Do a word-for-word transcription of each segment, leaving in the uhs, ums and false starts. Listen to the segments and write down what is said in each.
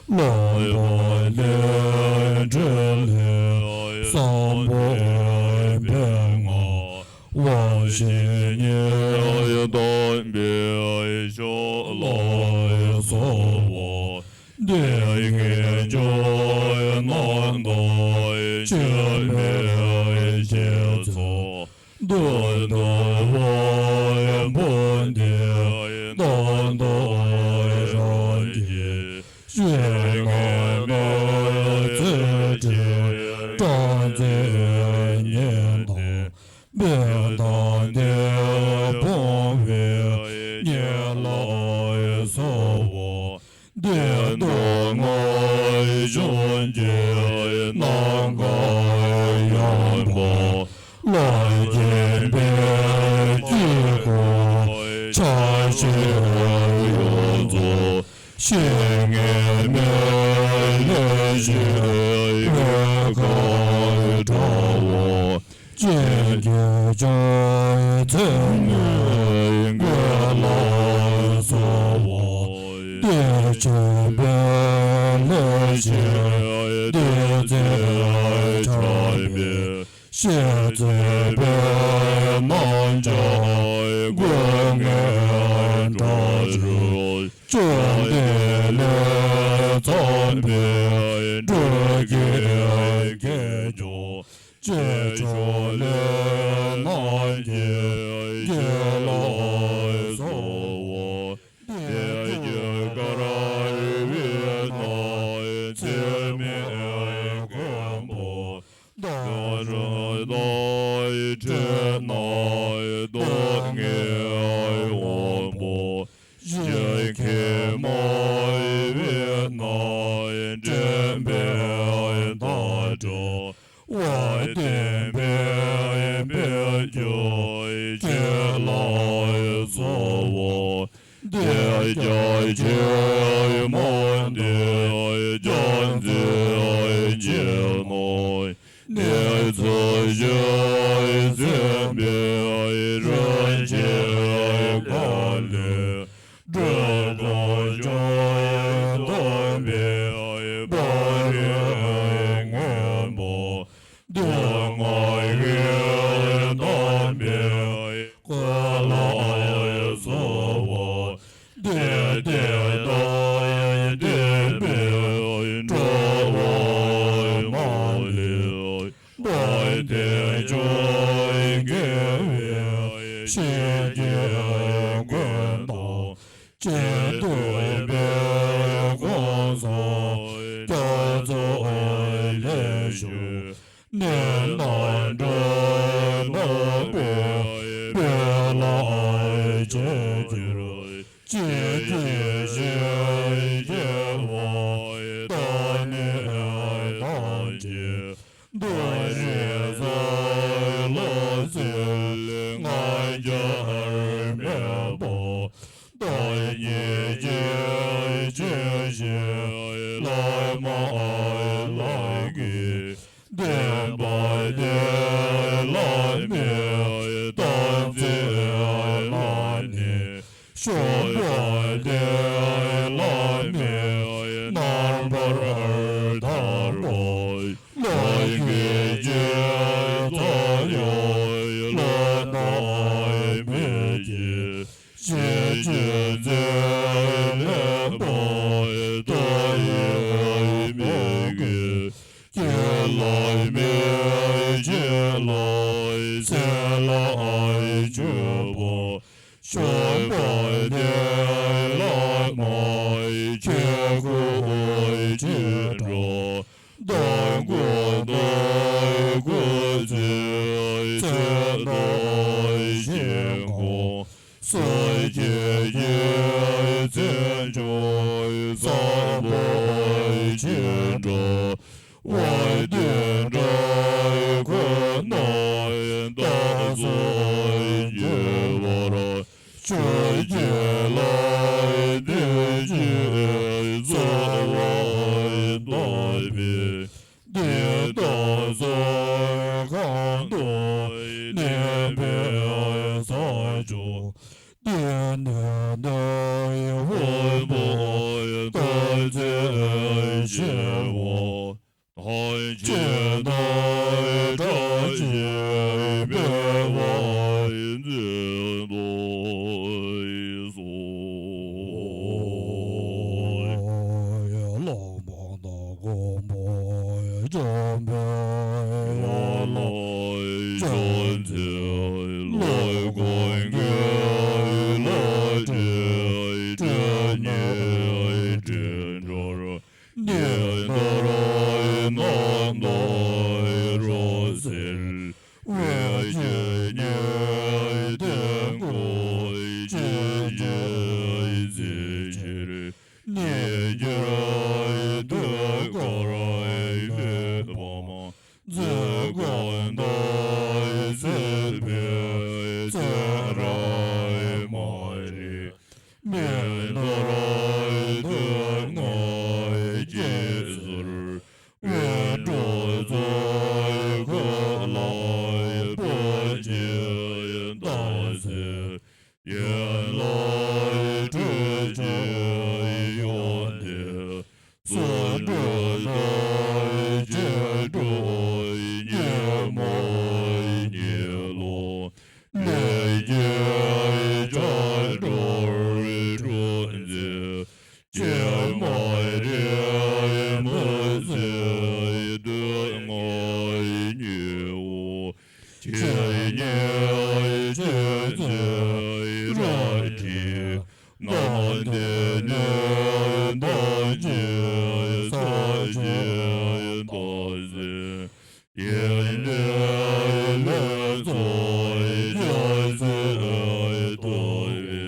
བློ་ལྡན་འཕྲིན་ལས་བཟང་པོ་པདྨ་དབང་བཞི་ཉིད་སྟོན་པའི་ཕྱོགས་ལ་གསོལ་བ་འདེབས། ངེས་འབྱུང་རྣམ་དག་འཆི་མེད་རྒྱལ་ཚབ། མདུན་དུ་དབང་པོ་འདི་བདག་འདོད་རང་གིས་བཞེས་ནས་མི་ཚེ་ཁྲིད་སྲོག་འཛིན་ཉིན་དང་། མི་དང་འདས་སྤོང་བའི་ཉིན་ལ་གསོལ་བ། འདི་ལྟར་སྔར་བྱུང་གི་ནམ་མཁའ་ཡངས་པ་ལ་བརྒྱན་པའི་དཀྱིལ་འཁོར་ཆ་ཤས་ཡོངས་རྫོགས་གཤེད་ངན་མི་ལས་ཞི་བའི་གར་འདྲ་བ། ཅན་གྱི་ལྗོན་ཚལ་མོའི་གོས་ལ་གསོལ་བ་འདེབས། ཆོས་པའི་ལས་ཀྱི་བདུད་རྩིས་ཆགས་པའི་ཞེ་མཛེས་པའི་རྣམ་ལྕགས་གོས་ངན་འདྲ་རུ། བཅོམ་ལྡན་ལས་ཚངས་པའི་འགྲོས་ཀྱིས་གད་རྒྱངས། ཅེས་ཕྱོགས་ལས་རྣམས་ཀྱིས་དགྱེས་ལ་གསོལ་བ་འདེབས། དཀྱིལ་འཁོར་བར་བའི་ནང་ཚེ་མེད་མགོན་པོ་བདག་རང་དང་འཕྲད་ན་སྡུག་བསྔལ་དབང་པོ་ཞི། མཁའི་མང་བའི་ནང་འདྲེན་པའི་བདག་འདྲ། དབང་ལྡན་པདྨས་བསྐྱོད་ཁྱེད་ལ་གསོལ་བ་འདེབས། རྒྱ་ཆེན་དམག་སྡེ་རྒྱ་མཚོའི་རྗེས་གནང་། ནེ་ཙོ་ཞབས་མཚན་པའི་རིན་ཆེན་གོ་ལའི་སྒྲོན་གང་བྱོན་སྟོན་པའི་དཔའ་རིས་མངོན་པ། མདུན་མངའ་བའི་དམ་པའི་གོས་ལ་གསོལ་བ་འདེབས། བདེ་དང་ལྡན་པའི་འགྲོ་བ་མ་ལུས་པ་དེ་ཕྱོགས་དགེ་བའི་བཤེས་ཀྱི་མགོན་དང་། ཅི་འདོད་པའི་གང་ཟག་རྒྱ་མཚོ་ལས་བྱུང་། ནད་རྣམས་འདྲེན་ནོད་པའི་དཔལ་ལ་རྗེས་གྱུར། ཅི་བགྱིས་ཞིང་སྐྱེ་བ་དང་ནི་ཐམས་ཅད་འདུ་ཤེས་བསམ་བློ་ཚུལ་ལྔ་བསྐྱར་མེད་པ། བདག་ཉིད་ཀྱི་སྤྱན་ཤེས་བླ་མ་ལག་གི་བསྟན་པ་དེ་བླ་མའི་དམ་ཚིག་ལ་ནི། ཞུགས་པ་དེ་བླ་མའི་རྣམ་པར་ཐར་པ། ལག་གི་རྗེས་ཚངས་དབྱངས་ལོ་ཟླ་མེད་ཀྱི། ཞལ་གྱི་མཛེས་ལེགས་པ་ཏོག་དབྱིབས་མིག་གི། དགེ་ལ་མི་བྱེད་ལ་ཟས་ལ་སྤྱོད་པ། ཞོན་པ་དེ་བླ་མ་ཁྱེད་སྐུ་ཅི་འདྲ། མདང་དགོང་དང་སྐུ་ཚེ་ཚེ་དང་ཞིང་ཁམས། སངས་རྒྱས་ཀྱི་མཚན་མཆོག་བཟང་པོ་ཅི་འདྲ། དབང་ལྡན་དྲག་པོ་རྣམས་བདག་སོགས་སྐྱེ་བར་ཆོས་བརྒྱད་ལ་བརྟེན་ཅིང་གསོལ་བ་བཏབ་པས། འདི་དག་གསུམ་གང་དུ་གནས་པའི་ས་ཕྱོགས། དེ་ནས་ནི་དབང་པོ་དང་ ཚེ་ཞི་བ། ཐམས་ཅད་དག་བྲལ་ཞིང་འཕེལ་བ་མཛད་དུ་གསོལ། ལྷག་པར་དུ་མཁན་པོ་འཇམ་དཔལ་ལ་ཕྱག་འཚལ་ལོ། ཀུན་དགའ་ལྷ་འདྲེ་སྤྲེའུ་བརྒྱད་ཁྲི་སྒྲོན་ཉི་ཟླ་རྣམ་ཐར་རབ་གསལ་བའི་སྤྱན་གཉིས་ལྡན་སྐུ་མཆེད་ཅིང་མཛེས་ཕྱིར་ཉེ་ཆར་ཟློས་གར་ལེགས་པར་མཛད། ཀུན་ཏུ་གཟིགས་པའི་ཚེ་རབས་མ་རིག་མིག་ནོར་དུག་ལྔའི་དཀྱིལ་འཁྱིལ་བའི་སྤྲུལ་ཚོགས་ཀུན་ལ་བོད་ཀྱི་རྟགས་མཚན་ཡན་ལག་སྤྲུལ་གྱི་ཡོན་ཏན་ཚུལ་ཁྲིམས་དང་བཅས་སྒྲུབ་ཉིན་མོ་ཉིན་ལོ་ལས་ཀྱི་ཆར་འགྲོར་གྲོལ་མཛད། ཀྱེ་མ་རིག་མི་ཚེ་སྡུག་བསྔལ་ཉེ་བོ། ཁྱེད་ཉིད་ཁྱེད་ཚེ་རབ་ཁྲིད་ནམ་དེ་ནས་བདག་གི་ཚེ་ཆེན་བདག་འཛིན་ཡིན་ནས་ལེགས་ཚོགས་རྒྱལ་སྲིད་ཐོབ་པའི་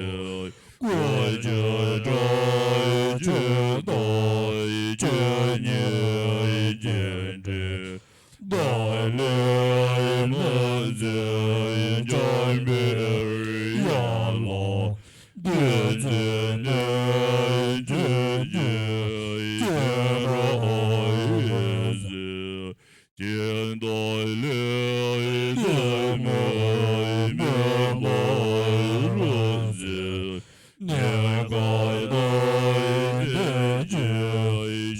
སྐུ་ཁྱེད་དགྲ་བཅོམ་དང་ཁྱེད་ཉིད་རྒྱས་འབྲིང་བདག་ལས་མི་འཛིན་འཇམ་པའི་དབྱངས་ལ་བདུད་རྩི་ནས་ཁྱེད་ཀྱི་སྤྱན་རབ་ཡེ་ཤེས་ཀྱི་མདོ་ལས་ཚད་མེད་མེ་ལོང་རུ་འཛིན། གནས་སྐབས་དང་ལྡན་གྱི་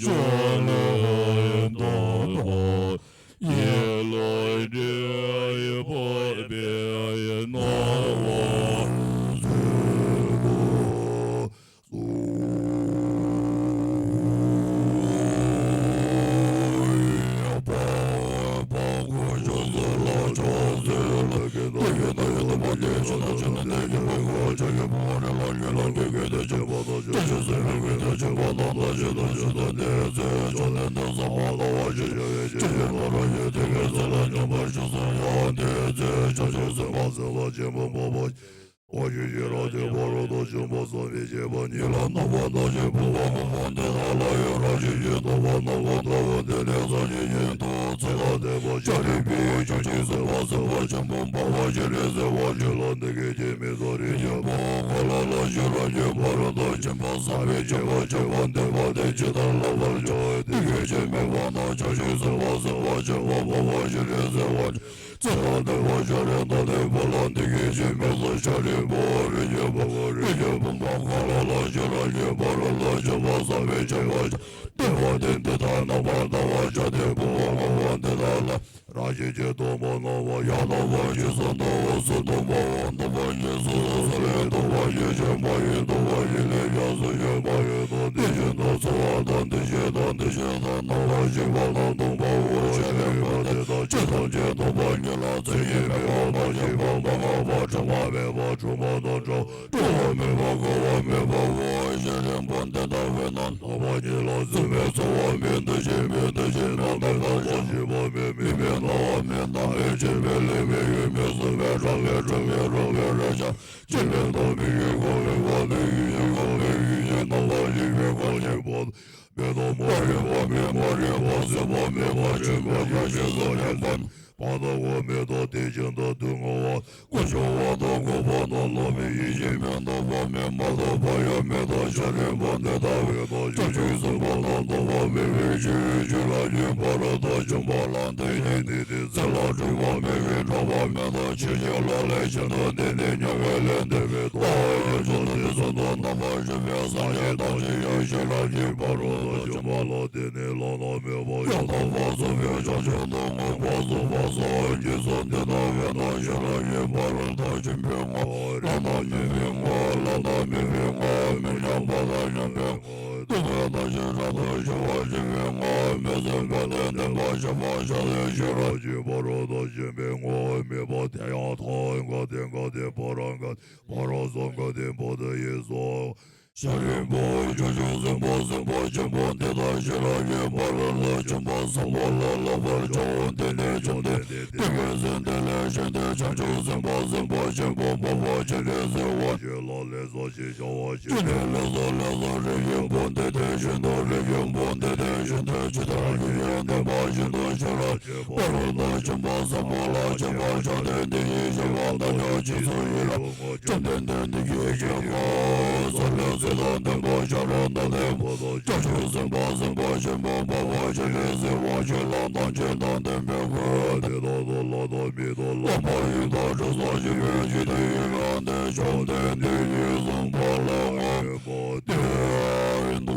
སྤྱོད་ལམ་སྟོང་པ་ཡིད་ལ་འདྲེས་ཕོག་པའི་སྣང་བ་མཛོད་དུ་གསོལ། ཨོ་ཞེས་ཤེས་རབ་ཀྱི་ཕ་རོལ་ཏུ་ཕྱིན་པ་བསམ་པས་བསྐྱེད་པ་ཉིད་ལ་རྣམ་པར་ཐར་ཞིང་འཕོ་བ་མང་པོ་འདི་དག་ལ་ཡང་རབ་ཞི་ཞིང་སྟོང་པ་སྣང་བ་ལྟ་བུ་དེ་ནས་སངས་རྒྱས་ཉིད་དུ་ཚེ་ལ་བསྟན་པ་ཤཱ་རིའི་བུས་ཡུལ་ཕྱོགས་ཀྱི་སྲིད་པ་སྲིད་པ་ཆེན་པོ་འཕགས་པ་སྤྱན་རས་གཟིགས་དབང་ཕྱུག་ལ་འདི་སྐད་ཅེས་སྨྲས་སོ། རིགས་ཀྱི་བུ་གང་ལ་ལ་ཤེས་རབ་ཀྱི་ཕ་རོལ་ཏུ་ཕྱིན་པ་བསམ་པས་བསྐྱེད་པ་བསྐྱེད་པ་འདུན་པ་དེས་ཇི་ལྟར་བསླབ་པར་བྱ་བའི་འདི་སྐད་ཅེས་སྨྲས་པ་ན། ཕྱོགས་བཅུའི་སྲིད་པ་སྲིད་པ་ཆེན་པོ་འཕགས་པ་སྤྱན་རས་གཟིགས་དབང་ཕྱུག་ཚེ་ལ་བདེ་བར་གཤེགས་རིགས་དང་ལྡན་པ་ལ་འདི་སྐད་ཅེས་སྨྲས་སོ། ཤཱ་རིའི་བུ་རིགས་ཀྱི་བུ་ག་རིགས་ཀྱི་བུ་མོ་གང་ལ་ལ་ཤེས་རབ་ཀྱི་ཕ་རོལ་ཏུ་ཕྱིན་པ་བསམ་པས་བསྐྱེད་པ་བསྐྱེད་པ་འདུན་པ་དེས་འདི་ལྟར་རྣམ་པར་བལྟ་བར་བྱ་སྟེ། འཕོ་བ་མང་པོ་འདི་དག་ལ་རབ་ཞི་ཞིང་སྟོང་པར་སྣང་བ་ཡང་དག་པར་རྗེས་སུ་བདག་འོད་སྲུང་སྟོང་པ་འོད་སྟོང་པ་ཉིད་སོ་སོ་སོ་ལས་སྟོང་པ་ཉིད་ཆེན་པོ་ཡི་སྟོང་པ་ཉིད་ལས་ཡང་སུ་ཆེན་པོ་ཡོད་དོ། དེ་བཞིན་དུ་ཚོར་བ་དང་དེ་བཞིན་དང་དེ་བཞིན་དང་རྣམ་པར་ཤེས་པ་དང་སྟོང་པ་འོད་ཤེས་རིག་པ་དེ་དག་ཇི་ཙམ་གྱིས་སྟོང་པ་ཉིད་ལ་མཚན་ཉིད་མེད་པ་མ་སྐྱེས་པ་མ་འགགས་པ་དྲི་མ་མེད་པ་འཁྲུལ་པ་དང་བྲལ་བ་སྤྲོ་བ་མེད་པ་འགགས་པ་མེད་པ་འོད་ཤེས་རིག་པ་འདི་ལྟ་བས་ན། སྟོང་པ་ཉིད་ལ་བརྩོན་པས་ཚོར་བ་མེད། འདུ་ཤེས་མེད། འདུ་ཤེས་རྣམ་པར་དག་པ་ཤེས་པ་མེད། མིག་མེད་རྣ་བ་མེད། སྣ་མེད་ལྕེ་མེད་ལུས་མེད་ཡིད་མེད་གསུང་མེད་སྒྲ་མེད་དྲི་མེད་རོ་མེད་རེག་བྱ་ཅི་མེད་དོ། མིག་གིས་གོ་མེད་པ་མེད། ཡིད་གིས་གོ་མེད་ཡིད་ཀྱི་རྣམ་པར་ཤེས་པའི་ཁམས་ཉིད་པ་མེད་དོ། མ་རིག་པ་མེད། མ་རིག་པ་སྲེད་པ་མེད་པ་ཅི་མེད་པ་ཞེས་སོགས་ཉན་པ་མེད། བར་དོ་བ་མེད་དོ། དེ་བཞིན་དུ་སྡུག་བསྔལ་བ་ཀུན་བྱུང་བ་དང་འཁོར་བ་དང་བླ་མེད་ཡེ་ཤེས་མེད་དོ། བ་མེད་མ་དག་པ་ཡང་མེད་དོ། ཤཱ་རིའི་བུ་འདི་ལྟ་བས་ན་ཕྱོགས་བཅུའི་སྲིད་པ་དང་ ལྟ་བ་མེད་པའི་ཆོས་ཅི་ལ་ཉོན་པར་ཐག་ཆོད་པ་ལ་བརྟེན་ནས་ནི་དེ་ཚེ་ལ་སྒྲིབ་པ་མེད་པའི་འཕྲོག་པ་མེད་དང་ཆོས་ཅན་ལ་ལས་གཞན་དུ་བརྟེན་ནས་ཉོན་མོངས་ལས་འདས་པའི་རྟོག་པ་ཡོད་ཚུལ་དེ་ཚུལ་དུ་རྣམ་པར་ཤེས་པའི་སངས་རྒྱས་ཐམས་ཅད་ཀྱང་ཆོས་ལ་ཉོན་པར་ཐག་ཆོད་པ་ལ་བརྟེན་ནས་བླ་ན་མེད་པ་ཡང་དག་པར་རྫོགས་པའི་བྱང་ཆུབ་ཏུ་མངོན་པར་རྫོགས་པ་སོགས་ཀྱི་ཚུལ་འདི་ལྟ་བས་ན་ཆོས་ལ་ཉོན་པར་ཐག་ཆོད་པའི་ངོ་བོ་བླ་ན་མེད་པའི་ངོ་བོ་བླ་ན་མེད་པའི་ངོ་བོ་མི་མཉམ་པ་དང་མཉམ་པའི་ངོ་བོ། སྡུག་བསྔལ་རྟག་ཆད་རབ་ཏུ་ཞི་བར་བྱེད་པའི་ངོ་བོ་མི་ཟད་པ་དང་ལྡན་པ་ཞི་བར་བྱ་སྟེ་ཤེས་རབ་ཀྱི་ཕ་རོལ་ཏུ་ཕྱིན་པའི་ངོ་བོ་མེད་པ་དེ་ཡང་ཐ་འགག་དེ་འགག་དེ་ཕ་ར་འགག་ཕ་རོལ་ཙོག་འགག་དེ་བ་དྷཱ་ཡེ་སོགས། ཤཱ་རིའི་བུ་བྱང་ཆུབ་སེམས་དཔའ་སེམས་དཔའ་ཆེན་པོ་འདི་དག་ཤེས་རབ་ཀྱི་ཕ་རོལ་ཏུ་ཕྱིན་པ་བསམ་པ་ལ་བསླབ་པར་བྱའོ། དེ་ནས་བཅོམ་ལྡན་འདས་དེ་བས་གསན་ཏེ་ལེགས་བཞེངས་ཏེ་བྱང་ཆུབ་སེམས་དཔའ་སེམས་དཔའ་ཆེན་པོ་སྤོབས་པ་ཆེ་ལེགས་བརྩེ་བ་ཆེ་ལ་ལེགས་སོ་ཞེས་བྱ་བ་ཅི་ནས་ལེགས་སོ་ལེགས་སོ། རིགས་ཀྱི་བུ་འདི་དེ་བཞིན་དུ་རིགས་ཀྱི་བུ་འདི་དེ་བཞིན་དུ་ཇི་ལྟར་ཁྱོད་ཀྱིས་བསྟན་པ་བཞིན་དུ་ཤེས་རབ་ཀྱི་ཕ་རོལ་ཏུ་ཕྱིན་པ་བསམ་པ་ལ་བྱ་བ་བྱ་སྟེ་འདི་ཡི་བྱ་བ་རྣམས་ཀྱང་ཇི་སྲིད་ཡིན་རུང་ངོ་། བཅོམ་ལྡན་འདས་འདི་སྐད་ཅེས་བཀའ་སྩལ་ལོ། ཚེ་དང་ལྡན་པ་ཤ་ར་དྭ་ཏིའི་བུ་དང་བྱང་ཆུབ་སེམས་དཔའ་སེམས་དཔའ་ཆེན་པོ་སྤོབས་པ་ཆེ་ལེགས་བརྩེ་བ་ཆེ་ལ་ཐམས་ཅད་དང་ལྡན་པའི་སྐུ་དེ་དག་ཏུ་ལྷ་དང་མི་དང་ལྷ་མ་ཡིན་དང་གྲོགས་དང་སྐྱེ་བོས་བརྗོད་དུ་ཡི་རང་སྟེ། བཅོམ་ལྡན་འདས་ཀྱིས་གསུངས་པ་ལ་ངེས་པར་བསྟེན་ཏོ།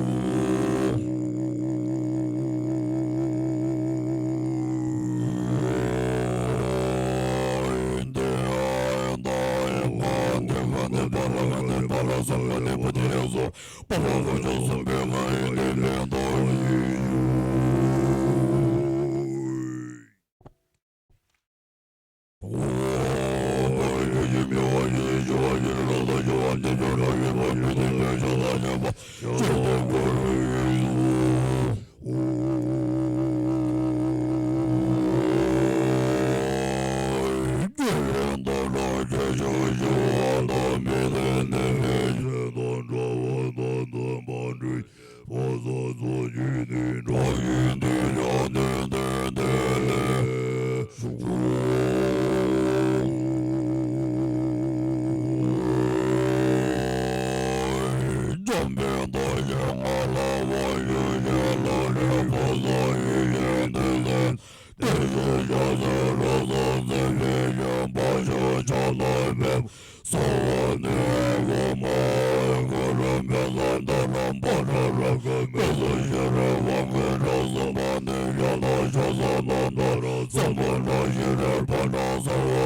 གསོལ་བ་ནི་འོ་མ་གུ་རུ་བཛྲ་ཏ་ར་བཛྲ་རཀྵ་མི་ཚུལ་ཤྲཱི་ཝཾ་གུ་ཏྲ་སུ་བ་ཏི་ཛྙཱ་ན་ཤ་ས་ན་ཏ་ར་སམ་བྷོ་ཊ་ཤྲཱི་པྲ་ཛྙཱ་ན་སརྦ་སིདྡྷི་ཧོ། འོ་མ་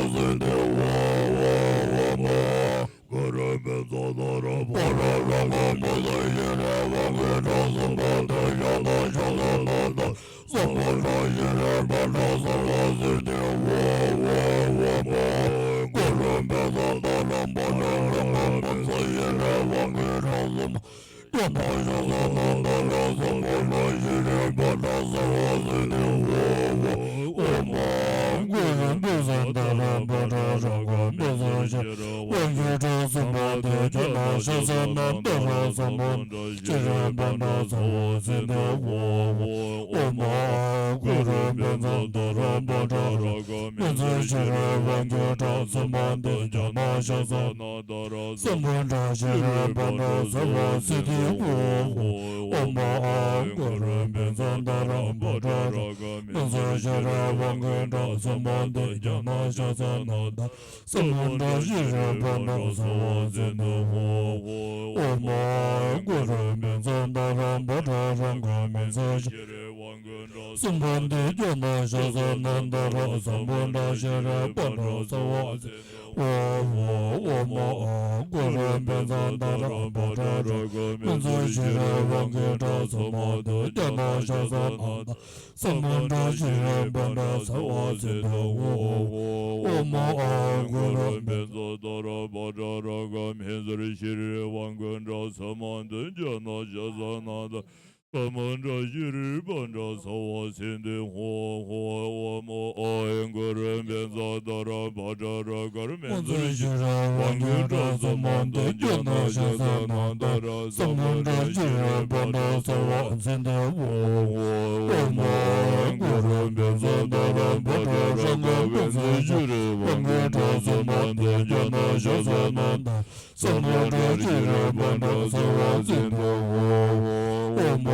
གུ་རུ་བཛྲ་ཏ་ར་བཛྲ་རཀྵ་མི་ཚུལ་ཤྲཱི་ཝཾ་གུ་ཏྲ་སུ་བ་ཏི་ཛྙཱ་ན་ཤ་ས་ན་ཏ་ར་སམ་བྷོ་ཊ་ཤྲཱི་པྲ་ཛྙཱ་ན་སརྦ་སིདྡྷི་ཧོ། འོ་མ་གུ་རུ་བཛྲ་ཏ་ར་བཛྲ་རཀྵ་མི་ཚུལ་ཤྲཱི་ཝཾ་གུ་ཏྲ་སུ་བ་ཏི་ཛྙཱ་ན་ཤ་ས་ན་ཏ་ར་སམ་བྷོ་ཊ་ཤྲཱི་པྲ་ཛྙཱ་ན་སརྦ་སིདྡྷི་ཧོ། འོ་མ་གུ་རུ་བཛྲ་ཏ་ར་བཛྲ་རཀྵ་མི་ཚུལ་ཤྲཱི་ཝཾ་གུ་ཏྲ་སུ་བ་ཏི་ཛྙཱ་ན་ཤ་ས་ན་ཏ་ར་སམ་བྷོ་ཊ་ཤྲཱི་པྲ་ཛྙཱ་ན་སརྦ་སིདྡྷི་ཧོ། འོ་མ་གུ་རུ་བཛྲ་ཏ་ར་བཛྲ་རཀྵ་མི་ཚུལ་ཤྲཱི་ཝཾ་གུ་ཏྲ་སུ་བ་ཏི་ཛྙཱ་ན་ཤ་ས་ན་ཏ་ར་སམ་བྷོ་ཊ་ཤྲཱི་པྲ་ཛྙཱ་ན་སརྦ་སིདྡྷི་ཧོ། འོ་མ་གུ་རུ་བཛྲ་ཏ་ར་བཛྲ་རཀྵ་མི་ཚུལ་ཤྲཱི་ཝཾ་གུ་ཏྲ་སུ་བ་ཏི་ཛྙཱ་ན་ཤ་ས་ན་ཏ་ར་སམ་བྷོ་ཊ་ཤྲཱི་པྲ་ཛྙཱ་ན་སརྦ་སིདྡྷི་ཧོ། འོ་མ་གུ་རུ་བཛྲ་ཏ་ར་བཛྲ་རཀྵ་མི་ཚུལ་ཤྲཱི་ཝཾ་གུ་ཏྲ་སུ་བ་ཏི་ཛྙཱ་ན་ཤ་ས་ན་ཏ་ར་སམ་བྷོ་ཊ་ཤྲཱི་པྲ་ཛྙཱ་ན་སརྦ་སིདྡྷི་ཧོ། འོ་མ་གུ་རུ་བཛྲ་ཏ་ར་བཛྲ་རཀྵ་མི་ཚུལ་ཤྲཱི་ཝཾ་གུ་ཏྲ་སུ་བ་ཏི་ཛྙཱ་ན་ཤ་ས་ན་ཏ་ར་སམ་བྷོ་ཊ་ཤྲཱི་པྲ་ཛྙཱ་ན་སརྦ་སིདྡྷི་ཧོ། འོ་མ་གུ་རུ་བཛྲ་ཏ་ར་བཛྲ་རཀྵ་མི་ཚུལ་ཤྲཱི་ཝཾ་གུ་ཏྲ་སུ་བ་ཏི་ཛྙཱ་ན་ཤ་ས་ན་ཏ་ར་སམ་བྷོ་ཊ་ཤྲཱི་པྲ་ཛྙཱ་ན་སརྦ་སིདྡྷི་ཧོ། འོ་མ་གུ་རུ་བཛྲ་ཏ་ར་བཛྲ་རཀྵ་མི་ཚུལ་ཤྲཱི་ཝཾ་གུ་ཏྲ་སུ་བ་ཏི་ཛྙཱ་ན་ཤ་ས་ན་ཏ་ར་སམ་བྷོ་ཊ་ཤྲཱི་པྲ་ཛྙཱ་ན་སརྦ་སིདྡྷི་ཧོ། འོ་མ་གུ་རུ་བཛྲ་ཏ་ར་བཛྲ་རཀྵ་མི་ཚུལ་ཤྲཱི་ཝཾ་གུ་ཏྲ་སུ་བ་ཏི་ཛྙཱ་ན་ཤ་ས་ན་ཏ་ར་སམ་བྷོ་ཊ་ཤྲཱི་པྲ་ཛྙཱ་ན་སརྦ་སིདྡྷི་ཧོ། འོ་མ་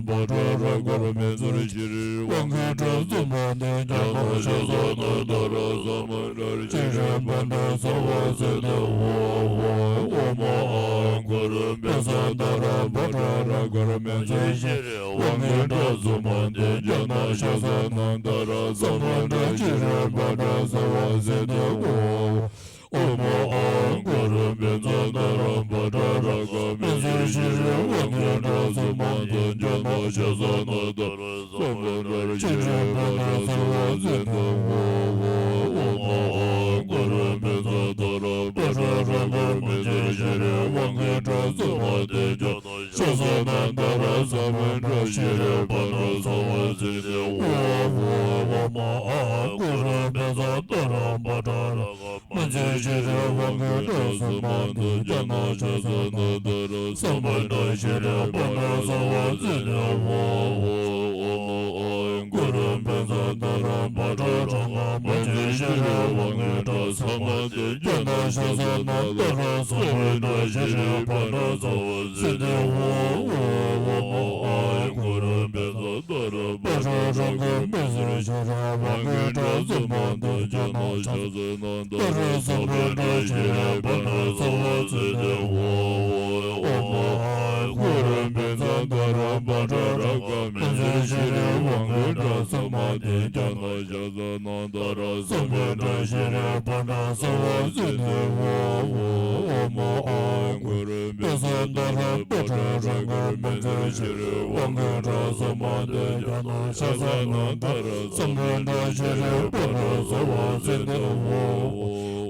པ་ཏྲ་ར་གར་མི་ཚུལ་ཤྲཱི་དབང་གི་སྒྲ་གསུམ་པ་དེ་ཛྙཱ་ན་ཤ་ས་ན་དྷ་ར་ས་མུ་དྲ་ཤྲཱི་པཎྜི་ཏ་སརྦ་སིདྡྷི་ཧོ་ཧོ། ཨོཾ་ཨཱཿཧཱུྃ་གུ་རུ་བཛྲ་ཏ་ར་པ་ཏྲ་ར་གར་མི་ཚུལ་ཤྲཱི་དབང་གི་སྒྲ་གསུམ་པ་དེ་ཛྙཱ་ན་ཤ་ས་ན་དྷ་ར་ས་མུ་དྲ་ཤྲཱི་པཎྜི་ཏ་སརྦ་སིདྡྷི་ཧོ་ཧོ། ཨོཾ་ཨཱཿཧཱུྃ་གུ་རུ་བཛྲ་ཏ་ར་པ་ཏྲ་ར་གར་མི་ཚུལ་ཤྲཱི་དབང་གི་སྒྲ་གསུམ་པ་དེ་ཛྙཱ་ན་ཤ་ས་ན་དྷ་ར་ས་མུ་དྲ་ཤྲཱི་པཎྜི་ཏ་སརྦ་སིདྡྷི་ཧོ་ཧོ། ཨོཾ་ཨཱཿཧཱུྃ་གུ་རུ་བཛྲ་ཏ་ར་པ་ཏྲ་ར་གར་མི་ཚུལ་ཤྲཱི་དབང་གི་སྒྲ་གསུམ་པ་དེ་ཛྙཱ་ན་ཤ་ས་ན་དྷ་ར་ས་མུ་དྲ་ཤྲཱི་པཎྜི་ཏ་སརྦ་སིདྡྷི་ཧོ་ཧོ། ཨོཾ་ཨཱཿཧཱུྃ་གུ་རུ་བཛྲ་ཏ་ར་པ་ཏྲ་ར་གར་མི་ཚུལ་ཤྲཱི་དབང་གི་སྒྲ་གསུམ་པ་དེ་ཛྙཱ་ན་ཤ་ས་ན་དྷ་ར་ས་མུ་དྲ་ཤྲཱི་པཎྜི་ཏ་སརྦ་སིདྡྷི་ཧོ་ཧོ། ཨོཾ་ཨཱཿཧཱུྃ་གུ་རུ་བཛྲ་ཏ་ར་པ་ཏྲ་ར་གར་མི་ཚུལ་ཤྲཱི་དབང་གི་སྒྲ་གསུམ་པ་དེ་ཛྙཱ་ན་ཤ་ས་ན་དྷ་ར་ས་མུ་དྲ་ཤྲཱི་པཎྜི་ཏ་སརྦ་སིདྡྷི་ཧོ་ཧོ། ཨོཾ་ཨཱཿཧཱུྃ་གུ་རུ་བཛྲ་ཏ་ར་པ་ཏྲ་ར་གར་མི་ཚུལ་ཤྲཱི་དབང་གི་སྒྲ་གསུམ་པ་དེ་ཛྙཱ་ན་ཤ་ས་ན་དྷ་ར་ས་མུ་དྲ་ཤྲཱི་པཎྜི་ཏ་སརྦ་སིདྡྷི་ཧོ་ཧོ། ཨོཾ་ཨཱཿཧཱུྃ་གུ་རུ་བཛྲ་ཏ་ར་པ་ཏྲ་ར་གར་མི་ཚུལ་ཤྲཱི་དབང་གི་སྒྲ་གསུམ་པ་དེ་ཛྙཱ་ན་ཤ་ས་ན་དྷ་ར་ས་མུ་དྲ་ཤྲཱི་པཎྜི་ཏ་སརྦ་སིདྡྷི་ཧོ་ཧོ། ཨོཾ་ཨཱཿཧཱུྃ་གུ་རུ་བཛྲ་ཏ་ར་པ་ཏྲ་ར་གར་མི་ཚུལ་ཤྲཱི་དབང་གི་སྒྲ་གསུམ་པ་དེ་ཛྙཱ་ན་ཤ་ས་ན་དྷ་ར་ས་མུ་དྲ་ཤྲཱི་པཎྜི་ཏ་སརྦ་སིདྡྷི་ཧོ་ཧོ།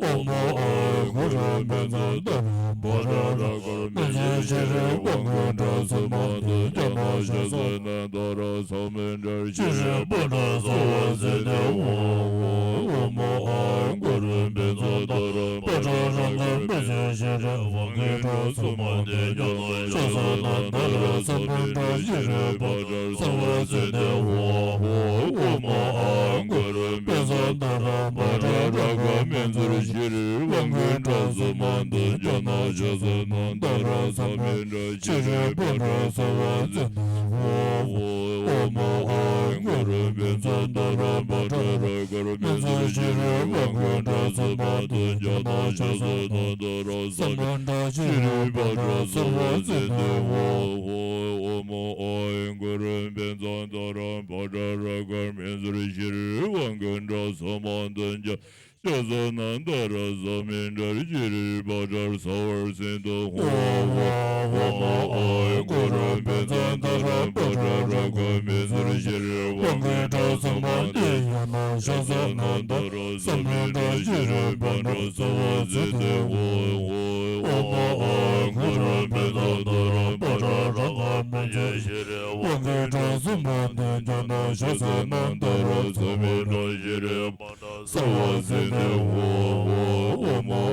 ཨོཾ་ཨཱཿཧཱུྃ་གུ་རུ་བཛྲ་ཏ་ར་པ་ཏྲ་ར་གར་མི་ཚུལ་ཤྲཱི་དབང་གི་སྒྲ་གསུམ་པ་དེ་ཛྙཱ་ན་ཤ་ས་ན་དྷ་ར་ས་མུ་དྲ་ཤྲཱི་པཎྜི་ཏ་སརྦ་སིདྡྷི་ཧོ་ཧོ། ཨོཾ་ཨཱཿཧཱུྃ་གུ་རུ་བཛྲ་ཏ་ར་པ་ཏྲ་ར་གར་མི་ཚུལ་ཤྲཱི་དབང་གི་སྒྲ་གསུམ་པ་དེ་ཛྙཱ་ན་ཤ་ས་ན་དྷ་ར་ས་མུ་དྲ་ཤྲཱི་པཎྜི་ཏ་སརྦ་སིདྡྷི་ཧོ་ཧོ། ཨོཾ་ཨཱཿཧཱུྃ་གུ་རུ་བཛྲ་ཏ་ར་པ་ཏྲ་ར་གར་མི་ཚུལ་ཤྲཱི་དབང་གི་སྒྲ་གསུམ་པ་དེ་ཛྙཱ་ན་ཤ་ས་ན་དྷ་ར་ས་མུ་དྲ་ཤྲཱི་པཎྜི་ཏ་སརྦ་སིདྡྷི་ཧོ་ཧོ། ཨོཾ་ཨཱཿཧཱུྃ་གུ་རུ་བཛྲ་ཏ་ར་པ་ཏྲ་ར་གར་མི་ཚུལ་ཤྲཱི་དབང་གི་སྒྲ་གསུམ་པ་དེ་ཛྙཱ་ན་ཤ་ས་ན་དྷ་ར་ས་མུ་དྲ་ཤྲཱི་པཎྜི་ཏ་སརྦ་སིདྡྷི་ཧོ་ཧོ། ཨོཾ་ཨཱཿཧཱུྃ་གུ་རུ་བཛྲ་ཏ་ར་པ་ཏྲ་ར་གར་མི་ཚུལ་ཤྲཱི་དབང་གི་སྒྲ་གསུམ་པ་དེ་ཛྙཱ་ན་ཤ་ས་ན་དྷ་ར་ས་མུ་དྲ་ཤྲཱི་པཎྜི་ཏ་སརྦ་སིདྡྷི་ཧོ་ཧོ། ཨོཾ་ཨཱཿཧཱུྃ་གུ་རུ་བཛྲ་ཏ་ར་པ་ཏྲ་ར་གར་མི་ཚུལ་ཤྲཱི་དབང་གི་སྒྲ་གསུམ་པ་དེ་ཛྙཱ་ན་ཤ་ས་ན་དྷ་ར་ས་མུ་དྲ་ཤྲཱི་པཎྜི་ཏ་སརྦ་སིདྡྷི་ཧོ་ཧོ། ཨོཾ་ཨཱཿཧཱུྃ་གུ་རུ་བཛྲ་ཏ་ར་པ་ཏྲ་ར་གར་མི་ཚུལ་ཤྲཱི་དབང་གི་སྒྲ་གསུམ་པ་དེ་ཛྙཱ་ན་ཤ་ས་ན་དྷ་ར་ས་མུ་དྲ་ཤྲཱི་པཎྜི་ཏ་སརྦ་སིདྡྷི་ཧོ་ཧོ། ཨོཾ་ཨཱཿཧཱུྃ་གུ་རུ་བཛྲ་ཏ་ར་པ་ཏྲ་ར་གར་མི་ཚུལ་ཤྲཱི་དབང་གི་སྒྲ་གསུམ་པ་དེ་ཛྙཱ་ན་ཤ་ས་ན་དྷ་ར་ས་མུ་དྲ་ཤྲཱི་པཎྜི་ཏ་སརྦ་སིདྡྷི་ཧོ་ཧོ། ཨོཾ་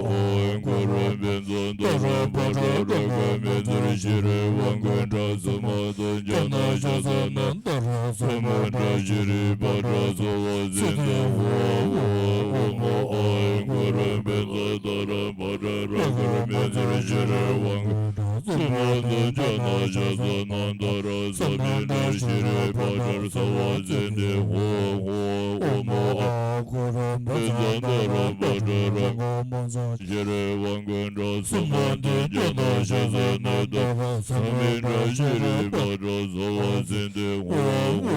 ཨཱཿཧཱུྃ་གུ་རུ་བཛྲ་ཏ་ར་པ་ཏྲ་ར་གར་མི་ཚུལ་ཤྲཱི་དབང་གི་སྒྲ་གསུམ་པ་དེ་ཛྙཱ་ན་ཤ་ས་ན་དྷ་ར་ས་མུ་དྲ་ཤྲཱི་པཎྜི་ཏ་སརྦ་སིདྡྷི་ཧོ་ཧོ། ཨོཾ་ཨཱཿཧཱུྃ་གུ་རུ་བཛྲ་ཏ་ར་པ་ཏྲ་ར་གར་མི་ཚུལ་ཤྲཱི་དབང་གི་སྒྲ་གསུམ་པ་དེ་ཛྙཱ་ན་ཤ་ས་ན་དྷ་ར་ས་མུ་དྲ་ཤྲཱི་པཎྜི་ཏ་སརྦ་སིདྡྷི་ཧོ་ཧོ། ཨོཾ་ཨཱཿཧཱུྃ་གུ་རུ་བཛྲ་ཏ་ར་པ་ཏྲ་ར་གར་མི་ཚུལ་ཤྲཱི་དབང་གི་སྒྲ་གསུམ་པ་དེ་ཛྙཱ་ན་ཤ་ས་ན་དྷ་ར་ས་མུ་དྲ་ཤྲཱི་པཎྜི་ཏ་སརྦ་སིདྡྷི་ཧོ་ཧོ། ཨོཾ་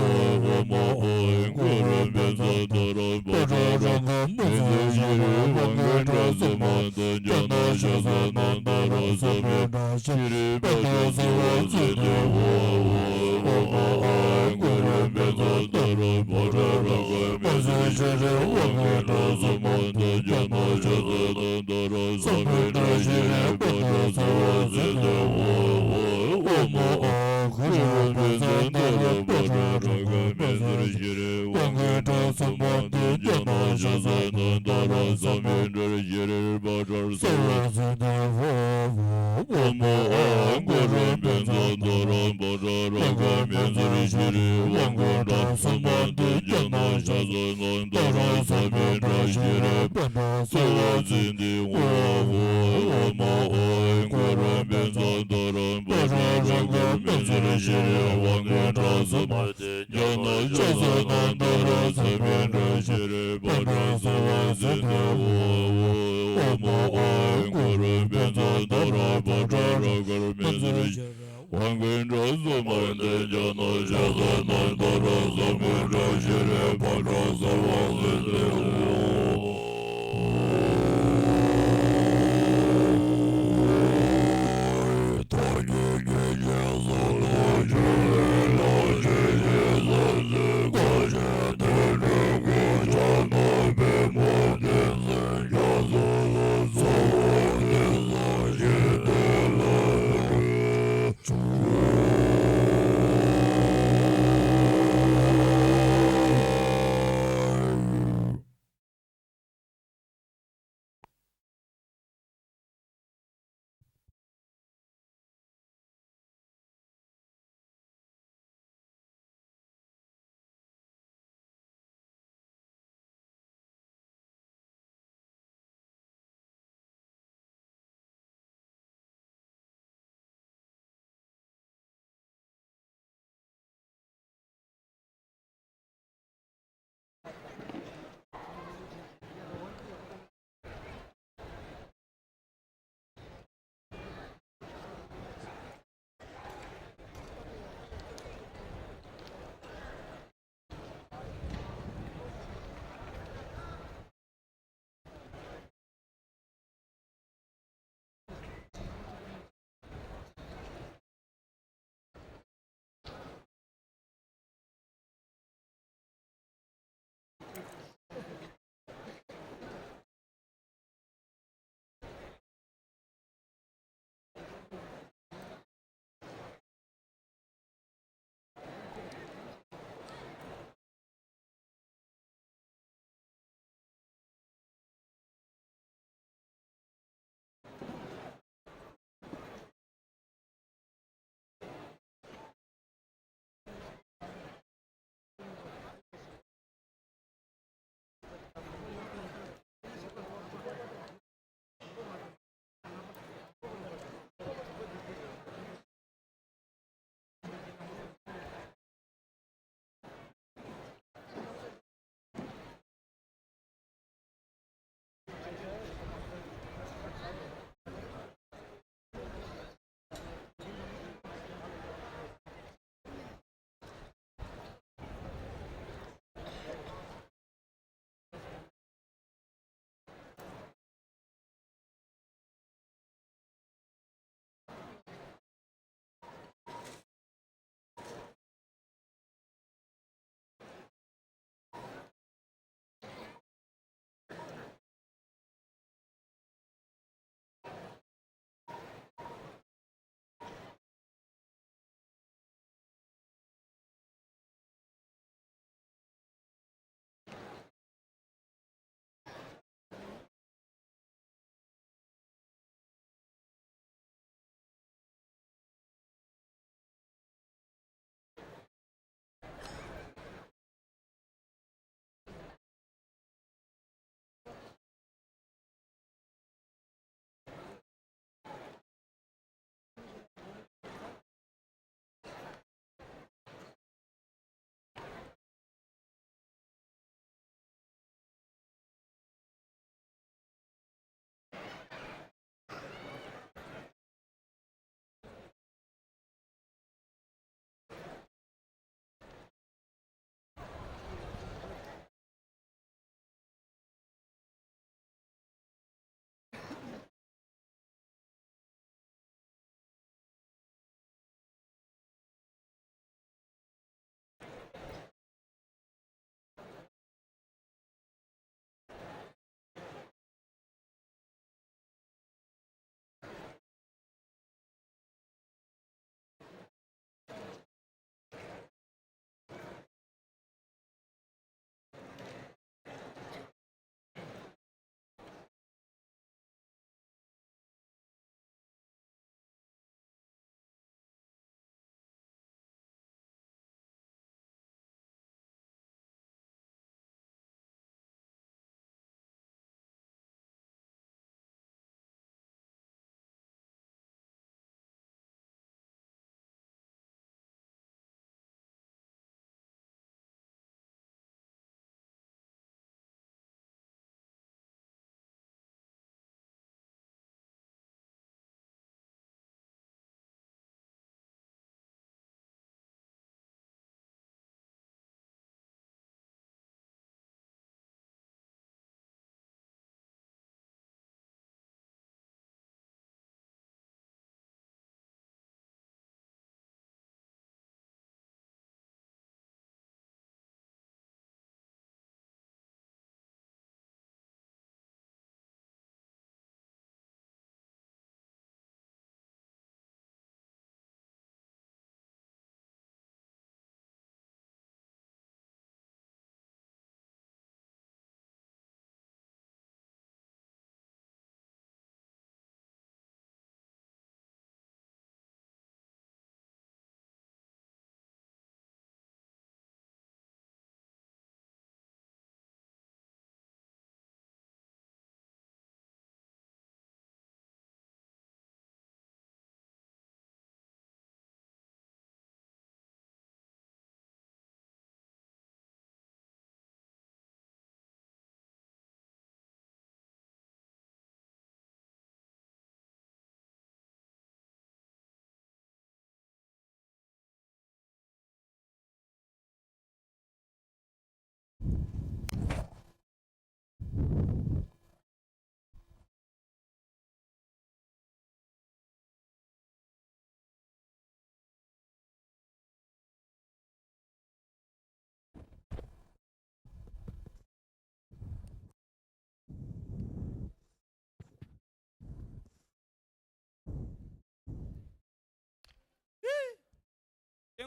ཨཱཿཧཱུྃ་གུ་རུ་བཛྲ་ཏ་ར་པ་ཏྲ་ར་གར་མི་ཚུལ་ཤྲཱི་དབང་གི་སྒྲ་གསུམ་པ་དེ་ཛྙཱ་ན་ཤ་ས་ན་དྷ་ར་ས་མུ་དྲ་ཤྲཱི་པཎྜི་ཏ་སརྦ་སིདྡྷི་ཧོ་ཧོ། ཨོཾ་ཨཱཿཧཱུྃ་གུ་རུ་བཛྲ་ཏ་ར་པ་ཏྲ་ར་གར་མི་ཚུལ་ཤྲཱི་དབང་གི་སྒྲ་གསུམ་པ་དེ་ཛྙཱ་ན་ཤ་ས་ན་དྷ་ར་ས་མུ་དྲ་ཤྲཱི་པཎྜི་ཏ་སརྦ་སིདྡྷི་ཧོ་ཧོ། ཨོཾ་ཨཱཿཧཱུྃ་གུ་རུ་བཛྲ་ཏ་ར་པ་ཏྲ་ར་གར་མི་ཚུལ་ཤྲཱི་དབང་གི་སྒྲ་གསུམ་པ་དེ་ཛྙཱ་ན་ཤ་ས་ན་དྷ་ར་ས་མུ་དྲ་ཤྲཱི་པཎྜི་ཏ་སརྦ་སིདྡྷི་ཧོ་ཧོ། ཨོཾ་ཨཱཿཧཱུྃ་གུ་རུ་བཛྲ་ ཚང་ཏོ་རང་པ་ཏྲ་རང་གར་མི་ཚེར་ཤེས་རིག་དབང་གི་དྲག་སོ་མ་ཏེ་རྒྱ་ནག་ཤ་ས་ན་ཏོ་ར་ས་མི་དྲ་ཤེས་རིག་པ་ཏྲ་ས་བ་སི་ཏེ་ཨོ་ཨོ་མ་ཨ་ཨེ་གུ་རུ་པེ་ཚང་ཏོ་ར་པ་ཏྲ་རང་གར་མི་ཚེར་ཤེས་རིག་དབང་གི་དྲག་སོ་མ་ཏེ་རྒྱ་ནག་ཤ་ས་ན་ཏོ་ར་ས་མི་དྲ་ཤེས་རིག་པ་ཏྲ་ས་བ་སི་ཏེ་ཨོ།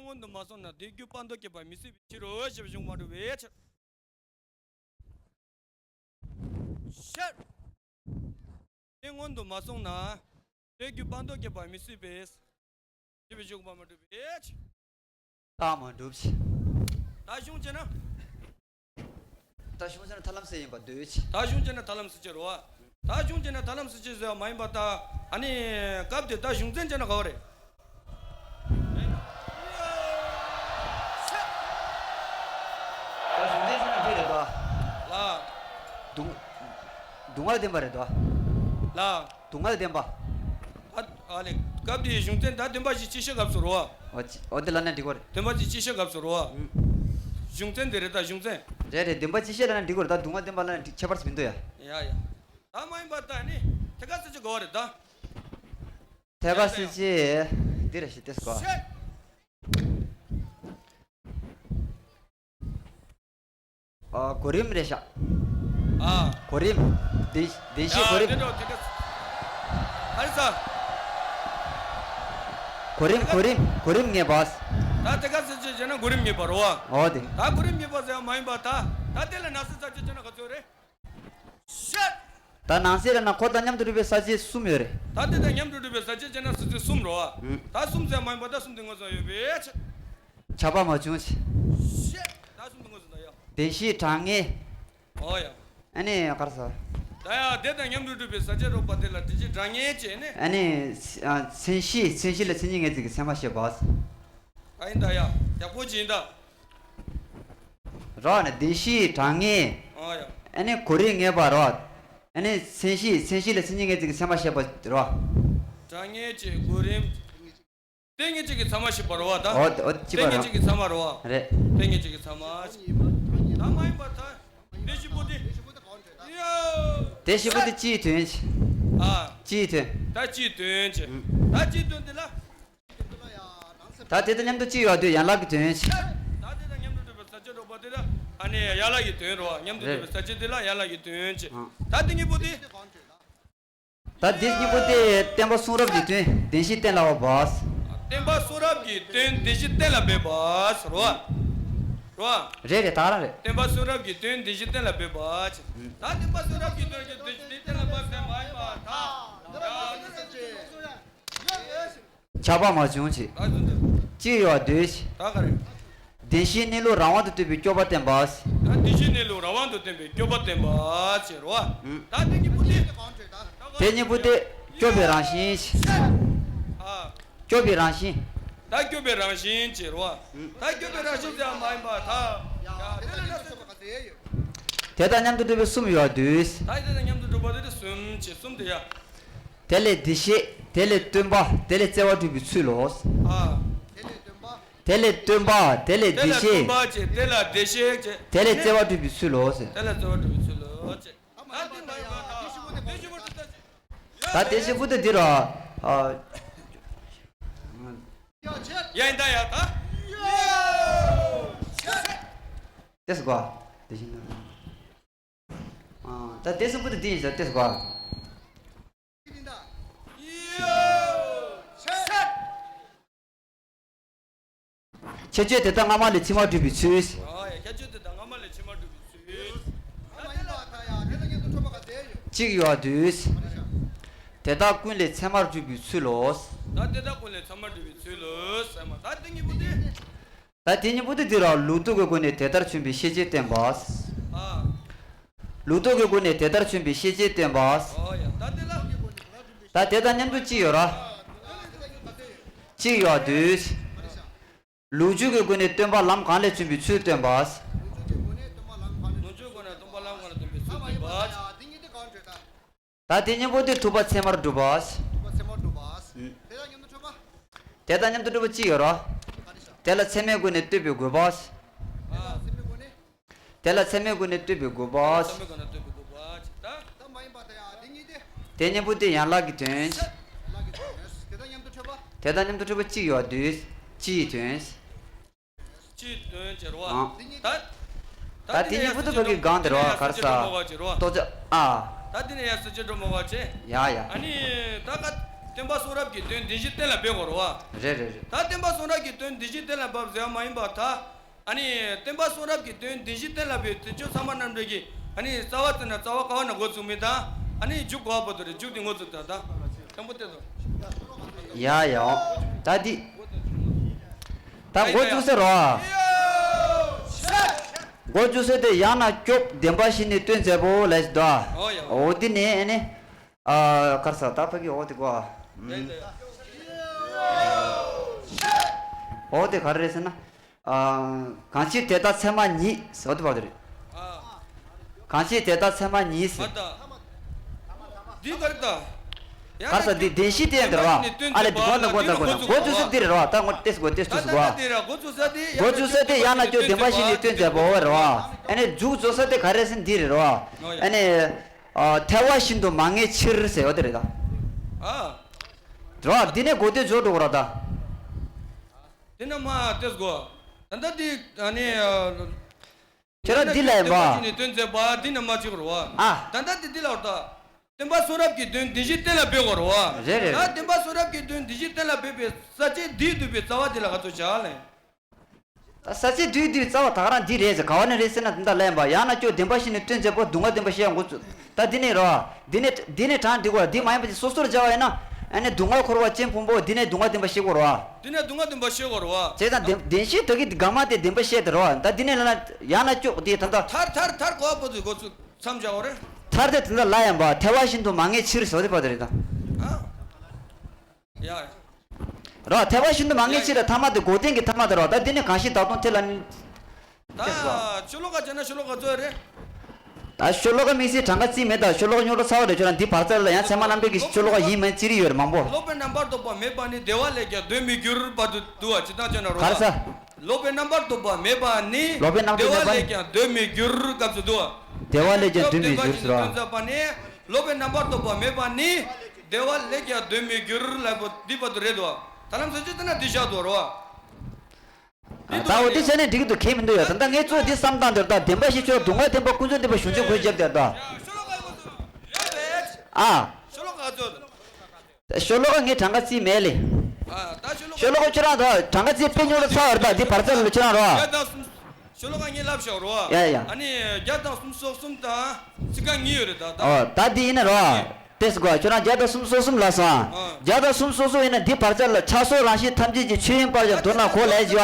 སྔོན་དུ་མ་སོང་ན་དེ་རྒྱུ་སྤང་ཐོབ་སྐྱེད་པར་མི་སྲིད་པའི་ཕྱིར་རོ་ཞེས་པའི་གཞུང་མ་གྲུབ་པའི་ཕྱིར། ཤད། དེ་སྔོན་དུ་མ་སོང་ན་དེ་རྒྱུ་སྤང་ཐོབ་སྐྱེད་པར་མི་སྲིད་པས། ཞེས་པའི་གཞུང་མ་གྲུབ་པའི་ཕྱིར། རྟགས་མ་གྲུབ་ཕྱིར། ད་གཞུང་བྱས་ན། ད་གཞུང་བྱས་ན་ཐར་ལམ་སེལ་ཡིན་པ་འདོད་ཅི། ད་གཞུང་བྱས་ན་ཐར་ལམ་སེལ་བྱེད་རོ། ད་གཞུང་བྱས་ན་ཐར་ལམ་སེལ་བྱེད་ཟེར་བ་མ་ཡིན་པ་ད། ཨ་ནི། སྐབས་དེ་ད་གཞུང་ཚན་བྱས་ན་ག་བ་རེད། ད་གཞུང་ཚན་བྱས་ན་འདི་རེད་དོ། ལ། སྡུག་སྡུག་བསྔལ་བདེན་པ་རེད་དོ། ལ། སྡུག་བསྔལ་བདེན་པ། ཨ་ཨ་ལེ། སྐབས་དེའི་གཞུང་ཚན་ད་བདེན་པ་བཞི་སྤྱི་བཤད་སྐབས་སུ་རོ། འོ་ཅི་འོ་དེ་ལ་ན་འགྲིག་གོ་རེད། བདེན་པ་བཞི་སྤྱི་བཤད་སྐབས་སུ་རོ། ཨུམ། གཞུང་ཚན་དེ་རེད་ད་གཞུང་ཚན། རེད་རེད། བདེན་པ་སྤྱི་བཤད་ལ་ན་འགྲིག་གོ་རེད། ད་སྡུག་བསྔལ་བདེན་པ་ལ་ན་འགྲིག་ཁྱད་པར་མི་འདུག་ཡ། ཡ་ཡ། ད་མ་ཡིན་པ་ད་ནི། ཐད་ཀར་སེལ་བྱེད་དགོས་པ་རེད་ད། ཐད་ཀར་སེལ་བྱེད་འདི་རེད་ཞེས་ཏེ་གོ། ཤད། ཨ། གོ་རིམ་རེད་ཤག་ཨ། གོ་རིམ། བདེན་བདེན་བཞིའི་གོ་རིམ། ཡ་དེ་འདྲ་དེ་འདྲ། ཧ་རི་ས། གོ་རིམ་གོ་རིམ་གོ་རིམ་ངེས་པ། ད་དེ་ག་ཟེར་ཅི་བྱས་ན་གོ་རིམ་ངེས་པ་རོ། འོ་དེ། ད་གོ་རིམ་ངེས་པ་ཟེར་བ་མ་ཡིན་པ་ད། ད་དེ་ལ་ན་ཟེར་ས་ཅི་བྱས་ན་ག་ཚོད་རེད། ཤད། ད་ནང་གསེས་ར་ན་ཁོ་དང་མཉམ་དུ་གྲུབ་པའི་ས་བཅད་གསུམ་ཡོད་རེད། ད་དེ་དང་མཉམ་དུ་གྲུབ་པའི་ས་བཅད་བྱས་ན་ས་བཅད་གསུམ་རོ། ཨུ། ད་གསུམ་ཟེར་བ་མ་ཡིན་པ་ད་གསུམ་དེ་ངོས་བཟུང་ཡོད་པའི་ཕྱིར། ཁྱབ་པ་མ་བྱུང་ཕྱིར། ཤད། ད་གསུམ་དེ་ངོས་བཟུང་ད་ཡ། བདེན་བཞིའི་གྲངས་ངེས། ཨོ་ཡ། ཨ་ནི་ག་རེ་ཟེར། ད་ཡ་དེ་དང་མཉམ་དུ་གྲུབ་པའི་ས་བཅད་རོ་པ་དེ་ལ་བདེན་བཞིའི་གྲངས་ངེས་བྱས་ནས། ཨ་ནི་ཨ་མཚན་གཞི་མཚན་གཞི་ལ་མཚན་ཉིད་ངེས་ཚིག་གི་ཚད་མ་བཤད་པ། ད་ཡིན་ད་ཡ། ཡག་པོ་ཅིག་ཡིན་ད། རོ་ནི་བདེན་བཞིའི་གྲངས་ངེས། ཨོ་ཡ། ཨ་ནི་གོ་རིམ་ངེས་པ་རོ། ཨ་ནི་མཚན་གཞི་མཚན་གཞི་ལ་མཚན་ཉིད་ངེས་ཚིག་གི་ཚད་མ་བཤད་པ་རོ། གྲངས་ངེས་བྱས་གོ་རིམ། དེ་ངེས་ཚིག་གི་ཚད་མ་བཤད་པ་རོ་བ་ད། ཨོ་ཨོ་གཅིག་པ་རོ། དེ་ངེས་ཚིག་གི་ཚད་མ་རོ་བ། རེད། དེ་ངེས་ཚིག་གི་ཚད་མ། ད་མ་ཡིན་པ་ད། དེ་བཞི་པོ་དེ། ཡ། དེ་བཞི་པོ་དེ་སྤྱིའི་དོན། ཨ། སྤྱིའི་དོན། ད་སྤྱིའི་དོན་བྱས། ཨུ། ད་སྤྱིའི་དོན་དེ་ལ། ད་དེ་དང་མཉམ་དུ་གཅིག་ཡོད་དུས་ཡན་ལག་གི་དོན། ད་དེ་དང་མཉམ་དུ་གྲུབ་པའི་ས་བཅད་རོ་པ་དེ་ལ་ཨ་ནི་ཡན་ལག་གི་དོན་རོ། མཉམ་དུ་གྲུབ་པའི་ས་བཅད་དེ་ལ་ཡན་ལག་གི་དོན་བྱས། ཨ། ད་དེ་གཉིས་པོ་དེ། ད་དེ་གཉིས་པོ་དེ་བསྟན་པ་གསུང་རབ་ཀྱི་དོན་བདེན་བཞི་གཏན་ལ་དབབ་པ། བསྟན་པ་གསུང་རབ་ཀྱི་དོན་བདེན་བཞི་གཏན་ལ་འབེབས་པ་རོ། རོ། རེད་རེད་ད་རང་རེད། བསྟན་པ་གསུང་རབ་ཀྱི་དོན་བདེན་བཞི་གཏན་ལ་འབེབས་པ། ད་བསྟན་པ་གསུང་རབ་ཀྱི་དོན་གྱི་བདེན་བཞི་གཏན་ལ་འབེབས་པ་མ་ཡིན་པ་ད། ཁྱབ་པ་མ་བྱུང་ཕྱིར། ད་གཅིག་ཡོད་དུས། ད་ག་རེ། བདེན་བཞིའི་གནས་ལུགས་རང་དབང་དུ་སྟོན་པའི་སྐྱོབ་པ་བསྟན་པ། ད་བདེན་བཞིའི་གནས་ལུགས་རང་དབང་དུ་སྟོན་པའི་སྐྱོབ་པ་བསྟན་པ་ཟེར་རོ། ཨུ། ད་དེ་གཉིས་པོ་དེ། དེ་གཉིས་པོ་དེ་སྐྱོབ་པའི་རང་བཞིན། ཨ། སྐྱོབ་པའི་རང་བཞིན། ད་སྐྱོབ་པའི་རང་བཞིན་ཟེར་རོ། ཨུ། ད་སྐྱོབ་པའི་རང་བཞིན་ཟེར་བ་མ་ཡིན་པ་ད། ཡ་དེ་ལ་ན་ཟེར་བ་ག་ཚད་ཡོད། དེ་དང་མཉམ་དུ་གྲུབ་པའི་གསུམ་ཡོད་དུས། ད་དེ་དང་མཉམ་དུ་གྲུབ་པ་དེ་དེ་གསུམ་བྱས་གསུམ་དེ་ཡ། དེ་ལས་བདེ་གཤེགས། དེ་ལས་སྟོན་པ། དེ་ལས་བརྩེ་བ་སྒྲུབ་པའི་ཚུལ་ལོ། ཨ། དེ་ལས་སྟོན་པ། དེ་ལས་སྟོན་པ། དེ་ལས་བདེ་གཤེགས། དེ་ལས་བརྩེ་བ་སྒྲུབ་པའི་ཚུལ་ལོ། དེ་ལས་བརྩེ་བ་སྒྲུབ་པའི་ཚུལ་ལོ། ད་དེ་བཞི་པོ་དེ་འདི་ར། ཨ། ཡ་ཡིན་ད་ཡ་ད། ཏེས་གོ། དེ་བཞིན་ནོ། ཨ། ད་དེ་གསུམ་པོ་དེ་འདི་ཡིན་ཟེར་ཏེས་གོ། ཁྱད་ཆོས་དེ་དག་སྔ་མ་ལས་ཕྱི་མར་གྲུབ་པའི་ཚུལ། ཨ་ཡ། ཁྱད་ཆོས་དེ་དག་སྔ་མ་ལས་ཕྱི་མར་གྲུབ་པའི་ཚུལ། གཅིག་ཡོད་དུས། དེ་དག་ཀུན་ལས་ཚད་མར་གྲུབ་པའི་ཚུལ་ལོ། ད་དེ་དག་ཀུན་ལས་ཚད་མར་གྲུབ་པའི་ཚུལ་ལོ། ཟེར་མ་ད་དེ་གཉིས་པོ་དེ། ད་དེ་གཉིས་པོ་དེ་འདི་ར་ལུགས་ལྡོག་གི་སྒོ་ནས་དེ་ལྟར་བྱུང་བའི་ཤེས་བྱེད་བསྟན་པ། ཨ། ལུགས་ལྡོག་གི་སྒོ་ནས་དེ་ལྟར་བྱུང་བའི་ཤེས་བྱེད་བསྟན་པ། ཨོ་ཡ། ད་དེ་ལ། ད་དེ་དང་མཉམ་དུ་གཅིག་ཡོད་ར། གཅིག་ཡོད་དུས། ལུགས་འབྱུང་གི་སྒོ་ནས་སྟོན་པ་ལམ་གང་ལས་བྱུང་བའི་ཚུལ་སྟོན་པ། ལུགས་འབྱུང་གི་སྒོ་ནས་སྟོན་པ་ལམ་གང་ལས་སྟོན་པའི་ཚུལ་སྟོན་པ། ད་དེ་གཉིས་པོ་དེ་ཐུབ་པ་ཚད་མར་གྲུབ་པ། ཐུབ་པ་ཚད་མར་གྲུབ་པ། ཨུ། དེ་དང་མཉམ་དུ་གྲུབ་པ། དེ་དང་མཉམ་དུ་གྲུབ་པ་གཅིག་ཡོད་ར། ག་རེ་ཟེར། དེ་ལ་ཚད་མའི་སྒོ་ནས་ལྟོས་པའི་དགོས་པ། ཨ། ཚད་མའི་སྒོ་ནས། དེ་ལ་ཚད་མའི་སྒོ་ནས་ལྟོས་པའི་དགོས་པ། ཚད་མའི་སྒོ་ནས་ལྟོས་པའི་དགོས་པ། ད། ད་མ་ཡིན་པ་ད་ཡ་དེ་གཉིས་དེ། དེ་གཉིས་པོ་དེ་ཡན་ལག་གི་དོན། ཡན་ལག་གི་དོན། དེ་དང་མཉམ་དུ་འཕྲད་པ། དེ་དང་མཉམ་དུ་འཕྲད་པ་གཅིག་ཡོད་དུས། སྤྱིའི་དོན། སྤྱིའི་དོན་ཟེར་བ། ཨང་། ད། ད་དེ་གཉིས་པོ་དེ་ཕ་གི་གང་དེ་རེད་བ། ག་རེ་ཟེར། རྟོགས་བྱ། ཨ། ད་དེ་ནས་ཡ་ས་བཅད་སྒྲོ་མ་བ་བྱས། ཡ་ཡ། ཨ་ནི་ད་ག་སྟོན་པ་གསུང་རབ་ཀྱི་དོན་བདེན་བཞི་གཏན་ལ་འབེབས་དགོས་རེད་བ། རེད་རེད་རེད། ད་སྟོན་པ་གསུང་རབ་ཀྱི་དོན་བདེན་བཞི་གཏན་ལ་འབེབས་ཟེར་བ་མ་ཡིན་པ་ད། ཨ་ནི་སྟོན་པ་གསུང་རབ་ཀྱི་དོན་བདེན་བཞི་གཏན་ལ་འབེབས་དེ་ཚོ་ཚང་མ་རྣམ་འགྲེལ་གྱི་ཨ་ནི་རྩ་བ་བཙུགས་ན་རྩ་བ་ག་བ་ན་འགོ་བཙུགས་མིན་ད། ཨ་ནི་མཇུག་ག་བ་བར་དུ་རེད། མཇུག་དེ་འགོ་བཙུགས་ད་ད། དང་པོ་དེ་ཚོ། ཡ་ཡ་འོ། ད་འདི། ད་འགོ་བཙུགས་ཟེར་རོ། འགོ་བཙུགས་ཟེར་དེ་ཡང་ན་སྐྱོབ་བདེན་པ་བཞི་ནི་སྟོན་མཛད་པོ་ལས་ད། འོ་ཡ། འོ་འདི་ནས་ཨ་ནི། ཨ་གར་ས་ད་ཕ་གི་འོ་དེ་གོ། འོ་དེ་ག་རེ་རེད་ཟེར་ན། ཨ། གང་ཕྱིར་དེ་ལྟར་ཚད་མ་ཉིད་ཟེར་བ་དེ་བར་དུ་རེད། ཨ། གང་ཕྱིར་དེ་ལྟར་ཚད་མ་ཉིད་ཟེར། འདི་ག་རེ་ད། གར་ས་འདི་བདེན་བཞི་སྟོན་དེ་རེད་བ། ཨ་ལས་འདི་གོ་ན་གོ་ན་གོ་ན་འགོ་བཙུགས་ཟེར་འདི་རེད་བ། ད་ངོ་ཏེས་གོ་ཏེས་ཏུས་གོ། འགོ་བཙུགས་ཟེར་དེ་ཡང་ན་སྐྱོབ་བདེན་པ་བཞི་ནི་སྟོན་མཛད་པའོ་རེད་བ། ཨ་ནི་མཇུག་རྫོགས་ས་དེ་ག་རེ་ཟེར་འདི་རེད་བ། ཨ་ནི། ཨ། ཐལ་བ་བཞིན་དུ་མ་ངེས་ཕྱིར་ཟེར་བ་དེ་རེད་ད། ཨ། རེད་བ། འདི་ནས་འགོ་སྟོད་འཇོག་འགྲོ་གོ་ར་ད། དེ་ན་མ་ཏེས་གོ། ད་ལྟ་འདི་ཨ་ནི། ཁྱེད་རང་འདི་ལ་ཡིན་པ། སྟོན་པ་བཞི་ནི་སྟོན་མཛད་པ་འདི་ན་མ་ཅིག་རོ། ཨ། ད་ལྟ་འདི་འདི་ལ་རོ་ད། སྟོན་པ་གསུང་རབ་ཀྱི་དོན་བདེན་བཞི་གཏན་ལ་འབེབས་དགོས་རོ། རེད་རེད། ད་སྟོན་པ་གསུང་རབ་ཀྱི་དོན་བདེན་བཞི་གཏན་ལ་འབེབས་པའི་ས་བཅད་འདིའི་བསྡུས་པའི་རྩ་བ་འདི་ལ་ག་ཚོད་བྱ་ལེ། ད་ས་བཅད་བསྡུས་བསྡུས་རྩ་བ་ད་ག་རང་འདི་རེད་ཟེར་ག་བ་ནས་རེད་ཟེར་ན་འདི་འདྲ་ལས་པ་ཡང་ན་སྐྱོབ་བདེན་པ་བཞི་ནི་སྟོན་མཛད་པོ་སྡུག་བསྔལ་བདེན་པ་བཤད་ཡ་འགོ་བཙུགས། ད་འདི་ནས་རོ། འདི་ནས་འདི་ནས་དྲངས་འདི་གོ་འདི་མ་ཡིན་པ་ཅིག་སོ་སོར་སྦྱར་བ་ཡིན་ན། ཨ་ནི་སྡུག་བསྔལ་འཁོར་བ་ཅན་ཕུང་པོ་འདི་ནས་སྡུག་བསྔལ་བདེན་པ་བཤད་དགོས་རོ། འདི་ནས་སྡུག་བསྔལ་བདེན་པ་བཤད་དགོས་རོ། བྱས་ཙང་བདེན་བདེན་བཞི་ད་གི་འདི་ག་མ་དེ་བདེན་པ་བཤད་དེ་རོ། ད་འདི་ནས་ལ་ན་ཡང་ན་སྐྱོབ་འདི་ད་ད། ཐར་ཐར་ཐར་གོ་བ་པོ་ཚོས་འགོ་ཚུགས་མཚམས་བཞག་གོ་རེད། ཐར་དེ་དེ་འདྲ་ལ་ཡིན་པ་ཐལ་བ་བཞིན་དུ་མ་ངེས་ཕྱིར་ཟེར་བ་དེ་བར་དུ་རེད་ད། ཨ། ཡ། རོ། ཐལ་བ་བཞིན་དུ་མ་ངེས་ཕྱིར་ལ་ཐ་མ་དེ་འགོག་བདེན་གྱི་ཐ་མ་དེ་རོ། ད་འདི་ནི་གང་ཞིག་ད་དུང་དེ་ལ་ནི། ད་ཤོ་ལོ་ཀ་བྱས་ན་ཤོ་ལོ་ཀ་ག་ཚོད་རེད། ད་ཤོ་ལོ་ཀ་དམིགས་བསལ་གྲངས་ཀ་རྩིས་མེད། ད་ཤོ་ལོ་ཀ་རྙོག་དྲ་ཚ་བ་རེད། ཁྱོད་རང་འདི་བར་ཚར་ལ་ཡང་ཚད་མ་རྣམ་འགྲེལ་གྱི་ཤོ་ལོ་ཀ་ཡིན་མིན་ཅི་རིགས་ཡོད་རེད་མང་པོ། ལོག་པའི་རྣམ་པར་རྟོག་པ་མེད་པ་ནི། བདེ་བ་ལས་ཀྱང་འདོད་མི་འགྱུར་བར་དུ་འདུག་བ་ཇི་ལྟར་བྱས་ན་རོ། གར་ས། ལོག་པའི་རྣམ་པར་རྟོག་པ་མེད་པ་ནི། ལོག་པའི་རྣམ་རྟོག་བདེ་བ་མེད་པ། ལས་ཀྱང་འདོད་མི་འགྱུར་སྐབས་སུ་འདུག་བ། བདེ་བ་ལས་ཀྱང་འདོད་མི་འགྱུར་ཟེར་བ། སྟོན་མཛད་པ་ནི། ལོག་པའི་རྣམ་པར་རྟོག་པ་མེད་པ་ནི། བདེ་བ་ལས་ཀྱང་འདོད་མི་འགྱུར་ལབ་པོ་འདི་བར་དུ་རེད་དོ། ད་ལམ་སོ་ཅི་ཙི་ན་འདི་བཞག་དོ་རོ། ད་འོ་དེ་བྱས་ནས་འགྲིག་གི་འདུག་གལ་མི་འདུག་ཡ། ད་ལྟ་ངས་གཙོ་འདི་བསམ་སྟངས་འདིར་ད་བདེན་པ་བཞི་ཆོས་སྡུག་བསྔལ་བདེན་པ་ཀུན་རྫོབ་བདེན་པ་གཞུང་ཆེན་གོས་རྒྱབ་དེར་ད། ཨ། ཤོ་ལོ་ཀ་ག་ཚོད། ཤོ་ལོ་ཀ་ངས་གྲངས་ཀ་རྩིས་མེད་ལེ། ཨ། ད་ཤོ་ལོ་ཀ། ཤོ་ལོ་ཀ་ཁྱོད་རང་ད་གྲངས་ཀ་རྩིས་དཔེ་ཉུང་རུ་ཚར་བ་རེད་ད། འདི་བར་ཚར་ལ་ཁྱོད་རང་རོ། བརྒྱ་དང་གསུམ། ཤོ་ལོ་ཀ་ངས་ལབ་ཤོག་རོ། ཡ་ཡ། ཨ་ནི་བརྒྱ་དང་སུམ་ཅུ་སོ་གསུམ་དང་ཚིག་རྐང་གཉིས་ཡོད་རེད་ད་ད། ཨོ་ད་འདི་ཡིན་ན་རོ། ཨ། ཏེས་གོ་ཁྱོད་རང་བརྒྱ་དང་སུམ་ཅུ་སོ་གསུམ་ལབ་སོང་། ཨ། བརྒྱ་དང་སུམ་ཅུ་སོ་གསུམ་ཡིན་ན་འདི་བར་ཚར་ལ་ཆགས་སོགས་རང་བཞིན་ཐམས་ཅད་ཀྱི་ཆོས་ཡིན་པར་ཡང་མདོར་ན་གོ་ལས་བྱ།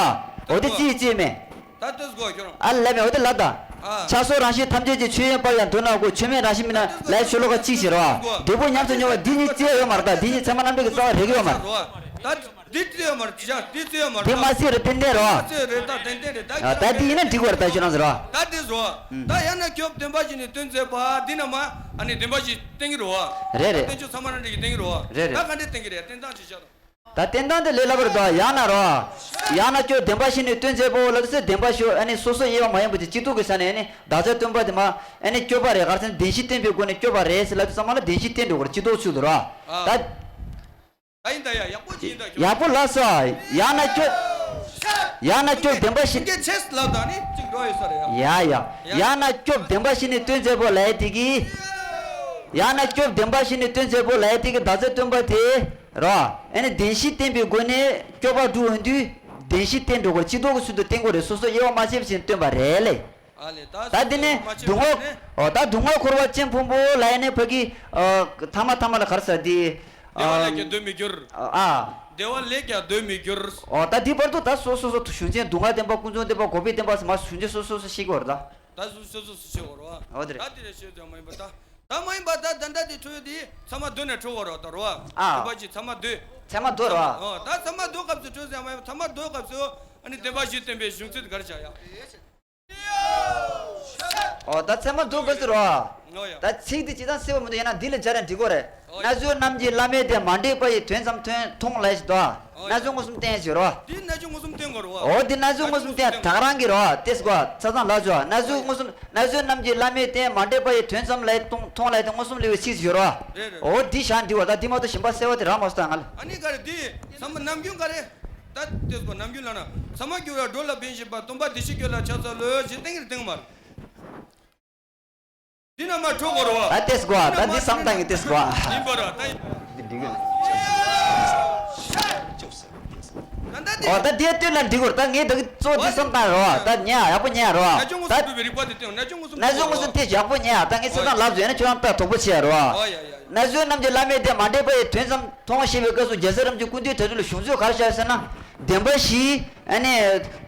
འོ་དེ་ཅི་ཡིན་ཅི་མེད། ད་ལྟོས་གོ་ཁྱོད་རང་། ཨ་ལས་མེད་འོ་དེ་ལབ་ད། ཨ། ཆགས་སོགས་རང་བཞིན་ཐམས་ཅད་ཀྱི་ཆོས་ཡིན་པར་ཡང་མདོར་ན་གོ། ཆོས་མེད་རང་བཞིན་མིན་ན་ལས་ཤོ་ལོ་ཀ་གཅིག་བྱེད་རོ། འབྲས་བུ་ཉམས་སུ་མྱོང་བ་འདི་གཉིས་རྩིས་ཡོད་མ་རེད་ད། འདི་གཉིས་ཚད་མ་རྣམ་འགྲེལ་གྱི་རྩ་བ་རེག་གི་ཡོད་མ་རེད། འདི་རྩིས་ཡོད་མ་རེད། འདི་རྩིས་ཡོད་མ་རེད་འདི་མ་རྩིས་རེད་ཏན་ཏན་རོ། མ་རྩིས་རེད་ད་ཏན་ཏན་རེད་ད། ད་འདི་ཡིན་ན་འགྲིག་པ་རེད་ད་ཁྱོད་རང་ཚོ་རོ། ད་འདི་བཟོ། ད་ཡང་ན་སྐྱོབ་བདེན་པ་བཞི་ནི་སྟོན་མཛད་པ་འདི་ན་མ་ཨ་ནི་བདེན་པ་བཞི་བསྟན་གྱི་རེད་བ། རེད་རེད། བསྟན་བཅོས་ཚད་མ་རྣམ་འགྲེལ་གྱི་བསྟན་གྱི་རེད་བ། རེད་རེད། ད་ག་འདྲས་བསྟན་གྱི་རེད་བསྟན་སྟངས་ཅིག་བྱ་དང་། ད་བསྟན་སྟངས་དེ་ལས་སླ་པོ་རེད་དོ། ཡང་ན་རོ། ཡང་ན་སྐྱོབ་བདེན་པ་བཞི་ནི་སྟོན་མཛད་པའོ་ལབ་དུས་བདེན་པ་བཞི་ཨ་ནི་སོ་སོ་དབྱེ་བ་མ་ཡིན་པ་དེ་སྤྱི་ལྡོག་གི་ས་ནས་ཨ་ནི་བདག་ཅག་སྟོན་པ་དེ་མ་ཨ་ནི་སྐྱོབ་པ་རེད་ག་རེ་ཟེར་ན་བདེན་བཞི་བསྟན་པའི་སྒོ་ནས་སྐྱོབ་པ་རེད་ཟེར་ལབ་དུས་ཙམ་པ་ལ་བདེན་བཞི་བསྟན་འགྲོ་དགོས་རེད་སྤྱི་ལྡོག་ཚུལ་དུ་རོ། ད། ད་ཡིན་ད་ཡ་ཡག་པོ་ཅིག་ཡིན་ད་ཁྱོད། ཡག་པོ་ལབ་སོང་། ཡང་ན་སྐྱོབ། ཡང་ན་སྐྱོབ་བདེན་པ་བཞི། ཁྱེད་ཆེས་ལབ་ད་ནི་གཅིག་འགྲོ་ཡོད་ས་རེད་ཡ། ཡ་ཡ། ཡང་ན་སྐྱོབ་བདེན་པ་བཞི་ནི་སྟོན་མཛད་པའོ་ལབ་ཡ་དེ་གི། ཡང་ན་སྐྱོབ་བདེན་པ་བཞི་ནི་སྟོན་མཛད་པའོ་ལབ་ཡ་དེ་གི་བདག་ཅག་སྟོན་པ་དེ། རོ། ཨ་ནི་བདེན་བཞི་བསྟན་པའི་སྒོ་ནས་སྐྱོབ་པ་སྒྲུབ་འོང་དུས། བདེན་བཞི་བསྟན་འགྲོ་དགོས་སྤྱི་ལྡོག་གི་ཚུལ་དུ་བསྟན་དགོས་རེད་སོ་སོ་དབྱེ་བ་མ་ཕྱེ་བཞིན་སྟོན་པ་རེད་ལེ། ཨ་ལེ་ད་ད་འདི་ནས་སྡུག་བསྔལ། ཨོ་ད་སྡུག་བསྔལ་འཁོར་བ་ཅན་ཕུང་པོ་ལ་ཡ་ནས་ཕ་གི། ཐ་མ་ཐ་མ་ལ་གར་ས་དེ། བདེ་བ་ལས་ཀྱང་འདོད་མི་འགྱུར། ཨ། བདེ་བ་ལས་ཀྱང་འདོད་མི་འགྱུར། ཨོ་ད་འདི་བར་དུ་ད་སོ་སོ་སོ་གཞུང་ཆེན་སྡུག་བསྔལ་བདེན་པ་ཀུན་འབྱུང་བདེན་པ་འགོག་པའི་བདེན་པ་ཟེར་མ་གཞུང་ཆེན་སོ་སོ་སོ་ཤེས་དགོས་རེད་ད། ད་སོ་སོ་སོ་སོ་ཤེས་དགོས་རེད་བ། ཨོ་དེ་རེད། ད་དེ་རེད་ཤེས་ཙང་མ་ཡིན་པ་ད། ད་མ་ཡིན་པ་ད་ད་ད་དེ་འཕྲོས་དེ་ཚད་མ་མདོ་ནས་འཕྲོས་དགོས་རེད་ད་རོ། ཨ། བདེན་པ་ཅིག་ཚད་མ་མདོ། ཚད་མ་མདོ་རེད་བ། ཨོ་ད་ཚད་མ་མདོ་སྐབས་སུ་འཕྲོས་ཙང་མ་ཡིན་པ་ཚད་མ་མདོ་སྐབས་སུ་ཨ་ནི་བདེན་པ་བཞི་སྟོན་པའི་གཞུང་ཚིག་ག་རེ་བྱ་ཡ། ཨོ་ད་ཚད་མ་མདོ་དགོས་ཟེར་རོ། ཨོ་ཡ། ད་ཚིག་འདི་ཇི་ལྟར་གསལ་བ་མི་འདུག་ཡང་ན་འདི་ལ་སྦྱར་ནས་འབྲི་དགོས་རེད། ཨོ་ཡ། རྣལ་འབྱོར་རྣམས་ཀྱི་བླ་མེད་དེ་མ་འདྲེས་པ་ཡི་དོན་ཙམ་ཐོན་མཐོང་ལས་ཤིག་དོ། ཨོ་ཡ། རྣལ་འབྱོར་མངོན་སུམ་བསྟན་ཟེར་རོ། འདི་རྣལ་འབྱོར་མངོན་སུམ་བསྟན་དགོས་རེད་བ། ཨོ་འདི་རྣལ་འབྱོར་མངོན་སུམ་བསྟན་ད་ག་རང་གི་རོ་ཏེས་གོ་ཚ་ཚང་ལ་ཇོ་རྣལ་འབྱོར་མངོན་སུམ་རྣལ་འབྱོར་རྣམས་ཀྱི་བླ་མེད་དེ་མ་འདྲེས་པ་ཡི་དོན་ཙམ་ལས་མཐོང་མཐོང་ལས་དེ་མངོན་སུམ་ལས་པའི་ཚིག་ཟེར་རོ། རེད་རེད། ཨོ་འདི་བཞག་འདི་བ་ད་འདི་མ་གཏོགས་གཞན་པ་གསལ་བ་དེ་རག་མ་སོང་ད་ང་ལ། ཨ་ནི་ག་རེ་འདི་ཚང་མ་ནམ་རྒྱུན་ག་རེ། ད་ཏེས་གོ་ནམ་རྒྱུན་ལ་ན་ཚ་མ་རྒྱུ་བ་འགྲོ་ལ་འབེན་བཞིན་པ་སྟོན་པ་བདེ་གཤེགས་ཁྱོད་ལ་ཕྱག་འཚལ་ལོ་ཞེས་བསྟན་གྱི་རེད་བསྟན་གྱི་མ་རེད། འདི་ན་མ་འཕྲོ་གོ་རོ། ད་ཏེས་གོ་ད་འདི་བསམ་བཏང་གི་ཏེས་གོ་ཡིན་པ་ར་ད་ཡིན། འདི་འགྲིག་གི། ཨོ་ད་དེ་སྟོན་ལ་འགྲིག་གོ་ད་ངས་ད་གི་གཙོ་དེ་བསམ་བཏང་རོ། ད་ཉན་ཡག་པོ་ཉན་རོ། རྣལ་འབྱོར་མངོན་སུམ་ད་སྒྲུབ་པའི་རིགས་པ་དེ་སྟོན། རྣལ་འབྱོར་མངོན་སུམ་རྣལ་འབྱོར་མངོན་སུམ་དེ་ཡག་པོ་ཉན་ཡག་ད་ངས་བསམ་བཏང་ལབ་བཟོས་ན་ཁྱོད་རང་ད་དོག་པོ་ཆེ་རོ། ཨོ་ཡ་ཡ། རྣལ་འབྱོར་རྣམས་ཀྱིས་བླ་མེད་དེ་མ་འདྲེས་པ་ཡི་དོན་ཙམ་མཐོང་ཞེས་པའི་སྐབས་སུ་རྒྱལ་སྲས་རིན་པོ་ཆེ་ཀུན་འདུས་གྲགས་འཇུག་ལ་གཞུང་འཛོལ་ག་རེ་བཞག་ཟེར་ན། བདེན་པ་བཞི། ཨ་ནི་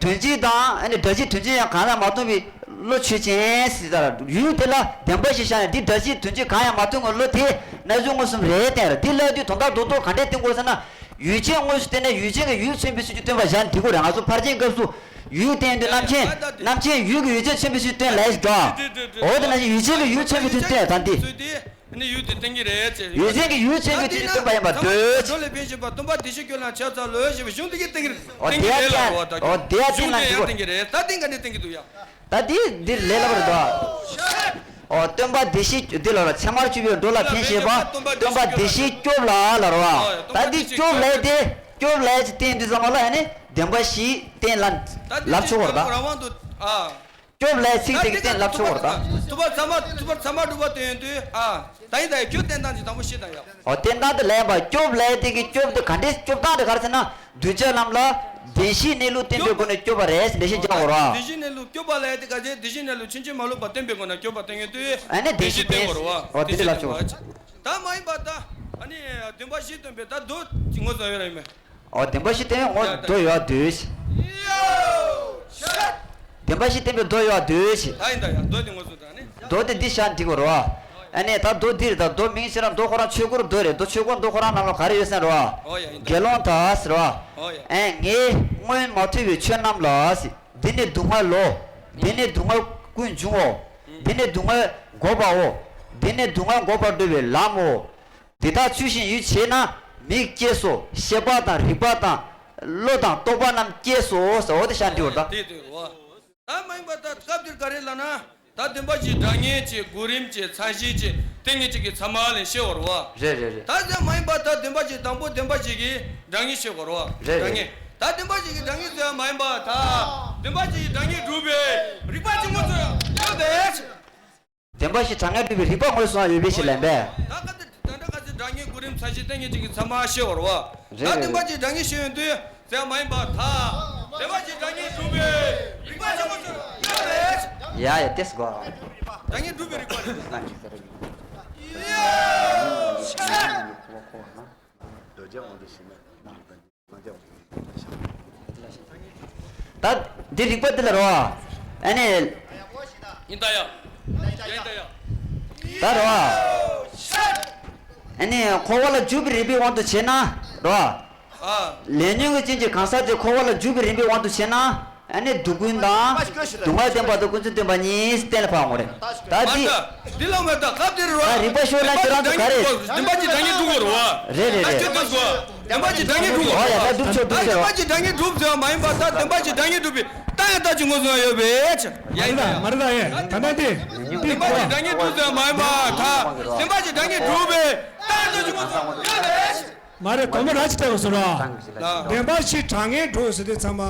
དོན་སྤྱི་དང་ཨ་ནི་སྒྲ་སྤྱི་དོན་སྤྱི་ཡང་གང་ལ་མ་མཐོང་བའི་བློ་ཆོས་ཅན་ཟེར་ད་ཡུལ་དེ་ལ་བདེན་པ་བཞི་བཞག་ནས་འདི་སྒྲ་སྤྱི་དོན་སྤྱི་གང་ཡང་མ་མཐོང་བའི་བློ་དེ་རྣལ་འབྱོར་མངོན་སུམ་རེད་བསྟན་ར། འདི་ལ་དུས་དོན་དག་རྡོག་རྡོག་ག་འདྲས་བསྟན་དགོས་ཟེར་ན། ཡུལ་ཅན་དངོས་སུ་བསྟན་ནས་ཡུལ་ཅན་གྱི་ཡུལ་མཚོན་པའི་ཚུལ་གྱིས་སྟོན་པ་བཞག་ནས་འགྲིག་གོ་རེད། ང་ཚོ་ཕར་ཕྱིན་སྐབས་སུ་ཡུལ་བསྟན་དུས་རྣམ་མཁྱེན་རྣམ་མཁྱེན་ཡུལ་གྱི་ཡུལ་ཅན་མཚོན་པའི་ཚུལ་སྟོན་ལས་འགྲོ། འོ་དེ་ནང་བཞིན་ཡུལ་ཅན་གྱི་ཡུལ་མཚོན་པའི་ཚུལ་སྟོན་ད་འདི། ནི་ཡུལ་དེ་བསྟན་གྱི་རེད་ཅེས། ཡུལ་ཅན་གྱི་ཡུལ་མཚོན་པའི་ཚུལ་གྱིས་སྟོན་པ་ཡིན་པར་འདོད། འགྲོ་ལས་ཕན་བཞིན་པ་སྟོན་པ་བདེ་གཤེགས་ཁྱོད་ལ་ཕྱག་འཚལ་ལོ་ཞེས་པའི་གཞུང་འདི་གིས་བསྟན་གྱི་རེད། ཨོ་བསྟན་གྱི་དེ་རེད་ལ་ཡ་རོ་ད། ཨོ་དེ་ཡ་གཞུང་བསྟན་ལ་དེ་ཡང་འགྲིག་གོ། བསྟན་གྱི་རེད། ད་བསྟན་ག་ནས་བསྟན་གྱི་འདུག་ཡ། ད་འདི་འདིར་ལས་སླ་པོ་རེད་དོ། ཨོ་སྟོན་པ་བདེ་གཤེགས་འདི་ལ་རོ། ཚད་མར་གྱུར་པའི་འགྲོ་ལ་ཕན་བཞེད་པ་སྟོན་པ་བདེ་གཤེགས་སྐྱོབ་ལ་ལ་རོ། ད་འདི་སྐྱོབ་ལས་དེ་སྐྱོབ་ལས་ཀྱི་བསྟན་འདི་ཚང་མ་ལ་ཡ་ནི་བདེན་པ་བཞི་བསྟན་ལ་ལབ་ཆོག་གོ་ར་ད། རང་དབང་དུ་ཨ། སྐྱོབ་ལས་ཚིག་དེ་གི་བསྟན་ལབ་ཆོག་གོ་ར་ད། ཐུབ་པ་ཚད་མ་ཐུབ་པ་ཚད་མ་སྒྲུབ་པ་དོན་དུ་ཨ། ད་ཡིན་ད་ཡ་ཁྱོད་བསྟན་སྟངས་ཀྱི་དང་པོ་ཤེས་དང་ཡ། ཨོ་བསྟན་སྟངས་དེ་ལས་པ་སྐྱོབ་ལས་དེ་གི་སྐྱོབ་དེ་ག་འདྲས་སྐྱོབ་སྟངས་དེ་ག་རེ་ཟེར་ན། གདུལ་བྱ་རྣམས་ལ་བདེན་བཞིའི་གནས་ལུགས་བསྟན་པའི་སྒོ་ནས་སྐྱོབ་པ་རེད་ཟེར་འགྲེལ་བཤད་རྒྱག་གོ་ར། བདེན་བཞིའི་གནས་ལུགས་སྐྱོབ་པ་ལས་དེ་ག་ཚད་བདེན་བཞིའི་གནས་ལུགས་ཕྱིན་ཅི་མ་ལོག་པ་བསྟན་པའི་སྒོ་ནས་སྐྱོབ་པ་བསྟན་ཡོད་དུས། ཨ་ནི་བདེན་བཞི་བསྟན་གོ་ར་བ། ཨོ་དེ་ལ་ཆོག་ད་མ་ཡིན་པ་ད་ཨ་ནི་བདེན་པ་བཞི་སྟོན་པའི་ད་མདོ་ཅིག་ངོ་ཚ་ཡོད་ར་ཡིན་མེད། ཨོ་བདེན་པ་བཞི་བསྟན་ངོ་མདོ་ཡོད་དུས། བདེན་པ་བཞི་བསྟན་པའི་མདོ་ཡོད་དུས། ད་ཡིན་ད་ཡ་མདོ་དེ་ངོ་སོ་ད་ནི། མདོ་དེ་འདི་ཤ་འགྲིག་གོ་རོ། ཨ་ནི་ད་མདོ་འདིར་ད་མདོ་མིང་ཤེས་ར་མདོ་ཁོ་རང་ཆོས་སྐོར་མདོ་རེད། མདོ་ཆོས་སྐོར་མདོ་ཁོ་རང་ནང་ལ་ག་རེ་ཡོད་ཟེར་རོ། ཨོ་ཡ་ཡིན་ད། དགེ་སློང་དག་ཟེར་རོ། ཨོ་ཡ། ཨེ་ངས་སྔོན་མ་ཐོས་པའི་ཆོས་རྣམས་ལ་ཟེར། འདི་ནི་སྡུག་བསྔལ་ལོ། འདི་ནི་སྡུག་བསྔལ་ཀུན་འབྱུང་ངོ་། འདི་ནི་སྡུག་བསྔལ་འགོག་པའོ། འདི་ནི་སྡུག་བསྔལ་འགོག་པར་འདོད་པའི་ལམ་མོ། དེ་དག་ཚུལ་བཞིན་ཡུལ་བྱས་ན་མིག་སྐྱེས་སོ། ཤེས་པ་དང་རིག་པ་དང་བློ་དང་རྟོག་པ་རྣམས་སྐྱེས་སོ་ཟེར། འོ་དེ་ཤ་འདྲི་བར་ད། དེ་དེ་རེད་བ། ད་མ་ཡིན་པ་ད་སྐབས་འདིར་ག་རེ་ལབ་ན། ད་བདེན་པ་བཞིའི་གྲངས་ངེས་ཀྱི་གོ་རིམ་གྱི་མཚན་གཞི་ཀྱི་ཏིང་ངེ་འཛིན་གྱི་ཚད་མ་ལ་ཤེས་བར་བ། རེད་རེད་རེད། ད་ཟེར་མ་ཡིན་པ་ད་བདེན་པ་བཞི་དང་པོ་བདེན་པ་བཞི་གི་གྲངས་ངེས་ཤེས་བར་བ། རེད་རེད། གྲངས་ངེས། ད་བདེན་པ་བཞི་གི་གྲངས་ངེས་ཟེར་མ་ཡིན་པ་ད། བདེན་པ་བཞི་གི་གྲངས་ངེས་སྒྲུབ་པའི་རིགས་པ་གཅིག་མོ་ཚོ་ཡོད་པས། བདེན་པ་བཞི་གྲངས་ངེས་སྒྲུབ་པའི་རིགས་པ་དངོས་སུའང་ཡོད་པའི་ཕྱིར་ལན་པས། ད་ག་དེ་ད་ལྟ་ག་ཚོད་གྲངས་ངེས་གོ་རིམ་མཚན་གཞི་ཏིང་ངེ་འཛིན་གྱི་ཚད་མ་ཤེས་བར་བ། རེད་ད་རེད་བདེན་པ་རེད། བཞིའི་གྲངས་ངེས་ཤེས་ཡོང་དུས་ཟེར་མ་ཡིན་པ་ད། བདེན་པ་བཞིའི་གྲངས་ངེས་སྒྲུབ་པའི་རིགས་པ་ཆེན་པོ་ཚོ་ཡོད་རེད། ཡ་ཡ་ཏེས་གོ། གྲངས་ངེས་སྒྲུབ་པའི་རིགས་པ་རེད། ན་ཅིག་ཟེར་རེད། ད་འདི་རིགས་པ་འདི་ལ་རོ། ཨ་ནི། ཡིན་ད་ཡ། ཡིན་ད་ཡ། ད་རོ། ཨ་ནི་འཁོར་བ་ལ་འཇུག་པའི་རིགས་པའི་དབང་དུ་བྱས་ན་རོ། ཨ། ལས་ཉོན་གྱི་རྐྱེན་གྱིས་གང་ཟག་དེ་འཁོར་བ་ལ་འཇུག་པའི་རིགས་པའི་དབང་དུ་བྱས་ན། ཨ་ནི་སྡུག་ཀུན་དང་། སྡུག་བསྔལ་བདེན་པ་དང་ཀུན་རྫོབ་བདེན་པ་གཉིས་གཏན་ལ་ཕབ་ཡོང་བ་རེད། ད་འདི། འདི་ལ་མ་ད་སྐབས་དེར་རོ། ད་རིགས་པ་ཤོར་ན་ཁྱོད་རང་ཚོ་ག་རེ། བདེན་པ་གྱི་གྲངས་ངེས་སྒྲུབ་དགོས་རོ། རེད་རེད་རེད། ད་ཁྱོད་ཚོ་གོ། བདེན་པ་གྱི་གྲངས་ངེས་སྒྲུབ་དགོས་རོ། ཨོ་ཡ་ད་སྒྲུབ་ཆོག་སྒྲུབ་ཆོག་རོ། བདེན་པ་གྱི་གྲངས་ངེས་སྒྲུབ་ཟེར་བ་མ་ཡིན་པ་ད་བདེན་པ་གྱི་གྲངས་ངེས་སྒྲུབ་པའི་རྟགས་ཡང་ལྟ་ཅི་ངོ་སོང་ཡོད་པས། ཡ་ཡིན་ད་ཡ། མ་རེད་ད་ཡ། ད་ལྟ་དེ། བདེན་པ་གྱི་གྲངས་ངེས་སྒྲུབ་ཟེར་བ་མ་ཡིན་པ་ད། བདེན་པ་གྱི་གྲངས་ངེས་སྒྲུབ་པའི་རྟགས་ཡང་ལྟ་ཅི་ངོ་སོང་ཡོད་པས། མ་རེད། དོན་མོ་ར་ཅི་ལྟ་བུ་སོང་ར། བདེན་པ་བཞི་གྲངས་ངེས་སྒྲུབ་ཟེར་དུས་ཚང་མ།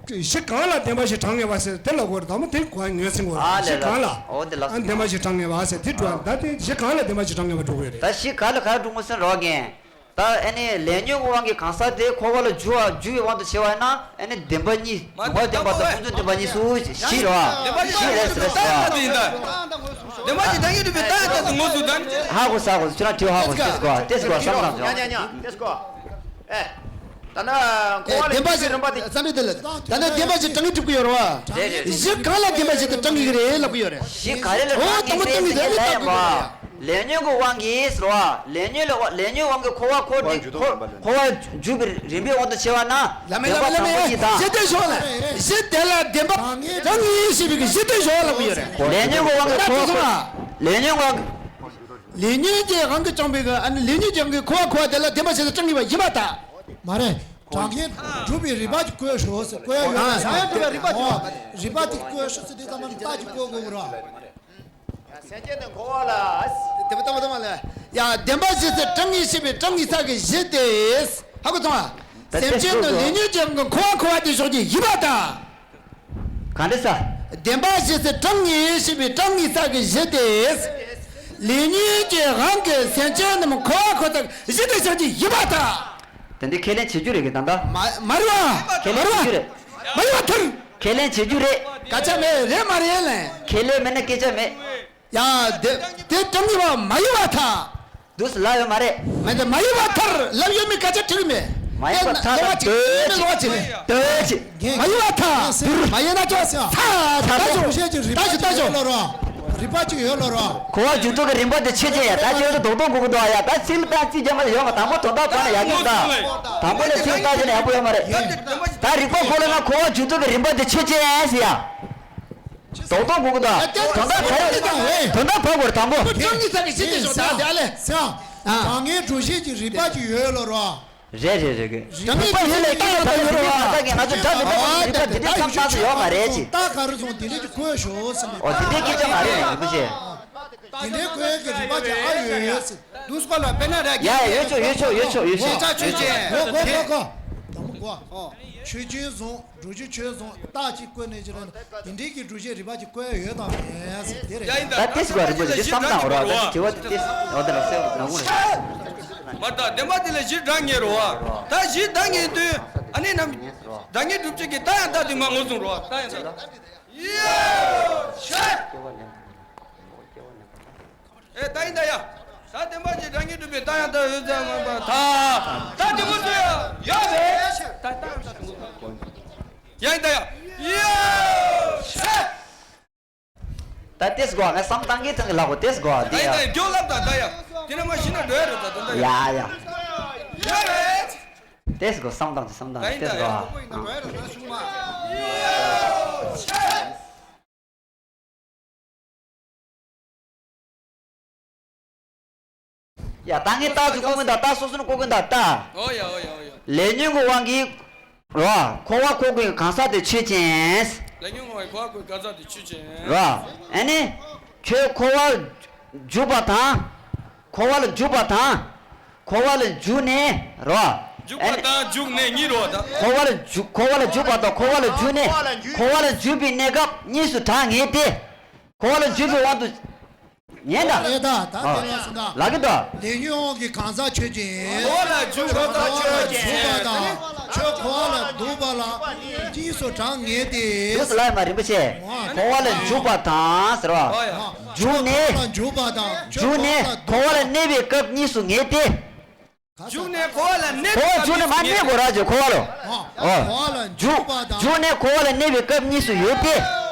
གཞི་གང་ལ་བདེན་པ་བཞི་གྲངས་ངེས་པ་ཟེར་དེ་ལ་གོ་རེད། དོན་མོ་དེ་གོ་ངོས་ཟིན་གོ་རེད། ཨ་གཞི་ལས་གང་ལ། ལ་འོ་དེ་ལ་ཨ་བདེན་པ་བཞི་གྲངས་ངེས་པ་ཟེར་དེ་འགྲོ་ད་དེ་གཞི་གང་ལ་བདེན་པ་བཞི་གྲངས་ངེས་པ་འགྲོ་གི་རེད། ད་གཞི་ག་ལ་ག་འགྲོ་ངོས་ཟིན་རོགས་གན། ད་ཨ་ནི་ལས་ཉོན་གྱི་དབང་གིས་གང་ཟག་དེ་འཁོར་བ་ལ་འཇུག་པ་འཇུག་པའི་དབང་དུ་བྱས་པ་ཡིན་ན། ཨ་ནི་བདེན་པ་གཉིས། སྡུག་བསྔལ་བདེན་པ་དང་ཀུན་རྫོབ་བདེན་པ་གཉིས་སུ་བཞི་རེད་བ། བཞི་རེད་ཟེར་ཟེར་བ། བདེན་པ་གཉིས་བདེན་པའི་རྟགས་ཡང་ལྟ་ཅི་ངོ་སོང་ད། ཧ་གོ་ས་གོ་ཁྱོད་རང་དྲི་བ་ཧ་གོ་ཏེས་གོ་ཏེས་གོ་བསམ་བཏང་བྱུང་། ཨེ། ད་ན་འཁོར་བ་ལ་བདེན་པ་བཞི་རིམ་པ་དེ། བསམ་པའི་དེ་ལ་ད་ནི་བདེན་པ་བཞི་གྲངས་ངེས་སྒྲུབ་ཀྱི་ཡོད་རེད་བ། རེད་རེད་རེད། གཞི་གང་ལ་བདེན་པ་བཞི་དེ་གྲངས་ངེས་ཀྱི་རེད་ལབ་ཀྱི་ཡོད་རེད། གཞི་ག་རེ་ལ་འོ་གྲངས་ངེས་ཟེར་གྱི་ལབ་ཡ་བ། ལས་ཉོན་གྱི་དབང་གིས་ཟེར་བ། ལས་ཉོན་ལ་ལས་ཉོན་དབང་གིས་འཁོར་བ་འཁོར་འདི་འཁོར་འཁོར་བ་འཇུག་པའི་རིམ་པའི་དབང་དུ་བྱས་པ་ན། ལ་མེ་ལ་མེ་ལ་མེ་བདེན་པ་གྲངས་ངེས་ཀྱི་དང་། གཞི་དེ་ཤོག་ལ་གཞི་དེ་ལ་བདེན་པ་གྲངས་ངེས་ཞེས་པའི་གཞི་དེ་ཤོག་ལབ་ཀྱི་ཡོད་རེད། ལས་ཉོན་གྱི་དབང་གིས་འཁོར་བ་འཁོར་ལས་ཉོན་དབང་གིས། ལས་ཉོན་གྱི་དབང་གིས་བྱུང་བའི་ཨ་ནི་ལས་ཉོན་གྱི་དབང་གིས་འཁོར་བ་འཁོར་བ་དེ་ལ་བདེན་པ་བཞི་དེ་གྲངས་ངེས་པ་ཡིན་པར་ཐལ། མ་རེད། གྲངས་ངེས་སྒྲུབ་པའི་རིགས་པ་ཅིག་བཀོད་ཤོག་ཟེར་བཀོད་ཡོད་ན། ཨ་གྲངས་ངེས་སྒྲུབ་པའི་རིགས་པ་ཅིག་རིགས་པ་ཅིག་བཀོད་ཤོག་ཟེར་དུས་ཙམ་པ་རྟགས་ཅིག་བཀོད་དགོས་ཀྱི་རེད། སེམས་ཅན་ནི་འཁོར་བ་ལ། དེ་མ་ཐག་མ་ཐག་མ་ལ། ཡང་བདེན་པ་བཞི་ཟེར་གྲངས་ངེས་ཞེས་པའི་གྲངས་ངེས་ས་གི་གཞི་དེ། ཧ་གོ་སོང་ཨ། ད་སེམས་ཅན་ནི་ལས་ཉོན་གྱི་དབང་གིས་འཁོར་བ་འཁོར་བ་དེ་ཤོག་ཅིག་ཡིན་པར་ཐལ། གང་འདྲ་ས། བདེན་པ་བཞི་ཟེར་གྲངས་ངེས་ཞེས་པའི་གྲངས་ངེས་ས་གི་གཞི་དེ། ལས་ཉོན་གྱི་དབང་གིས་སེམས་ཅན་རྣམས་འཁོར་བ་འཁོར་ས་གི་གཞི་དེ་ཤོག་ཅིག་ཡིན་པར་ཐལ། དེ་འདི་ཁས་ལེན་བྱེད་རྒྱུ་རེད་གི་ད་ལྟ། མ་མ་རེད་བ། ཁས་ལེན་བྱེད་རྒྱུ་རེད། མ་རེད་བ་ཐར། ཁས་ལེན་བྱེད་རྒྱུ་རེད། སྐད་ཆ་མེད་རེད་མ་རེད་ལན། ཁས་ལེན་མེད་ན་སྐད་ཆ་མེད། ཡ་དེ་དེ་སྐྱབས་གནས་པ་མ་ཡིན་པ་ཐལ། དུས་སུ་ལབ་ཡོད་མ་རེད། མ་དེ་མ་ཡིན་པ་ཐལ་ལབ་ཡོད་མེད་སྐད་ཆ་དྲིས་མེད། མ་ཡིན་པ་ཐལ་ལ་ལོ་བ་ཅིག་ལོ་བ་ཅིག་ལོ་བ་ཅིག་མ་ཡིན་པ་ཐལ། མ་ཡིན་ན་ཅོག་ས་ད་ཅོག་ད་ཅོག་ད་ཅོག་ད་ཅོག་རིག་པ་ཅིག་ཡོད་ལོ་རོ། རིག་པ་ཅིག་ཡོད་ལོ་རོ། གོ་བ་འཇུག་ཐུབ་ཀྱི་རིམ་པ་དེ་ཆོས་ཅན་ཡ་ད་ཁྱོད་ཚོ་རྡོག་རྡོག་གུག་གུག་འདུག་ཡ་ད་ཚིག་ལ་ད་ཚིག་རྒྱབ་མ་ཡོད་མ་དང་པོ་དོན་དག་གོ་ན་ཡག་གི་ད་དང་པོ་ནས་ཚིག་ལྟ་བྱས་ན་ཡག་པོ་ཡོད་མ་རེད། ད་རིག་པ་གོ་ལ་ན་གོ་བ་འཇུག་ཐུབ་ཀྱི་རིམ་པ་དེ་ཆོས་ཅན་ཡ་ཟེར་ཡ། རྡོག་རྡོག་གུག་གུག་ད་དོན་དག་ག་རེ་དོན་དག་གོ་དགོས་རེད་དང་པོ། ཁོ་ཁྱོད་ཀྱི་ས་གི་སྲིད་དེ་ཞོག་ད་དེ་ཨ་ལེ། ཟེར་ཡ། དྲང་ངེས་འགྲོ་ཤེས་ཀྱི་རིག་པ་ཅིག་ཡོད་ལོ་རོ། རེད་རེད་རེད་གི། རིག་པ་ཡོད་ལས་ཏག་ཏག་ཡོད་རེད་བ། ད་གི་ང་ཚོ་སྒྲ་རིག་པ་རིག་པ་འདི་འདྲའི་བསམ་སྟངས་སུ་ཡོད་མ་རེད་ཅི། ད་ག་རེ་སོང་དེ་འདྲའི་ཅིག་གོ་ཤོག་ཟེར་ནས། ཨོ་དེ་འདྲའི་སྐད་ཆ་མ་རེད་ནས་རིན་པོ་ཆེ། དེ་འདྲའི་གོ་ཡས་ཀྱི་རིག་པ་ཅིག་ཨ་ཡོད་ཡོད་ཟེར། དུས་སྐོར་ལ་དཔེར་ན་ར་ཡ་ཡ་ཡོད་ཆོག་ཡོད་ཆོག་ཡོད་ཆོག་ཡོད་ཆོག་ཤེས་བྱ་ཆོས་ཅན། གོ་གོ་གོ་གོ། དང་པོ་གོ། ཆོས་ཅན་བཟུང་། འགྲོ་རྒྱུ་ཆོས་བཟུང་རྟགས་གཅིག་བཀོད་ནས་ཅི་རེད། དེ་འདྲའི་གི་སྒྲུབ་བྱེད་རིག་པ་གཅིག་བཀོད་ཡ་ཡོད་དམ་མེད་ཟེར་དེ་རེད། ད་ཏིས་གོ་རིན་པོ་ཆེ་འདི་བསམ་སྟངས་འོ་ར་ད་དྲི་བ་དེ་ཏིས་འོ་དེ་ལ་སེ་ནང་ངོ་རེད། མ་ད་བདེན་པ་དེ་ལ་གཞི་དྲང་ངེས་རོ་བ། ད་གཞི་དྲང་ངེས་དུས་ཨ་ནི་ནམ་དྲང་ངེས་སྒྲུབ་བྱེད་ཀྱི་རྟགས་ཡང་རྟགས་དེ་མ་ངོས་བཟུང་རོ་བ་རྟགས་ཡང་རྟགས། ཡོ་ཤ། ཨེ་ད་ཡིན་ད་ཡ། ད་བདེན་པ་གཅིག་དྲང་ངེས་སྒྲུབ་པའི་རྟགས་ཡང་དག་ཡོད་ཚད་མ་པ་ད། ད་དེ་མོ་ཚོ་ཡ་ཡོད་རེད། ད་རྟགས་ཡང་དག་དེ་མོ་ཚོ་ཡ་ཡིན་ད་ཡ། ཡོ་ཤ། ད་ཏེས་གོ་ང་བསམ་བཏང་གི་ཐང་གི་ལག་གོ་ཏེས་གོ་ད་ཡ་ཡ། ད་ཡ་ད་ཡ་ད་ཡ། དེ་ན་མ་ཤི་ན་འགྲོ་ཡ་རེད་ད་ད་ད་ཡ། ཡ་ཡ། ཡོད་རེད། ཏེས་གོ་བསམ་བཏང་གི་བསམ་བཏང་གི་ཏེས་གོ་ཨ། ཡ་ད་ངས་རྟགས་ཅིག་བཀོད་གིན་ད་རྟགས་སོ་སོ་ནས་བཀོད་གིན་ད་རྟགས། ཨོ་ཡ་ཨོ་ཡ་ཨོ་ཡ། ལས་ཉོན་གྱི་དབང་གིས་རོ། འཁོར་བ་འཁོར་དགུའི་གང་ཟག་དེ་ཆོས་ཅན། ལས་ཉོན་གྱི་དབང་གིས་འཁོར་བ་འཁོར་དགུའི་གང་ཟག་དེ་ཆོས་ཅན། རོ། ཨ་ནི། ཁྱོད་འཁོར་བར་འཇུག་པ་དང་། འཁོར་བ་ལ་འཇུག་པ་དང་། འཁོར་བ་ལ་འཇུག་ནས་རོ། འཇུག་པ་དང་འཇུག་ནས་གཉིས་རོ་ད། འཁོར་བ་ལ་འཇུག་འཁོར་བ་ལ་འཇུག་པ་དང་འཁོར་བ་ལ་འཇུག་ནས། འཁོར་བ་ལ་འཇུག་པའི་གནས་སྐབས་གཉིས་སུ་གྲངས་ངེས་ཏེ། འཁོར་བ་ལ་འཇུག་པའི་དབང་དུ། ཉན་ད། ཨེ་ད་ད་ཨ། དེ་ལ་སོང་ད། ལ་གི་ད། ལས་ཉོན་དབང་གིས་གང་ཟག་ཆོས་ཅན། འཁོར་བ་ལ་འཇུག་པ་དང་ཆོས་ཅན། འཇུག་པ་དང་ཆོས་འཁོར་བ་ལ་འདུག་པ་ལ་གཉིས་སུ་གྲངས་ངེས་ཏེ། དུས་སུ་ལ་ཡ་མ་རིན་པོ་ཆེ། འཁོར་བ་ལ་འཇུག་པ་དང་ཟེར་བ། ཨོ་ཡ། འཇུག་ནས། འཁོར་བ་ལ་འཇུག་པ་དང་ཆོས་འཇུག་ནས་འཁོར་བ་ལ་འཁོར་བ་ལ་གནས་པའི་སྐབས་གཉིས་སུ་ངེས་ཏེ། འཇུག་ནས་འཁོར་བ་ལ་གནས་པའི་སྐབས་གཉིས་སུ་ངེས། འཇུག་ནས་མ་གནས་གོ་ར་ཇོ་འཁོར་བ་ལ། ཨོ། འཁོར་བ་ལ་འཇུག་འཇུག་པ་དང་། འཇུག་ནས་འཁོར་བ་ལ་གནས་པའི་སྐབས་གཉིས་སུ་ཡོད་དེ།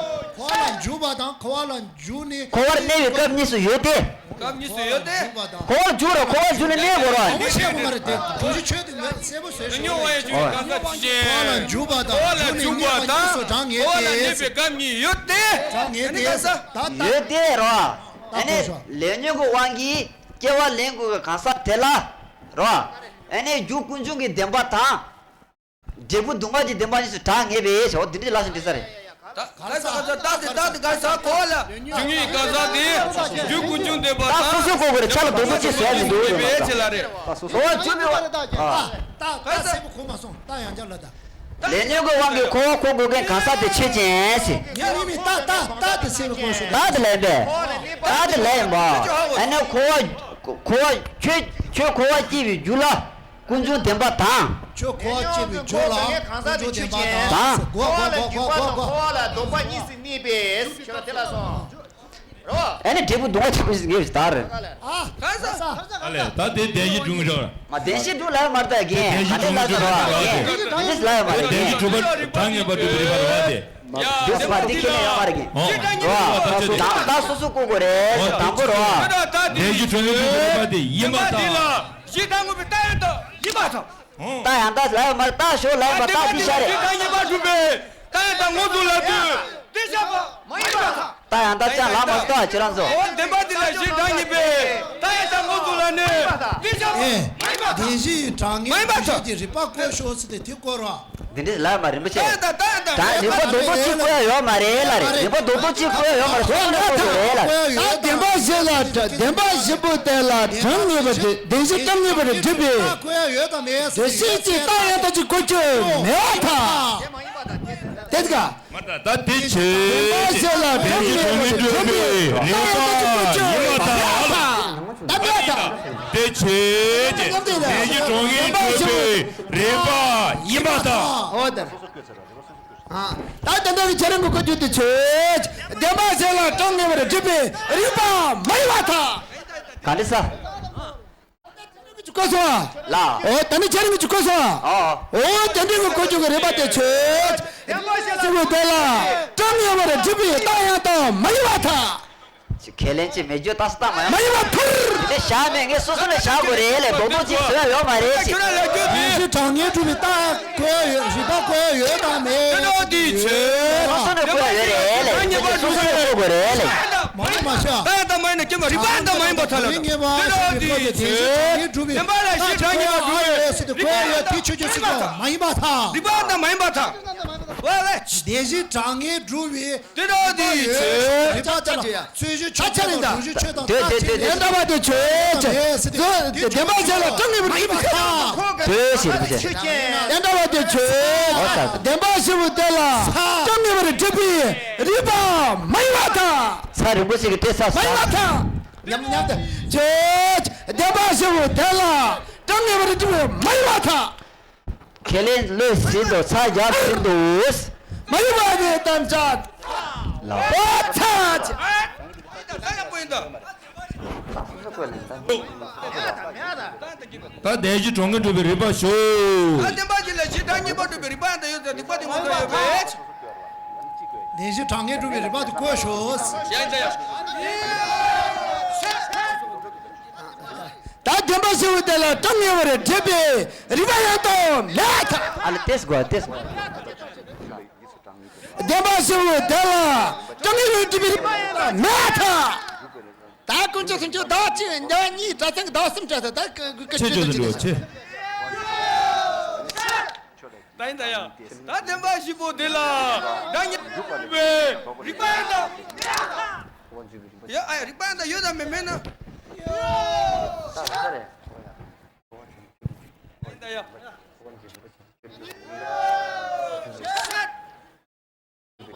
འཁོར་བ་ལ་འཇུག་པ་དང་འཁོར་བ་ལ་འཇུག་ནས། འཁོར་བ་ལ་གནས་པའི་སྐབས་གཉིས་སུ་ཡོད་དེ། སྐབས་གཉིས་སུ་ཡོད་དེ། འཁོར་བ་ལ་འཇུག་ར་འཁོར་བ་ལ་འཇུག་ནས་གནས་གོ་ར། ཨ་མ་བཤད་གོ་མ་རེད་དེ། གྲོང་ཆོག་ཆོས་དེ་ངས་གསལ་པོ་བཟོས་ལས་ཉོན་དབང་གིས་འཇུག་པའི་གང་ཟག་ཆོས་ཅན། འཁོར་བ་ལ་འཇུག་པ་དང་འཁོར་བ་ལ་འཇུག་ནས་གནས་པ་དང་གཉིས་སུ་གྲངས་ངེས་ཏེ། འཁོར་བ་ལ་གནས་པའི་སྐབས་གཉིས་ཡོད་དེ། གྲངས་ངེས་ཏེ། ད་ད་ཡོད་དེ་ར། ཨ་ནི་ལས་ཉོན་གྱི་དབང་གིས། སྐྱེ་བ་ལེན་དགོས་པའི་གང་ཟག་དེ་ལ། རོ། ཨ་ནི་རྒྱུ་ཀུན་འབྱུང་གི་བདེན་པ་དང་། འབྲས་བུ་སྡུག་བསྔལ་གྱི་བདེན་པ་གཉིས་སུ་གྲངས་ངེས་པས་ཞེས་འོ་འདི་འདྲའི་ལ་ཞིག་འདྲི་ས་རེད། ད་ག་ས་ག་ས་རྟགས་དེ་རྟགས་དེ་ག་ས་གོ་བ་ལ་འབྱུང་བའི་གང་ཟག་དེ་རྒྱུ་ཀུན་འབྱུང་བདེན་པ་དང་། ད་སོ་སོའི་གོ་དགོས་རེད་ཆ་ལ་རྡོག་རྡོག་ཅིག་བཟོས་ཡ་ཅིག་འདུག་རེད་མ་ད། ཆེ་ལ་རེད། ད་སོ་སོ་གོ་བ་འབྱུང་བའི་བ། ཨ། ད་ད་ག་ས་སེ་པོ་གོ་མ་སོང་ད་ཡང་བསྐྱར་ལ་ད། ལས་ཉོན་གྱི་དབང་གིས་འཁོར་བ་འཁོར་དགོས་མཁན་གང་ཟག་དེ་ཆོས་ཅན་ཟེར། ཉན་ཡིན་མིན་ད་ད་ད་དེ་སེམས་ཀྱི་དཀོན་མཆོག་ད་དེ་ལས་པས། ད་དེ་ལས་ཡིན་པ། ཨ་ནི་འཁོར་བ་འཁོར་བ་ཁྱོད་ཁྱོད་འཁོར་བ་སྐྱེ་བའི་རྒྱུ་ལ་ཀུན་འབྱུང་བདེན་པ་དང་། ཁྱོད་འཁོར་བ་སྐྱེ་བའི་རྒྱུ་ལ་ཀུན་འབྱུང་བདེན་པ་དང་། དང་། གོ་གོ་གོ་གོ་གོ། འཁོར་བ་ལ་འཇུག་པ་དང་འཁོར་བ་ལ་གནས་པས་ཁྱོད་དེ་ལ་སོང་། ཨ་ནི་འབྲས་བུ་སྡུག་བསྔལ་ཆེན་པོ་ཞིག་ངེས་པའི་ལྟར། ཨ་ལས་ད་དེ་བདེན་བཞི་སྒྲུབ་ཀྱི་རེད། མ་བདེན་བཞི་སྒྲུབ་ལབ་མ་རེད་ད་རྒན་ག་འདྲས་ལབ་ས་རེད་བ་རྒན་ག་འདྲས་ལབ་ཡོད་མ་རེད་བདེན་བཞི་རྒན། སྒྲུབ་པ་གྲངས་ངེས་པ་སྒྲུབ་པའི་རིམ་པ་རེད་བ་དེ། དུས་སུ་བ་འདི་ཁས་ལེན་ཡོད་མ་རེད་རྒན། ཨོ། རེད་བ། ད་སོ་སོ་སྐོར་དགོས་རེད་དང་པོ་རེད་བ། བདེན་བཞི་གྲངས་ངེས་སྒྲུབ་པའི་རིམ་པ་དེ་ཡིན་པ་དང་། གཞི་དང་ངོས་པའི་རྟགས་ཡོད་དོ་ཡིན་པ་དང་། རྟགས་ཡང་དག་ལབ་ཡོད་མ་རེད་རྟགས་ཞོག་ལབ་ཡོད་མ་རེད་རྟགས་འདི་ཤ་རེད། གཞི་དང་ངེས་པ་སྒྲུབ་པའི་རྟགས་ཡང་དག་ངོས་སུ་ལབ་དུས་འདི་ཤ་བ་མ་ཡིན་པ་དང་། རྟགས་ཡང་དག་ཅང་ལབ་མ་རེད་རྟགས་ཁྱེད་རང་ཚོ། འོ་བདེན་པ་འདི་ལ་གཞི་དང་ངེས་པའི་རྟགས་ཡང་དག་ངོས་སུ་ལབ་ནས་འདི་ཤ་བ་མ་ཡིན་པ་དང་། བདེན་བཞི་ཡི་གྲངས་ངེས་མ་ཡིན་པ་དང་། གཞི་ཀྱི་རིགས་པ་བཀོད་ཤོག་ཟེར་ཏེ་དེ་བཀོད་རོགས། འདི་འདྲས་ལབ་མ་རིན་པོ་ཆེ། ད་རིགས་པ་རྡོག་རྡོག་གཅིག་བཀོད་ཡ་ཡོད་མ་རེད་ལ་རེད། རིགས་པ་རྡོག་རྡོག་གཅིག་བཀོད་ཡ་ཡོད་མ་རེད། སོ་སོ་ནས་བཀོད་དགོས་རེད་ལ་རེད། ད་བདེན་པ་བཞི་ལ་བདེན་པ་བཞི་པོ་དེ་ལ་གྲངས་ངེས་པ་དེ་བདེན་བཞི་གྲངས་ངེས་པ་རེ་སྒྲུབ་པའི་བདེན་བཞི་གཅིག་རྟགས་ཡང་དག་གཅིག་བཀོད་རྒྱུ་མེད་པར་ཐལ། དེ་ག་མ་ད་ད་དེ་ཆེ་བདེན་པ་བཞི་ལ་གྲངས་ངེས་པ་རེ་སྒྲུབ་པའི་རྟགས་ཡང་དག་གཅིག་བཀོད་རྒྱུ་མེད་པར་ཐལ། ད་མེད་ཐལ། དེ་ཆོས་ཅན། བདེན་བཞི་གྲངས་ངེས་གྲུབ་པའི་རིགས་པ་ཡིན་པར་ཐལ། འོ་དེ། ཨ། ད་དེ་འདྲ་གི་ཁྱེད་རང་གི་གོ་རྒྱུ་དེ་ཆོས་ཅན། བདེན་པ་གཞན་ལ་གྲངས་ངེས་པར་སྒྲུབ་པའི་རིགས་པ་མ་ཡིན་པར་ཐལ། ག་འདྲ་ས། གོ་སོང་ཨ། ལ། འོ་ད་ནི་ཁྱེད་རང་གི་གོ་སོང་ཨ། ཨོ། འོ་དེ་འདྲ་གི་གོ་རྒྱུ་གི་རིགས་པ་དེ་ཆོས་ཅན། བདེན་པ་གཞན་ལ་གྲངས་ངེས་པར་སྒྲུབ་པའི་རྟགས་ཡང་དག་མ་ཡིན་པར་ཐལ། ཁས་ལེན་ཅིག་མེད་རྒྱུ་རྟགས་སུ་རྟགས་མ་ཡིན་པར་ཐལ། དེ་བཞག་མེད། ངས་སོ་སོ་ལ་བཞག་དགོས་རེད་ལས། རྡོག་རྡོག་ཅིག་བཟོས་ཡོད་མ་རེད་ཅིག། བདེན་བཞི་གྲངས་ངེས་གྲུབ་པའི་རྟགས་གོ་ཡོད། རིགས་པ་གོ་ཡོད་དམ་མེད། དེ་འདྲ་དེ་ཆོས། སོ་སོ་ལ་གོ་ཡོད་རེད་ལས། སོ་སོ་ལ་གོ་དགོས་རེད་ལས། མ་མ་ཤ། རྟགས་ཡང་དག་མ་ཡིན་ན་སྐྱེ་མ་རིགས་པ་ཡང་དག་མ་ཡིན་པར་ཐལ་ལ། དེ་འདྲ་དེ་ཆོས། བདེན་པ་ལ་བཞི་གྲངས་ངེས་པར་གྲུབ་པའི་རིགས་པ་ཡང་དག་མ་ཡིན་པར་ཐལ། མ་ཡིན་པར་ཐལ། རིགས་པ་ཡང་དག་མ་ཡིན་པར་ཐལ། ཝེ་ཝེ། བདེན་བཞི་གྲངས་ངེས་གྲུབ་པའི། དེ་འདྲ་དེ་ཆོས། རིགས་པ་དང་། ཚོས་གཞི་ཆ་ཆ་རེད་ད། གཞི་ཆོས་དང་། དེ་དེ་དེ་དེ། བདེན་པ་དེ་ཆོས་ཅན། བདེན་པ་གཞན་ལ་གྲངས་ངེས་པར་སྒྲུབ་པའི་རྟགས། དེ་ཆོས་ཅན། བདེན་པ་དེ་ཆོས་ཅན། བདེན་པ་བཞི་པོ་དེ་ལ་གྲངས་ངེས་པར་སྒྲུབ་པའི་རིགས་པ་མ་ཡིན་པར་ཐལ། ཚ་རིང་པོ་ཞིག་གི་དེ་ས་མ་ཡིན་པར་ཐལ། ཉམས་ཉམས་དེ་ཆོས་ཅན། བདེན་པ་བཞི་པོ་དེ་ལ་གྲངས་ངེས་པར་སྒྲུབ་པའི་མ་ཡིན་པར་ཐལ། ཁས་ལེན་བློས་ཟིན་ཏོ། ཚ་རྒྱབ་ཟིན་ཏོ། མ་ཡིན་པ་ནི་དམ་བཅའ། ལ། ཨོ་ཚ། ད་བདེན་བཞི་གྲངས་ངེས་གྲུབ་པའི་རིགས་པ་ཞོག། ད་བདེན་པ་གཞན་ལ་བཞི་གྲངས་ངེས་པར་གྲུབ་པའི་རིགས་པ་ཡང་དག་ཡོད་ཙང་རིགས་པ་དེ་ངོ་ཚ་ཡོད་པས། བདེན་བཞི་གྲངས་ངེས་གྲུབ་པའི་རིགས་པ་དེ་གོ་ཞོག། ཡང་ཡང་། ད་བདེན་པ་བཞི་པོ་དེ་ལ་གྲངས་ངེས་པར་སྒྲུབ་པའི་རིགས་པ་ཡང་དག་མེད་པར་ཐལ། ཨ་ལ་ཏེས་གོ་ཏེས། བདེན་པ་བཞི་པོ་དེ་ལ་གྲངས་ངེས་པར་སྒྲུབ་པའི་རིགས་པ་ཡང་དག་མེད་པར་ཐལ། ད་དཀོན་མཆོག་སུམ་ཅུ་དག་གཅིག་ཉིས་གཉིས་དྲ་ཚན་གྱི་དག་གསུམ་དྲ་ཚན་ད་ཀ་ཀ་ཀ་ཆེ་ཆེ་ཆེ་ཆེ། ད་ཡིན་ད་ཡ། ད་བདེན་པ་བཞི་པོ་དེ་ལ་གྲངས་ངེས་པའི་རིགས་པ་ཡང་དག་ཡོད། ཨ་ཡ། རིགས་པ་ཡང་དག་ཡོད་དམ་མེད་མེད་ན། ད་ཡིན་ད་ཡ།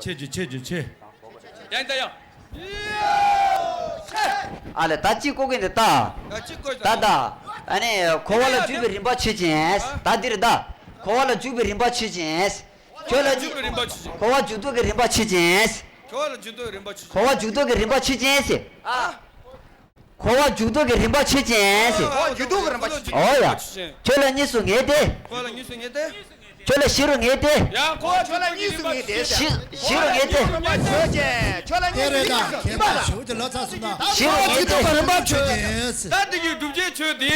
ཆེ་ཆེ་ཆེ་ཆེ་ཆེ། ཡང་ད་ཡང་། ཨ་ལས། ད་གཅིག་བཀོད་གིན་འདི་ལྟ། ད་གཅིག་བཀོད་ད། ད་ད། ཨ་ནི་འཁོར་བ་ལ་འཇུག་པའི་རིམ་པ་ཆོས་ཅན། ད་འདིར་ད། འཁོར་བ་ལ་འཇུག་པའི་རིམ་པ་ཆོས་ཅན། ཁྱོད་ལ་འཇུག་པའི་རིམ་པ་ཆོས་ཅན། འཁོར་བ་འཇུག་ལྡོག་གི་རིམ་པ་ཆོས་ཅན། འཁོར་བ་འཇུག་ལྡོག་གི་རིམ་པ་ཆོས་ཅན། འཁོར་བ་འཇུག་ལྡོག་གི་རིམ་པ་ཆོས་ཅན་ཟེར། ཨ། འཁོར་བ་འཇུག་ལྡོག་གི་རིམ་པ་ཆོས་ཅན་ཟེར། འཁོར་བ་འཇུག་ལྡོག་གི་རིམ་པ་ཆོས་ཅན། འོ་ཡ། ཁྱོད་ལ་གཉིས་སུ་ངེས་ཏེ། ཁྱོད་ལ་གཉིས་སུ་ངེས་ཏེ། ཁྱོད་ལ་བཞི་རུ་ངེས་ཏེ། ཡང་ཁོ་ཁྱོད་ལ་གཉིས་སུ་ངེས་ཏེ། བཞི་བཞི་རུ་ངེས་ཏེ། ཆོས་ཅན། ཁྱོད་ལ་གཉིས་སུ་ངེས་ཏེ། བཞི་རུ་ངེས་ཏེ། ད་འདི་གི་སྒྲུབ་བྱེད་ཆོས་དེ།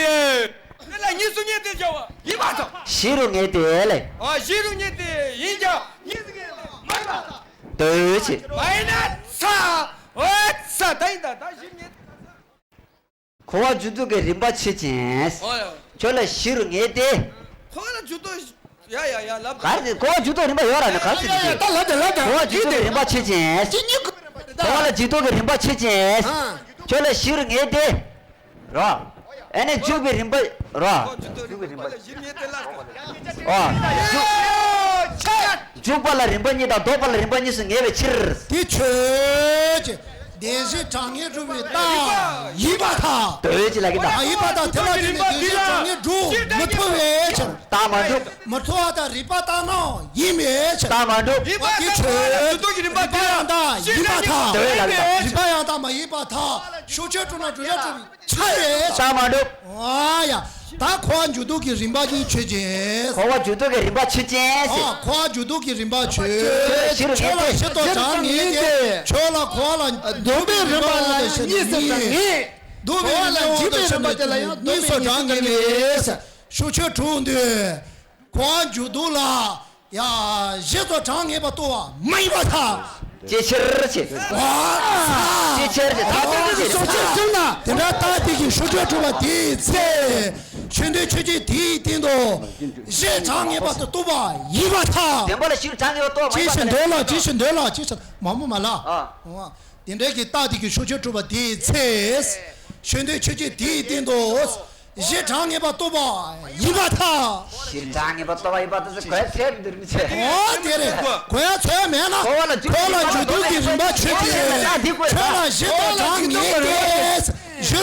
དེ་ལ་གཉིས་སུ་ངེས་ཏེ་བྱ་བ་ཡིན་པར་ཐལ། བཞི་རུ་ངེས་ཏེ་ལས། ཨ། བཞི་རུ་ངེས་ཏེ་ཡིན་ཀྱང་གཉིས་སུ་ངེས་ཏེ་མ་ཡིན་པར་ཐལ། དོ་ཆེ། མ་ཡིན་ན་ཚ། འོ་ཚ། ད་ཡིན་ད། ད་བཞི་རུ་ངེས་ཏེ། འཁོར་བ་འཇུག་ལྡོག་གི་རིམ་པ་ཆོས་ཅན། ཨོ་ཡ། ཁྱོད་ལ་བཞི་རུ་ངེས་ཏེ། འཁོར་བ་ལ་འཇུག་ལྡོག་ཡ་ཡ་ཡ་ལབ། ག་རེ་འཁོར་བ་འཇུག་ལྡོག་རིམ་པ་ཡོད་ར་ནི་ག་རེ་ཟེར་གྱི། ད་ལབ་ད་ལབ་ད། འཁོར་བ་འཇུག་ལྡོག་གི་རིམ་པ་ཆོས་ཅན། ཅི་ཉིད་ཀྱི་རིམ་པ་དེ་ད། འཁོར་བ་ལ་འཇུག་ལྡོག་གི་རིམ་པ་ཆོས་ཅན། ཨ། ཁྱོད་ལ་བཞི་རུ་ངེས་ཏེ། ར། ཨ་ནི་འཇུག་པའི་རིམ་པ་ར། འཇུག་པའི་རིམ་པ། ཨ། འཇུག་འཇུག་པ་ལ་རིམ་པ་གཉིས་དང་ལྡོག་པ་ལ་རིམ་པ་གཉིས་སུ་ངེས་པའི་ཕྱིར། དེ་ཆོས་ཅན། བདེན་བཞི་གྲངས་ངེས་གྲུབ་པའི་རྟགས་ཡིན་པར་ཐལ། དོ་ཅི་ལ་གི་ད། ཨ། ཡིན་པར་ཐལ། དེ་ལ་བརྟེན་ནས་བདེན་བཞི་གྲངས་ངེས་གྲུབ་མི་ཐུབ་པའི་ཕྱིར། རྟགས་མ་གྲུབ། མི་ཐུབ་པ་དང་རིགས་པ་ལྟར་སྣང་ཡིན་པའི་ཕྱིར། རྟགས་མ་གྲུབ། ཡིན་པར་ཐལ། དེ་ཆོས་ཅན། རིགས་པ་ཡང་དག་ཡིན་པར་ཐལ། དོ་ལ་གི་ད། རིགས་པ་ཡང་དག་མ་ཡིན་པར་ཐལ། ཕྱོགས་ཆོས་གྲུབ་ན་བསྒྲུབ་བྱ་གྲུབ། ཆ་རེད། རྟགས་མ་གྲུབ། ཨ་ཡ། ད་འཁོར་བ་འཇུག་ལྡོག་གི་རིམ་པ་གཉིས་ཆོས་ཅན། འཁོར་བ་འཇུག་ལྡོག་གི་རིམ་པ་ཆོས་ཅན་ཟེར། ཨ། འཁོར་བ་འཇུག་ལྡོག་གི་རིམ་པ་ཆོས། ཁྱོད་ལ་བཞི་རུ་ངེས་ཏེ། ཁྱོད་ལ་བཞི་ལྡོག་གྲངས་ངེས་ཏེ། ཁྱོད་ལ་འཁོར་བ་ལ་ལྡོག་པའི་རིམ་པ་ལ་ཡང་གཉིས་སུ་གྲངས་ངེས། ལྡོག་པའི་རིམ་པ་འོག་ཏུ་ཕྱིན་ནས་གཉིས་སུ་གྲངས་ངེས་པས། ཕྱོགས་ཆོས་གྲུབ་འདོད། འཁོར་བ་འཇུག་ལྡོག་ལ། ཡ། བཞི་ཚོ་གྲངས་ངེས་པ་རྟོགས་པ་མ་ཡིན་པར་ཐལ། ཅི་ཕྱིར་ཆེ། ཨ། ཅི་ཕྱིར་ཆེ། ད་ལྟ་དེ་གི་ཕྱོགས་ཆོས་གྲུབ་ན། དེ་འདྲ་རྟགས་དེ་གི་ཕྱོགས་ཆོས་གྲུབ་པ་དེའི་ཚེ། ཆོས་འདོད་ཆོས་ཅན་དེའི་སྟེང་དུ། བཞི་གྲངས་ངེས་པ་དེ་རྟོགས་པ་ཡིན་པར་ཐལ། བདེན་པ་ལ་བཞི་གྲངས་ངེས་པ་རྟོགས་པ་མ་ཡིན་པར་ཐལ། ཅི་ཕྱིར་འདོད་ལ། ཅི་ཕྱིར་འདོད་ལ། ཅི་ཕྱིར། མ་མོ་མ་ལ། ཨ། འོ། དེ་འདྲའི་གི་རྟགས་དེ་གི་ཕྱོགས་ཆོས་གྲུབ་པ་དེའི་ཚེ། ཆོས་འདོད་ཆོས་ཅན་དེའི་སྟེང་དུ། བཞི་གྲངས་ངེས་པ་རྟོགས་པ་ཡིན་པར་ཐལ། བཞི་གྲངས་ངེས་པ་རྟོགས་པ་ཡིན་པར་ཐལ་ཟེར་གོ་ཡ་ཚད་མི་འདུག་མི་ཚད། འོ་དེ་རེད། གོ་ཡ་ཚད་མེད་ན། འཁོར་བ་ལ་འཇུག་ལྡོག་གི་རིམ་པ་ཆོས་ཅན། ཁྱོད་ལ་བཞི་དང་གྲངས་ངེས་ཏེ། བཞི་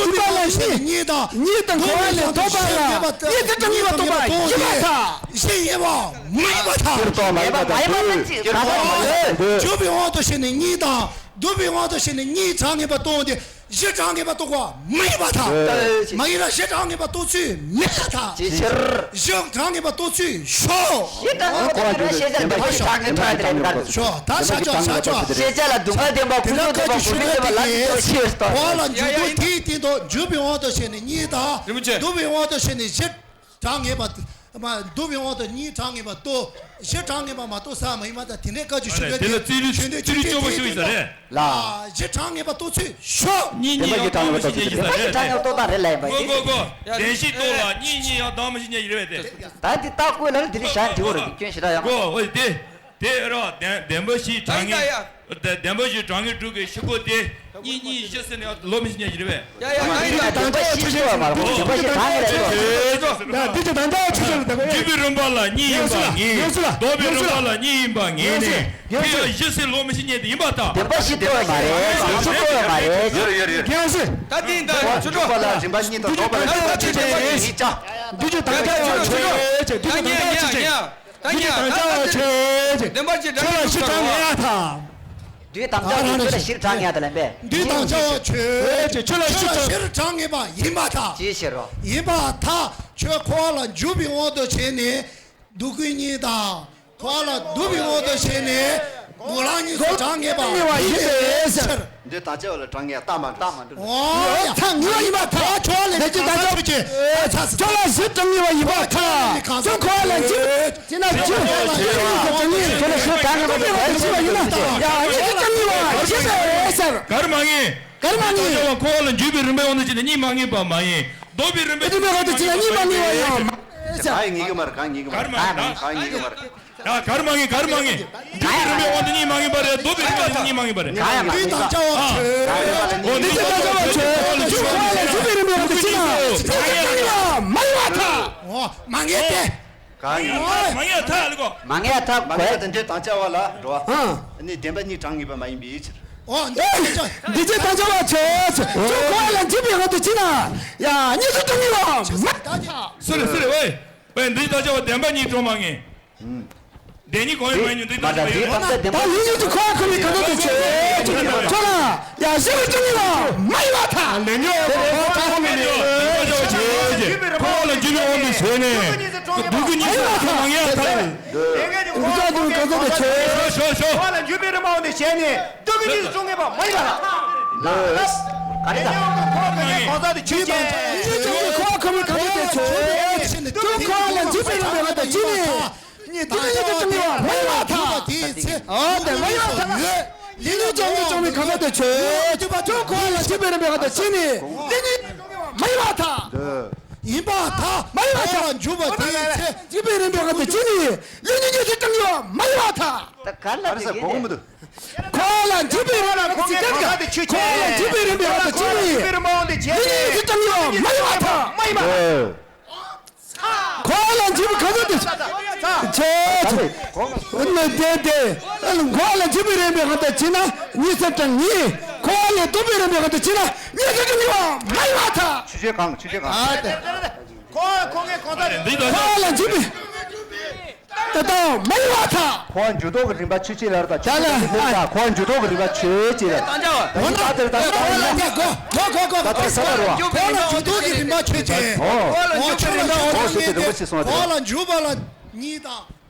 འཇུག་པ་ལ་གཉིས། གཉིས་དང་། གཉིས་དང་འགོག་པ་ལས་ལྡོག་པ་ལ་གཉིས་ཚེ་གྲངས་ངེས་པ་རྟོགས་པ་ཡིན་པར་ཐལ། བཞི་ཡིན་པ་མ་ཡིན་པར་ཐལ། སྤྱིར་བཏང་མ་ཡིན་པར་ཐལ། སྤྱིར་བཏང་མ་ཡིན་པར་ཐལ། འཇུག་པའི་དབང་དུ་བྱས་ནས་གཉིས་དང་། ལྡོག་པའི་དབང་དུ་བྱས་ནས་གཉིས་གྲངས་ངེས་པ་རྟོགས་ཏེ། བཞི་གྲངས་ངེས་པ་རྟོགས་པ་མ་ཡིན་པར་ཐལ། མ་ཡིན་ལ་བཞི་གྲངས་ངེས་པ་རྟོགས་ཚུལ་མེད་པར་ཐལ། ཅིའི་ཕྱིར། བཞི་གྲངས་ངེས་པ་རྟོགས་ཚུལ་ཞོག། བཞི་གྲངས་ངེས་པ་རྟོགས་ཚུལ་ཤེས་བྱ་ལ་སྡུག་བསྔལ་ལྡན་པ་ཀུན་རྫོབ་ལྡན་པ་ཞོག། ད་ཆ་ཆ་ཆ་ཆ། ཤེས་བྱ་ལ་སྡུག་བསྔལ་ལྡན་པ་ཀུན་རྫོབ་ལྡན་པ་ཀུན་རྫོབ་ལྡན་པ་ལ་ཅིའི་ཕྱིར་ལྟ། འོ་ལ་འཇུག་པ་དེའི་སྟེང་དུ་འཇུག་པའི་དབང་དུ་བྱས་ནས་གཉིས་དང་། རིན་པོ་ཆེ། ལྡོག་པའི་དབང་དུ་བྱས་ནས་བཞི། གྲངས་ངེས་པ། མ་ལྡོག་པའི་དབང་དུ་གཉིས་གྲངས་ངེས་པ་རྟོགས། བཞི་གྲངས་ངེས་པ་མ་རྟོགས་ས་མ་ཡིན་པར་ཐལ། དེ་འདྲའི་བཀའ་བརྒྱུད་ཆོས་འཕེལ་དེ་ལ་རྩིས་རིག་ཆོས་འཕེལ་ཆོས་འཕེལ་ཆོས་འཕེལ་ཆོས་འཕེལ་ཡིན་ས་རེད། ལ། བཞི་གྲངས་ངེས་པ་རྟོགས་ཚུལ་ཞོག། གཉིས་གཉིས་ཡང་བདག་མེད་བཞི་གཉིས་ཡིན་ས་རེད། བཞི་གྲངས་ངེས་པ་རྟོགས་སྟངས་རེད་ལ་ཡིན་པ། གོ་གོ་གོ། བདེན་བཞི་རྟོགས་ལ་གཉིས་གཉིས་ཡང་བདག་མེད་བཞི་གཉིས་ཡིན་རེད་པས་དེ། ད་འདི་རྟགས་བཀོད་ལ་ལ་དེ་འདྲ་བྱ་འགྲིག་གོ་རེད། སྐྱོན་ཞེ་དྲག་ཡང་། གོ་འོ་དེ། དེ་ར་བདེན་བདེན་པ་བཞི་གྲངས་ངེས། བདེན་པ་བཞི་གྲངས་ངེས་དྲུག་གི་ཕྱིར་རྒོལ་དེ། གཉིས་གཉིས་བཞི་ཟེར་ནས་ལོག་མི་ཤེས་ཉེ་ཞིག་རེད་པས། ཡ་ཡ་ཡ། འདི་ཅི་དང་འདྲ་བའི་ཆོས་ཅན་ལ་ད་གོ། འདི་ཅི་དང་འདྲ་བའི་ཆོས་ཅན་ལ་ད་གོ། འཇུག་པའི་རིམ་པ་ལ་གཉིས་ཡིན་པ་ངེས་ནས། ལྡོག་པའི་རིམ་པ་ལ་གཉིས་ཡིན་པ་ངེས་ནས། དེ་ཡང་བཞི་ཟེར་ལོག་མི་ཤེས་ཉེ་དེ་ཡིན་པ་དང་། བདེན་པ་བཞི་རྟོགས་པ་མ་རེད། བདེན་པ་བཞི་རྟོགས་པ་མ་རེད། ཡོད་རེད་ཡོད་རེད་ཡོད་རེད། ད་འདི་ད་ཆོས་འཇུག་པ་ལ་རིམ་པ་གཉིས་དང་ལྡོག་པ་ལ་གཉིས་ཀྱང་། འདི་ཅི་དང་འདྲ་བའི་ཆོས་ཅན། འདི་ཅི་དང་འདྲ་བའི་ཆོས་ཅན། ད་ཉན་ད་ད་ད་ད་ཆོས་ཅན། བདེན་པ་བཞི་གྲངས་ངེས་ཡ་ཐལ། འདུས་དང་བཅས་པའི་ཆོས་ལ་བཞིར་གྲངས་ངེས་ཡ་ཐལ་ལ་མེད། འདུས་དང་བཅས་པའི་ཆོས་ཅན། ཆོས་ལ་བཞིར་གྲངས་ངེས་པ་ཡིན་པར་ཐལ། ཅིའི་ཕྱིར་རོ། ཡིན་པར་ཐལ། ཁྱོད་འཁོར་བ་ལ་འཇུག་པའི་དབང་དུ་བྱས་ནས་སྡུག་བསྔལ་གཉིས་དང་། འཁོར་བ་ལ་སྡུག་པའི་དབང་དུ་བྱས་ནས་འགོག་ལམ་གཉིས་སུ་གྲངས་ངེས་པ་ཡིན་པའི་ཕྱིར། འདི་དང་བཅས་པ་ལ་གྲངས་ངེས་རྟགས་མ་འགྲིག་འོ་ཡ། ཐལ། ངེས་པ་ཡིན་པར་ཐལ། ཁྱོད་ལ་ལས་ཀྱི་དང་བཅས་པ་ཆོས་ཅན། ཁྱོད་ལ་བཞིར་གྲངས་ངེས་པ་ཡིན་པར་ཐལ། ཁྱོད་འཁོར་བ་ལ་འཇུག་ཅེ་ན་འཇུག་ཅེ་ན་འཇུག་ཅེ་ན་འཇུག་ཅེ་ན་འཇུག་ཅེ་ན་འཇུག་ཅེ་ན་ཡ་ཡི་གྲངས་ངེས་པ་ཡིན་པར་ཐལ། གར་མ་ངེས། གར་མ་ངེས། འཁོར་བ་ལ་འཇུག་པའི་རིམ་པའི་དབང་དུ་བྱས་ན་གཉིས་མ་ངེས་པ་མ་ཡིན། ལྡོག་པའི་རིམ་པའི་རིམ་པའི་དབང་དུ་བྱས་ན་གཉིས་མ་ངེས་པ་ཡིན། གང་ཡིན་ངེས་ཀྱི་མ་རེད། གང་ཡིན་ངེས་ཀྱི་མ་རེད། གང་ཡིན་ངེས་ཀྱི་མ་རེད། ཡ། གར་མ་ངེས། གར་མ་ངེས། འཇུག་པའི་རིམ་པའི་དབང་དུ་གཉིས་མ་ངེས་པ་རེད། ལྡོག་པའི་རིམ་པའི་དབང་དུ་གཉིས་མ་ངེས་པ་རེད། གང་ཡང་མ་ངེས། འདུས་དང་བཅས་པའི་ཆོས། འདུས་དང་བཅས་པའི་ཆོས། འཇུག་པ་ལ་འཇུག་པའི་རིམ་པའི་དབང་དུ་བྱས་ན་མ་ངེས་པ་མ་ཡིན་པར་ཐལ། འོ་མ་ངེས་ཏེ། གང་ཡིན། མ་ངེས་ཐལ་ལ་གོ། མ་ངེས་ཐལ། མ་ངེས་ཏེ་འདུས་དང་བཅས་པ་ལ་འགྲོ་བ། ཨ་ནི་བདེན་པ་གཉིས་གྲངས་ངེས་པ་མ་ཡིན་པའི་ཕྱིར། འོ་འདུས་དང་བཅས་པའི་ཆོས། འཇུག་པ་ལ་འཇུག་པའི་དབང་དུ་བྱས་ན་ཡ་གཉིས་སུ་གྲངས་ངེས་པ་མ་ཡིན་པར་ཐལ། སུ་རེད་སུ་རེད། ཝེ་ཝེ། འདུས་དང་བཅས་པ་བདེན་པ་གཉིས་གྲངས་མ་ངེས། བདེན་གཉིས་གང་ཡང་མ་ཡིན་འདུས་དང་བཅས་པ་ཡོད། ད་ལུས་ཉིད་ཀྱི་འཁོར་བ་ཁོ་ནའི་གང་ཟག་དེ་ཆོས་ཅན། ཁྱོད་ལ་ཡང་གཞི་ལ་ཅུང་ཡང་མ་ཡིན་པར་ཐལ། ལས་ཉོན་འཁོར་བ་ཁོ་ནའི་འཁོར་བ་ལ་འཇུག་པའི་དབང་དུ་བྱས་ནས་སྡུག་བསྔལ་གཉིས་སུ་མ་ངེས་པར་ཐལ། འདུས་དང་བཅས་པ་གང་ཟག་དེ་ཆོས་ཅན། ཤོ་ཤོ་ཤོ། འཁོར་བ་ལ་འཇུག་པའི་རིམ་པའི་དབང་དུ་བྱས་ནས་སྡུག་བསྔལ་གཉིས་སུ་གྲངས་ངེས་པ་མ་ཡིན་པར་ཐལ། ལས་ཉོན་འཁོར་བ་ཁོ་ནའི་གང་ཟག་དེ་ཆོས་ཅན། ལས་ཉོན་འཁོར་བ་ཁོ་ནའི་གང་ཟག་དེ་ཆོས་ཅན། འཁོར་བ་ལ་འཇུག་པའི་རིམ་པའི་དབང་དུ་བྱས་ནས། གཉིས་དང་གཉིས་དུ་གྲངས་ངེས་པ་མ་ཡིན་པར་ཐལ། འོ་དེ་མ་ཡིན་པར་ཐལ། ལས་ཉོན་གྲངས་ངེས་གྲངས་མེད་གང་ཟག་དེ་ཆོས་ཅན། འཁོར་བ་ལ་འཇུག་པའི་རིམ་པའི་དབང་དུ་བྱས་ནས་ལས་ཉོན་མ་ཡིན་པར་ཐལ། ཡིན་པར་ཐལ། མ་ཡིན་པར་ཐལ། འཇུག་པ་དེའི་ཚེ། འཇུག་པའི་རིམ་པའི་དབང་དུ་བྱས་ནས་ལས་ཉོན་གཉིས་སུ་གྲངས་ངེས་པ་མ་ཡིན་པར་ཐལ། ད་ག་ལ་དེ་གོ་གི་མི་འདུག་འཁོར་བ་ལ་འཇུག་པའི་རིམ་པའི་དབང་དུ་བྱས་ནས། འཁོར་བ་ལ་འཇུག་པའི་རིམ་པའི་དབང་དུ་བྱས་ནས་ལས་ཉོན་གཉིས་སུ་གྲངས་ངེས་པ་མ་ཡིན་པར་ཐལ། མ་ཡིན་པར་ཐལ། འཁོར་བ་ལ་འཇུག་པའི་གང་ཟག་དེ་ཆོས་ཅན། འདུས་དང་བཅས་པ་འཁོར་བ་ལ་འཇུག་པའི་རིམ་པའི་དབང་དུ་བྱས་ན་གཉིས་སུ་གྲངས་ངེས། འཁོར་བ་ལས་ལྡོག་པའི་རིམ་པའི་དབང་དུ་བྱས་ན་གཉིས་སུ་གྲངས་ངེས་པ་མ་ཡིན་པར་ཐལ། ཆོས་ཅན་གང་། ཆོས་ཅན་གང་། ཨ་དེ། འཁོར་བ་ཁོ་ནའི་གང་ཟག་དེ། འདུས་དང་། འཁོར་བ་ལ་འཇུག་པའི་ད་ལྟ་མ་ཡིན་པར་ཐལ། འཁོར་བ་འཇུག་ལྡོག་གི་རིམ་པ་ཆོས་ཅན་ལ་རེད་ད། ད་ལ་འཁོར་བ་འཇུག་ལྡོག་གི་རིམ་པ་ཆོས་ཅན་ལ། ད་ལྟ་དེར་ད་ལྟ་ཡིན་ན། གོ་གོ་གོ་ད་ལྟ་ས་ལ་རེད་བ། འཁོར་བ་ལ་འཇུག་ལྡོག་གི་རིམ་པ་ཆོས་ཅན། འོ། འཁོར་བ་ལ་འཇུག་པའི་རིམ་པ་འོ་ཆོས་ཅན། འཁོར་བ་ལ་འཇུག་པ་ལ་གཉིས་དང་།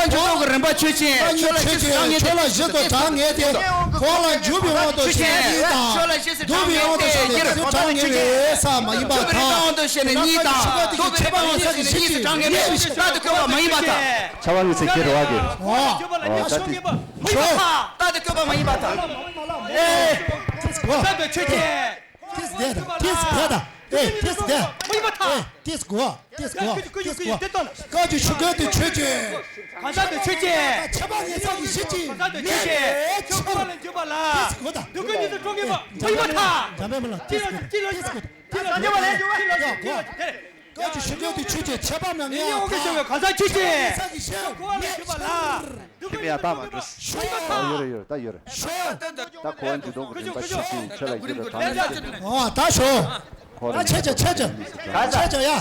ལ་འགྱུར་ལྡོག་གི་རིམ་པ་ཆོས་ཅན། ཆོས་ལ་རྗེས་སུ་འབྲང་ངེས་ཏེ། ཆོས་ལ་རྗེས་སུ་འབྲང་ངེས་ཏེ། འཁོར་བ་ལ་འཇུག་པའི་དབང་དུ་བྱས་ནས་ཉིད་དང་། ཆོས་ལ་རྗེས་སུ་འཇུག་པའི་དབང་དུ་བྱས་ནས་རྗེས་སུ་འབྲང་ངེས་པའི་ཚུལ་མ་ཡིན་པར་ཐལ། འཇུག་པའི་དབང་དུ་བྱས་ནས་ཉིད་དང་། ལྡོག་པའི་རིམ་པ་ལ་ཉིད་ཀྱིས་རྟག་ཏུ་བཀོད་པ་མ་ཡིན་པར་ཐལ། ཆ་བ་ཉི་ཚེ་ཁྱེད་རེ་བ་གི། ཨོ། ཨོ། ད་དེ། མ་ཡིན་པར་ཐལ། རྟག་ཏུ་བཀོད་པ་མ་ཡིན་པར་ཐལ། ཨེ། ཐིས་གོ། ཐིས་བསྡད་དང་། ཐིས་བསྡད་དང་། ཨེ། ཐིས་བསྡད། མ་ཡིན་པར་ཐལ། ཨེ། ཐིས་གོ། ཐིས་གོ། ཐིས་གོ། བཀའ་བརྒྱུད་ཆོས་སྐད་དུ་ཆོས་ཅན། གང་ཟག་དུ་ཆོས་ཅན། ཁྱབ་པ་ངེས་གསལ་གྱི་གཞི་གཅིག་གང་ཟག་དུ་ཆོས་ཅན། ཁྱོད་འཁོར་བ་ལ་འཇུག་པ་ལ། ཐིས་གོ་དང་། སྡུག་ཀུན་གཉིས་སུ་འཁྲུལ་ངེས་པ་མ་ཡིན་པར་ཐལ། འཇམ་དཔལ་མ་ལ་ཐིས་གོ། ཐིས་གོ། ཐིས་གོ། ཐིས་གོ། བཀའ་བརྒྱུད་ཆོས་སྐད་དུ་ཆོས་ཅན། ཁྱབ་པ་མ་ངེས་པར་ཐལ། ཁྱབ་པ་ངེས་གསལ་གྱི་གཞི་གཅིག་ཁྱོད་འཁོར་བ་ལ་འཇུག་པ་ལ། ཁྱིམ་ཡ་རྟགས་མ་འགྲོ། ཨ། ཡོད་རེད་ཡོད་རེད། ད་ཡོད་རེད། ད་འཁོར་བ་འཇུག་ལྡོག་གི་རིམ་པ་ཆོས་ཅན། ཆོས་ལ་རྗེས་སུ་འབྲང་ངེས་ཏེ། ཨོ། ད་ཞོ། འཁོར་བ་ད་ཆེ་ཆེ་ཆེ་ཆེ། ཆེ་ཆེ་ཡ།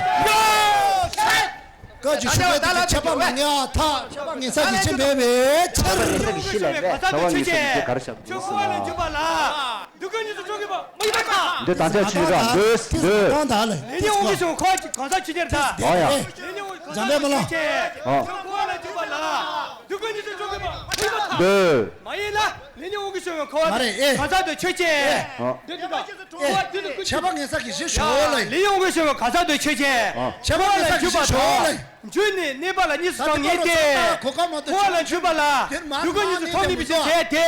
བཀའ་བརྒྱུད་ཆོས་སྐད་དུ་ཁྱབ་པ་མ་ངེས་པར་ཐལ། ཁྱབ་པ་ངེས་གསལ་གྱི་གཞི་མེད་པའི་ཕྱིར། ཁྱབ་པ་ངེས་གསལ་གྱི་གཞི་ལས་མེད། ཁྱབ་པ་ངེས་གསལ་གྱི་གཞི་ག་རེ་བཞག་འདུག་ཟེར་ན། འདུག་ག་ཉིད་དུ་འགྲོ་གི་པ་མ་ཡིན་པར་ཐལ། འདི་དང་ཆ་ཆོས་ར་འདོད་འདོད། ལས་ཉོན་དབང་གིས་བྱུང་བའི་འཁོར་བ་གང་ཟག་ཆོས་ཅན་རེད་ད། ཨོ་ཡ། ལས་ཉོན་དབང་གིས་བྱུང་བའི་འཁོར་བ་ལ་འཇུག་པ་ལ། འདུག་ག་ཉིད་དུ་འགྲོ་གི་པ་མ་ཡིན་པར་ཐལ། འདོད། མ་ཡིན་ལ། ལས་ཉོན་དབང་གིས་བྱུང་བའི་འཁོར་བ་མ་རེད། ཨེ། གང་ཟག་དུ་ཆོས་ཅན། ཨ། འདོད་འདོད་པ། ཨེ། ཁྱབ་པ་ངེས་གསལ་གྱི་གཞི་ཞོག་ལ། ལས་ཉོན་དབང་གིས་བྱུང་བའི་གང་ཟག་དུ་ཆོས་ཅན། ཨ། ཁྱབ་པ་ངེས་གསལ་གྱི་གཞི་ཞོག་ལ། འཇུག་ནས་གནས་པ་ལ་གཉིས་སུ་འབྲང་ངེས་ཏེ། འཁོར་བ་ལ་འཇུག་པ་ལ། འདུག་ག་ཉིད་དུ་འགྲོ་ངེས་པའི་ཕྱིར་ཟེར་ཏེ།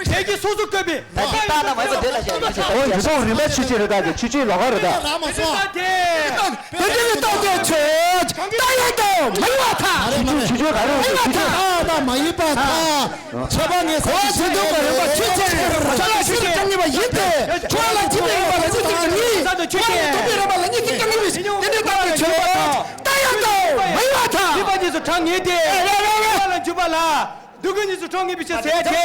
དེ་གིས་སོ་སོ་བཀོད་པའི། ད་དེ་ལྟ་ན་མ་ཡིན་པ་འདོད་ལ་བཞག་ཡིན་ཟེར། འོ་འཇུག་ལྡོག་རིམ་པ་ཆོས་ཅན་རེད་ད། དེ་ཆོས་ཅན་ལོགས་ཀ་རེད་ད། རང་མ་སོང་། དེ་འདྲ་བའི་རྟགས་དེ་ཆོས་ཅན། རྟགས་ཡང་དང་མ་ཡིན་པར་ཐལ། མ་ཡིན་པར་ཐལ། མ་ཡིན་པར་ཐལ། ཁྱབ་པ་ངེས་གསལ་གྱི་གཞི་ཞོག་ལ། ཁྱབ་པ་ངེས་གསལ་གྱི་གཞི་ཞོག་ལ། ཆོས་ཅན། ཆོས་ལ་གཉིས་སུ་འབྲང་ངེས་པ་ཡིན་ཏེ། འཁོར་བ་ལ་འཇུག་པའི་རིམ་པ་ལ་གཉིས་སུ་འབྲང་ངེས། འཁོར་བ་ལ་འཇུག་པའི་རིམ་པ་ལ་གཉིས་སུ་འབྲང་ངེས་པའི་ཕྱིར། དེ་འདྲའི་རྟགས་དེ་ཆོས་ཅན། རྟགས་ཡང་དང་མ་ཡིན་པར་ཐལ། འཇུག་པ་གཉིས་སུ་འབྲང་ངེས་ཏེ། འཁོར་བ་ལ་འཇུག་པ་ལ། འདུག་ག་ཉིད་དུ་འགྲོ་ངེས་པའི་ཕྱིར་ཟེར་ཏེ། དེ་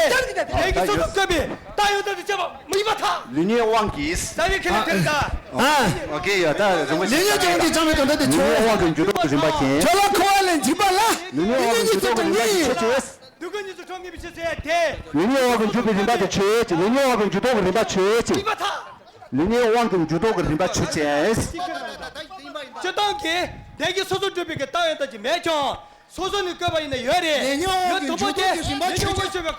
གིས་སོ་སོ་བཀོད་པའི་རྟགས་ཡང་དག་ཏུ་ཁྱབ་པ་མ་ཡིན་པར་ཐལ། ལུས་གཉིས་དབང་གིས། རྩ་བའི་ཁས་ལེན་དེ་ལ་ད། ཨོ་ཀེ་ཡ། ད་རིང་པོ་ཞིག་ལུས་གཉིས་དབང་གིས་འཇུག་ལྡོག་གི་རིམ་པ་ཅན། ཁྱོད་ལ་འཁོར་བ་ལས་འཇུག་པ་ལ། ལུས་གཉིས་དབང་གིས་འཇུག་ལྡོག་གི་རིམ་པ་དེ་ཆོས་ཅན། འདུག་ག་ཉིད་དུ་འགྲོ་ངེས་པའི་ཕྱིར་ཟེར་ཏེ། ལུས་གཉིས་དབང་གིས་འཇུག་པའི་རིམ་པ་དེ་ཆོས་ཅན། ལུས་གཉིས་དབང་གིས་འཇུག་ལྡོག་གི་རིམ་པ་ཆོས་ཅན། ཡིན་པར་ཐལ། ལུས་གཉིས་དབང་གིས་འཇུག་ལྡོག་གི་རིམ་པ་ཆོས་ཅན། སྤྱིར་བཏང་གི་དེ་གིས་སོ་སོར་གྲུབ་པའི་གི་རྟགས་ཡང་དག་ཅིག་མེད་ཀྱང་། སོ་སོ་ནས་བཀོད་པ་ཡིན་ན་ཡོད་རེད། ལས་ཉོན་དབང་གི་འཇུག་ལྡོག་གི་རིམ་པ་ཆོས་ཅན། ལས་ཉོན་དབང་གི་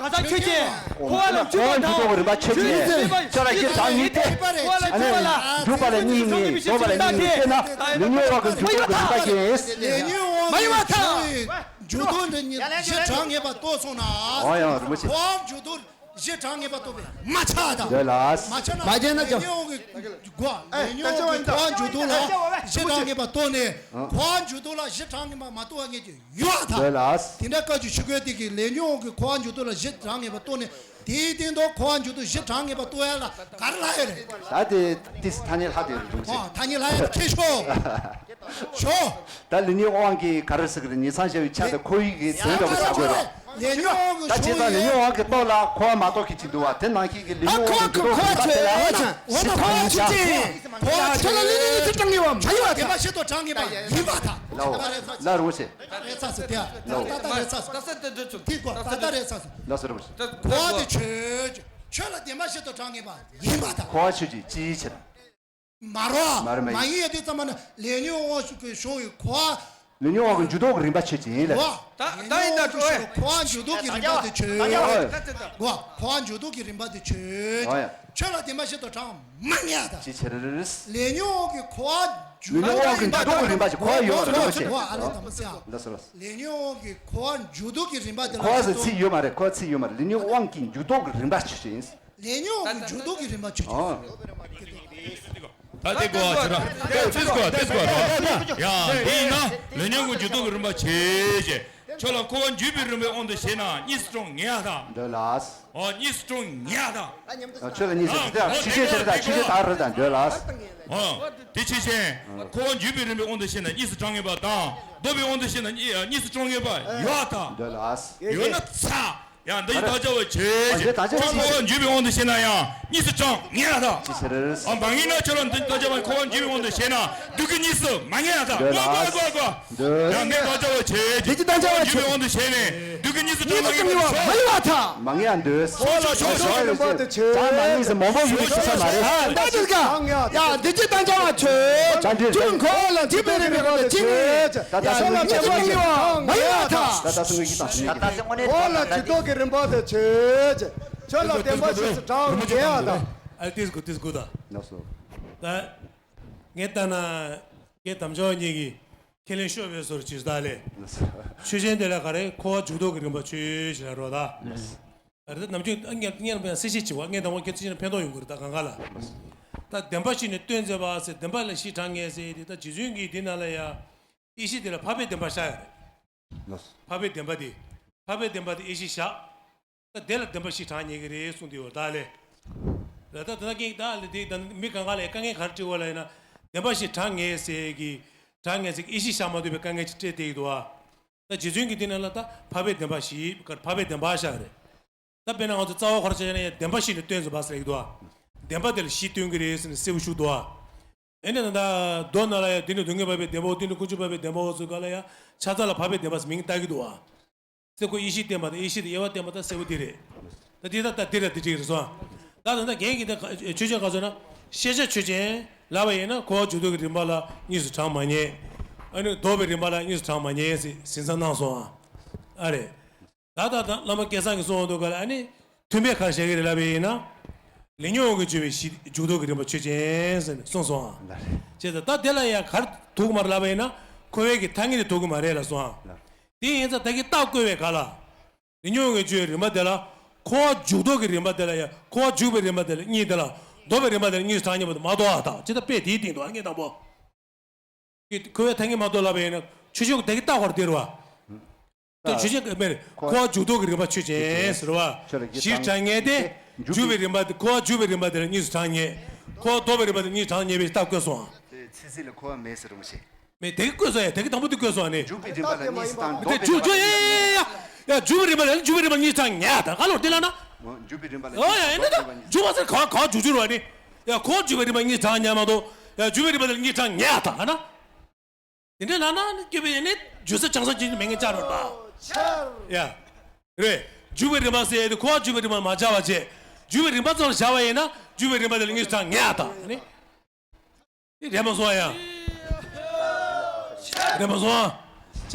འཇུག་ལྡོག་གི་རིམ་པ་ཆོས་ཅན། འཁོར་བ་ལ་འཇུག་པ་དང་། འཇུག་པ་ལ་ཉིད་དེ། ཁྱོད་ལ་བཞི་གྲངས་ཉིད་དེ། འཁོར་བ་ལ་འཇུག་པ་ལ་འཇུག་པ་ལ་གཉིས་ཡིན། ལྡོག་པ་ལ་གཉིས་ཡིན་ཟེར་ན། ལས་ཉོན་དབང་གི་འཇུག་ལྡོག་གི་རིམ་པ་ཅན། ལས་ཉོན་དབང་གི་འཇུག་ལྡོག་འདི་ཉིད་བཞི་གྲངས་ངེས་པ་རྟོགས་སོང་ན། འོ་ཡང་རིན་པོ་ཆེ། འཁོར་བ་འཇུག་ལྡོག་བཞི་གྲངས་ངེས་པ་རྟོགས་པས་མ་ཆགས་དང་། འདོད་ལ། མ་ཆགས་ན། མ་ཆགས་ན་ལས་ཉོན་དབང་གི་འགོ། ལས་ཉོན་དབང་གི་འཁོར་བ་འཇུག་ལྡོག་ལ་བཞི་གྲངས་ངེས་པ་རྟོགས་ནས། འཁོར་བ་འཇུག་ལྡོག་ལ་བཞི་གྲངས་ངེས་པ་མ་རྟོགས་པ་ངེས་ཀྱི་ཡོད་དང་། འདོད་ལ། དེ་འདྲ་བཀའ་བརྒྱུད་ཆོས་སྐད་དེ་གི་ལས་ཉོན་དབང་གི་འཁོར་བ་འཇུག་ལྡོག་ལ་བཞི་གྲངས་ངེས་པ་རྟོགས་ནས། དེའི་སྟེང་དུ་འཁོར་བ་འཇུག་ལྡོག་བཞི་གྲངས་ངེས་པ་རྟོགས་ཡ་ལ་ག་རེ་ལྷག་ཡོད་རེད། ད་དེ་ཏིས་ཐ་སྙད་ལྷག་དེ་རུང་ཆེ། ཨོ། ཐ་སྙད་ལྷག་ཡ་ཁྱེད་ཤོག་ཤོག་ད་ལས་ཉོན་དབང་གི་ག་རེ་ཟེར་གི་རེད། ཉེ་ཚང་ཞེས་པའི་ཆ་དེ་ཁོ་ཡི་གི་དོན་འདྲ་པོ་བྱ་དགོས་ར། ལས་ཉོན་དབང་གི་ད་བྱས་ཙང་ལས་ཉོན་དབང་གི་རྟོགས་ལ་འཁོར་བ་མ་རྟོགས་ཀྱི་ཅིག་འདུག་བ། དེ་ནང་བཞིན་གྱི་ལས་ཉོན་དབང་གི་འཁོར་བ་འཇུག་ལྡོག་གི་རིམ་པ་དེ་ལ་ཡང་ན་ཞིབ་ཕྲ་ཡིན་ཀྱང་། འཁོར་བ་ཆོས་ཅན། ཁྱོད་ལ་ལས་ཉོན་དབང་གི་འཇུག་ལྡོག་རིམ་པ་ཆོས་ཅན། ལ་རུང་ཆེ། ད་རེད་ཚ་སོ་དེ། ད་ད་ད་རེད་ཚ་སོ། ད་ད་རེད་ཚ་སོ། ད་ད་རེད་ཚ་སོ། ལ་སོ་རུང་ཆེ། འཁོར་བ་དེ་ཆོས་ཅན། ཁྱོད་ལ་བདེན་པ་བཞི་དང་གྲངས་ངེས་པ་ཡིན་པ་དང་། འཁོར་བ་ཆོས་ཅན་ཅིའི་ཕྱིར། མ་རོ། མ་རོ་མ་ཡིན། མ་ཡིན་ཡ་དེ་ཙམ་མ་ན་ལས་ཉོན་དབང་གི་ཞོག་ཡི་འཁོར་བ། ལས་ཉོན་དབང་གི་འཇུག་ལྡོག་གི་རིམ་པ་ཆོས་ཅན་ལ། འོ། ད་ད་ཡིན་ད་འགྲོ་ཨེ། འཁོར་བ་འཇུག་ལྡོག་གི་རིམ་པ་དེ་ཆོས། ད་ད་ད་ད། འོ། འཁོར་བ་འཇུག་ལྡོག་གི་རིམ་པ་དེ་ཆོས། འོ་ཡ། ཆོས་ལ་བདེན་པ་བཞི་དང་གྲངས་མ་ངེས་ད། ཅི་ཕྱིར། ལས་ཉོན་དབང་གི་འཁོར་བ་འཇུག་ལས་ཉོན་དབང་གི་འཇུག་ལྡོག་གི་རིམ་པ་ཞིག་འཁོར་བ་ཡོད་རེད་མ་ཆོས། འོ་ཨ་ལས་དམ་པ་སེ་ཡ། ལ་སོ་ལ་སོ། ལས་ཉོན་དབང་གི་འཁོར་བ་འཇུག་ལྡོག་གི་རིམ་པ་དེ་ལ་འཁོར་བ་ཟེར་ཚིག་ཡོད་མ་རེད། འཁོར་བ་ཚིག་ཡོད་མ་རེད། ལས་ཉོན་དབང་གི་འཇུག་ལྡོག་གི་རིམ་པ་ཆོས་ཅན། ལས་ཉོན་དབང་གི་འཇུག་ལྡོག་གི་རིམ་པ་ཆོས་ཅན། ཨོ། ད་དེ་གོ་བ་ཆོས་ར། དེ་ཚིག་གོ་དེ་གོ་ར། ཡ་འདི་ཡིན་ན་ལས་ཉོན་དབང་གི་འཇུག་ལྡོག་གི་རིམ་པ་ཆོས་ཅན། ཁྱོད་ལ་འཁོར་བ་འཇུག་པའི་རིམ་པའི་དབང་དུ་བྱས་ན་གཉིས་སུ་གྲངས་ངེས་ཡ་དང་། འདོད་ལ། ཨོ་གཉིས་སུ་གྲངས་ངེས་ཡ་དང་། ཨ་ཆོས་ལ་གཉིས་སུ་ཨ་དེ་ཆོས་ཅན་ཆོས་ད་ཆོས་ཅན་ད་རེད་དང་འདོད་ལ། ཨོ་དེ་ཆོས་ཅན། འཁོར་བ་འཇུག་པའི་རིམ་པའི་དབང་དུ་བྱས་ན་གཉིས་སུ་གྲངས་ངེས་པ་དང་། ལྡོག་པའི་དབང་དུ་བྱས་ན་གཉིས་གཉིས་སུ་གྲངས་ངེས་པ་ཡོད་དང་། འདོད་ལ། ཡོད་ན་ཚ། ཡང་འདི་ཡི་བདག་ཅག་བ་ཆོས་ཅན། འཁོར་བ་འཇུག་པའི་དབང་དུ་བྱས་ན་ཡང་གཉིས་སུ་གྲངས་ངེས་ཡ་དང་། ཅི་ཕྱིར། ཨ་མ་ངེས་ན་ཁྱོད་རང་འདི་ཡི་བདག་ཅག་བ་འཁོར་བ་འཇུག་པའི་དབང་དུ་བྱས་ན་འདུག་གི་གཉིས་སུ་མ་ངེས་ཡ་དང་། འདོད་ལ། གོ་གོ་གོ་གོ། འདོད། ཡང་འདི་ཡི་བདག་ཅག་བ་ཆོས་ཅན། འདི་ཡི་བདག་ཅག་བ་ཆོས་ཅན། འཇུག་པའི་དབང་དུ་བྱས་ནས་འདུག་གི་གཉིས་སུ་གྲངས་མ་ངེས་པ་ཆོས། མ་ངེས་ཡ་འདོད། ཤོག་ཤོག་ཤོག་ཤོག་ཤོག་ཤོག་ཤོག་ཤོག་གྲངས་མ་ངེས་ཟེར་མང་པོ་ཡོད་ཀྱི་ས་མ་རེད། ད་འདི་ག་ཡ་འདི་ཡི་བདག་ཅག་བ་ཆོས་ཅན། འདི་འཁོར་བ་ལ་འཇུག་པའི་རིམ་པའི་དབང་དུ་བྱས་ནས། ད་ད་སོ་ངེས་པ་ཆོས་ཅན། མ་ངེས་ཡ་དང་། ད་ད་སོ་ངེས་ཀྱི་དང་སོ་ངེས་ཀྱི། འཁོར་བ་ལ་འཇུག་ལྡོག་གི་རིམ་པ་དེ་ཆོས་ཅན། ཁྱོད་ལ་བདེན་པ་བཞི་སུ་གྲངས་ངེས་ཡ་དང་། ཨ་ཏིས་གུ་ཏིས་གུ་ད། ལགས་སོ། ད། ངས་ལྟ་ན། ངས་དམ་བཅའ་གཉིས་ཀྱི་ཁས་ལེན་ཤོར་བའི་བཟོ་འདྲ་ཅིག་ད་ལས། ལགས་སོ། ཆོས་ཅན་དེ་ལ་ག་རེ་འཁོར་བ་འཇུག་ལྡོག་གི་རིམ་པ་ཆོས་ཅན་ལ་རོ་ད། ལགས་སོ། ད་ནམ་རྒྱུན་ཨ་ཉན་ཉན་པའི་སྲིད་ཞི་བྱེད་པ་ངས་དང་པོ་ཁྱེད་ཚོ་ཕན་ཐོགས་ཡོང་གི་རེད་ད་གང་ག་ལ། ལགས་སོ། ད་བདེན་པ་བཞི་ནི་སྟོན་མཛད་པ་ཟེར་བདེན་པ་ལ་བཞི་གྲངས་ངེས་ཟེར་དེ་ད་རྗེ་བཙུན་གྱིས་འདི་ནང་ལ་ཡ། ཡེ་ཤེས་དེ་ལ་འཕགས་པའི་བདེན་པ་བཞག་ཡོད་རེད། ལགས་སོ། འཕགས་པའི་བདེན་པ་དེ། འཕགས་པའི་བདེན་པ་དེ་ཡེ་ཤེས་བཞག་ད་དེ་ལ་བདེན་པ་བཞི་གྲངས་ངེས་ཀྱི་རེད་གསུངས་དེ་ཡོད་ད་ལས། ད་ད་ད་ཀྱེ་ད་ལས་དེ་ད་མི་གང་ག་ལས་དཀའ་ངལ་ག་རེ་འཕྲད་ཡོད་ལ་ཡིན་ན། བདེན་པ་བཞི་གྲངས་ངེས་ཟེར་གི། གྲངས་ངེས་ཟེར་གི་ཡེ་ཤེས་བཞག་མ་ཐུབ་པའི་དཀའ་ངལ་ཅིག་འཕྲད་བསྡད་ཀྱི་འདུག་ཨ། ད་རྗེ་བཙུན་གྱིས་དེ་ནང་ལ་ད་འཕགས་པའི་བདེན་པ་བཞི་གར་འཕགས་པའི་བདེན་པ་བཞག་རེད། ད་དཔེར་ན་ང་ཚོ་རྩ་བ་ཁོ་ར་བྱས་ན་ཡང་བདེན་པ་བཞི་ནི་སྟོན་ཟེར་བ་ཟེར་གི་འདུག་ཨ། བདེན་པ་དེ་ལ་བཞི་སྟོན་གི་རེད་ཟེར་ནས་གསལ་པོ་ཞུ་འདུག་ཨ། ཨེ་ནས་ད་ལྟ་མདོ་ནང་ལ་ཡང་འདི་ནི་སྡུག་བསྔལ་འཕགས་པའི་བདེན་པའོ། འདི་ནི་ཀུན་འབྱུང་འཕགས་པའི་བདེན་པའོ་ཟེར་ག་ལ་ཡང་ཆ་ཚང་ལ་འཕགས་པའི་བདེན་པ་ཟེར་མིང་བཏགས་ཀྱི་འདུག་ཨ། ཚེ་འཁོར་ཡེ་ཤེས་བསྟན་པ་དང་ཡེ་ཤེས་དང་དབྱེ་བ་བསྟན་པ་ད་གསལ་པོ་འདི་རེད། ད་འདི་ད་ད་འདི་རེད་འདི་འགྲིག་རེད་སོང་། ད་ད་ད་རྒན་གྱིས་ད་ཆོས་ཅན་ག་ཚོད་ན། ཤེས་བྱ་ཆོས་ཅན་ལབ་པ་ཡིན་ན་འཁོར་བ་འཇུག་ལྡོག་གི་རིམ་པ་ལ་གཉིས་སུ་གྲངས་མ་ངེས། ཨ་ནི་ལྡོག་པའི་རིམ་པ་ལ་གཉིས་སུ་གྲངས་མ་ངེས་ཟེར་ཟིན་ཙམ་གནང་སོང་ཨ། ཨ་རེད། ད་ད་ད་བླ་མ་སྐལ་བཟང་གིས་གསུངས་འདུག་ག་ལ་ཨ་ནི། མཐུན་དཔེ་ག་རེ་བཞག་གི་རེད་ལབ་པ་ཡིན་ན། ལས་ཉོན་དབང་གིས་བསྒྱུར་བའི་གཞི་འཇུག་ལྡོག་གི་རིམ་པ་ཆོས་ཅན་ཟེར་ནས་གསུངས་སོང་ཨ། ལགས་རེད། བྱས་ཙང་ད་དེ་ལ་ཡང་ག་རེ་ཐུག་གི་མ་རེད་ལབ་པ་ཡིན་ན། འཁོར་བའི་གི་ཐ་སྙད་དེ་ཐུག་གི་མ་རེད་ལབ་སོང་ཨ། ལགས། དེ་ཡིན་ཙང་ད་གིན་རྟགས་བཀོད་པའི་སྐབས་ལ། ལས་ཉོན་དབང་གིས་བསྒྱུར་བའི་རིམ་པ་དེ་ལ། འཁོར་བ་འཇུག་ལྡོག་གི་རིམ་པ་དེ་ལ་ཡང་འཁོར་བ་འཇུག་པའི་རིམ་པ་དེ་ལ་གཉིས་དེ་ལ། ལྡོག་པའི་རིམ་པ་དེ་ལ་གཉིས་སུ་གྲངས་ངེས་པ་དེ་མ་གཏོགས་ཨ་དང་ཇི་ལྟར་དཔེ་དེའི་སྟེང་དུ་ཨ་ངས་དང་པོ། འཁོར་བའི་ཐ་སྙད་མ་གཏོགས་ལབ་པ་ཡིན་ན་ཆོས་ཕྱོགས་དེ་གི་རྟགས་བར་དེ་རུ་བ། ད་ཆོས་ཅན་མེར་འཁོར་བ་འཇུག་ལྡོག་གི་རིམ་པ་ཆོས་ཅན་ཟེར་བ། ཆོས་ལ་བཞི་གྲངས་ངེས་ཏེ། འཇུག་པའི་རིམ་པ་དེ་འཁོར་བ་འཇུག་པའི་རིམ་པ་དེ་ལ་གཉིས་སུ་གྲངས་ངེས། འཁོར་བ་ལྡོག་པའི་རིམ་པ་དེ་ལ་གཉིས་སུ་གྲངས་ངེས་པའི་རྟགས་བཀོད་སོང་། ཚིག་ཚིག་ལ་འཁོར་བ་མེད་ཟེར་རུང་ཞེས། མེད་དེ་གི་བཀོད་སོང་ཡ་དེ་གི་དང་པོ་དེ་བཀོད་སོང་ཨ་ནི། འཇུག་པའི་རིམ་པ་ལ་གཉིས་སུ་གྲངས་ལྡོག་པའི་རིམ་པ་ལ་ཡ་ཡ་ཡ། འཇུག་པའི་རིམ་པ་ལ་འཇུག་པའི་རིམ་པ་གཉིས་སུ་གྲངས་ངེས་དང་ག་ལོར་དེ་ལ་ན། འཇུག་པའི་རིམ་པ་ལ་ཨོ་ཡ་ཡ་ནི་ད་འཇུག་པ་ཟེར་ག་ག་འཇུག་འཇུག་རུ་བ་ནི། ཡ་འཁོར་འཇུག་པའི་རིམ་པ་གཉིས་གྲངས་ཉམས་མ་གཏོགས། ཡ་འཇུག་པའི་རིམ་པ་ལ་གཉིས་གྲངས་ཉམས་ཡ་དང་ཨ་ན། དེ་འདྲའི་ལ་ན་ནི་སྐྱོ་བའི་ཡ་ནི་འཇུག་ས་ཆང་ས་ཅན་མེད་ངེས་ཅག་རོ་ད། ཡ། རེད། འཇུག་པའི་རིམ་པ་ཟེར་ཡ་དེ་འཁོར་བ་འཇུག་པའི་རིམ་པ་མ་བྱ་བ་བྱས། འཇུག་པའི་རིམ་པ་ཙམ་ལ་བྱ་བ་ཡིན་ན་འཇུག་པའི་རིམ་པ་དེ་ལ་གཉིས་གྲངས་ཉམས་ཡ་དང་ཨ་ནི། དེ་རེད་མ་སོང་ཡ། རེད་མ་སོང་། བྱས་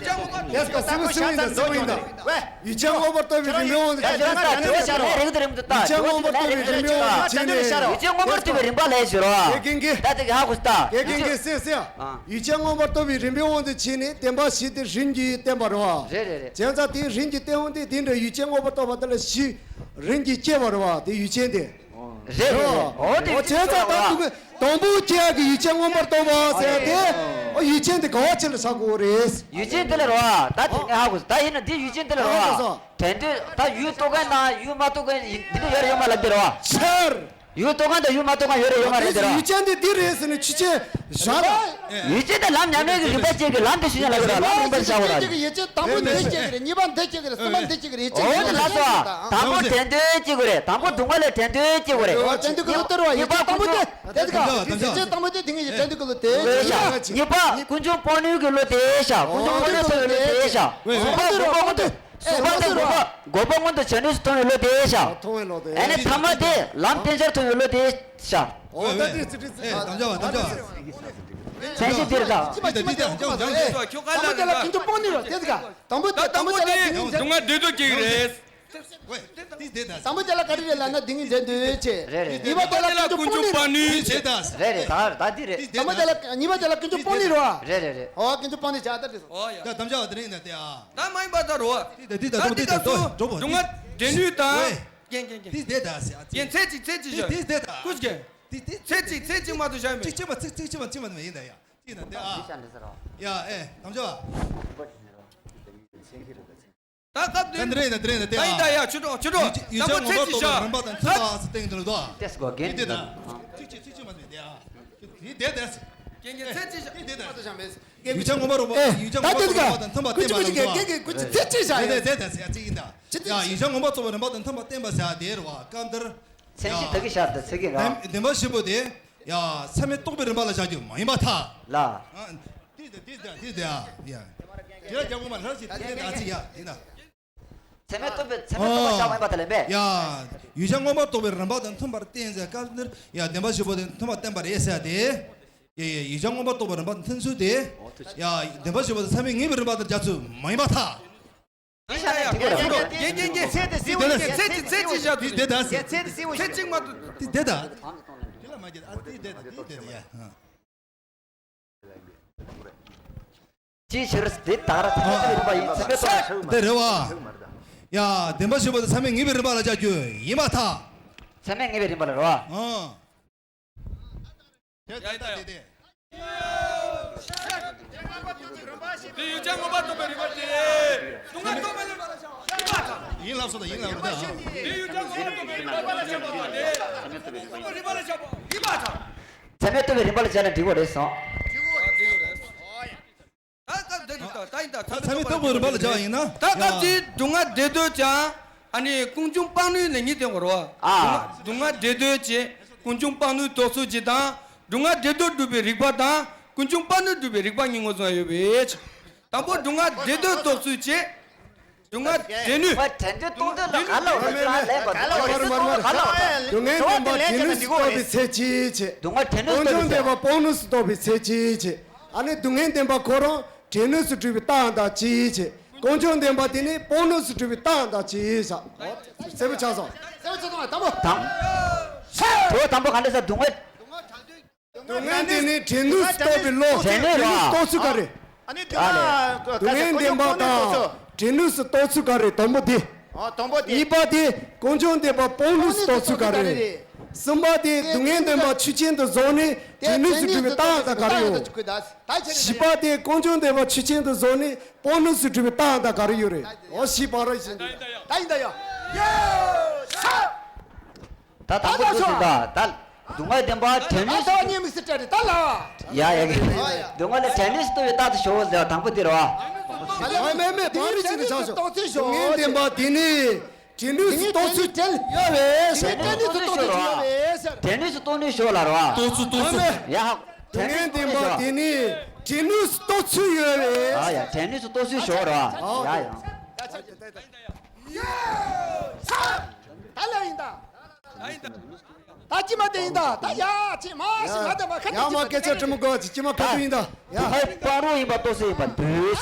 ཡ་སྐ་སིམ་སིམ་ཡིན་ད་སིམ་ཡིན་ད། ཡུལ་ཅན་མངོན་པར་རྟོགས་པའི་རིམ་པའི་དབང་དུ་བྱས་ནས། ཡུལ་ཅན་མངོན་པར་རྟོགས་པའི་རིམ་པའི་དབང་དུ་བྱས་ནས། ཡུལ་ཅན་མངོན་པར་རྟོགས་པའི་རིམ་པའི་དབང་དུ་བྱས་ནས། ཡུལ་ཅན་མངོན་པར་རྟོགས་པའི་རིམ་པ་ལས་ཞུ་རོགས། དགེ་རྒན་གྱིས། ད་དེ་ག་ཧ་གོ་སྟ། དགེ་རྒན་གྱིས་སེ་སེ། ཡུལ་ཅན་མངོན་པར་རྟོགས་པའི་རིམ་པའི་དབང་དུ་བྱས་ནས་བདེན་པ་བཞི་དེ་རིམ་གྱིས་བསྟན་པར་བ། རེད་རེད་རེད། བྱས་ཙང་དེའི་རིམ་གྱིས་བསྟན་དབང་དེ་དེ་འདྲ་ཡུལ་ཅན་མངོན་པར་རྟོགས་པ་དེ་ལ་བཞི་རིམ་གྱིས་སྐྱེ་བར་བ་དེ་ཡུལ་ཅན་དེ། རེད་རེད་རེད། འོ་དེ་ཡུལ་ཅན་ད་དུ་གི་དང་པོ་སྐྱེ་ཡག་གི་ཡུལ་ཅན་མངོན་པར་རྟོགས་པ་ཟེར་ཏེ། ཨོ་ཡུལ་ཅན་དེ་ག་བ་ཅི་ལ་ཆགས་དགོས་རེད། ཡུལ་ཅན་དེ་ལ་རོ། ད་དེ་ངས་ཧ་གོ། ད་ཡིན་ན་འདི་ཡུལ་ཅན་དེ་ལ་རོ། དྲན་འདོད་ད་ཡུལ་རྟོགས་མཁན་དང་ཡུལ་མ་རྟོགས་མཁན་ཡིན་འདི་འདྲ་ཡོད་རེད་ཡོད་མ་ལབ་དེ་རོ། ཆར། ཡུལ་རྟོགས་མཁན་དང་ཡུལ་མ་རྟོགས་མཁན་ཡོད་རེད་ཡོད་མ་རེད་དེ་རོ། ཡུལ་ཅན་དེ་འདི་རེད་ཟེར་ནས་ཆུ་ཆེན་བཞག་ལ། ཡུལ་ཅན་དེ་ལམ་མཉམ་མེད་ཀྱི་རིམ་པ་གཅིག་གི་ལམ་དེ་ཞུ་ཡ་ལ་རོ། ལམ་རིམ་པར་བཞག་པ་ར། ཡུལ་ཅན་དང་པོ་འདི་གཅིག་རེད། གཉིས་པ་འདི་གཅིག་རེད། གསུམ་པ་འདི་གཅིག་རེད། ཡུལ་ཅན་འོ་དེ་ལ་སོ། དང་པོ་དྲན་འདོད་གཅིག་གོ་རེད། དང་པོ་སྡུག་བསྔལ་ལས་དྲན་འདོད་གཅིག་གོ་རེད། དྲན་འདོད་ཀྱི་བློ་སྟེར་བ་ཡིན། གཉིས་པ་དང་པོ་དེ་དེ་ག་ཡུལ་ཅན་དང་པོ་དེ་དེ་ངས་ཀྱི་དྲན་འདོད་ཀྱི་བློ་དེ་ཤ། གཉིས་པ་ཀུན་འབྱུང་སྤོང་ནུས་ཀྱི་བློ་དེ་ཤ། ཀུན་འབྱུང་སྤོང་ནུས་ཐོབ་ཡོད་བློ་དེ་ཤ། གསུམ་པ་འགོག་པ་ཀུན་ཏུ། གསུམ་པ་དེ་འགོག་པ་འགོག་པ་ཀུན་ཏུ་བྱང་ནུས་སུ་མཐོང་བའི་བློ་དེ་ཤ། མཐོང་བའི་བློ་དེ། ཨ་ནི་ཐ་མ་དེ་ལམ་བསྟན་འཆར་མཐོང་བའི་བློ་དེ་ཤ། འོ་ད་དེ་ཙི་ཙི་ཙི། ཨེ་དམ་བཅའ་བ་དམ་བཅའ་བ། མཚན་གཞི་འདིར་ག་ཅི་མ་ཅི་མ་ཅི་མ་ཅི་མ་ཅི་མ། དང་པོ་དེ་ལ་ཀུན་འབྱུང་སྤོང་ནུས་རོ་དེ་ཙི་ག་དང་པོ་དེ་དང་པོ་དེ་ལ་ཀུན་འབྱུང་སྡུག་བསྔལ་བདེ་སྡུག་ཅིག་རེད། ཝེ། དེ་དེ་ད། དང་པོ་དེ་ལ་ག་རེ་རེད་ལབ་ན་འདི་ངས་འདྲེན་འདོད་ཅེས། རེད་རེད། གཉིས་པ་དེ་ལ་ཀུན་འབྱུང་སྤོང་ནུས་རེད། དེ་ད། རེད་རེད། ད་ད་འདི་རེད། དེ་དེ་དང་པོ་དེ་ལ་གཉིས་པ་དེ་ལ་ཀུན་འབྱུང་སྤོང་ནུས་རེད་བ། རེད་རེད་རེད། ཨོ་ཀུན་འབྱུང་སྤོང་ནུས་བྱ་ད་འདྲེ་སོང་། ཨོ་ཡ། ད་དམ་བཅའ་བ་དེ་རིང་ན་དེ་ཨ། ད་མ་ཡིན་པ་ད་རོ། དེ་ད་དེ་ད་ད་འགྲོ་དེ་ད་འགྲོ་འགྲོ་འགྲོ་བོ། སྡུག་བསྔལ་འདྲེན་ནུས་དང་། ཝེ། རྒན་རྒན་རྒན། དེ་དེ་ད་ཟེར་ཨ་ཙི། རྒན་ཚེ་གཅིག་ཚེ་གཅིག་བཞག་དེ་དེ་ད། ཀུ་ཅི་རྒན། དེ་དེ། ཚེ་གཅིག་ཚེ་གཅིག་མ་གཏོགས་བཞག་མེད། གཅིག་གཅིག་མ་གཅིག་གཅིག་གཅིག་མ་གཅིག་མ་མེད་ཡིན་ད་ཡ། ཅི་ན་དེ་ཨ། ཡ་ཨེ་དམ་བཅའ་བ། ད་སྐབས་དེ། ད་འདྲེ་ན་འདྲེ་ན་དེ་ཨ། ད་ཡིན་ད་ཡ་ཆུ་གྲོགས་ཆུ་གྲོགས། ཡུལ་ཅན་མངོན་པར་རྟོགས་པའི་རིམ་པ་དང་མཐུན་པ་ཟེར་སྟེང་དུ་ལ་དོ། ཏེས་གོ་རྒན་དེ་དེ་ད། ཅི་ཅི་ཅི་ཅི་མ་དེ་དེ་ཨ། དེ་དེ་དེ། རྒན་རྒན་ཚེ་ཅི་བཞག་དེ་དེ་ད། ཡུལ་ཅན་མངོན་པར་རྟོགས་པ་ཡུལ་ཅན་མངོན་པར་རྟོགས་པ་དང་མཐུན་པ་བསྟན་པ་ལ་དོ། རྒན་རྒན་ཀུ་ཅི་ཚེ་ཅི་བཞག་དེ་དེ་དེ་ཟེར་ཅི་ཡིན་ད། ཡ་ཡུལ་ཅན་མངོན་པར་རྟོགས་པའི་རིམ་པ་དང་མཐུན་པ་བསྟན་པ་ཟེར་དེ་རེད་བ་སྐབས་འདིར། མཚན་གཞི་ད་གི་ཤར་དུ་ཚིག་གི་ར། བདེན་པ་བཞི་པོ་དེ། ཡ་ཚད་མས་རྟོགས་པའི་རིམ་པ་ལ་བཞག་རྒྱུ་མ་ཡིན་པར་ཐལ། ལ། ཨ། དེ་དེ་དེ་དེ་དེ་ཡ། དེ་ལ་རྒྱ་དགོངས་པ་ལྷར་ཞིག་དེ་དེ་ཨ་ཙི་ཡ་དེ་ན། ཚད་མས་རྟོགས་པའི་ཚད་མས་རྟོགས་པ་བཞག་མ་ཡིན་པར་ཐལ་ལེ་མེད། ཡ། ཡུལ་ཅན་མངོན་པར་རྟོགས་པའི་རིམ་པ་དང་མཐུན་པར་བསྟན་ཟེར་སྐབས་འདིར་ཡ་བདེན་པ་བཞི་པོ་དེ་མཐུན་པར་བསྟན་པ་རེད་ཟེར་ཏེ། ཡ་ཡ་ཡུལ་ཅན་མངོན་པར་རྟོགས་པའི་རིམ་པ་དང་མཐུན་ཚུལ་དེ། ཡ་བདེན་པ་བཞི་པོ་དེ་ཚད་མས་ངེས་པའི་རིམ་པ་དང་སྦྱར་ཚུལ་མ་ཡིན་པར་ཐལ། དེ་ཤ་ནས་འགྲིག་གོ་རེད། རྒན་རྒན་རྒན། ཚེ་དེ་སྲིད་པ་ཡིན། ཚེ་དེ་ཚེ་གཅིག་བཞག་དེ་དེ་ད་ཟེར། ཚེ་གཅིག་མ་གཏོགས། དེ་དེ་ད། དེ་ལ་མ་རྒྱལ་ཨ་དེ་དེ་ད་དེ་དེ་ད་ཡ། ཅིའི་ཕྱིར་དེ་ད་ག་ར་ཚད་མས་རྟོགས་པའི་རིམ་པ་ཡིན། ཚད་མས་རྟོགས་པའི། དེ་རེད་བ། ཡ་བདེན་པ་བཞི་པོ་དེ་ཚད་མས་ངེས་པའི་རིམ་པ་ལ་སྦྱར་རྒྱུ་ཡིན་པར་ཐལ། ཚད་མས་ངེས་པའི་རིམ་པ་ལ་རེད་བ། ཨང་། དེ་ཡ་ཡིན་ད་ཡ། དེ་དེ། དེ་ཡུལ་ཅན་མངོན་པར་རྟོགས་པའི་རིམ་པ་སྟེ། སྡུག་བསྔལ་རྟོགས་པའི་རིམ་པ་ལ་བཞག་པ་ཡིན་པར་ཐལ། ཡིན་ལབ་སོང་ད་ཡིན་ལབ་སོང་ད། དེ་ཡུལ་ཅན་མངོན་པར་རྟོགས་པའི་རིམ་པ་ལ་བཞག་པ་སྟེ། སྡུག་བསྔལ་རིམ་པ་ལ་བཞག་པ་ཡིན་པར་ཐལ། ཚད་མས་རྟོགས་པའི་རིམ་པ་ལ་སྦྱར་ན་འགྲིག་གོ་རེད་སོང་། ད་སྐབས་འདི་རེད་ད། ད་ཡིན་ད། ཚད་མས་རྟོགས་པའི་རིམ་པ་ལ་སྦྱར་བ་ཡིན་ན། ད་སྐབས་ཀྱི་སྡུག་བསྔལ་བདེ་འདོད་ཀྱང་ཨ་ནི་ཀུན་འབྱུང་སྤང་ནུས་ལས་གཉིས་སྟོན་དགོས་རེད་བ། ཨ། སྡུག་བསྔལ་བདེ་འདོད་ཀྱི་ཀུན་འབྱུང་སྤང་ནུས་རྟོགས་ཚུལ་གཅིག་དང་། སྡུག་བསྔལ་བདེ་འདོད་སྒྲུབ་པའི་རིགས་པ་དང་ཀུན་འབྱུང་སྤང་ནུས་སྒྲུབ་པའི་རིགས་པ་གཉིས་ངོས་བཟུང་ཡོད་པས། དང་པོ་སྡུག་བསྔལ་བདེ་འདོད་རྟོགས་ཚུལ་གཅིག་སྡུག་བསྔལ་བདེ་ནུས། སྡུག་བསྔལ་བདེ་འདོད་རྟོགས་འདོད་ལ་ག་ལ་འོ་ན་ག་ལ་འོ་ན། སྡུག་བསྔལ་བདེན་པ་བདེན་ནུས་སུ་རྟོགས་པའི་ཚེ་གཅིག་བྱས། སྡུག་བསྔལ་བདེན་ནུས་སུ་རྟོགས་པའི་ཚེ་གཅིག་བྱས། ཨ་ནི་སྡུག་བསྔལ་བདེན་པ་ཁོ་རང་བདེན་ནུས་སུ་གྲུབ་པའི་རྟགས་དང་གཅིག་བྱས། ཀུན་འབྱུང་བདེན་པ་དེ་ནི་སྤོང་ནུས་སུ་གྲུབ་པའི་རྟགས་དང་གཅིག་བྱས། གསལ་པོ་ཆགས་སོང་། གསལ་པོ་ཆགས་སོང་། དང་པོ། དང་། དེ་དང་པོ་ག་འདྲ་ཟེར། སྡུག་བསྔལ། སྡུག་བསྔལ་དེ་ནི་བདེན་ནུས་སུ་རྟོགས་པའི་བློ། བདེན་ནུས་རོ། སྡུག་བསྔལ་དེ་ནི་རྟོགས་ཚུལ་ག་རེ། ཨ་ནི་དེ་ལ་སྡུག་བསྔལ་བདེན་པ་དང་བདེན་ནུས་སུ་རྟོགས་ཚུལ་ག་རེ། དང་པོ་དེ། ཨོ་དང་པོ་དེ། གཉིས་པ་དེ་ཀུན་འབྱུང་བདེན་པ་སྤོང་ནུས་སུ་རྟོགས་ཚུལ་ག་རེ། གསུམ་པ་དེ་སྡུག་བསྔལ་བདེན་པ་ཆོས་ཅན་དུ་བཟུང་ནས་བདེན་ནུས་སུ་གྲུབ་པའི་རྟགས་དང་ག་རེ་ཡོད། བཞི་པ་དེ་ཀུན་འབྱུང་བདེན་པ་ཆོས་ཅན་དུ་བཟུང་ནས་སྤོང་ནུས་སུ་གྲུབ་པའི་རྟགས་དང་ག་རེ་ཡོད་རེད། ཨོ་བཞི་པ་ར་བཞི་འདུག་ད་ཡིན་ད་ཡ། ད་དང་པོ་ད་ཚོ་ད་ད། སྡུག་བསྔལ་བདེན་པ་བདེན་ནུས་སུ། ད་ཉེས་དམིགས་སུ་སྤྲད་རེད་ད་ལ། ཡ་ཡ། སྡུག་བསྔལ་ལ་བདེན་ནུས་སུ་རྟོགས་པའི་རྟགས་དེ་ཞོག་ཟེར་བ་དང་པོ་དེ་རེད་བ། མེད་མེད་མེད། བདེན་ནུས་སུ་རྟོགས་ཚུལ་ཞོག་སྡུག་བསྔལ་བདེན་པ་བདེན་ནུས་བདེན་ནུས་སུ་རྟོགས་ཚུལ་བྲལ་ཡོད་རེད་ཟེར། བདེན་ནུས་སུ་རྟོགས་ཚུལ་ཡོད་རེད་ཟེར། བདེན་ནུས་སུ་རྟོགས་ནུས་ཞོག་ལ་རེད་བ། རྟོགས་ཚུལ་རྟོགས་ཚུལ། ཡ་ཧ། སྡུག་བསྔལ་བདེན་པ་བདེན་ནུས་བདེན་ནུས་སུ་རྟོགས་ཚུལ་ཡོད་རེད། ཨ་ཡ། བདེན་ནུས་སུ་རྟོགས་ཚུལ་ཞོག་རེད་བ། ཡ་ཡ། ད་ལ་ཡིན་ད། ད་ཅི་མ་དེ་ཡིན་ད། ད་ཡ་ཅི་མ་ཞི་མ་དེ་མ་ཁ་ཡ་མ་སྐད་ཆ་དྲི་མོ་གོ་ཅི་ཅི་མ་ཁ་ཏུ་ཡིན་ད། ཡ་ཧའི་སྤང་རོ་ཡིན་པ་རྟོགས་སུ་ཡིན་པ་འདོད།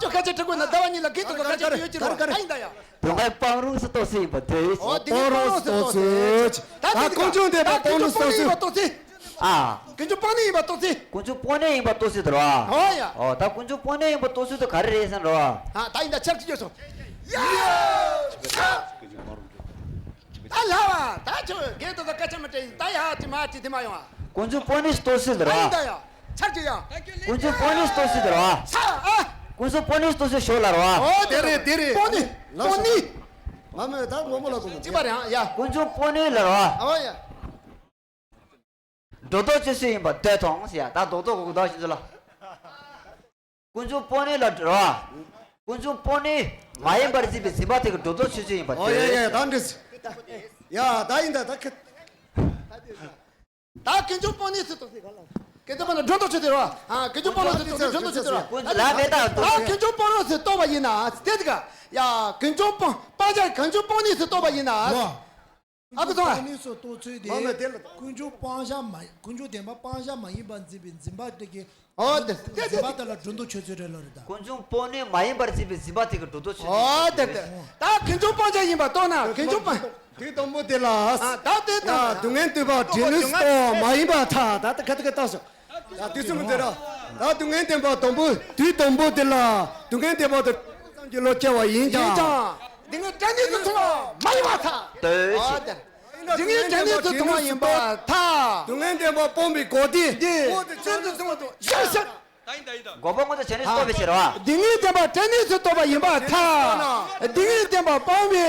ཁྱོད་སྐད་ཆ་དྲི་དགོས་ན་ཟླ་བ་གཉིས་ལ་གི་དུ་ག་སྐད་ཆ་དྲི་ཡོད་ཀྱི་རེད་བ། ད་ཡིན་ད་ཡ། དུང་དཀར་སྤང་རུང་སུ་གཏོགས་སུ་ཡིན་པ་དེ། ཨོ་དེ་ནི་སྤང་རུང་སུ་གཏོགས་སུ། ད་ད་ཀུན་འབྱུང་ལྡན་པ་སྤང་རུང་སུ་གཏོགས་སུ། ཨ། ཀུན་འབྱུང་སྤང་ནི་ཡིན་པ་གཏོགས་སུ། ཀུན་འབྱུང་སྤང་ནི་ཡིན་པ་གཏོགས་སུ་དེ་རེད་བ། ཨོ་ཡ། ཨོ་ད་ཀུན་འབྱུང་སྤང་ནི་ཡིན་པ་གཏོགས་སུ་དེ་ག་རེ་རེད་ཟེར་ན་རེད་བ། ཨ་ད་ཡིན་ད་ཆག་ཅིག་ཡོད་སོང་། ཡ། ད་ལ་བ་ད་ཁྱོད་རྒན་དུ་ད་སྐད་ཆ་མི་དྲན་ད་ཡ་དེ་མ་དེ་དེ་མ་ཡོང་ཨ། ཀུན་འབྱུང་སྤང་ནི་གཏོགས་སུ་དེ་རེད་བ། ད་ཡིན་ད་ཡ། ཆག་ཅིག་ཡ། ཀུན་འབྱུང་སྤང་ནི་གཏོགས་སུ་དེ་རེད་བ། ས་ཨ། ཀུན་འབྱུང་སྤང་ནི་གཏོགས་སུ་ཞོར་ལ་རེད་བ། ཨོ་དེ་རེད་དེ་རེད། སྤང་ནི་སྤང་ནི། ང་མེད་ད་ངོ་མ་ལ་གོ་མ་ཅི་པ་རེད་ཨ་ཡ། ཀུན་འབྱུང་སྤང་ནི་ལ་རེད་བ། ཨ་བ་ཡ། སྒྲོ་འདོགས་ཆོད་སུ་ཡིན་པ་འདོད་དང་ཟེར་ཡ། ད་རྡོག་རྡོག་གོ་གོ་ད་ཤི་ཚུལ་ལ། ཀུན་འབྱུང་སྤང་ནི་ལ་འགྲོ་བ། ཀུན་འབྱུང་སྤང་ནི་མ་ཡིན་པར་འཛིན་པའི་འཛིན་པ་དེ་གི་སྒྲོ་འདོགས་ཆོད་སུ་ཡིན་པ་ཨོ་ཡ་ཡ་དེ། ད་འདྲི་ཡ་ད་ཡིན་ད་ད་ཁི། ད་ཀུན་འབྱུང་སྤང་ནི་ཟེར་དོ། ཀུན་འབྱུང་སྤང་ནི་སྒྲོ་འདོགས་ཆོད་དེ་རོ། ཨ་ཀུན་འབྱུང་སྤང་ནི་ཟེར་དོ་ནི་སྒྲོ་འདོགས་ཆོད་དེ་རོ། ཀུན་ལ་མེད་ད་འདོགས། ད་ཀུན་འབྱུང་སྤང་རོགས་ཟེར་རྟོགས་པ་ཡིན་ན་དེ་དེ་ག་ཡ་ཀུན་འབྱུང་སྤང་སྤང་བྱ་ཀུན་འབྱུང་སྤང་ནི་ཟེར་རྟོགས་པ་ཡིན་ན། ཨ་ཀུན་འབྱུང་སྤང་ནི་ཟེར་རྟོགས་ཚུལ་དེ་ཀུན་འབྱུང་སྤང་བྱ་མ་ཀུན་འབྱུང་བདེན་པ་སྤང་བྱ་མ་ཡིན་པར་འཛིན་པའི་འཛིན་པ་དེ་གི་ཨོ་དེ་དེ་དེ་འཛིན་པ་དེ་ལ་སྒྲོ་འདོགས་ཆོད་ཚུལ་རེད་ལོ་རེད་ད། ཀུན་འབྱུང་སྤང་ནི་མ་ཡིན་པར་འཛིན་པའི་འཛིན་པ་དེ་གི་སྒྲོ་འདོགས་ཆོད་ཚུལ་ཨོ་དེ་དེ་ད་ཀུན་འབྱུང་སྤང་བྱ་ཡིན་པ་རྟོགས་ན་ཀུན་འབྱུང་སྤང་དུས་དང་པོ་དེ་ལ་ཨ་ད་དེ་ད་སྡུག་བསྔལ་འདོད་པ་འབྲས་བུ་སྟོང་མ་ཡིན་པར་ཐལ། ད་ད་ག་དེ་ག་ལྟ་སོ། ད་དུས་གསུམ་དེ་ལ་ད་སྡུག་བསྔལ་བདེན་པ་དང་པོ་དུས་དང་པོ་དེ་ལ་སྡུག་བསྔལ་བདེན་པ་དང་བསམ་གྱི་བློ་སྐྱེ་བ་ཡིན་ཀྱང་། ཡིན་ཀྱང་། སྡུག་བསྔལ་བྲལ་ནས་སུ་མཐོང་བ་མ་ཡིན་པར་ཐལ། ཨོ་དེ། སྡུག་བསྔལ་བྲལ་ནས་སུ་མཐོང་བ་ཡིན་པར་ཐལ། སྡུག་བསྔལ་བདེན་པ་སྤོང་བའི་གོ་དེ། འདི་ཅན་དུ་སོང་བ་དང་ཡང་ཤར། འགོག་པ་དངོས་དང་བྱས་ནས་སུ་རྟོགས་པའི་ཕྱིར་བ། སྡུག་བསྔལ་བདེན་པ་བྲལ་ནས་སུ་རྟོགས་པ་ཡིན་པར་ཐལ། སྡུག་བསྔལ་བདེན་པ་སྤོང་བའི་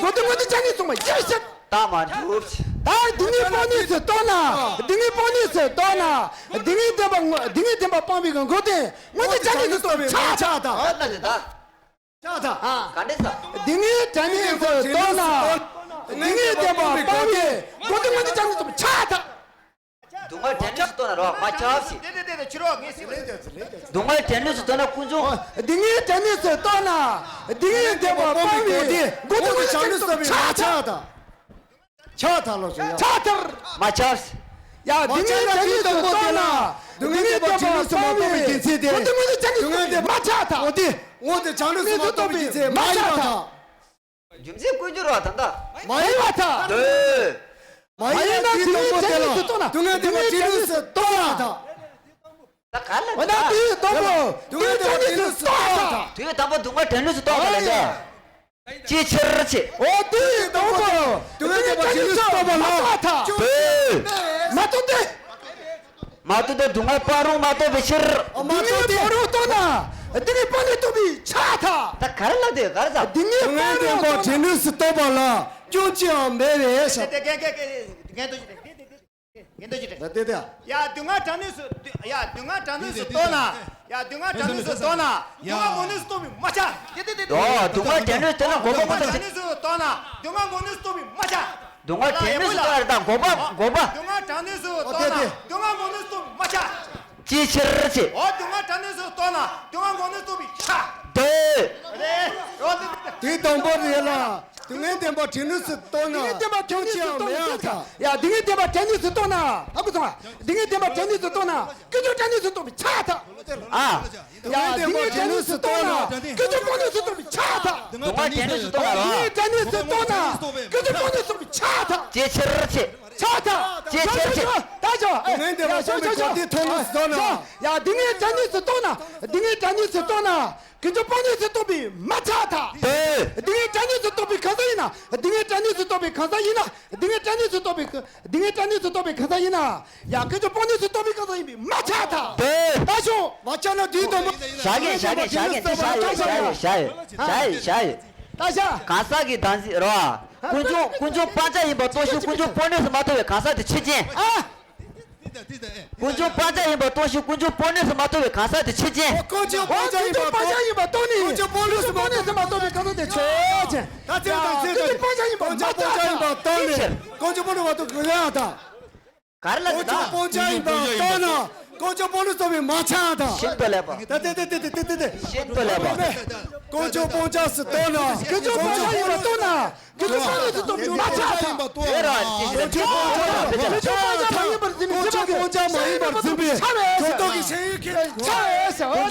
གོ་དེ་དངོས་དང་བྱས་ནས་སོང་བ་ཡང་ཤར། ད་མ་འགྲུབ། ད་སྡུག་བསྔལ་སྤོང་ནས་སུ་རྟོགས་ན། སྡུག་བསྔལ་སྤོང་ནས་སུ་རྟོགས་ན། སྡུག་བསྔལ་བདེན་པ་དངོས་སྡུག་བསྔལ་བདེན་པ་སྤོང་བའི་གོ་དེ་དངོས་དང་བྱས་ནས་སུ་རྟོགས་པའི་ཕྱིར་ཐལ། ད་ན་དེ་ད། ཕྱག་ཐག་ཨ། ག་འདྲས་ས། སྡུག་བསྔལ་བྲལ་ནས་སུ་རྟོགས་ན། སྡུག་བསྔལ་བདེན་པ་སྤང་བའི་གོ་དེ་དངོས་དང་བྱས་ནས་སུ་ཕྱག་ཐག་སྡུག་བསྔལ་བྲལ་ནས་སུ་རྟོགས་ན་རོ་མ་ཆགས་ཤིག་སྡུག་བསྔལ་བྲལ་ནས་སུ་རྟོགས་ན་ཀུན་འབྱུང་། སྡུག་བསྔལ་བྲལ་ནས་སུ་རྟོགས་ན། སྡུག་བསྔལ་བདེན་པ་སྤང་བའི་གོ་དེ་དངོས་དང་བྱས་ནས་སུ་ཕྱག་ཐག་ཕྱག་ཐག་ལོ་ཟེར་ཡ། ཕྱག་ཐག་མ་ཆགས། ཡ་སྡུག་བསྔལ་བྲལ་ནས་སུ་རྟོགས་ན། སྡུག་བསྔལ་བདེན་པ་བྲལ་ནས་སུ་མ་རྟོགས་པའི་རྒྱུ་མཚན་དེ། སྡུག་བསྔལ་བདེན་པ་བྲལ་ནས་སུ་མ་ཆགས་ཐག་འོ་དེ། དངོས་དང་བྱས་ནས་སུ་མ་རྟོགས་པའི་རྒྱུ་མཚན་མ་ཡིན་པར་ཐལ། རྒྱུ་མཚན་ཀུན་འབྱུང་རོ་ད་ལྟ། མ་ཡིན་པར་ཐལ། འདོད། མ་ཡིན་ན་སྡུག་བསྔལ་བྲལ་ནས་སུ་རྟོགས་ན། སྡུག་བསྔལ་བདེན་པ་བྲལ་ནས་སུ་རྟོགས་ན་ཐལ། ད་ག་ལ་འོ་ན་དུས་དང་པོ་སྡུག་བསྔལ་བྲལ་ནས་སུ་རྟོགས་ཐལ། དུས་དང་པོ་སྡུག་བསྔལ་བྲལ་ནས་སུ་རྟོགས་ཐལ་ལ་ད། ཅིའི་ཕྱིར་ཅེས། འོ་དེ་དང་པོ། སྡུག་བསྔལ་བྲལ་ནས་སུ་རྟོགས་པ་ལ། མ་རྟོགས་ཏེ། མ་རྟོགས་ཏེ། མ་རྟོགས་ཏེ་སྡུག་བསྔལ་སྤང་རུང་མ་རྟོགས་པའི་ཕྱིར། སྡུག་བསྔལ་སྤང་རུང་རྟོགས་ན། སྡུག་བསྔལ་སྤང་ནས་རྟོགས་པའི་ཕྱིར་ཐལ། ད་ག་རེ་ལབ་དེ་ག་རེ་ཟ། སྡུག་བསྔལ་སྤང་རུང་རྟོགས་ན། སྡུག་བསྔལ་བདེན་པ་བྲལ་ནས་སུ་རྟོགས་པ་ལ་སྐྱོན་ཅི་ཡང་མེད་པས་ཟེར། འགན་འདུག་ཅི་རེད། ད་དེ་དེ། ཡ་སྡུག་བསྔལ་བྲལ་ནས་སུ། ཡ་སྡུག་བསྔལ་བྲལ་ནས་སུ་རྟོགས་ན། ཡ་སྡུག་བསྔལ་བྲལ་ནས་སུ་རྟོགས་ན། སྡུག་བསྔལ་འགོག་ནས་སུ་རྟོགས་པའི་མ་ཆགས། དེ་དེ་དེ་དེ། ཨོ་སྡུག་བསྔལ་བྲལ་ནས་དེ་ན་འགོག་པ་མ་ཆགས། སྡུག་བསྔལ་བྲལ་ནས་སུ་རྟོགས་ན། སྡུག་བསྔལ་འགོག་ནས་སུ་རྟོགས་པའི་མ་ཆགས། སྡུག་བསྔལ་བྲལ་ནས་སུ་རྟོགས་ན་འགོག་པ་འགོག་པ། སྡུག་བསྔལ་བྲལ་ནས་སུ་རྟོགས་ན། སྡུག་བསྔལ་འགོག་ནས་སུ་རྟོགས་པའི་མ་ཆགས། ཅིའི་ཕྱིར་ཅེས། ཨོ་སྡུག་བསྔལ་བྲལ་ནས་སུ་རྟོགས་ན་སྡུག་བསྔལ་འགོག་ནས་རྟོགས་པའི་ཆ། འདོད། རེད། ཨོ་དེ་དེ་དེ། དེ་དང་པོ་རེད་ལ། སྡུག་བསྔལ་བདེན་པ་བྲལ་ནས་སུ་རྟོགས་ན། སྡུག་བསྔལ་བདེན་པ་བྲལ་ནས་སུ་རྟོགས་ན། ཡ་སྡུག་བསྔལ་བདེན་པ་བྲལ་ནས་སུ་རྟོགས་ན། ཨ་ཁུ་ཚང་། སྡུག་བསྔལ་བདེན་པ་བྲལ་ནས་སུ་རྟོགས་ན། ཀུན་འབྱུང་བྲལ་ནས་སུ་རྟོགས་པའི་ཆ་ད། ཨ། ཡ་སྡུག་བསྔལ་བྲལ་ནས་སུ་རྟོགས་ན། ཀུན་འབྱུང་སྤོང་ནས་སུ་རྟོགས་པའི་ཆ་ད། སྡུག་བསྔལ་བྲལ་ནས་སུ་རྟོགས་ན། སྡུག་བསྔལ་བྲལ་ནས་སུ་རྟོགས་ན། ཀུན་འབྱུང་སྤོང་ནས་སུ་རྟོགས་པའི་ཆ་ད། ཅིའི་ཕྱིར་ཅེས། ཆ་ད། ཅིའི་ཕྱིར་ཅེས། ད་ཞོ། ཡ་ཞོ་ཞོ་ཞོ། ཡ་སྡུག་བསྔལ་བྲལ་ནས་སུ་རྟོགས་ན། སྡུག་བསྔལ་བྲལ་ནས་སུ་རྟོགས་ན། ཀུན་འབྱུང་སྤོང་ནས་སུ་རྟོགས་པའི་མ་ཆགས་ཐལ། དེ། སྡུག་བསྔལ་བྲལ་ནས་སུ་རྟོགས་པའི་གང་ཟག་ཡིན་ན། སྡུག་བསྔལ་བྲལ་ནས་སུ་རྟོགས་པའི་གང་ཟག་ཡིན་ན། སྡུག་བསྔལ་བྲལ་ནས་སུ་རྟོགས་པའི་སྡུག་བསྔལ་བྲལ་ནས་སུ་རྟོགས་པའི་གང་ཟག་ཡིན་ན། ཡང་ཀུན་འབྱུང་སྤོང་ནས་སུ་རྟོགས་པའི་གང་ཟག་ཡིན་པའི་མ་ཆགས་ཐལ། དེ། ད་ཞོག་མ་ཆགས་ན་དུས་དང་པོ། བཞག་གེ་བཞག་གེ་བཞག་གེ་དེ་བཞག་ཡོད་བཞག་ཡོད་བཞག་ཡོད་བཞག་ཡོད་བཞག་ཡོད། ད་ཞག་གང་ཟག་གི་བདག་འཛིན་རོ། ཀུན་འབྱུང་ཀུན་འབྱུང་སྤང་བྱ་ཡིན་པ་རྟོགས་ཤིང་ཀུན་འབྱུང་སྤོང་ནུས་སུ་མ་ཐུབ་པའི་གང་ཟག་དེ་ཆོས་ཅན། ཨ། ཀུན་འབྱུང་སྤང་བྱ་ཡིན་པ་རྟོགས་ཤིང་ཀུན་འབྱུང་སྤོང་ནུས་སུ་མ་ཐུབ་པའི་གང་ཟག་དེ་ཆོས་ཅན། ཀུན་འབྱུང་སྤང་བྱ་ཡིན་པ་རྟོགས་ནས། ཀུན་འབྱུང་སྤོང་ནུས་སུ་མ་ཐུབ་པའི་གང་ཟག་དེ་ཆོས་ཅན། ད་ཚེ་དང་ཚེ་དང་། ཀུན་འབྱུང་སྤང་བྱ་ཡིན་པ་མ་ཆགས་ཐལ། ཀུན་འབྱུང་སྤོང་བྱ་ཡིན་པ་རྟོགས་ནས། ཀུན་འབྱུང་སྤོང་ནུས་སུ་མ་ཐུབ་པའི་གང་ཟག་དེ། ག་རེ་ལབ་ཀུན་འབྱུང་སྤང་བྱ་ཡིན་པ་རྟོགས་ན། ཀུན་འབྱུང་སྤོང་ནུས་སུ་མ་ཆགས་ཐལ། ཤིན་ཏུ་ལེགས་པ། ད་དེ་དེ་དེ་དེ་དེ་དེ། ཤིན་ཏུ་ལེགས་པ། ཀུན་འབྱུང་སྤང་བྱ་སུ་རྟོགས་ན། ཀུན་འབྱུང་སྤང་བྱ་ཡིན་པ་རྟོགས་ན། ཀུན་འབྱུང་སྤང་ནུས་སུ་མ་ཆགས་ཐལ། དེ་ར་ཅི་ཞིག་ཀུན་འབྱུང་སྤང་བྱ་མ་ཡིན་པར་འཛིན་པའི་ཀུན་འབྱུང་སྤང་བྱ་མ་ཡིན་པར་འཛིན་པའི་ཀུན་འབྱུང་སྤང་བྱ་མ་ཡིན་པར་འཛིན་པའི་ཆགས་པའི་ཆགས་པའི་ཆགས་པའི་ཆགས་པའི།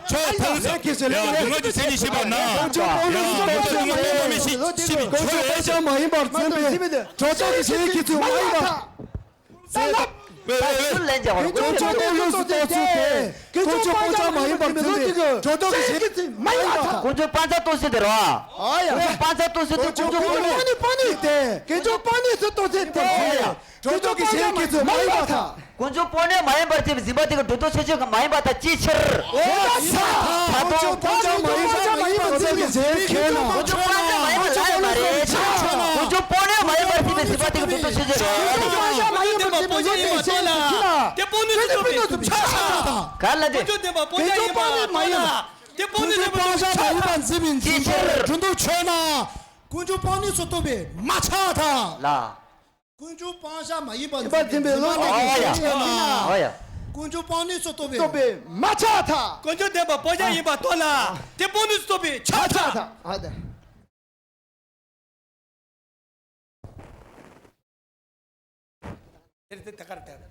ཆོག་ཐལ་ལུགས་སོ། ཡ་སྡུག་བསྔལ་གྱི་མཚན་ཉིད་ཤེས་པ་ན། ཡ་སྡུག་བསྔལ་སྡུག་བསྔལ་མེད་མི་ཤེས་ཤེས་པའི་ཆོས་ཡོད། དཀོན་མཆོག་སྤང་བྱ་མ་ཡིན་པར་འཛིན་པའི་སྒྲོ་འདོགས་ཀྱི་གཞན་ཁྱད་ཚུལ་མ་ཡིན་པ། ད་ལབ། ད་ཚུར་ལན་རྒྱག་པར་དཀོན་མཆོག་སྤོང་ལུགས་སུ་རྟོགས་ཚུལ་དེ་དཀོན་མཆོག་སྤང་བྱ་མ་ཡིན་པར་འཛིན་པའི་སྒྲོ་འདོགས་ཀྱི་གཞན་ཁྱད་ཚུལ་མ་ཡིན་པ། དཀོན་མཆོག་སྤང་བྱ་རྟོགས་ཚུལ་དེ་རེད་བ། ཨ་ཡ། དཀོན་མཆོག་སྤང་བྱ་རྟོགས་ཚུལ་དེ་དཀོན་མཆོག་སྤོང་ལུགས། དཀོན་མཆོག་སྤང་ནུས་དེ་དཀོན་མཆོག་སྤང་ནུས་སུ་རྟོགས་ཚུལ་དེ། སྒྲོ་འདོགས་ཀྱི་གཞན་ཁྱད་ཚུལ་མ་ཡིན་པར་ཐལ། དཀོན་མཆོག་སྤོང་ནུས་མ་ཡིན་པར་བརྩིས་པའི་འཛིན་པ་དེ་གི་སྒྲོ་འདོགས་ཆོས་ཅན་གྱི་མ་ཡིན་པར་ཐལ། ཅིའི་ཕྱིར། འོ་ད་དཀོན་མཆོག་སྤང་བྱ་མ་ཡིན་པར་འཛིན་པའི་གཞན་ཁྱད་ན། དཀོན་མཆོག་སྤང་བྱ་མ་ཡིན་པར་ལབ་ཡོད་མ་རེད། དཀོན་མཆོག་སྤོང་ནུས་མ་ཡིན་པར་བརྩིས་པའི་འཛིན་པ་དེ་གི་སྒྲོ་འདོགས་ཆོས་ཅན་རེད། དཀོན་མཆོག་སྤང་བྱ་མ་ཡིན་པར་བརྩིས་པའི་འཛིན་པ་དེ་གི་སྒྲོ་འདོགས་ཆོས་ཅན་མ་ཡིན་པར་བརྩིས་པའི་འཛིན་པ་དེ་གི་སྒྲོ་འདོགས་ཆོས་ཅན་རེད། དེ་སྤོང་ནུས་སུ་རྟོགས་པའི་ཆ་ཚང་། ག་ལ་དེ། དཀོན་མཆོག་བདེན་པ་སྤང་བྱ་ཡིན་པ་མ་ཡིན་པར་འཛིན་པའི་འཛིན་པ་དེ་གི་སྒྲོ་འདོགས་ཆོས་ཅན་རེད། དཀོན་མཆོག་སྤང་བྱ་མ་ཡིན་པར་འཛིན་པའི་འཛིན་པ་དེ་གི་སྒྲོ་འདོགས་ཆོས་ཅན་རེད། དཀོན་མཆོག་སྤང་ནུས་སུ་རྟོགས་པའི་མ་ཆགས་ཐལ། ལ། དཀོན་མཆོག་སྤང་བྱ་མ་ཡིན་པར་འཛིན་པའི་བློ་དེ་གི་ཨོ་ཡ། ཆ་ན། ཨོ་ཡ། དཀོན་མཆོག་སྤང་ནུས་སུ་རྟོགས་པའི་རྟོགས་པའི་མ་ཆགས་ཐལ། དཀོན་མཆོག་བདེན་པ་སྤང་བྱ་ཡིན་པར་རྟོགས་ན། དེ་སྤོང་ནུས་སུ་རྟོགས་པའི་ཆ་ཚང་། ཨ་ད། དེར་དེ་ད་གར་དེར།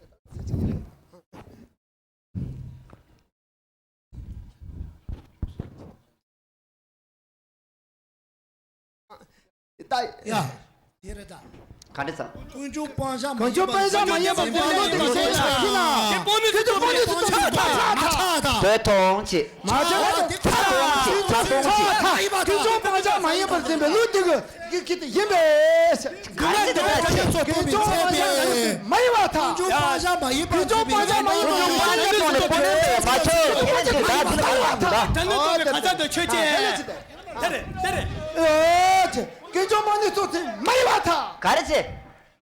ད་ཡ། དེ་རེད་ད། ག་འདྲ་ཟེར། དཀོན་མཆོག་སྤང་བྱ་མ་ཡིན་པར་འཛིན་པའི་བློ་དེ་གི་ཆ་ན། དེ་སྤོང་ནུས་སུ་རྟོགས་པའི་ཆ་ཚང་། བོད་མཐོང་ཅིག་མ་ཆགས་ད། ད་མཐོང་ཅིག་ད་མཐོང་ཅིག་དཀོན་མཆོག་སྤང་བྱ་མ་ཡིན་པར་འཛིན་པའི་བློ་དེ་གི་ཡིན་པས། ག་རེ་འདི་ལ་ཆེ། དཀོན་མཆོག་སྤང་བྱ་མ་ཡིན་པར་ཐལ། དཀོན་མཆོག་སྤང་བྱ་མ་ཡིན་པར་འཛིན་པའི་བློ་དེ་གི་ཆ་ཚང་། ད་ལྟ་ནི་རྟོགས་པའི་གང་ཟག་ཏུ་ཆོས་ཅན། དེ་རེད་དེ་རེད། དཀོན་མཆོག་སྤང་ནུས་སུ་རྟོགས་པའི་མ་ཡིན་པར་ཐལ། ག་རེ་ཆེ།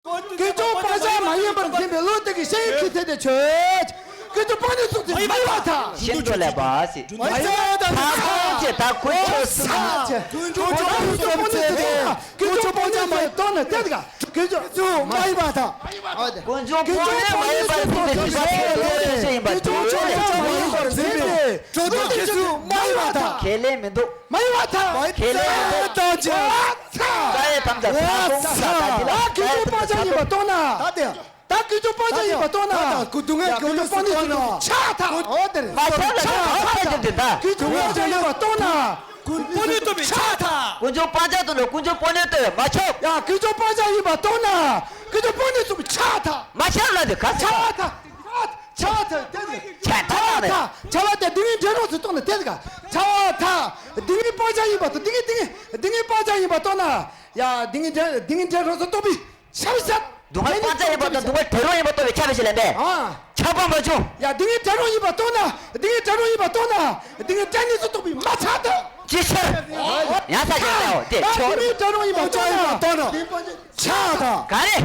དཀོན་མཆོག་སྤང་བྱ་མ་ཡིན་པར་འཛིན་པའི་བློ་དེ་གི་ཤེས་ཡོན་ཁྱད་ཚད་དེ་ཆོས་ཅན། དཀོན་མཆོག་སྤང་ནུས་སུ་རྟོགས་པའི་མ་ཡིན་པར་ཐལ། ཤིན་ཏུ་ལེགས་པ་ཞེས། མ་ཡིན་པར་ཐལ། ད་དཀོན་མཆོག་གསུམ། དཀོན་མཆོག་སྤང་ནུས་སུ་རྟོགས་ན་དེ་ག་དཀོན་མཆོག་སྤང་བྱ་མ་ཡིན་པར་ཐལ། དཀོན་མཆོག་མ་ཡིན་པར་ཐལ། དཀོན་མཆོག་སྤང་བྱ་མ་ཡིན་པར་འཛིན་པའི་སྒྲོ་འདོགས་ཆོས་ཅན་ཡིན་པར་ཐལ། དཀོན་མཆོག་སྤང་བྱ་མ་ཡིན་པར་འཛིན་པའི་སྒྲོ་འདོགས་ཆོས་ཅན་མ་ཡིན་པར་ཐལ། ཁས་ལེན་མི་འདུག་མ་ཡིན་པར་ཐལ། ཁས་ལེན་མི་འདུག་ད་ཡི་དམ་ཚ་ཚ་སོང་ས་ད་འདི་ལ། ད་དཀོན་མཆོག་སྤང་བྱ་ཡིན་པར་རྟོགས་ན། ད་དེ། ད་དཀོན་མཆོག་སྤང་བྱ་ཡིན་པར་རྟོགས་ན། ད་དཀོན་མཆོག་སྤང་ནུས་སུ་རྟོགས་པའི་ཆ་ཚང་། འོ་དེ་རེད། མ་ཆགས་ལ་ཆགས་ཚར་ཟེར་དེ་ད། དཀོན་མཆོག་སྤང་བྱ་ཡིན་པར་རྟོགས་ན། དཀོན་མཆོག་སྤང་ནུས་སུ་རྟོགས་པའི་ཆ་ཚང་། དཀོན་མཆོག་སྤང་བྱ་རྟོགས་ན་དཀོན་མཆོག་སྤང་ནུས་རྟོགས་པའི་མ་ཆགས། ཡ་དཀོན་མཆོག་སྤང་བྱ་ཡིན་པར་རྟོགས་ན། དཀོན་མཆོག་སྤང་ནུས་སུ་ཆ་ཚང་། མ་ཆགས་ལ་དེ་ག་ཆ་ཚང་། ཆ་ཚང་དེ་ནི་ཆ་ཚང་ཆ་ཚང་དེ། ཆ་ཚང་དེ་སྡུག་བསྔལ་འབྲས་རོགས་སུ་རྟོགས་ན་དེ་ག་ཆ་ཚང་། སྡུག་བསྔལ་སྤང་བྱ་ཡིན་པར་རྟོགས། སྡུག་བསྔལ་སྡུག་བསྔལ་སྡུག་བསྔལ་སྤང་བྱ་ཡིན་པར་རྟོགས་ན། ཡ་སྡུག་བསྔལ་འབྲས་སྡུག་བསྔལ་འབྲས་རོགས་སུ་རྟོགས་པའི། ཆ་བཞག་སྡུག་བསྔལ་སྤང་བྱ་ཡིན་པ་དང་སྡུག་བསྔལ་འབྲས་རོགས་ཡིན་པ་རྟོགས་པའི་ཆ་བཞག་ལས་པས། ཨ། ཆགས་པ་མ་བྱུང་། ཡ་སྡུག་བསྔལ་འབྲས་རོགས་ཡིན་པ་རྟོགས་ན། སྡུག་བསྔལ་འབྲས་རོགས་ཡིན་པ་རྟོགས་ན། སྡུག་བསྔལ་འབྲས་ནུས་སུ་རྟོགས་པའི་མ་ཆགས་ཏེ། ཅི་ཕྱིར། ཡང་ས་ཀྱང་ལའོ་དེ་ཡ་ཆོག་སྡུག་བསྔལ་འབྲས་རོགས་ཡིན་པ་རྟོགས་ན། ཆགས་དང་། ག་རེ།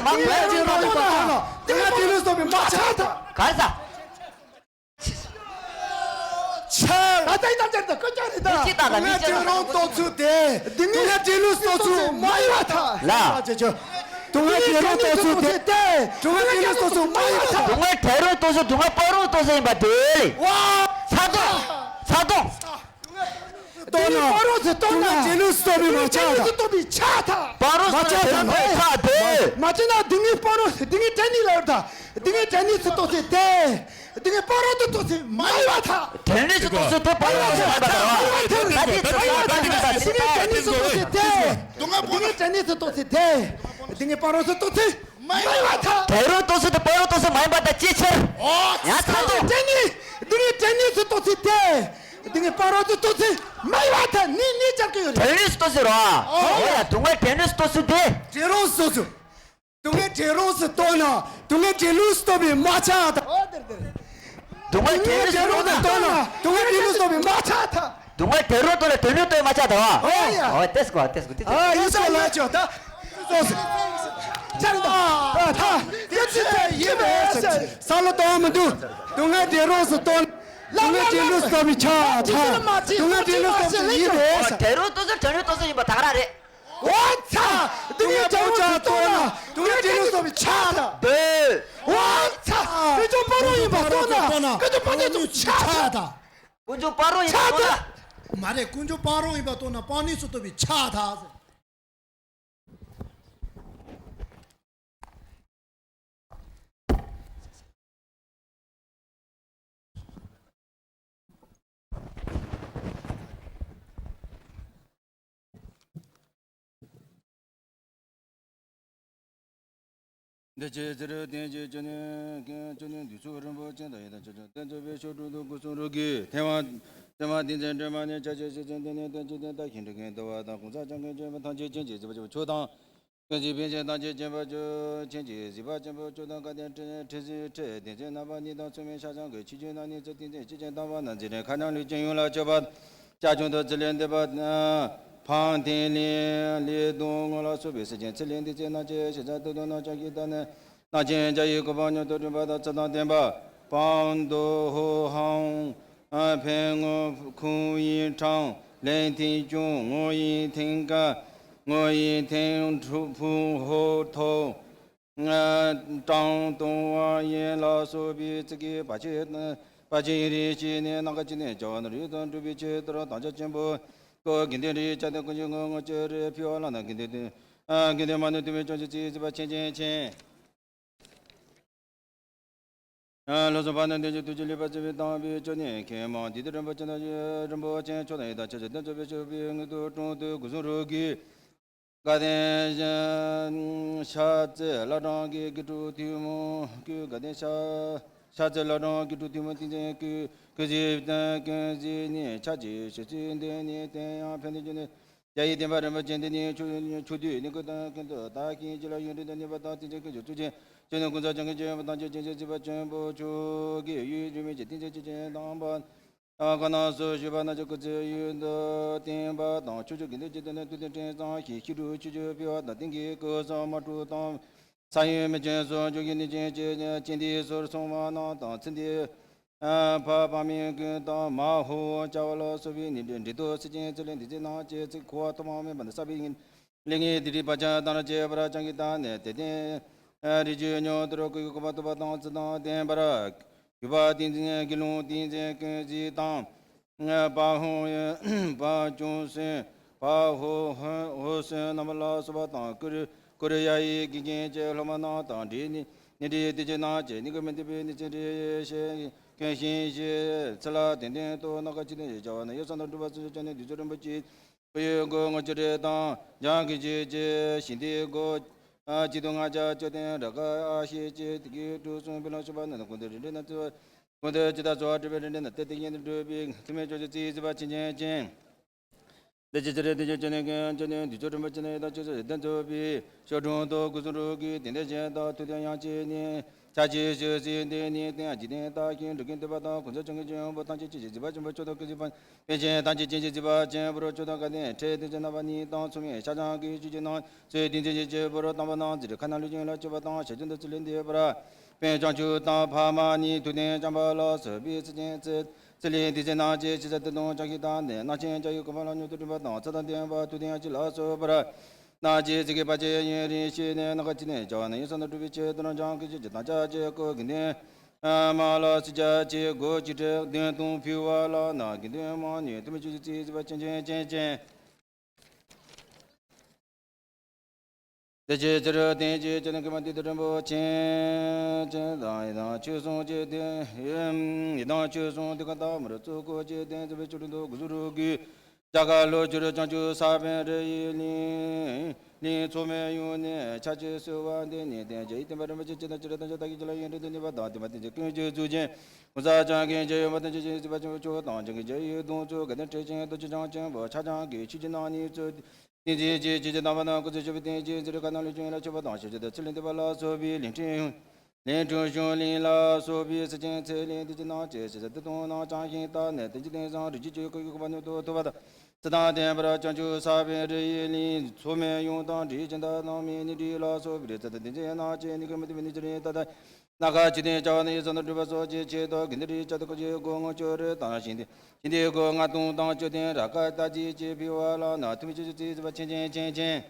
ད་མ་དེ་ལ་ཅི་རང་ཡིན་པ་མཐོང་ན། དེ་ལ་དེ་ལུགས་སོགས་པའི་མ་ཆགས་ད། གར་ས། ཆ། ད་ལྟ་ཡི་དམ་བཅར་ད་སྐུ་ཅག་རེད་ད། མི་གཅིག་དང་ད་མི་གཅིག་དང་། དེ་རང་རྟོགས་ཚུལ་དེ། དེ་སྔའི་དེ་ལུགས་རྟོགས་ཚུལ་མ་ཡིན་པ་ད། ལ། ཅེ་ཅོ། དེ་སྔའི་དེ་རང་རྟོགས་ཚུལ་དེ། དེ་སྔའི་དེ་ལུགས་རྟོགས་ཚུལ་མ་ཡིན་པ་ད། དེ་སྔའི་དེ་རང་རྟོགས་ཚུལ་དེ་སྔའི་སྤ་རོ་རྟོགས་ཚུལ་ཡིན་པ་དེ་ལས། ཝ། ཚ་གདོང་། ཚ་གདོང་། རྟོགས་ན། དེ་སྔའི་སྤ་རོ་ཚུལ་རྟོགས་ན། དེ་སྔའི་དེ་ལུགས་རྟོགས་པའི་མ་ཆགས་ད། རྟོགས་པའི་ཆགས་ད། སྤ་རོ་མ་ཆགས་ད། མ་ཆགས་དེ། མ་བྱས་ན་དེ་སྔའི་སྤ་རོ་དེ་སྔའི་དྲན་ནས་ལབ་ད། དེ་སྔའི་དྲན་ནས་ཚུལ་རྟོགས་ཚུལ་དེ། དེ་སྔའི་སྤ་རོ་ཚུལ་རྟོགས་ཚུལ་མ་ཡིན་པ་ད། དྲན་ནས་ཚུལ་རྟོགས་ཚུལ་དེ་སྤ་རོ་ཚུལ་མ་ཡིན་པ་ད། ད་དེ་ཚུལ་ཡིན་པ་དེ་ཡིན་པ་དེ་ཡིན་པ། དེ་སྔའི་དྲན་ནས་ཚུལ་རྟོགས་ཚུལ་དེ། དེ་སྔའི་དྲན་ནས་ཚུལ་རྟོགས་ཚུལ་དེ། དེ་སྔའི་སྤ་རོ་ཚུལ་རྟོགས་ཚུལ་མ་ཡིན་པ་ད། དྲན་རྟོགས་ཚུལ་དེ་སྤ་རོ་རྟོགས་ཚུལ་མ་ཡིན་པ་ད་ཅིའི་ཕྱིར། ཡང་ཚ་གདོང་། དྲན་ནས་དེ་སྔའི་དྲན་ནས་ཚུལ་རྟོགས་ཚུལ་དེ། དེ་སྔའི་སྤ་རོ་ཚུལ་རྟོགས་ཚུལ་མ་ཡིན་པ་ད་ནི་ནི་ཅར་གི་ཡོད་རེད། དྲན་ནས་ཚུལ་རྟོགས་ཚུལ་རོ། ཨོ་ཡ། དེ་སྔའི་དྲན་ནས་ཚུལ་རྟོགས་ཚུལ་དེ། དྲན་རྟོགས་ཚུལ་རྟོགས་ཚུལ། དུང་ངེ་བྲེ་རོགས་སུ་གཏོང་ན། དུང་ངེ་བྲེ་ལུགས་སུ་གཏོང་བའི་མ་ཆགས་དང་། ཨོ་དེར་དེར། དུང་ངེ་བྲེ་ལུགས་སུ་གཏོང་ན། དུང་ངེ་བྲེ་ལུགས་སུ་གཏོང་བའི་མ་ཆགས་དང་། དུང་ངེ་བྲེ་རོགས་གཏོང་ན་བྲེ་ལུགས་གཏོང་བའི་མ་ཆགས་དང་བ། ཨོ་ཡ། ཨོ་ཏེས་གོ་ཏེས་གོ་ཏེ་ཏེ། ཨ་ཡིས་གོ་ལ་ཆོ་ད། སོ་སོ། ཆགས་དང་། ཨ་ཐ། ཏེ་ཚི་ཏེ་ཡིན་མེད་ཟེར། ས་ལ་གཏོང་མི་འདུག་དུང་ངེ་བྲེ་རོགས་སུ་གཏོང་ན། དུང་ངེ་བྲེ་ལུགས་སུ་གཏོང་བའི་ཆགས་དང་། དུང་ངེ་བྲེ་ལུགས་སུ་གཏོང་བའི་ཡིན་མེད་ཟེར། བྲེ་རོགས་གཏོང་ས་བྲེ་ལུགས་གཏོང་ས་ཡིན་པ་ད་ག་རང་རེད། འོ་ཚ། དུང་ངེ་བྲེ་རོགས་ཆགས་གཏོང་ན། དུང་ངེ་བྲེ་ལུགས་སུ་གཏོང་བའི་ཆགས་དང་། འདོད། འོ་ཚ། དཀོན་མཆོག་སྤ་རོ་ཡིན་པ་གཏོང་ན། དཀོན་མཆོག་སྤ་རོ་ཡིན་པ་ཆགས་དང་། དཀོན་མཆོག་སྤ་རོ་ཡིན་པ་གཏོང་ན། མ་རེད། དཀོན་མཆོག་སྤ་རོ་ཡིན་པ་གཏོང་ན་སྤང་ནུས་སུ་གཏོང་བའི་ཆགས་དང་། འདི་ཕྱི་ཚེ་རབས་བརྟན་ཅིང་སྤྱི་ནས་ཀུན་སྤྱི་ནས་འདུས་ཚུལ་རིན་པོ་ཆེ་དང་ཡི་དམ་ཆོས་ཀྱང་བསྟན་རྩོད་པའི་ཆོས་དྲུག་ཏུ་སྐུ་གསུང་རབ་ཀྱི་ཐེག་པ་ཐེག་པ་ཏིང་འཛིན་སྒྲོན་མ་ནས་ཕྱག་རྒྱ་ཆེ་ཆེན་ཏེ་ནས་བསྟན་བཅོས་བསྟན་བདག་ཤིང་འབྲི་གན་དུ་བ་དང་གོང་ས་སྐྱབས་མགོན་ཆེན་པོ་ཐམས་ཅད་མཁྱེན་ཅིང་གཟིགས་པ་ཆེན་པོ་མཆོག་དང་། ཀུན་གཟིགས་པཎ་ཆེན་ཐམས་ཅད་མཁྱེན་པ་ཆོས་མཁྱེན་ཅིང་གཟིགས་པ་ཆེན་པོ་མཆོག་དང་བཀའ་དྲིན་ཁྲི་ཁྲི་ཟིན་ཁྲི་བདེན་ཚིག་རྣམ་པ་གཉིས་དང་མཚུངས་མེད་ཤ་ཆང་གི་ཆིག་བརྒྱུད་རྣམ་གཉིས་ཚུལ་ཏིང་འཛིན་ཆོས་ཅན་དམ་པ་རྣམས་འཛིན་རེ་ཁ་ནང་ལུས་ཅན་ཡོངས་ལ་སྤྱོད་པ། ཅ་ཆུང་དུ་ཚུལ་ལས་འདེབས་པ། འཕང་ཐེངས་ལས་ལས་གདོང་ངོ་ལ་སོགས་པའི་སེམས་ཅན་ཚུལ་ལས་འདི་ཚེ་ན་ཅེས་ཤེས་བྱ་དུ་དུ་ན་ཅང་གི་ད་ནི། ན་ཅན་འཇའ་ཡི་གོ་འཕང་མྱུར་དུ་འགྲུབ་པ་དང་ཚུལ་དང་ལྡན་པ། པང་དུ་ཧོ་ཧང་། ཕན་ངོ་ཁུང་ཡིན་ཁྲང་ལན་ཐིང་ཅུང་ངོ་ཡིན་ཐེང་ཀ་ངོ་ཡིན་ཐེང་ཕུ་ཧོ་ཐོ། ཀྲང་ཏུང་ཝང་ཡན་ལ་སོགས་པའི་ཚིག་གིས་བར་ཆད་བར་ཆད་ཡུན་རིང་ཞི་ནས་ནམ་མཁའ་ཅི་ནས་བྱ་བ་ནོར་བུ་དང་འགྲུབ་པའི་ཆེད་དུ་དམ་བཅའ་ཆེན་པོ་སྐོར་དགེ་འདུན་རིགས་བཅའ་སྟེ་ཀུན་གྱི་ངོ་ངོ་ཅི་རིགས་ཕུལ་བ་ལ་ན་དགེ་འདུན་དགེ་འདུན་མ་ནུ་དུ་མའི་ཅོང་ཞི་ཚིག་ཟིན་པ་ཆེན་ཆེན་མཁྱེན། ལོ་སོ་པ་ནི་འདི་ཀྱི་དུས་ཀྱི་ལུས་པ་བརྩེ་བའི་དང་བའི་ཅོ་ནས་མཁན་མང་འདི་དུ་རིན་པོ་ཆེ་ན་རིན་པོ་ཆེ་མཆོག་དང་ཡི་དམ་ཆོས་ཀྱི་བསྟན་རྩོད་པའི་ཆོས་པའི་དངོས་དུ་དྲུང་དུ་སྒོ་གསུམ་རོལ་གྱི། དགའ་ལྡན་ཤར་རྩེ་བླ་བྲང་གི་དགེ་ཕྲུག་ཐུན་མོང་ཀུན། དགའ་ལྡན་ཤར་ཤར་རྩེ་བླ་བྲང་དགེ་ཕྲུག་ཐུན་མོང་ཏིང་འཛིན་ཀུན། ཀུན་གཟིགས་ཀུན་གཟིགས་ནས་ཕྱག་རྒྱའི་ཞབས་ཕྱི་འདི་ནི་བསྟན་ཡང་ཕན་བདེ་འབྱུང་ནི། རྒྱ་ཡི་བསྟན་པ་རིན་པོ་ཆེ་འདི་ནི་ཆོས་ཆོས་བདུད་ནི་ཀུན་དང་ཀུན་ཏུ་བདག་གིས་ཅི་ལ་ཡོན་ཏན་དང་ནུས་པ་དང་ཏིང་འཛིན་ཀུན་གྱི་གཙུག་ཆེན་ཆོས་ནི་ཀུན་བཟང་སྐྱོང་གི་ཆོས་ཡོན་པ་ཐམས་ཅད་ཅན་ཞིང་གཟིགས་པ་ཆེན་པོ་མཆོག་གིས་ཡུལ་ཡུལ་མིན་གྱི་ཏིང་འཛིན་ཆོས་ཅན་དམ་པ། ཨ་ཀ་ན་སོ་ཞུ་བ་ན་ཅི་སྐུ་ཚེ་ཡུན་དུ་བརྟན་པ་དང་ཆོས་ཕྱོགས་དགེ་འདུན་སྤྱི་དང་ནི་ཐུབ་བསྟན་དྲན་གསང་ཞིང་ཤིན་ཏུ་ཆོས་སྤྱོད་འཕེལ་བ་དང་། དེང་གི་སྐུ་གསུམ་མ་དྲུག་དང་ས་ཡོམ་མི་ཅན་སོགས་འཇུག་གི་ནི་ཅན་ཅན་འདི་ཟུར་སོང་བ་རྣམས་དང་ཚེ་འདི་ཕ་ཕ་མིང་ཀུན་དང་མ་ཧོ་བྱ་བ་ལ་སོགས་པའི་ནི་འདྲེ་འདྲེ་དུ་སེམས་ཅན་ཚུལ་ལས་འདི་ཚེ་ནང་སྐྱེ་ཚེ་འཁོར་བ་ཐོག་མ་མེད་པ་ནས་བསགས་པའི་ལས་ངན་སྡིག་སྒྲིབ་བག་ཆགས་དང་རང་བཅས་པར་བྱང་གི་དང་ནས་དེ་ལྟའི་རིགས་ཀྱི་ཉོན་དུ་རོ་ཀུ་ཡུ་གུ་པ་ཏུ་པ་དང་ཚུལ་དང་ལྡན་པར། གུས་པ་ཏིང་འཛིན་དགེ་སློང་ཏིང་འཛིན་ཀུན་གཟིགས་དང་། དཔའ་ཧོ་དཔའ་ཅུང་སུན་ ཕ་ཧོ་ཧོ་ཧོ་སོན་རྣམ་པ་ལ་སོགས་པ་དང་། ཀུ་རུ་ཀུ་རུ་ཡ་ཡི་དགེ་རྒན་གྱི་སློབ་མ་རྣམས་དང་། འདྲིས་ནི་ནི་འདྲིས་དེ་ཅི་རྣམས་ཀྱི་ནི་གུ་མི་འདི་པའི་ནི་ཅི་འདྲིས་ཤེས་ཀུན་ཤེས་ཤེས་ཚེ་ལ་བདེན་བདེན་དུ་སྣ་ཁ་ཅི་ནས་བྱ་བ་ན་ཡོད་ས་ན་སྒྲུབ་པ་ཚུལ་ཅན་ནི་བདུད་རྩི་རིན་པོ་ཆེ། ཁོ་ཡི་སྒོ་ངོ་བཅུ་རེ་དང་། འཇང་གི་རྗེས་ཀྱི་ཞིང་དེའི་སྒོ་ཨ་གཅིག་ཏུ་ལྔ་བརྒྱ་བཅུ་སྟེང་ར་ཀ་ཨ་ཤེ་ཅེ་དེ་གི་གྲུ་གསུམ་པའི་ལོ་ཤུ་པ་ན་ཀུན་ཏུ་རིན་འདྲེ་ན་ཙི་བ་ཀུན་ཏུ་ཇི་ལྟར་ཚོགས་སྒྲུབ་པའི་རིན་འདྲེ་ན་ཏེ་དེ་ཡིན་དུ་སྒྲུབ་པའི་ཐུགས་མེད་ཕྱོགས་ཀྱི་རྩིས་གཟིགས་པ་ཆེན་ཆེན་ཅན། འདི་ཕྱི་ཕྱི་རེ་དེ་ཕྱི་ཕྱི་ནས་ཀུན་ཅི་ནས་འདི་ཕྱོགས་རིན་པོ་ཆེ་ནས་ཡི་དྭགས་ཆོས་སུ་ཡི་དམ་རྫོགས་པའི་ཞོ་དྲུང་དུ་སྐུ་གསུང་རོགས་ཀྱི་དེ་འདྲ་ཅན་དག་ཐུགས་དམ་ཡང་ཅི་ནས། ཆ་ཅི་ཞུ་སྲིད་འདི་ནི་བསྟན་འཇིག་རྟེན་བརྟག་ཞིང་འགྲོ་ཀུན་འདུལ་བ་དང་། གོང་ས་སྐྱོང་གི་ཆོས་དབང་པོ་ཐམས་ཅད་ཀྱི་གཟིགས་པ་ཆེན་པོ་མཆོག་དང་སྐུ་གཟིགས་པ་པཎ་ཆེན་ཐམས་ཅད་ཀྱི་གཟིགས་པ་ཆེན་པོ་མཆོག་དང་དགའ་ལྡན་ཁྲི་དེ་ཚོ་རྣམ་པ་གཉིས་དང་མཚུངས་མེད་ཤར་བྱང་གི་ཆོས་ཀྱི་ནང་ཚུལ་དེ་ཚོ་ཡི་ཆོས་པོ་རོ་དམ་པ་རྣམས་ཚེ་རིང་ཁ་ན་ལུས་ཅན་ལ་སྤྱོད་པ་དང་ཞལ་ཆུང་དུ་ཚུལ་ལས་འདས་པར་དཔེ་བྱང་ཆུབ་དང་ཕ་མ་ནི་ཐུགས་ལྡན་བྱམས་པ་ལ་སོགས་པའི་ཚུལ་ཅན་ཚུལ་ཚུལ་ལས་འདི་ཚེ་ནང་ཅི་ཕྱི་ས་དེ་དང་བྱང་ཞིང་དང་ནས་སྣང་ཆེན་བྱ་ཡི་གོ་འཕང་ལ་མྱུར་དུ་འགྲོ་བ་དང་ཚེ་དང་ལྡན་པ་ཐུགས་ལྡན་ཅི་ལ་སོགས་པར། ན་ཅི་ཚིག་གི་བར་ཆད་ཡུན་རིང་ཞི་ནས་སྣ་ཁ་ཅི་ནས་བྱ་བ་ན་ཡུན་ས་ན་སྒྲུབ་པའི་ཆེད་དུ་རང་བྱང་གི་ཆོས་ཀྱི་དམ་བཅའ་ཅི་སྐོར་གྱི་ནས། མ་ལ་སུ་ཅག་ཅི་སྒོ་ཅི་ཁྲི་བདུན་དུ་ཕུལ་བ་ལ་ན་དགེ་འདུན་མང་ནས་ཐུགས་མི་ཆོས་ཀྱི་རྩིས་གཟིགས་པ་ཆེན་ཆེན་ཅན་ཅན། དེ་ཕྱི་ཕྱི་རུ་བསྟན་བཅོས་ཅན་གྱི་མ་འདི་དུ་རིན་པོ་ཆེ་ཅན་དང་ཡི་དམ་ཆོས་སྲུང་ཅན་དེ་ཡི་དམ་ཆོས་སྲུང་དེ་ཀ་དག་མར་གཙོ་བཀོད་ཅན་དེ་མཛད་པའི་ཆོ་འཕྲུལ་དུ་དགུ་ཟུར་རུ་དགུའི་ལྕགས་ཁ་ལོ་སྒྱུར་བྱང་ཆུབ་ས་པཎ་རི་ཡི་གླིང་གླིང་མཚོ་མོའི་ཡུལ་ནས་ཕྱག་ཕྱི་གསོལ་བ་འདེབས་ནས་བསྟན་བཅོས་ཡི་བསྟན་པ་རིན་པོ་ཆེ་ཅན་དང་ཅི་ར་དང་ཅི་བདག་གི་ཅི་ལ་ཡོན་ཏན་དུ་ནུས་པ་དང་བསྟན་པ་བསྟན་བཅོས་ཀུན་གྱི་གཙུག་ཅན་གོང་ས་སྐྱོང་གི་རྗེ་ཡོན་མ་དང་ཆོས་ཀྱི་གཟིགས་པ་ཆེན་པོ་མཆོག་དང་། འཇང་གི་རྗེ་ཡི་གདུང་ཚོ་དགའ་ལྡན་ཁྲི་ཆེན་རྡོ་རྗེ་འཆང་ཆེན་པོ་ཕྱག་བྱང་གི་ཆོས་ཀྱི་སྣང་བརྙན་གཙོ། བསྟན་འཛིན་རྗེ་རྗེ་རྗེ་དམ་པ་རྣམས་སྐུ་ཚེ་ཞབས་པད་བརྟན་ཅིང་ཚེ་རིང་ཁ་ན་ལུས་ཅན་ལ་མཆོད་པ་དང་ཞབས་ཕྱི་དང་ཚུལ་ལས་འདས་པ་ལ་སོགས་པའི་ལན་ཀྲུང་ལན་ཀྲུང་གཞུང་གླིང་ལ་སོགས་པའི་སེམས་ཅན་ཚེ་ལས་འདས་ཀྱི་ནང་ཆེ་ཞེས་བྱ་དེ་དང་ནང་བྱང་ཞིང་དག་ནས་བསྟན་བཅོས་རྟེན་བཟང་རིགས་ཀྱི་ཆོས་སྐུ་ཡི་གོ་འཕང་མྱུར་དུ་ཐོབ་པ་དང་། ཚེ་དང་ལྡན་པར་བྱང་ཆུབ་ས་པཎ་རི་ཡི་གླིང་མཚོ་མོའི་ཡུམ་དང་འདྲིས་ཅན་དག་རྣམ་སྨིན་ནི་འདྲིས་ལ་སོགས་པའི་རིགས་ཚད་དང་ལྡན་ཅན་རྣམས་ཀྱི་ནི་གུས་མི་བཏུབ་པའི་ནི་ཅི་རིང་ད་ལྟ། སྣ་ཁ་ཅི་ནས་བྱ་བ་ནི་ཡི་ཟ་ན་སྒྲུབ་པ་སོགས་ཀྱི་ཆེད་དུ་དགེ་འདུན་རིགས་བཅའ་སྡོད་ཀྱི་སྒོ་ངོ་སྤྱོད་རེ་དང་ཞིང་སྡེ་ཞིང་སྡེའི་སྒོ་ལྔ་སྟོང་དང་བཅུ་བདུན་ར་ཀ་ལྟ་ཅི་ཅེས་ཕུལ་བ་ལ་ན་ཐུགས་མི་ཆོས་ཀྱི་རྩིས་གཟིགས་པ་ཆེན་ཆེན་ཆེན་ཆེན།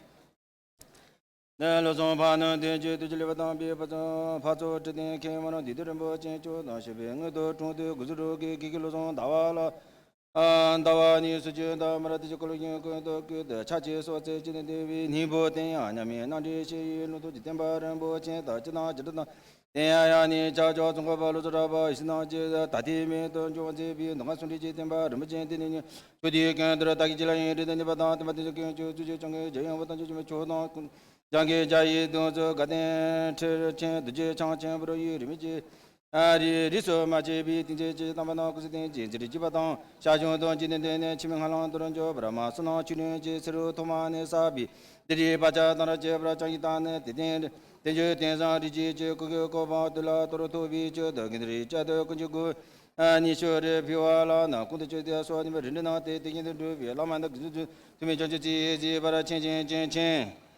ནས་བློ་བཟང་འཕགས་ནི་དོན་གྱི་དུས་ཀྱི་ལེགས་པ་དམ་པའི་བར་དུ་འཕགས་ཚོགས་ཁྲི་སྟེང་མཁན་མ་རུ་འདི་དུས་རིན་པོ་ཆེ་མཆོག་དང་བཞུགས་པའི་དངོས་སུ་དྲུང་དུ་དགུ་ཟུར་རུ་གི་དགེ་བཤེས་བློ་བཟང་ཟླ་བ་ལ། ཟླ་བ་ནི་སུ་ཅི་དང་མ་ར་དེ་ཅི་ཀོ་ལོ་ཡིན་ཀུན་ཏུ་ཀུན་ཏུ་ཕྱག་ཕྱི་སོགས་ཚེ་གཅིག་ནས་འདས་པའི་སྙིང་པོ་བསྟན་ཡང་མཉམ་མེད་རྣམ་འདྲེན་ཞེས་ཡོད་ལུང་དུ་འཇིག་རྟེན་པ་རིན་པོ་ཆེ་དང་ཅི་དང་ཅི་འདྲ་དང་དེ་ཡང་ཡང་ནི་ཕྱག་མཆོག་ཙོང་ཁ་པ་ལོ་ཙོ་ར་པ་ཡི་སྣང་བཅས་ད་ལྟའི་མེད་དུ་འབྱུང་བ་མཛད་པའི་མདོ་སྔགས་སུ་འདྲེས་ཀྱི་བསྟན་པ་རིན་པོ་ཆེ་འདི་ནི་ཉོན་ཆོས་འདིའི་ཀུན་ཏུ་བདག་གིས་ཅི་ལ་ཡིན་རིགས་དང་ནུས་པ་དང་བསྟན་པ་དེ་ཚོ་ཀུན་སྤྱོད་ཚུལ་གྱི་སྐྱོང་གི་རྒྱལ་ཡོངས་པ་དང་ཆོས་ཀྱི་མཆོག་དང་། འཇང་གི་རྒྱ་ཡི་གདུང་ཚོ་དགའ་ལྡན་ཁྲི་ཆེན་རྡོ་རྗེ་འཆང་ཆེན་པོ་རུ་ཡི་རིས་མེད་ཀྱི། ཨ་རི་རིས་སུ་མ་ཆད་པའི་དེང་ཚེ་ཅི་དམ་པ་རྣམས་སྐུ་ཚེ་བརྟན་ཅིང་ཚེ་རིང་བགྱིས་པ་དང་ཞར་བྱུང་དུ་འཇིག་རྟེན་འདི་ནས་ཕྱི་མའི་སྔ་ལམ་དུ་འགྱོ་བར་མ་སུ་ནང་ཆོས་ལུང་གི་ཚེ་རུ་ཐོག་མ་ནས་བསགས་པའི་དེ་རིག་བག་ཆགས་དང་རབ་བཅས་པར་བྱང་ཞིང་དག་ནས་དེ་ལྟར་དེ་འཇོག་དེང་སང་རིགས་ཀྱི་ཆོས་སྐུ་གི་གོ་འཕང་དུ་ལ་དོར་ཐུབ་པའི་ཆེད་དུ་དགེ་འདུན་རིགས་བཅའ་སྡོད་ཀུན་གྱི་སྒོ་ནས་ཞུ་རེ་ཕུལ་བ་ལ་ན་ཀུན་ཏུ་སྤྱོད་དེ་སོགས་ནི་རིམ་གྲོ་གནང་སྟེ་དེ་བཞིན་དུ་སྒྲུབ་པའི་བླ་མ་དང་དགེ་འདུན་ཚུལ་མིན་བྱང་ཆུབ་རྩེ་གཟིགས་པར་ཆེན་ཆེན་ཆེན་ཆེན།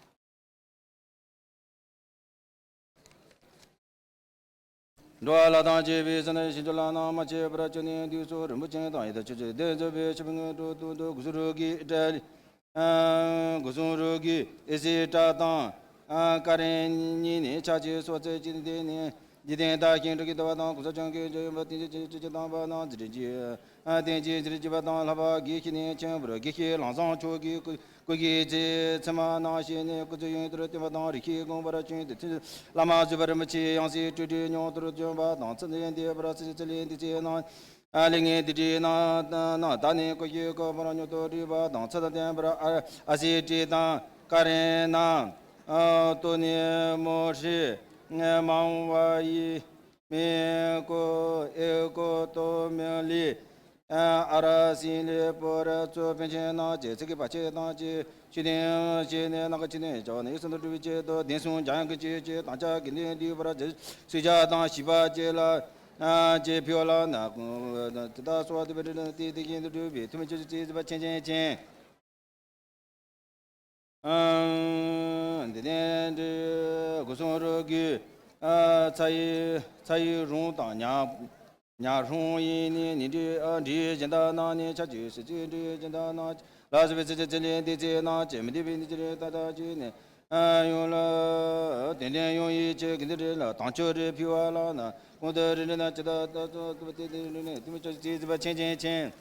འགྲོ་བ་ལ་དང་བཅས་པའི་ས་ནས་ཞིང་ཆུ་ལ་ནང་མ་ཆད་པར་བཅུ་ནས་དུས་སུ་རིན་པོ་ཆེ་དང་ཡི་དྭགས་ཆོས་ཀྱི་སྡེ་མཛད་པའི་ཆུ་བོའི་ངོས་སུ་དུ་དུ་གུ་སུ་རུ་གི་ཏྲ་ལི། གུ་སུ་རུ་གི་ཨི་སི་ཏྲ་དང་ཀ་རན་གཉིས་ནས་ཕྱག་ཕྱི་སོགས་ཚེ་གཅིག་ནས་དེ་ནས་འཇིག་རྟེན་བདག་གཞན་འགྲོ་ཀུན་འདུལ་བ་དང་གོང་ས་སྐྱོང་གི་རྗེ་ཡོན་པ་དེ་ཅི་ཅི་ཅི་དང་པ་ན་ཛི་རི་ཅི། ཨ་བསྟན་བཅོས་ཟེར་བགྱིས་པ་དང་ལྷག་པ་དགེ་བཤེས་ནས་མཁན་པོར་དགེ་བཤེས་ལམ་བཟང་མཆོག་གི་སྐུ་སྐུ་གི་ཚེ་ཚད་མ་གནང་ཞེས་ནས་སྐུ་ཚེ་ཡུན་དུ་བརྟན་པ་དང་རིགས་ཤེས་དགོངས་པར་བྱོན་ཏེ་ཚུལ་བླ་མ་བཟོད་པ་རིན་པོ་ཆེའི་ཡང་སྲིད་སྤྲུལ་སྐུའི་མྱུར་དུ་བྱོན་པ་དང་ཚེ་འདས་འདས་པར་ཚེ་ཚེ་ལས་འདས་ཚེ་ན་ཨ་ལས་ངན་འདས་འདྲེན་ན་ན་ད་ནི་སྐུ་ཞིག་སྐུ་པར་མྱུར་དུ་བསྒྲུབས་པ་དང་ཚེ་དང་ལྡན་པར་ཨ་ཨ་སི་ཏྲི་དང་ཀ་རེ་ན་ཨ་ཏོ་ནི་མོ་ཧྲི་མང་བ་ཡི། མེ་ཀོ་ཨེ་ཀོ་ཏོ་མེ་ལི། ཨ་ར་སི་ལི་པོ་ར་ཙོ་པཎ་ཆེན་རྣམས་ཀྱི་ཚིག་གི་བར་ཆད་དང་བཅས་ཤི་དེང་ཤི་ནས་ནག་ཆི་ནས་བྱ་བ་ནི་ཡུལ་སུ་འགྲོ་བའི་ཆེད་དུ་གདན་སྲུང་འཇམ་དབྱངས་ཀྱི་ཆོས་ཀྱི་དམ་བཅའ་དགེ་འདུན་འདུས་པར་སུས་ཆ་དང་ཞི་བ་བཅས་ལ་ཨ་ཅེས་ཕུལ་ལ་ན་དེ་དག་གསོལ་བ་འདེབས་པའི་རིགས་ལ་དེ་དེ་བཞིན་དུ་སྒྲུབ་པའི་ཐུགས་མི་ཆོས་ཀྱི་རྩིས་གཟིགས་པ་ཆེན་ཆེན་ཆེན། འདི་ནས་འདི་སྒོ་སྲུང་རུ་གི་ཚ་ཡི་ཚ་ཡི་རུང་དང་ཉ་ཉ་རུང་ཡིན་ནི་ནི་འདྲི་འདྲི་གཞན་དག་རྣམས་ནི་ཆ་ཅི་སྲིད་ཅི་འདྲི་གཞན་དག་རྣམས་ལ་སོགས་པའི་ཚེ་ཚེ་ཚེ་ལས་འདི་ཚེ་རྣམས་ཀྱི་མི་འདི་བའི་འདི་ཅི་རེད་ད་ལྟ་ཅི་ནས་ཡོང་ལ་ཏན་ཏན་ཡོང་ཡི་ཆེ་གི་འདི་རེད་ལ་དང་ཆོས་རེད་ཕི་བ་ལ་ན་གོང་དུ་རེ་རེ་ན་ཅི་ད་ད་ཚོ་ཏུ་བ་ཏི་ཏི་རེ་རེ་ནས་དུ་མི་ཆོས་ཚེ་ཚེ་བ་ཆེན་ཆེན་ཆེན།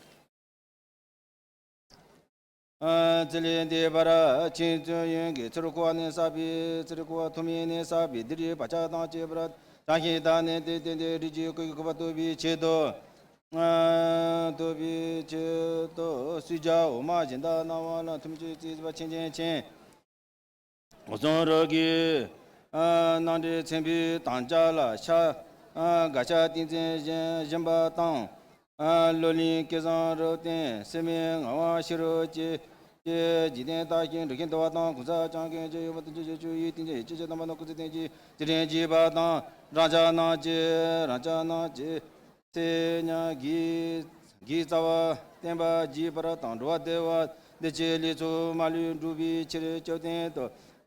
ཨ་ཚེ་ལས་འདས་པར་ཕྱིན་ཚུན་ཡོན་གྱི་ཚུར་འཁོར་ནས་བསགས་པའི་ཚུར་འཁོར་ཐུན་མིན་ནས་བསགས་པའི་འདི་རིགས་བག་ཆགས་དང་བཅས་པར་བྱང་ཞིང་དག་ནས་དེ་བརྟེན་ཏེ་རིགས་ཀྱི་སྐུ་ཡི་གོ་འཕང་ཐོབ་པའི་ཆེད་དུ། ཐོབ་པའི་ཆེད་དུ་སུས་ཀྱང་འོ་མ་སྦྱིན་བདག་གནང་བ་ལ་ཐུགས་རྗེ་ཆེ་ཞུ་བ་ཆེན་ཆེན་ཆེན། གསུང་རབ་ཀྱི་རྣམ་འགྲེལ་ཚན་པའི་དམ་བཅའ་ལ་ཤ་དགའ་ཤ་ཏིང་འཛིན་བཞིན་བཞིན་པ་དང་། བློ་ལྡན་སྐལ་བཟང་རབ་བརྟན་སེམས་མའི་ངང་བ་ཤེས་རབ་ཀྱི་ཀྱི་འཇིག་རྟེན་བརྟགས་ཤིང་འགྲོ་ཀུན་འདུལ་བ་དང་གང་ཟག་བྱམས་མཁན་གྱི་ཡོན་མོ་དང་ཆོས་ཀྱི་ཆོས་ཡི་ཏིང་འཛིན་ཡིད་ཆེས་ཀྱི་དམ་པ་རྣམས་སྐུ་ཚེ་བརྟན་ཅིང་རྗེས་དྲན་བགྱིས་པ་དང་རང་ཅག་རྣམས་ཀྱི་རང་ཅག་རྣམས་ཀྱི་ཚེ་ཉག་གི་གི་རྩ་བ་བརྟན་པ་བགྱིས་པར་དང་འགྲོ་བ་བདེ་བ་བདེ་སྐྱིད་ལེགས་ཚོགས་མ་ལུས་འགྲུབ་པའི་ཕྱིར་བཅོམ་ལྡན་འདས་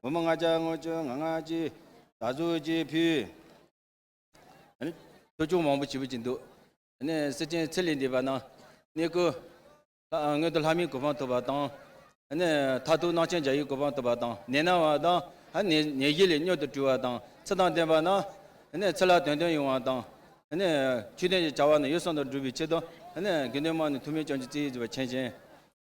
འོ་མ་ལྔ་བརྒྱ་ལྔ་བཅུ་ང་ལྔ་གཅིག་ད་གཟུགས་ཀྱི་ཕུལ། ཨ་ནི་ཐུགས་སྐྱོ་མང་པོ་བྱེད་པ་ཅིག་འདུག་ཨ་ནི་སེར་ཆེན་ཚེ་ལས་འདས་པ་ན་གནས་སྐུ། ལྷ་མངོན་མཐོ་ལྷ་མིའི་གོ་འཕང་ཐོབ་པ་དང་། ཨ་ནི་མཐར་ཐུག་རྣམ་མཁྱེན་རྒྱལ་བའི་གོ་འཕང་ཐོབ་པ་དང་ནད་ན་བ་དང་ཨ་ནི་ནད་གཞི་ལས་མྱུར་དུ་གྲོལ་བ་དང་ཚེ་དང་ལྡན་པ་ན་ཨ་ནི་ཚེ་ལ་དོན་ལྡན་ཡོང་བ་དང་། ཨ་ནི་ཆོས་ལྡན་གྱི་བྱ་བ་ནི་ཡུན་གསུམ་དུ་འགྲུབ་པའི་ཆེད་དུ་ཨ་ནི་དགེ་འདུན་མ་ནི་ཐུགས་སྨོན་སྐྱབས་འཇུག་རྩེ་ཡི་བྱ་བ་ཆེན་ཆེན།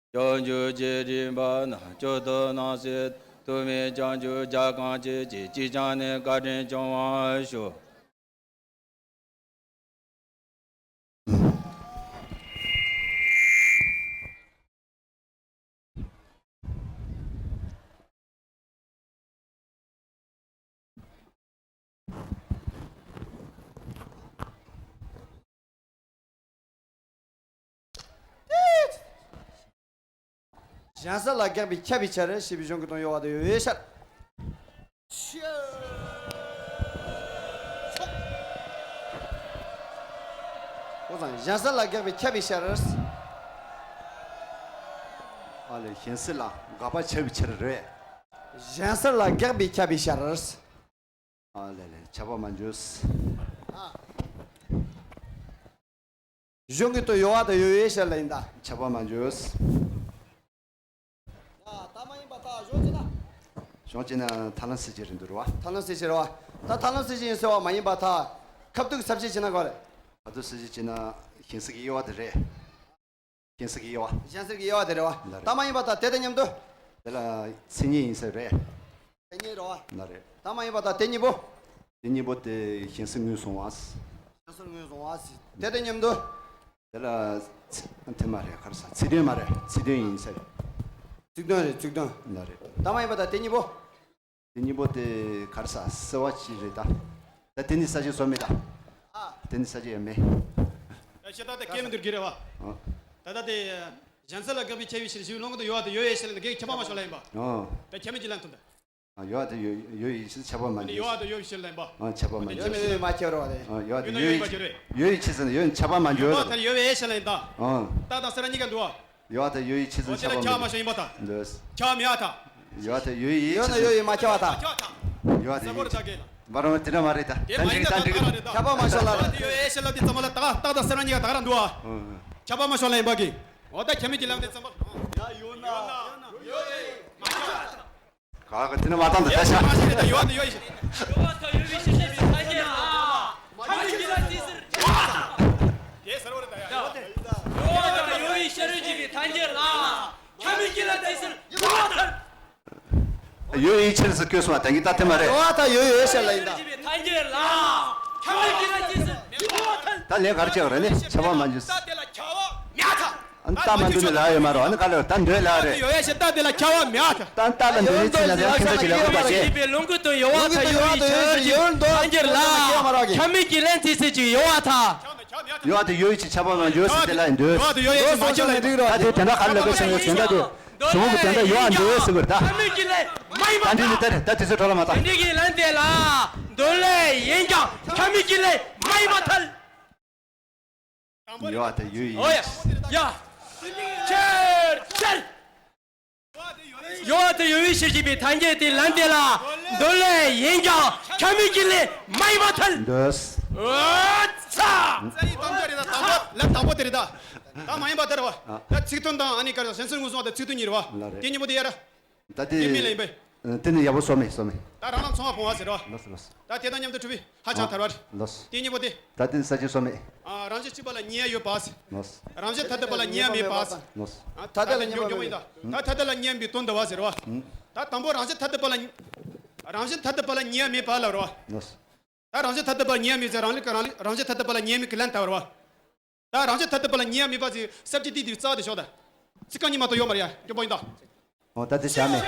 སྐྱབས་འཇུག་རྗེས་དྲན་པ་ན་མཆོག་ཏུ་སྣང་སྲིད་ཐུགས་སྨོན་སྐྱབས་འཇུག་རྒྱ་གང་ཆེ་ཅིག་ཅིག་ཀྱང་ནི་བཀའ་དྲིན་སྐྱོང་བར་ཞུ། གཞན་སེལ་ལ་དགག་པའི་ཁྱབ་པའི་ཆར་ཞེས་པའི་གཞུང་གི་དོན་ཡོད་པ་དང་ཡོད་པའི་ཕྱིར། ཨོ་ཙང་གཞན་སེལ་ལ་དགག་པའི་ཁྱབ་པའི་ཕྱིར། ཨ་ལས་གཞན་སེལ་ལ་དགག་པ་ཁྱབ་པའི་ཕྱིར་རེད། གཞན་སེལ་ལ་དགག་པའི་ཁྱབ་པའི་ཕྱིར། ཨ་ལས་ལས་ཁྱབ་པ་མ་འཇོག་གཞུང་གི་དོན་ཡོད་པ་དང་ཡོད་པའི་ཕྱིར་ལ་ཡིན་ད། ཁྱབ་པ་མ་འཇོག་ཡ་ད་མ་ཡིན་པ་ད་གཞུང་ཅི་ན། གཞུང་ཅི་ན་ཐར་ལམ་སེལ་བྱེད་རེད་འདུག་རེད་བ། ཐར་ལམ་སེལ་བྱེད་རེད་བ། ད་ཐར་ལམ་སེལ་བྱེད་ཡིན་ཟེར་བ་མ་ཡིན་པ་ད། ཁབ་ཏུག་ས་བྱེད་བྱེད་ན་གོ་རེད། ཁབ་ཏུག་ས་བྱེད་བྱེད་ན་གཞན་སེལ་གྱི་དབྱེ་བ་དེ་རེད། གཞན་སེལ་གྱི་དབྱེ་བ། གཞན་སེལ་གྱི་དབྱེ་བ་དེ་རེད་བ། ལ་རེད། ད་མ་ཡིན་པ་ད་དེ་དང་མཉམ་དུ། དེ་ལ་མཚན་ཉིད་ཡིན་ཟེར་རེད། མཚན་ཉིད་རེད་བ། ལ་རེད། ད་མ་ཡིན་པ་ད་དེ་གཉིས་པོ། དེ་གཉིས་པོ་དེ་གཞན་སེལ་ངོས་བཟུང་བ། གཞན་སེལ་ངོས་བཟུང་བ། དེ་དང་མཉམ་དུ། དེ་ལ་ཚིག་དེ་མ་རེད་ག་རེ་ཟ། ཚིག་དོན་མ་རེད། ཚིག་དོན་ཡིན་ཟེར། ཚིག་དོན་རེད་ཚིག་དོན། ལ་རེད། ད་མ་ཡིན་པ་ད་དེ་གཉིས་པོ། དེ་གཉིས་པོ་དེ་ག་རེ་ཟ། སེལ་བ་ཅིག་རེད་ད། ད་དེ་ནི་ས་བྱེད་བཟོ་མེད་ད། ཨ། དེ་ནི་ས་བྱེད་ཡང་མེད། ད་ཤེས་ད་དེ་སྐད་མི་འདུག་གི་རེད་བ། ཨ། ད་ད་དེ་གཞན་སེལ་ལ་དགག་པའི་ཁྱབ་པའི་ཕྱིར་ཞེས་པའི་ལུང་གི་དོན་ཡོད་པ་དང་ཡོད་པའི་ཕྱིར་ལ་འདི་གའི་ཁྱབ་པ་མ་ཤོར་ལ་ཡིན་པ། ཨ། ད་ཁྱབ་མེད་ཀྱི་ལན་ཐུབ་ད། ཨ། ཡོད་པ་དང་ཡོད་ཡོད་པའི་ཕྱིར་ཁྱབ་པ་མ་འཇོག་ཡོད་པ་དང་ཡོད་པའི་ཕྱིར་ལ་ཡིན་པ། ཨ། ཁྱབ་པ་མ་འཇོག་ཡོད་ཡོད་མ་ཁྱབ་རོགས་དེ། ཨ། ཡོད་པ་དང་ཡོད་ཡོད་པའི་ཕྱིར་ན་ཡོད་ཁྱབ་པ་མ་འཇོག་ཡོད་པ་དང་ཡོད་པའི་ཕྱིར་ལ་ཡིན་ད། ཨ། རྟགས་དང་སེལ་བ་གཉིས་ཀ་འདུག་བ། ཡོད་པ་དང་ཡོད་པའི་ཕྱིར་ན་ཁྱབ་པ་མ་འཇོག་འདུག་ཁྱབ་པ་མ་ཤོར་ཡིན་པ་ད། ཁྱབ་པ་མེད་ཨ་ད། ཡོད་པ་དང་ཡོད་པའི་ཕྱིར། ཡོད་ན་ཡོད་ཡོད་མ་ཁྱབ་པ་ད། ཡོད་པ་དང་ཡོད་པའི་ཕྱིར། མ་རུང་དེ་འདྲ་མ་རེད་ད། དེ་མ་ཡིན་ད་ད་འགྲིག་ད། ཁྱབ་པ་མ་ཤོར་ལ་ར། ཡོད་པའི་ཕྱིར་ལ་དེ་ཚང་མ་ལ་ད་རྟགས་དང་སེལ་བ་གཉིས་ཀ་ད་ག་རང་འདུག་བ། ཁྱབ་པ་མ་ཤོར་ལ་ཡིན་པ་གི། འོ་ད་ཁྱབ་མེད་ཀྱི་ལན་དེ་ཚང་མ། ཡ་ཡོད་ན་ཡོད་ཡོད་མ་ཁྱབ་པ་ད། ག་ག་དེ་ནི་མ་བཏང་དང་ད་ཤ། ཡོད་ད་ཡོད་ད་ཡོད་ཡོད། ཡོད་པ་དང་ཡོད་པའི་ཕྱིར་ཞེས་པའི་ཐལ་འགྱུར་ལ། ཁྱབ་མེད་ཀྱི་ལན་དེ་ཚུར་འཇོག་པ་དང་། དེ་ཟེར་བ་རེད་ད་ཡ། ཡོད་པ་དང་ཡོད་པའི་ཕྱིར་ཞེས་པའི་ཐལ་འགྱུར་ལ། ཁྱབ་མེད་ཀྱི་ལན་དེ་ཚུར་འཇོག་པ་དང་། ཡོད་པའི་ཕྱིར་ཟེར་སྐྱོན་སོང་བ་ད་གིན་ད་དེ་མ་རེད། ཡོད་པ་དང་ཡོད་ཡོད་ཕྱིར་ལ་ཡིན་ད། ཞེས་པའི་ཐལ་འགྱུར་ལ། ཁྱབ་མེད་ཀྱི་ལན་དེ་ཚུར་འཇོག་པ་དང་། ད་ལན་ག་རེ་བྱས་པ་རེད་ནི་ཁྱབ་པ་མ་འཇོག་ད་དེ་ལ་ཁྱབ་པ་མེད་ད། ཨ་ནི་རྟགས་མ་འདུག་ནི་ལ་ཡོད་མ་རེད། ཨ་ནི་ག་ལ་ད་འདོད་ལ་རེད། ཡོད་ཡ་ཞེས་རྟགས་དེ་ལ་ཁྱབ་པ་མེད་ཨ། ད་རྟགས་ལ་འདོད་ནི་ཚིག་ལ་ཡང་ཁྱད་མཚར་ཅིག་ལ་དགོས་པ་ཞེས། པའི་ལུང་གི་དོན་ཡོད་པ་དང་ཡོད་པའི་ཕྱིར་ཞེས་ཐལ་འགྱུར་ལ། ཁྱབ་མེད་ཀྱི་ལན་དེ་ཚུར་གྱི་ཡོད་པ་དང་། ཡོད་པ་དང་ཡོད་པའི་ཕྱིར་ཁྱབ་པ་མ་འཇོག་ཟེར་དེ་ལ་ཡང་འདོད། ཡོད་པ་དང་ཡོད་པའི་ཕྱིར་མ་ཁྱབ་ལ་འགྲིག་རོགས། ད་དེ་དོན་དག་ག་རེ་ལབ་དགོས་ཟེར་ན་དོན་དག་དེ། གཞུང་གི་དོན་དག་ཡོད་པ་འདོད་ཟེར་དགོས་རེད་ད། ཁྱབ་མེད་ཀྱི་ལན་མ་ཡིན་པ། ད་འདི་ནི་ད་ད་དེ་ཚོ་གྲོགས་ལ་མ་ད། དོན་འདི་གི་ལན་དེ་ལ་འདོད་ལན་ཡིན་ཀྱང་ཁྱབ་མེད་ཀྱི་ལན་མ་ཡིན་པ་ཐལ། ཡོད་པ་དང་ཡོད་ཡིན། ཨོ་ཡ། ཡ། ཁྱེར་ཁྱེར། ཡོད་པ་དང་ཡོད་པའི་ཕྱིར་ཞེས་པའི་ཐལ་འགྱུར་དེ་ལན་དེ་ལ་འདོད་ལན་ཡིན་ཀྱང་ཁྱབ་མེད་ཀྱི་ལན་མ་ཡིན་པ་ཐལ། འདོད། ཨོ་ཚ། རྩ་ཡི་དམ་བཅའ་རེད་ད། དང་པོ་ལབ་དང་པོ་དེ་རེད་ད། ད་མ་ཡིན་པ་དེ་རེད་བ། ད་ཚིག་དོན་དང་ཨ་ནི་ག་རེ་གཞན་སེལ་ངོས་བཟུང་བ་དང་ཚིག་དོན་གཉིས་རེད་བ། ལ་རེད། དེ་གཉིས་པོ་དེ་ཡ་ར། ད་དེ། དེ་མིན་ལ་ཡིན་པས། དེ་ནི་ཡག་པོ་སོ་མེད་སོ་མེད། ད་རང་ལ་མཚུངས་པ་སྤོང་བ་ཟེར་རོ། ལོས་ལོས། ད་དེ་དང་མཉམ་དུ་གྲུབ་པའི་ཧ་ཅང་ཐལ་བ་རེད། ལོས། དེ་གཉིས་པོ་དེ། ད་དེ་ནི་ས་བཅད་སོ་མེད། ཨ། རང་བཞིན་གཅིག་པ་ལ་གཉིས་ཡོད་པ་ཟེར། ལོས། རང་བཞིན་ཐ་དད་པ་ལ་གཉིས་མེད་པ་ཟེར། ལོས། ཨ། ད་ཐ་དད་ལ་གཉིས་པ་མེད་པ། ད་ཐ་དད་ལ་གཉིས་མེད་པའི་དོན་འདི་བ་ཟེར་རོ། ད་དང་པོ་རང་བཞིན་ཐ་དད་པ་ལ། རང་བཞིན་ཐ་དད་པ་ལ་གཉིས་མེད་པ་ལ་རོ། ལོས། ད་རང་བཞིན་ཐ་དད་པ་ལ་གཉིས་མེད་ཟེར་རང་ལུགས་ཀྱི་རང་ལུགས་རང་བཞིན་ཐ་དད་པ་ལ་གཉིས་མེད་ཀྱི་ལན་ལྟ་བར་བ། ད་རང་བཞིན་ཐ་དད་པ་ལ་གཉིས་མེད་པ་ཟེར་ས་བཅད་དེ་དེའི་རྩ་བ་དེ་ཤོག་ད། ཚིག་རྐང་གཉིས་མ་གཏོགས་ཡོད་མ་རེད་ཡ། སྐྱོ་པོ་ཡིན་ད། འོ་ད་དེ་བྱ་མེད།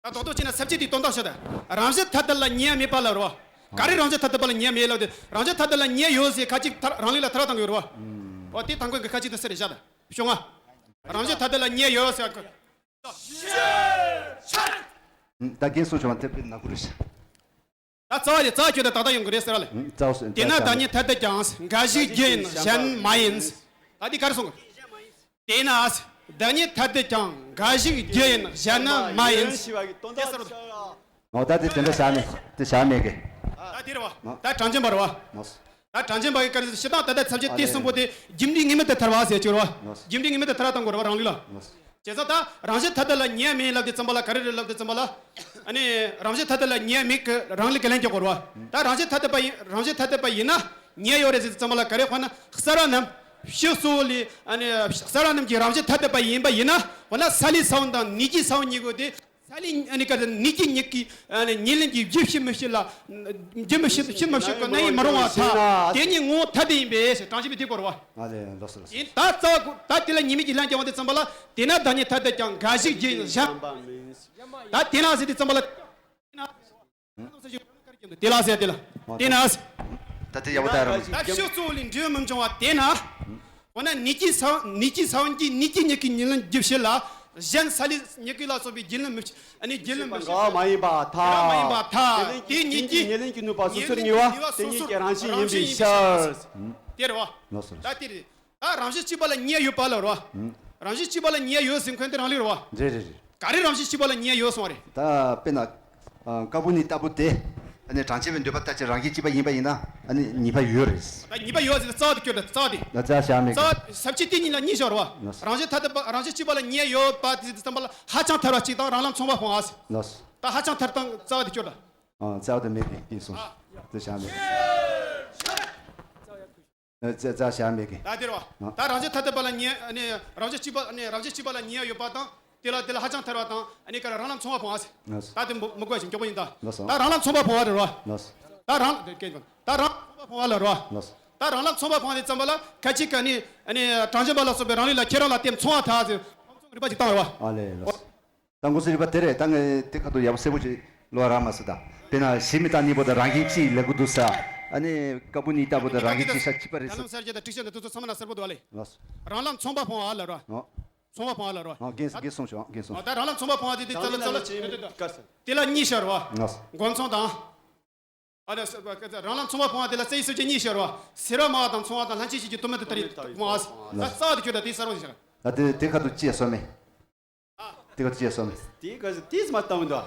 ད་རྡོག་རྡོག་བྱས་ན་ས་བཅད་དེའི་དོན་དག་ཤོག་ད། རང་བཞིན་ཐ་དད་ལ་གཉིས་མེད་པ་ལ་རོ། ག་རེ་རང་བཞིན་ཐ་དད་པ་ལ་གཉིས་མེད་ལབ་དེ་རང་བཞིན་ཐ་དད་ལ་གཉིས་ཡོད་ཟེར་ཁ་ཅིག་ཐར་རང་ལུགས་ལ་ཐར་བཏང་གི་ཡོད་རེད་བ། འོ་དེ་དང་གོན་གྱི་ཁ་ཅིག་ད་ཟེར་རེད་བཞག་ད། ཤོག་ང་། རང་བཞིན་ཐ་དད་ལ་གཉིས་ཡོད་ཟེར། ད་རྒན་གསུངས་བྱུང་བ་དེ་དཔེ་ནག་པོ་རེད་ཤག་ད་རྩ་བ་ནས་རྩ་བ་ཁྱོད་དེ་ཏག་ཏག་ཡོང་གི་རེད་ཟེར་བ་ལས། ཨུམ། རྩ་བ་སོ། དེས་ན་བདག་ཉིད་ཐ་དད་ཀྱང་འགའ་ཞིག་རྒྱུ་ཡིན་གཞན་མ་ཡིན། ད་འདི་ག་རེ་གསུངས་གི། དེས་ན་བདག་ཉིད་ཐ་དད་ཀྱང་འགའ་ཞིག་རྒྱུ་ཡིན་གཞན་ནི་མ་ཡིན། དེ་ཟེར་བ་དེ། འོ་ད་དེ་དེ་འདྲ་བྱ་མེད་དེ་བྱ་མེད་གི། ད་དེ་རེད་བ། ད་གྲངས་ཅན་པ་རེད་བ། ད་གྲངས་ཅན་པ་གི་སྐབས་སུ་སྤྱིར་བཏང་ད་ལྟ་ཚབ་བྱེད་དེ་གསུམ་པོ་དེ་རྒྱུ་འབྲས་ངེས་མེད་དུ་ཐལ་བ་ཟེར་གྱི་རེད་བ། རྒྱུ་འབྲས་ངེས་མེད་དུ་ཐལ་བ་བཏང་དགོས་རེད་བ་རང་ལུགས་ལ། བྱས་ཙང་ད་རང་བཞིན་ཐ་དད་ལ་གཉིས་མེད་ལབ་དུས་ཙམ་པ་ལ་ག་རེ་རེད་ལབ་དུས་ཙམ་པ་ལ། ཨ་ནི་རང་བཞིན་ཐ་དད་ལ་གཉིས་མེད་ཀྱི་རང་ལུགས་ཀྱི་ལན་རྒྱག་དགོས་རེད་བ། ད་རང་བཞིན་ཐ་དད་པ་ཡིན་རང་བཞིན་ཐ་དད་པ་ཡིན་ན་གཉིས་ཡོད་རེད་ཟེར་དུས་ཙམ་པ་ལ་ག་རེ་དཔེར་ན་གསལ་བ་རྣམས་ཕྱི་གཙོ་བོ་ལས་ཨ་ནི་གསལ་བ་རྣམས་ཀྱི་རང་བཞིན་ཐ་དད་པ་ཡིན་པ་ཡིན་ན་འོ་ན་སཱ་ལུའི་ས་བོན་དང་ནུས་ཀྱི་ས་བོན་གཉིས་ཀོ་དེ། ས་ལས་ཨ་ནི་ག་ནུས་ཀྱི་ཉིད་ཀྱི་ཨ་ནི་ཉེར་ལེན་གྱི་རྒྱུ་ཕྱིར་མི་ཕྱིར་ལ། རྒྱུ་མི་ཕྱིར་ཕྱིར་མི་ཕྱིར་གྱི་རྣམ་དབྱེ་མི་རུང་བ་ཐལ། དེ་ཉིད་ངོ་བོ་ཐ་དད་ཡིན་པས་ཟེར་གྲངས་ཅན་པས་དེ་གོ་རེད་བ། ཨ་ལས་ལོས་སོ་ལོས་སོ། ཡིན་ད་རྩ་བ་ད་དེ་ལ་ཉེས་དམིགས་ཀྱི་ལན་རྒྱག་པ་དེ་ཙམ་པ་ལ་དེས་ན་བདག་ཉིད་ཐ་དད་ཀྱང་འགའ་ཞིག་རྒྱུ་ཡིན་གཞན། ད་དེས་ན་ཟེར་དུས་ཙམ་པ་ལ། དེས་ན་ཟེར་དེ་ལ། དེས་ན་ཟེར། ད་དེ་ཡག་པོ་ལྟ་ར་མ་ཟེར། ད་ཕྱོགས་གཙོ་བོ་ལས་འབྲས་བུ་མི་འབྱུང་བ་དེས་ན། འོ་ན་ནུས་ཀྱི་ས་ནུས་ཀྱི་ས་བོན་གྱིས་ནུས་ཀྱི་ཉིད་ཀྱི་ཉེར་ལེན་རྒྱུ་ཕྱིར་ལ། གཞན་སཱ་ལུའི་ཉིད་ཀྱི་ལ་སོགས་པའི་རྒྱུ་ལམ་མི་ཕྱིར་ཨ་ནི་རྒྱུ་ལམ་མི་ཕྱིར་མ་ཡིན་པར་ཐལ། དེ་ལ་མ་ཡིན་པར་ཐལ། དེ་ཉིད་ཀྱི་ཉེར་ལེན་གྱི་ནུས་པ་སོ་སོར་ངེས་པ་དེ་ཉིད་ཀྱི་རང་བཞིན་ཡིན་པའི་ཕྱིར། དེ་རེད་བ། ལགས་སོ་ལགས་སོ། ད་དེ་རེད། ད་རང་བཞིན་གཅིག་པ་ལ་གཉིས་ཡོད་པ་ལ་རེད་བ། རང་བཞིན་གཅིག་པ་ལ་གཉིས་ཡོད་ཟེར་མཁན་དེ་རང་ལུགས་རེད་བ། རེད་རེད་རེད། ག་རེ་རང་བཞིན་གཅིག་པ་ལ་གཉིས་ཡོད་གསུངས་པ་རེད། ད་དཔེར་ན། ཀ་པོ་ནི་ལྟ་བུ་དེ། ཨ་ནི་གྲངས་ཅན་པའི་འདོད་པ་ལྟར་གྱི་རང་བཞིན་གཅིག་པ་ཡིན་པ་ཡིན་ན་ཨ་ནི་ཉེས་པ་ཡོད་རེད། ད་ཉེས་པ་ཡོད་ཟེར་ན་རྩ་བ་དེ་སྐྱོར་ད་རྩ་བ་དེ། ད་རྩ་བ་བཞག་མེད་ཀི། རྩ་བ་ས་བཅད་དེ་གཉིས་ལ་གཉིས་བཞག་རེད་བ། རང་བཞིན་ཐ་དད་པ་རང་བཞིན་གཅིག་པ་ལ་གཉིས་ཡོད་པ་དེ་ཙམ་པ་ལ་ཧ་ཅང་ཐལ་བ་གཅིག་དང་རང་ལམ་མཚུངས་པ་སྤོང་བ་ཟེར། ལགས་སོ། ད་ཧ་ཅང་ཐལ་དང་རྩ་བ་དེ་སྐྱོར་ད། ཨ་རྩ་བ་དེ་མེད་པའི་དེ་སོང་། དེ་བཞག་མེད་ཀི། རྩ་བ་བཞག་མེད་ཀི། ད་དེ་རེད་བ། ད་རང་བཞིན་ཐ་དད་པ་ལ་གཉིས་ཨ་ནི་རང་བཞིན་གཅིག་པ་ཨ་ནི་རང་བཞིན་གཅིག་པ་ལ་གཉིས་ཡོད་པ་དང་དེ་ལ་དེ་ལ་ཧ་ཅང་ཐལ་བ་དང་ཨ་ནི་ཀ་ར་རང་ལམ་མཚུངས་པ་སྤོང་བ་ཟེར། ལགས་སོ། ད་དེ་མི་མི་དགོས་ཤིང་མགྱོགས་པོ་ཡིན་ད། ལགས་སོ། ད་རང་ལམ་མཚུངས་པ་སྤོང་བ་རེད་བ། ལགས་སོ། ད་རང་ད་རང་མཚུངས་པ་སྤོང་བ་ལ་རེད་བ། ལགས་སོ། ད་རང་ལམ་མཚུངས་པ་སྤོང་བ་དེ་ཙམ་པ་ལ་ཁ་ཅིག་ག་ནི་ཨ་ནི་གྲངས་ཅན་པ་ལ་སོགས་པའི་རང་ལུགས་ལ་ཁྱེད་རང་ལ་དེ་མཚུངས་པ་ཐལ་ཟེར་རིགས་པ་ཅིག་བཏང་བ་རེད་བ། ཨ་ལས་ལགས་སོ། ད་ངོ་སོ་རིགས་པ་དེ་རེད། ད་ངས་དེ་ཁ་ཐུག་ཡག་པོ་གསལ་པོ་ཅིག་ལོ་ར་མ་སི་ད། དཔེར་ན་གཞི་མི་རྟག་གཉིས་པོ་དང་རང་བཞིན་གཅིག་ལབ་གི་འདུག་ས། ཨ་ནི་ཀ་པོ་ནི་ལྟ་བུ་དང་རང་བཞིན་གཅིག་ས་གཅིག་པ་རེད་ས། གསལ་བྱེད་དང་ཏུ་ཚོ་ཚང་མ་ན་གསལ་པོ་འདུག་བ་ལེ། ལགས་སོ། རང་ལམ་མཚུངས་པ་སྤོང་བ་ལ་ར། ཨོ། མཚུངས་པ་སྤོང་བ་ལ་ར། ཨོ་རྒན་རྒན་གསུངས་བྱུང་རྒན་གསུངས། ཨོ་ད་རང་ལམ་མཚུངས་པ་སྤོང་བ་དེ་དེ་ཙམ་ལ་ཙམ་ལ་དེ་ལ་གཉིས་བཞག་ར་བ། ལགས་སོ། མགོ་མཚུངས་དང་། ཨ་ནི་རང་ལམ་མཚུངས་པ་སྤོང་བ་དེ་ལ་རྩ་བའི་ས་བཅད་གཉིས་བཞག་ར་བ། སེལ་བ་སྨྲ་བ་དང་མཚུངས་པ་དང་ལྷན་ཅིག་སྐྱེས་ཀྱི་དོན་མེད་དུ་ཐལ་རེ་སྤོང་བ། ད་རྩ་བ་དེ་ཁྱོད་ད་དེ་གསལ་པོ་ཞིག་བཞག་ད་དེ་དེ་ཁ་ཐུག་ཅི་ཡ་སོ་མེད། དེ་ག་ཅི་སོང་། དེ་ག་ཅི་དེས་མ་བཏང་མི་འདུག་ཨ།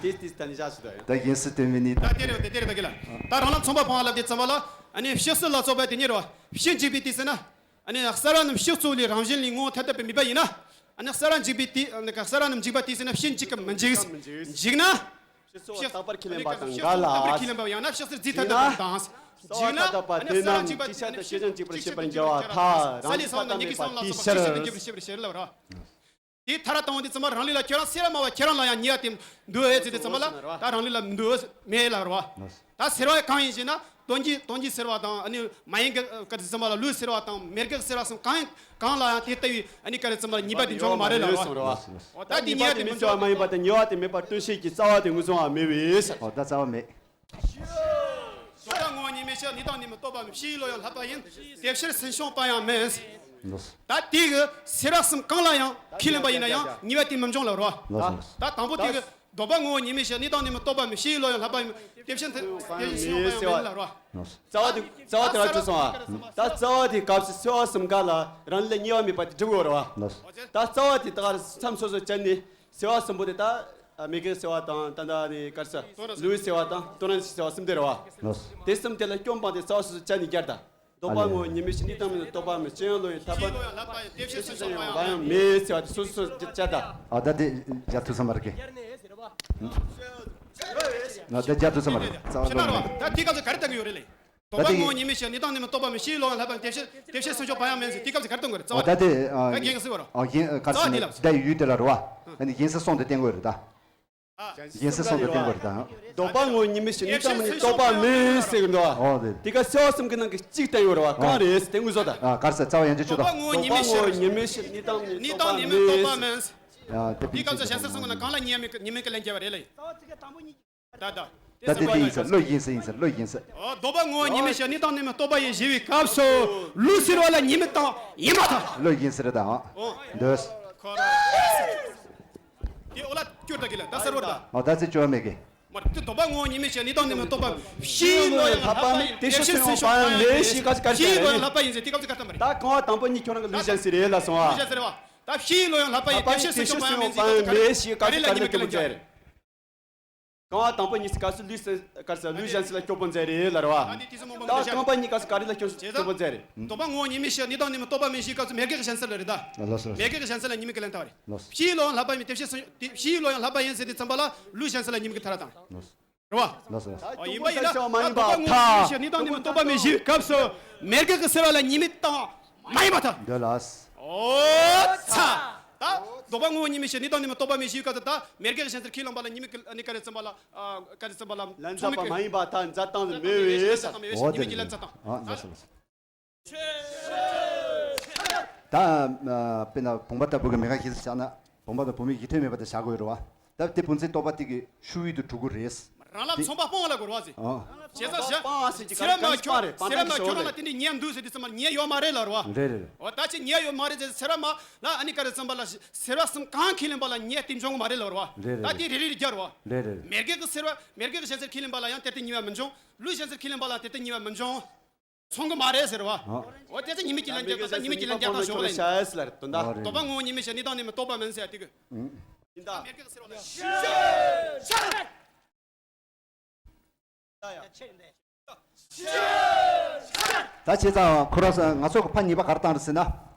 དེས་དེས་ད་ནི་བཞག་སུ་དོ་ཡོད། ད་རྒན་སུ་དེ་མི་ནི། ད་དེ་རེད་དེ་དེ་རེད་ད་གི་ལ། ད་རང་ལ་མཚུངས་པ་སྤོང་བ་ལབ་དེ་ཙམ་པ་ལ་ཨ་ནི་ཕྱི་སྲིད་ལ་སོགས་པ་དེ་ཉིད་རེད་བ། ཕྱིར་འཇུག་པའི་དུས་ཟེར་ན། ཨ་ནི་གསལ་བ་རྣམས་ཕྱི་གཙོ་བོ་ལས་རང་བཞིན་ལས་ངོ་བོ་ཐ་དད་པའི་དམིགས་པ་ཡིན་ན། ཨ་ནི་གསལ་བ་འཇུག་པའི་དུས་ཨ་ནི་གསལ་བ་རྣམས་འཇུག་པ་དུས་ཟེར་ན་ཕྱིར་འཇུག་གམ་མི་འཇུག་འཇུག་ན། ཕྱི་གཙོ་བོ་རྟག་པར་ཁས་ལེན་པ་དང་འགལ་ལ། རྟག་པར་ཁས་ལེན་པ་ཡང་ན་ཕྱི་གཙོ་རྫས་ཐ་དད་པ་དང་། གསལ་བ་ཐ་དད་པ་དེ་རྣམས་ཅིག་ཆར་དང་ཤེས་བྱ་འཇུག་པར་བྱེད་པར་འགལ་བ་ཐལ། རང་རྒྱུད་ཐ་དད་མེད་པ་དེའི་ཕྱིར། དེ་ཐ་ར་བཏང་བ་འདི་ཚང་མ་རང་ལུགས་ལ་ཁྱེད་རང་སེལ་བ་སྨྲ་བ་ཁྱེད་རང་ལ་ཡང་ཉེས་པ་དེ་འདུག་ཨེ་ཟེར་དུས་ཙམ་པ་ལ་ད་རང་ལུགས་ལ་འདུག་མེད་ལ་རེད་བ། ད་སེལ་བ་གང་ཡིན་ཞེ་ན་དོན་གྱིས་དོན་གྱིས་སེལ་བ་དང་ཨ་ནི་མ་ཡིན་གྱི་སྐབས་དུས་ཙམ་པ་ལ་ལུགས་སེལ་བ་དང་མེད་དགག་སེལ་བ་གསུམ་གང་ཡིན་གང་ལ་ཡང་དེ་ལྟ་བུའི་ཨ་ནི་ག་རེ་ཙམ་པ་ལ་ཉེས་པ་དེ་འབྱུང་གི་མ་རེད་ལ་རེད་བ། འོ་ད་དེ་ཉེས་པ་དེ་མི་འབྱུང་བ་མ་ཡིན་པ་དང་ཉེས་པ་དེ་མེད་པར་སྟོན་བྱེད་ཀྱི་རྩ་བ་དེ་ངོས་བཟུང་བ་མེད་པས། འོ་ད་རྩ་བ་མེད། དོགས་པ་ངོ་བོ་ཉིད་མེད་ཕྱིར་གནས་དང་གནས་མིན་རྟོག་པ་མེད། ཕྱིའི་བློ་ཡང་བསླད་པ་ཡིན། དེ་ཕྱིར་སེམས་བྱུང་བ་ཡང་མིན། ད་དེ་གི་སེལ་བ་གསུམ་གང་ལ་ཡང་ཁས་ལེན་པ་ཡིན་ན་ཡང་ཉེས་པ་དེ་མི་འབྱུང་ལ་རོ། ད་དང་པོ་དེ་གི་དོགས་པ་ངོ་བོ་ཉིད་མེད་ཕྱིར་གནས་དང་གནས་མིན་རྟོག་པ་མེད། ཕྱིའི་བློ་ཡང་བསླད་པ་ཡིན། དེ་ཕྱིར་དེ་ཕྱིར་སེམས་བྱུང་བ་ཡང་མིན་ལ་རོ། རྩ་བ་དེ་རྩ་བ་དེ་ར་ཅི་སོང་ཨ། ད་རྩ་བ་དེ་སྐབས་སུ་སེལ་བ་གསུམ་ག་ལ་རང་ལས་གཉིས་པ་མེད་པ་དེ་སྒྲུབ་དགོས་རོ། ད་རྩ་བ་དེ་ད་ག་མཚམས་སོ་སོ་བཅད་ནས། སེལ་བ་གསུམ་པོ་དེ་ད་མེད་དགག་སེལ་བ་དང་ད་ལྟ་ནི་ག་རེ་ཟེར་ལུས་སེལ་བ་དང་དོན་རང་བཞིན་སེལ་བ་གསུམ་དེ་རེད་བ། དེ་གསུམ་དེ་ལ་སྐྱོན་སྤངས་ཏེ་རྩ་བ་སོ་སོ་བཅད་ནས་བསྐྱར་ད། ལྡོག་པ་ངོ་བོ་ཉིད་མེད་ཕྱིར། གནས་དང་མི་གནས་རྟོག་པ་མེད། སྤྱོད་ཡུལ་བློ་ཡིན་ཐར་པ། སྤྱོད་ཡུལ་བློ་ཡིན་ལྷག་པ་ཡིན་དེ་ཕྱིར་སེམས་བྱུང་བ་ཡང་མེད་ཟེར་བ་དེ་སོ་སོ་སོ་བྱ་ད། ཨ་ད་དེ་རྒྱ་ཐུ་བསམ་པར་གི། ཨ་ད་རྒྱ་ཐུ་བསམ་པར་རྩ་བ་ཕྱི་ནང་རོ། ད་དེའི་སྐབས་སུ་ག་རེ་བསྟན་གྱི་ཡོད་རེད་ལེ། ལྡོག་པ་ངོ་བོ་ཉིད་མེད་ཕྱིར། གནས་དང་གནས་མིན་རྟོག་པ་མེད། སྤྱོད་ཡུལ་བློ་ཡིན་ལྷག་པ་ཡིན་དེ་ཕྱིར་དེ་ཕྱིར་སེམས་བྱུང་བ་ཡང་མེད་ཟེར་དེའི་སྐབས་སུ་ག་རེ་བསྟན་གྱི་རེད། རྩ་བ་ཨ་ད་དེ་ཨ་ད་རྒྱན་གྱི་སྲིད་པ་རོ། ཨ་རྒྱན་ག་རེ་ཟེར་ན་ད་ཡུལ་དེ་ལ་རོ། ཨ་ནི་རྒྱན་གསལ་གསུམ་དེ་བསྟན་གྱི་ཡོད་རེད་ད། རྒྱན་གསལ་གསུམ་དེ་བསྟན་གྱི་ཡོད་རེད་ད། ལྡོག་པ་ངོ་བོ་ཉིད་མེད་ཕྱིར། གནས་དང་མི་གནས་རྟོག་པ་མེད་ཟེར་གྱི་འདུག་ཨ། ཨོ་དེ། དེ་ག་གསལ་བ་གསུམ་གྱི་ནང་གི་གཅིག་བསྟན་ཡོད་རེད་བ། གང་རེད་དེ་དངོས་སུ་ད། ཨ་ག་རེ་ཟེར། རྩ་བ་ཡང་བསྐྱར་ཞུ་ད། ལྡོག་པ་ངོ་བོ་ཉིད་མེད་ཕྱིར། ལྡོག་པ་ངོ་བོ་ཉིད་མེད་ཕྱིར། གནས་དང་མི་གནས་རྟོག་པ་མེད། ཡ་དེ་དེའི་སྐབས་སུ་གཞན་སེལ་གསུམ་གྱི་ནང་གང་ལ་ཉེས་དམིགས་ཉེས་དམིགས་ཀྱི་ལན་རྒྱབ་པ་རེད་ལེ། ད་ད། ད་དེ་དེ་ཡིན་ཟེར། བློ་ཡིན་ཟེར། ཡིན་ཟེར། བློ་ཡིན་ཟེར། ཨོ་ལྡོག་པ་ངོ་བོ་ཉིད་མེད་ཕྱིར། གནས་དང་གནས་མིན་རྟོག་པ་ཡིན་ཞེས་པའི་སྐབས་སུ་ལུགས་སེལ་བ་ལ་ཉེས་དམིགས་དང་ཡིན་མ་ཐག། བློ་ཡིན་ཟེར་ད། ཨོ་འདོད། ཁོ་ར། དེ་ཨོ་ལ་སྐྱོར་ད་གི་ལ་ད་སར་བར་ད། ཨོ་ད་ཚེ་སྐྱོར་མེད་གི། མར་དེ་ལྡོག་པ་ངོ་བོ་ཉིད་མེད་ཕྱིར། གནས་དང་གནས་མིན་རྟོག་པ་ཕྱིའི་བློ་ཡང་ལྷག་པ་མེད་དེ་ཕྱིར་སེམས་བྱུང་བ་ཡང་མེད་ཞེས་ག་ཚོད་ག་ཚོད་ཕྱིའི་བློ་ཡང་ལྷག་པ་ཡིན་ཟེར་དེ་སྐབས་སུ་ག་ཚོད་མ་རེད། ད་རྐང་བ་དང་པོ་གཉིས་ཁྱོད་རང་གི་ལུགས་གཞན་ཟེར་རེད་ལ་སོང་ཨ། ལུགས་གཞན་ཟེར་བ། ད་ཕྱིའི་བློ་ཡང་ལྷག་པ་ཡིན་དེ་ཕྱིར་སེམས་བྱུང་བ་ཡང་མེད་ཞེས་ག་ཚོད་ག་ཚོད་ག་རེ་ལ་ཉེས་དམིགས་ཀྱི་ལན་རྒྱག་རེད། རྐང་བ་དང་པོ་གཉིས་སུ་སྐབས་སུ་ལུས་སུ་སྐབས་སུ་ལུས་གཞན་སུ་ལ་སྐྱོ་པོ་མཛད་རེད་ལ་རེད་བ། ད་རྐང་པ་གཉིས་སྐབས་སུ་ག་རེ་ལ་སྐྱོ་སྐྱོ་པོ་མཛད་རེད། ལྡོག་པ་ངོ་བོ་ཉིད་མེད་ཕྱིར། གནས་དང་གནས་མིན་རྟོག་པ་མེད་ཞེས་སྐབས་སུ་མེད་དགག་གཞན་སེལ་ལ་རེད་ད། ལགས་སོ་ལགས་སོ། མེད་དགག་གཞན་སེལ་ལ་ཉེས་དམིགས་ཀྱི་ལན་བཏབ་པ་རེད། ལགས་སོ། ཕྱིའི་བློ་ཡང་ལྷག་པ་ཡིན་དེ་ཕྱིར་སེམས་དེ་ཕྱིའི་བློ་ཡང་ལྷག་པ་ཡིན་ཟེར་དུས་ཙམ་པ་ལ་ལུས་གཞན་སེལ་ལ་ཉེས་དམིགས་ཀྱི་ཐལ་བ་དང་། ལགས་སོ། རེད་བ། ལགས་སོ། ཡིན་པ་ཡིན་ན་ད་ལྡོག་པ་ངོ་བོ་ཉིད་མེད་ཕྱིར་གནས་དང་གནས་མིན་རྟོག་པ་མེད་ཞེས་སྐབས་སུ་མེད་དགག་གི་སེལ་བ་ལ་ཉེས་དམིགས་དང་མ་ཡིན་པ་ཐལ། འདོད་ལགས། ཨོ་ཚ། ད་ལྡོག་པ་ངོ་བོ་ཉིད་མེད་ཕྱིར། གནས་དང་གནས་མིན་རྟོག་པ་མེད་ཞེས་སྐབས་སུ་ད་མེད་དགག་གཞན་སེལ་ཁས་བླངས་པ་ལ་ཉེས་དམིགས་ཀྱི་ཨ་ནི་ག་རེ་ཙམ་པ་ལ་ཨ་ག་རེ་ཙམ་པ་ལ་ལན་ཚ་པ་མ་ཡིན་པ་ད་མཛད་སྟངས་ལ་མེད་པས། ཉེས་དམིགས་ཀྱི་ལན་ཚ་དང་། ཨ་ལགས་སོ་ལགས་སོ། ད་ཨ་དཔེར་ན་བུམ་པ་ལྟ་བུ་གི་མེད་དགག་གཞན་སེལ་བྱས་ན་བུམ་པ་དང་བུམ་པའི་ཡིད་མཐུན་མེད་པ་དེ་བཞག་དགོས་རེད་བ། ད་དེ་བུམ་འཛིན་རྟོག་པ་དེ་གི་ཤུགས་ཡུལ་དུ་གྲུབ་ཀྱི་རེད། རང་ལ་མཚུངས་པ་སྤོང་བ་ལ་གོ་ར་བ་ཟེར། ཨ། བྱས་ཙང་བྱ། སྤང་ཟེར་གྱི་སེ་ར་མ་ཁྱོད་སྤང་རེད། སྤང་སེ་ར་མ་ཁྱོད་རང་ལ་དེ་འདྲའི་ཉེས་འདུག་ཟེར་དུས་ཙམ་པ་ཉེས་ཡོད་མ་རེད་ལབ་རེད་བ། རེད་རེད་རེད། འོ་ད་ཅི་ཉེས་ཡོད་མ་རེད་ཟེར་སེ་ར་མ་ལ་ཨ་ནི་ག་རེ་ཙམ་པ་ལ་སེ་ར་གསུམ་གང་ཁས་ལེན་པ་ལ་ཉེས་དེ་འབྱུང་གི་མ་རེད་ལབ་རེད་བ། རེད་རེད། ད་དེ་རེ་རེ་རྒྱག་རེད་བ། རེད་རེད། མེད་དགག་གི་སེ་ར་མེད་དགག་གི་གཞན་སེལ་ཁས་ལེན་པ་ལ་ཡང་དེ་ལྟར་ཉེས་པ་མི་འབྱུང་། ལུས་གཞན་སེལ་ཁས་ལེན་པ་ལ་དེ་ལྟར་ཉེས་པ་མི་འབྱུང་། མཚུངས་གི་མ་རེད་ཟེར་བ། ཨ། འོ་དེ་ཚེ་ཉེས་དམིགས་ཀྱི་ལན་རྒྱག་ད་ཉེས་དམིགས་ཀྱི་ལན་རྒྱག་སྟངས་ཞོག་ལ་ཡིན། ལྡོག་པ་ངོ་བོ་ཉིད་མེད་ཕྱིར། གནས་དང་གནས་མིན་རྟོག་པ་མིན་ཟེར་ཡ་དེ་གི། ཡིན་ད། མེད་དགག་གི་སེལ་བ་ལ། ད་བྱས་ཙང་ཁོ་རང་ང་ཚོ་གི་ཕ་ཉེས་པ་ག་རེ་བཏང་རེད་ཟེར་ན།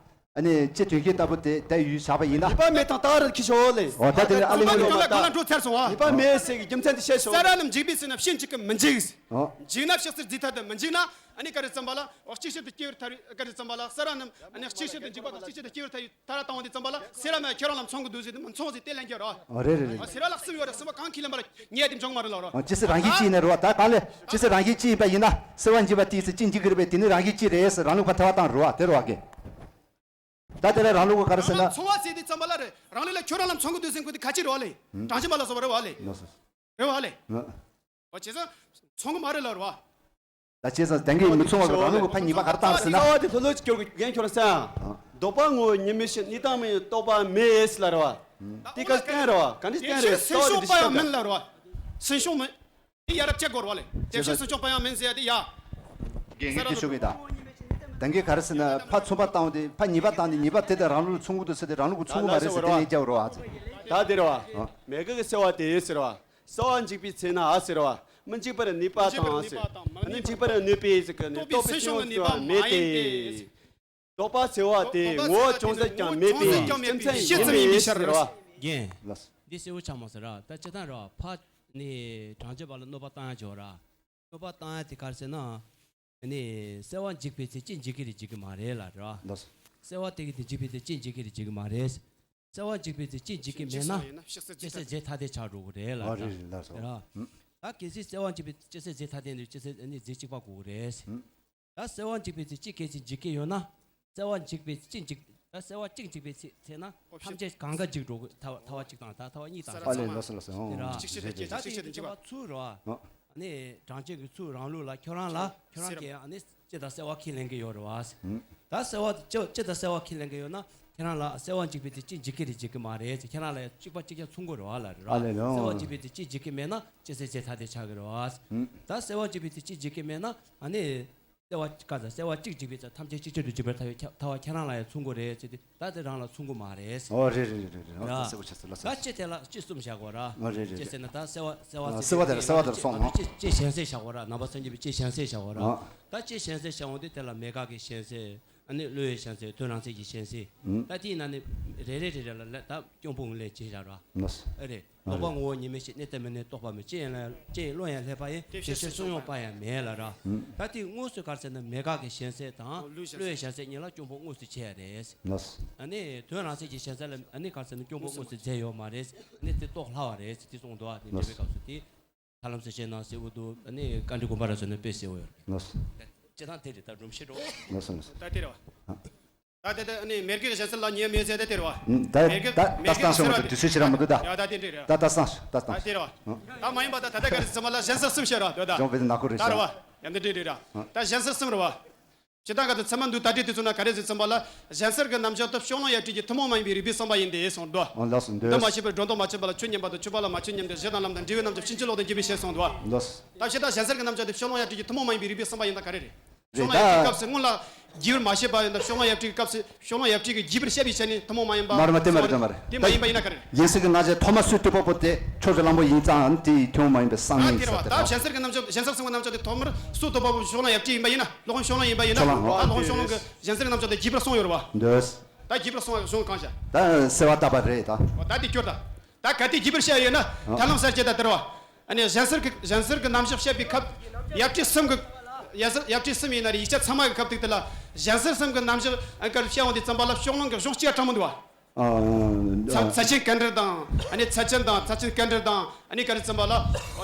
ཨ་ནི་སྤྱི་དོན་གྱི་ལྟ་བུ་དེ་དེ་ཡུལ་བཞག་པ་ཡིན་ན། ཉེས་པ་མེད་དང་རྟགས་རེ་ཁྱི་ཤོག་ལེ། འོ་ད་དེ་ནི་ཨ་ལེ་ཉེས་པ་མེད་དང་རྟགས་རེ་ཁྱི་ཤོག་ལེ། ཉེས་པ་མེད་ཟེར་གྱི་རྒྱུ་མཚན་དེ་བཤད་ཤོག་ས་ར་རྣམས་འཇིག་པའི་ཚེ་ན་ཕྱིར་འཇིག་གི་མི་འཇིག་འོ། འཇིག་ན་ཕྱི་ཕྱིར་འཇིག་ཐལ་དུ་མི་འཇིག་ན། ཨ་ནི་ག་རེ་ཙམ་པ་ལ་འོ་གཅིག་ཤོས་དུ་སྐྱེ་བར་ཐལ་བའི་ག་རེ་ཙམ་པ་ལ་ས་ར་རྣམས་ཨ་ནི་གཅིག་ཤོས་དུ་འཇིག་པ་དང་གཅིག་ཤོས་དུ་སྐྱེ་བར་ཐལ་བའི་ཐལ་བ་བཏང་བ་དེ་ཙམ་པ་ལ་སེ་ར་མ་ཁྱོད་རང་ལ་མཚུངས་ཀྱི་འདུག་ཟེར་དུས་མི་མཚུངས་ཟེར་དེ་ལན་རྒྱག་རོགས། ཨ་རེད་རེད་རེད། སེ་ར་ལ་གསུམ་ཡོད་རེད། གསུམ་པ་གང་ཁས་ལེན་པ་ལ་ཉེས་དེ་འབྱུང་མ་རེད་ལབ་རོགས། ཨ་ཅི་སེ་རང་བཞིན་གཅིག་ཡིན་ན་རེད་བ། ད་གང་ལས་ཅི་སེ་རང་བཞིན་གཅིག་ཡིན་པ་ཡིན་ན་སེལ་བ་འཇིག་པ་དེའི་ཚེ་གཅིག་འཇིག་གི་རེད་པས། དེ་ནི་རང་བཞིན་གཅིག་རེད་ཟེར་རང་ལུགས་པ་ཐལ་བ་བཏང་རེད་བ། དེ་རེད་བ་གི། ད་དེ་ལ་རང་ལུགས་པ་ག་རེ་ཟེར་ན། མཚུངས་པ་ཟེར་དུས་ཙམ་པ་ལ་རེད། རང་ལུགས་ལ་ཁྱོད་རང་ལ་མཚུངས་ཀྱི་འདུག་ཟེར་མཁན་དེ་ག་ཅི་རེད་བ་ལེ། གྲངས་ཅན་པ་ལ་སོགས་པ་རེད་བ་ལེ། ལགས་སོ། རེད་བ་ལེ། ཨ། འོ་བྱས་ཙང་མཚུངས་ཀྱི་མ་རེད་ལབ་རེད་བ། ད་བྱས་ཙང་དེང་གི་མི་མཚུངས་པ་གི་རང་ལུགས་ཀྱི་ཕ་ཉེས་པ་ག་རེ་བཏང་ཟེར་ན། རྩ་བ་དེ་ལྷོད་ལྷོད་ཅིག་སྐྱོར་གི་རྒན་ཁྱོད་རང་སེམས། ཨ། ལྡོག་པ་ངོ་བོ་ཉིད་མེད་ཕྱིར། གནས་དང་མིན་རྟོག་པ་མེད་ཟེར་ལབ་རེད་བ། དེ་ག་བསྟན་རེད་བ། ག་འདྲ་བསྟན་རེད། རྩ་བ་དེ་འདི་ཞིག་ཡང་མིན་ལབ་རེད་བ། སེམས་བྱུང་མིན། དེ་ཡ་རབས་བཅད་དགོས་རེད་བ་ལེ། དེ་བཞིན་སེམས་བྱུང་པ་ཡང་མིན་ཟེར་ཡ་དེ་ཡ། རྒན་རྒན་ཁྱེད་ཞུ་གི་ད། དེང་གི་ག་རེ་ཟེར་ན་ཕ་མཚུངས་པ་བཏང་སྟེ་ཕ་ཉེས་པ་བཏང་སྟེ་ཉེས་པ་དེ་དང་རང་ལུགས་མཚུངས་ཀྱི་འདུག་ཟེར་ཏེ་རང་ལུགས་ཀྱི་མཚུངས་ཀྱི་མ་རེད་ཟེར་ཏེ་ནས་རྒྱག་རོགས་ཨ་ཙི། ད་དེ་རེད་བ། ཨ། མེད་དགག་གི་སེལ་བ་དེ་ཟེར་བ། སེལ་བ་འཇིག་པའི་ཚེ་ན་ཟེར་བ། མི་འཇིག་པར་ནུས་པ་དང་ཟེར། ཨ་ནི་འཇིག་པར་ནུས་པའི་ཟེར་གི་ནི་རྟོག་པའི་སེམས་བྱུང་གི་ནུས་པ་མེད་དེ། ལྡོག་པ་ཟེར་བ་དེ་ངོ་བོ་ཅུང་ཟད་ཀྱང་མེད་པའི་རྒྱུ་མཚན་ཡིན་པའི་ཕྱིར་ཟེར་བ། རྒན། ལགས། འདི་གསལ་བོ་ཆགས་མ་སོང་ར། ད་སྤྱིར་བཏང་ར་ཕ་ནི་གྲངས་ཅན་པ་ལ་གནོད་པ་བཏང་ཡ་ཅིག་ཡོད་ར། གནོད་པ་བཏང་ཡ་དེ་ག་རེ་ཟེར་ན། ནི་སེལ་བ་འཇིག་པའི་ཚེ་གཅིག་འཇིག་གི་རེད་འཇིག་གི་མ་རེད་ལབ་ར། ལགས་སོ། སེལ་བ་དེ་གི་དེ་འཇིག་པའི་ཚེ་གཅིག་འཇིག་གི་རེད་འཇིག་གི་མ་རེད། སེལ་བ་འཇིག་པའི་ཚེ་གཅིག་འཇིག་གི་མེད་ན་སྐྱེ་ས་རྗེས་ཐ་དད་ཆགས་འགྲོ་གི་རེད་ལབ་ར། ཨ་རེད་རེད་ལགས་སོ། ར། ད་གལ་སྲིད་སེལ་བ་འཇིག་པའི་ཚེ་སྐྱེ་ས་རྗེས་ཐ་དད་འདུག་སྐྱེ་ས་ནི་རྫས་གཅིག་པ་དགོས་གི་རེད། ད་སེལ་བ་འཇིག་པའི་ཚེ་གཅིག་གལ་སྲིད་འཇིག་གི་ཡོད་ན། སེལ་བ་འཇིག་པའི་གཅིག་འཇིག་ད་སེལ་བ་གཅིག་འཇིག་པའི་ཚེ་ཚེ་ན་ཐམས་ཅད་གང་ག་འཇིག་འགྲོ་གི་ཐ་ཐ་བ་གཅིག་དང་ད་ཐ་བ་གཉིས་དང་ཨ་ལས་ལགས་སོ་ལགས་སོ། ཨོ་དེ་ར། གཅིག་ཤོས་དེ་གཅིག་ད་གཅིག་ཤོས་དེ་གཅིག་པ་ཚུར་རོ། ཨ་ནི་གྲངས་ཅན་གྱི་ཚུར་རང་ལུགས་ལ་ཁྱོད་རང་ལ་ཁྱོད་རང་གིས་ཨ་ནི་སྤྱི་དང་སེལ་བ་ཁས་ལེན་གྱི་ཡོད་རེད་བ། ད་སེལ་བ་སྤྱི་སྤྱི་དང་སེལ་བ་ཁས་ལེན་གྱི་ཡོད་ན་ཁྱེད་རང་ལ་སེལ་བ་འཇིག་པའི་ཚེ་གཅིག་འཇིག་གི་རེད་འཇིག་གི་མ་རེད་ཁྱེད་རང་ལ་གཅིག་པ་གཅིག་རྐྱང་མཚུངས་དགོས་རེད་བ་ལ་རེད་ར། ཨ་ལས་ལོ། སེལ་བ་འཇིག་པའི་ཚེ་གཅིག་འཇིག་གི་མེད་ན་སྐྱེ་ས་རྗེས་ཐ་དད་ཆགས་ཀྱི་རེད་བ། ད་སེལ་བ་འཇིག་པའི་ཚེ་གཅིག་འཇིག་གི་མེད་ན་ཨ་ནི། གསལ་བ་ག་ཚ་གསལ་བ་གཅིག་འཇིག་པའི་ཚེ་ཐམས་ཅད་གཅིག་ཆར་དུ་འཇིག་པར་ཐལ་བའི་ཁྱབ་ཐལ་བ་ཁྱེད་རང་ལ་ཡང་མཚུངས་དགོས་རེད་ཟེར་ཏེ། ད་དེ་རང་ལ་མཚུངས་དགོས་མ་རེད། ཨོ་རེད་རེད་རེད་རེད། ལོ་ད་གསལ་པོ་ཆགས་སོང་ལ་ད་སོ། སྤྱི་དེ་ལ་སྤྱི་གསུམ་བཞག་དགོས་ར། ཨོ་རེད་རེད་སྤྱི་རེད། ཟེར་ན་ད་གསལ་བ་གསལ་བ་ཨ་ཟེར་གསལ་བ་དེ་ར་གསལ་བ་དེ་ར་སོང་ཨ། སྤྱི་སྤྱི་གཞན་སེལ་བཞག་དགོས་ར། ནང་པ་སངས་རྒྱས་པའི་སྤྱི་གཞན་སེལ་བཞག་དགོས་ར། ཨ་ད་སྤྱི་གཞན་སེལ་བཞག་འོང་དུས་དེ་ལ་མེད་དགག་གི་གཞན་སེལ། ཨ་ནི་བློའི་གཞན་སེལ། དོན་རང་མཚན་གྱི་གཞན་སེལ། ཨུམ། ད་དེའི་ནང་ནས་རེ་རེ་རེ་རེ་ལ་ལ་ད་སྐྱོང་བུ་ལས་བྱེད་བཞག་ར། ལགས་སོ། ཨ་རེད། ཨ་ལོག་པ་རེད། ངོ་བོ་ཉིད་མེད་ཕྱིར། གནས་རྟོག་མི་གནས་རྟོག་པ་མེད། ཅི་ཡིན་ལ་ཅི་ཡིན་བློ་ཡང་བསླད་པ་ཡིན། དེ་ཕྱིར་བསམ་ཡང་པ་ཡང་མེད་ལ་ར། ཨུམ། ད་དེའི་དངོས་སུ་ག་རེ་ཟེར་ན་མེད་དགག་གི་གཞན་སེལ་དང་བློའི་གཞན་སེལ་གཉིས་ལ་སྐྱོང་བུ་དངོས་སུ་བྱས་རེད། ལགས་སོ། ཨ་ནི་དོན་རང་མཚན་གྱི་གཞན་སེལ་ལ་ཨ་ནི་ག་རེ་ཟེར་ན་སྐྱོང་བུ་དངོས་སུ་མཛད་ཡོད་མ་རེད། ཨ་ནི་དེ་རྟོགས་སླ་བ་རེད་ཟེར་དེ་གསུངས་འདུག་ཨ། དེ་འདྲ་བའི་སྐབས་སུ་དེ། ཧ་ལམ་སེ་བྱས་ནང་གསལ་བོ་འདུག་ཨ་ནི་བཀའ་འདྲི་དགོངས་པ་ར་ཟེར་ན་དཔེ་གསལ་བོ་ཡོད་རེད། ལགས་སོ། སྤྱི་བཏང་དེ་རེད་ད་སྒྲོམ་གཞི་འགྲོ། ལགས་སོ་ལགས་སོ། ད་དེ་རེད་བ། ད་དེ་ད་ཨ་ནི་མེར་གེ་གཞན་སེལ་ལ་ཉེ་མེད་ཟེར་ད་དེ་རེད་བ། ཨུམ། ད་མེར་གེ་ད་མེར་གེ་ད་གསང་སེལ་སེལ་བ་བ་དེ་དུས་ཚོད་ཕྱིར་ར་མི་འདུག་ད། ཡ་ད་དེ་འདྲ་རེད། ད་ད་གསང་ད་གསང་ད་དེ་རེད་བ། ཨུམ། ད་མ་ཡིན་པ་ད་ད་ལྟ་ག་རེ་ཟེར་མ་ལ་གཞན་སེལ་གསུམ་བཤད་ར་འདོད་ད། ཅོང་བེ་དེ་ནག་ཁུ་རེད་ད་རེད་བ། ཤག་ཡ་འདི་འདྲ་རེད་ར། ཨུམ། ད་གཞན་སེལ་གསུམ་རེད་བ། སྤྱིར་བཏང་ག་དུས་ཚད་མ་འདུག་ད་དེ་དུས་ཚོད་ན་ག་རེ་ཟེར་ཙམ་པ་ལ་གཞན་སེལ་གྱི་རྣམ་གཞག་དེ་ཕྱོགས་ལྷུང་ཡ་བྲིས་ཀྱི་ཐུན་མོང་མ་ཡིན་པའི་རིགས་པའི་བསམ་པ་ཡིན་ཏེ་གསུངས་འདུག་ཨོ་ལགས་སོ་འདོད། འདི་མ་ཤེས་པར་སྒྲོ་འདོགས་མ་ཆོད་པ་ལ་ཆོས་མཉམ་པ་དང་ཆོས་པ་ལ་མ་ཆོས་མཉམ་དེ་གཞི་དང་ལམ་དང་འབྲས་བུའི་རྣམ་གཞག་ཕྱིན་ཅི་ལོག་ཏུ་འགྱུར་བའི་ཕྱིར་གསུངས་འདུག་ལགས་སོ། ད་ཕྱིར་ད་གཞན་སེལ་གྱི་རྣམ་གཞག་དེ་ཕྱོགས་ལྷུང་ཡ་བྲིས་ཀྱི་ཐུན་མོང་མ་ཡིན་པའི་རིགས་པའི་བསམ་པ་ཡིན་ད་ག་རེ་རེད། ཕྱོགས་ལྷུང་ཡ་བྲིས་ཀྱི་སྐབས་སུ་སྔོན་ལ་རྒྱས་པར་མ་བཤད་པ་ཡིན་ད་ཕྱོགས་ལྷུང་ཡ་བྲིས་ཀྱི་སྐབས་སུ་ཕྱོགས་ལྷུང་ཡ་བྲིས་ཀྱི་རྒྱས་པར་བཤད་པའི་ཆ་ནས་ཐུན་མོང་མ་ཡིན་པ། མ་རེད་མ་དེ་མ་རེད་དེ་མ་རེད། དེ་མ་ཡིན་པ་ཡིན་ན་ག་རེ་རེད། གཞན་སེལ་གྱི་རྣམ་གཞག་ཐོག་མར་སུས་བཏུས་པ་པོ་དེ་ཕྱོགས་ཀྱི་གླང་པོ་ཡིན་ཙང་དེའི་ཐུན་མོང་མ་ཡིན་པའི་བསམ་ད་ངེས་དེ་རེད་བ། ཟེར་ད་ད་གཞན་སེལ་གྱི་རྣམ་གཞག་གཞན་སེལ་གསུམ་གྱི་རྣམ་གཞག་དེ་ཐོག་མར་སུས་བཏུས་པ་པོ་ཕྱོགས་ལྷུང་ཡ་བྲིས་ཡིན་པ་ཡིན་ན་ལོག་ཕྱོགས་ལྷུང་ཡིན་པ་ཡིན་ན་ཕྱོགས་ལྷུང་ད་ལོག་ཕྱོགས་ལྷུང་གི་གཞན་སེལ་གྱི་རྣམ་གཞག་དེ་རྒྱས་པར་གསུངས་ཡོད་རེད་བ། འདོད། ད་རྒྱས་པར་གསུངས་གཞུང་གང་བཞག་ད་གསལ་བ་བཏབ་པ་རེད་ད། ཨོ་ད་དེ་སྐྱོར་ད། ད་ག་དེ་རྒྱས་པར་བཤད་ཡོད་ན་ཨ། ད་ལམ་སེལ་གྱི་ད་དེར་བ། ཨ་ནི་གཞན་སེལ་གྱི་གཞན་སེལ་གྱི་རྣམ་གཞག་བཤད་པའི་སྐབས་ཡབ་ཁྲི་གསུམ་གྱི་ཡབ་སེལ་ཡབ་ཁྲི་གསུམ་ཡིན་ན་རེ་ཡིག་ཆ་ཚང་མ་གི་སྐབས་ཐིག་དེ་ལ་གཞན་སེལ་གསུམ་གྱི་རྣམ་གཞག་ཨ་གར་བཤད་འོང་དུས་ཙམ་པ་ལ་ཕྱོགས་ལྷུང་གི་གཞུང་གཅིག་ཀྱང་དྲངས་མི་འདུག་བ། ཨ། ཚ་ཚ་ཆེན་སྐད་འགྲེལ་དང་ཨ་ནི་ཚ་ཆེན་དང་ཚ་ཆེན་སྐད་འགྲེལ་དང་ཨ་ནི་ག་རེ་ཙམ་པ་ལ།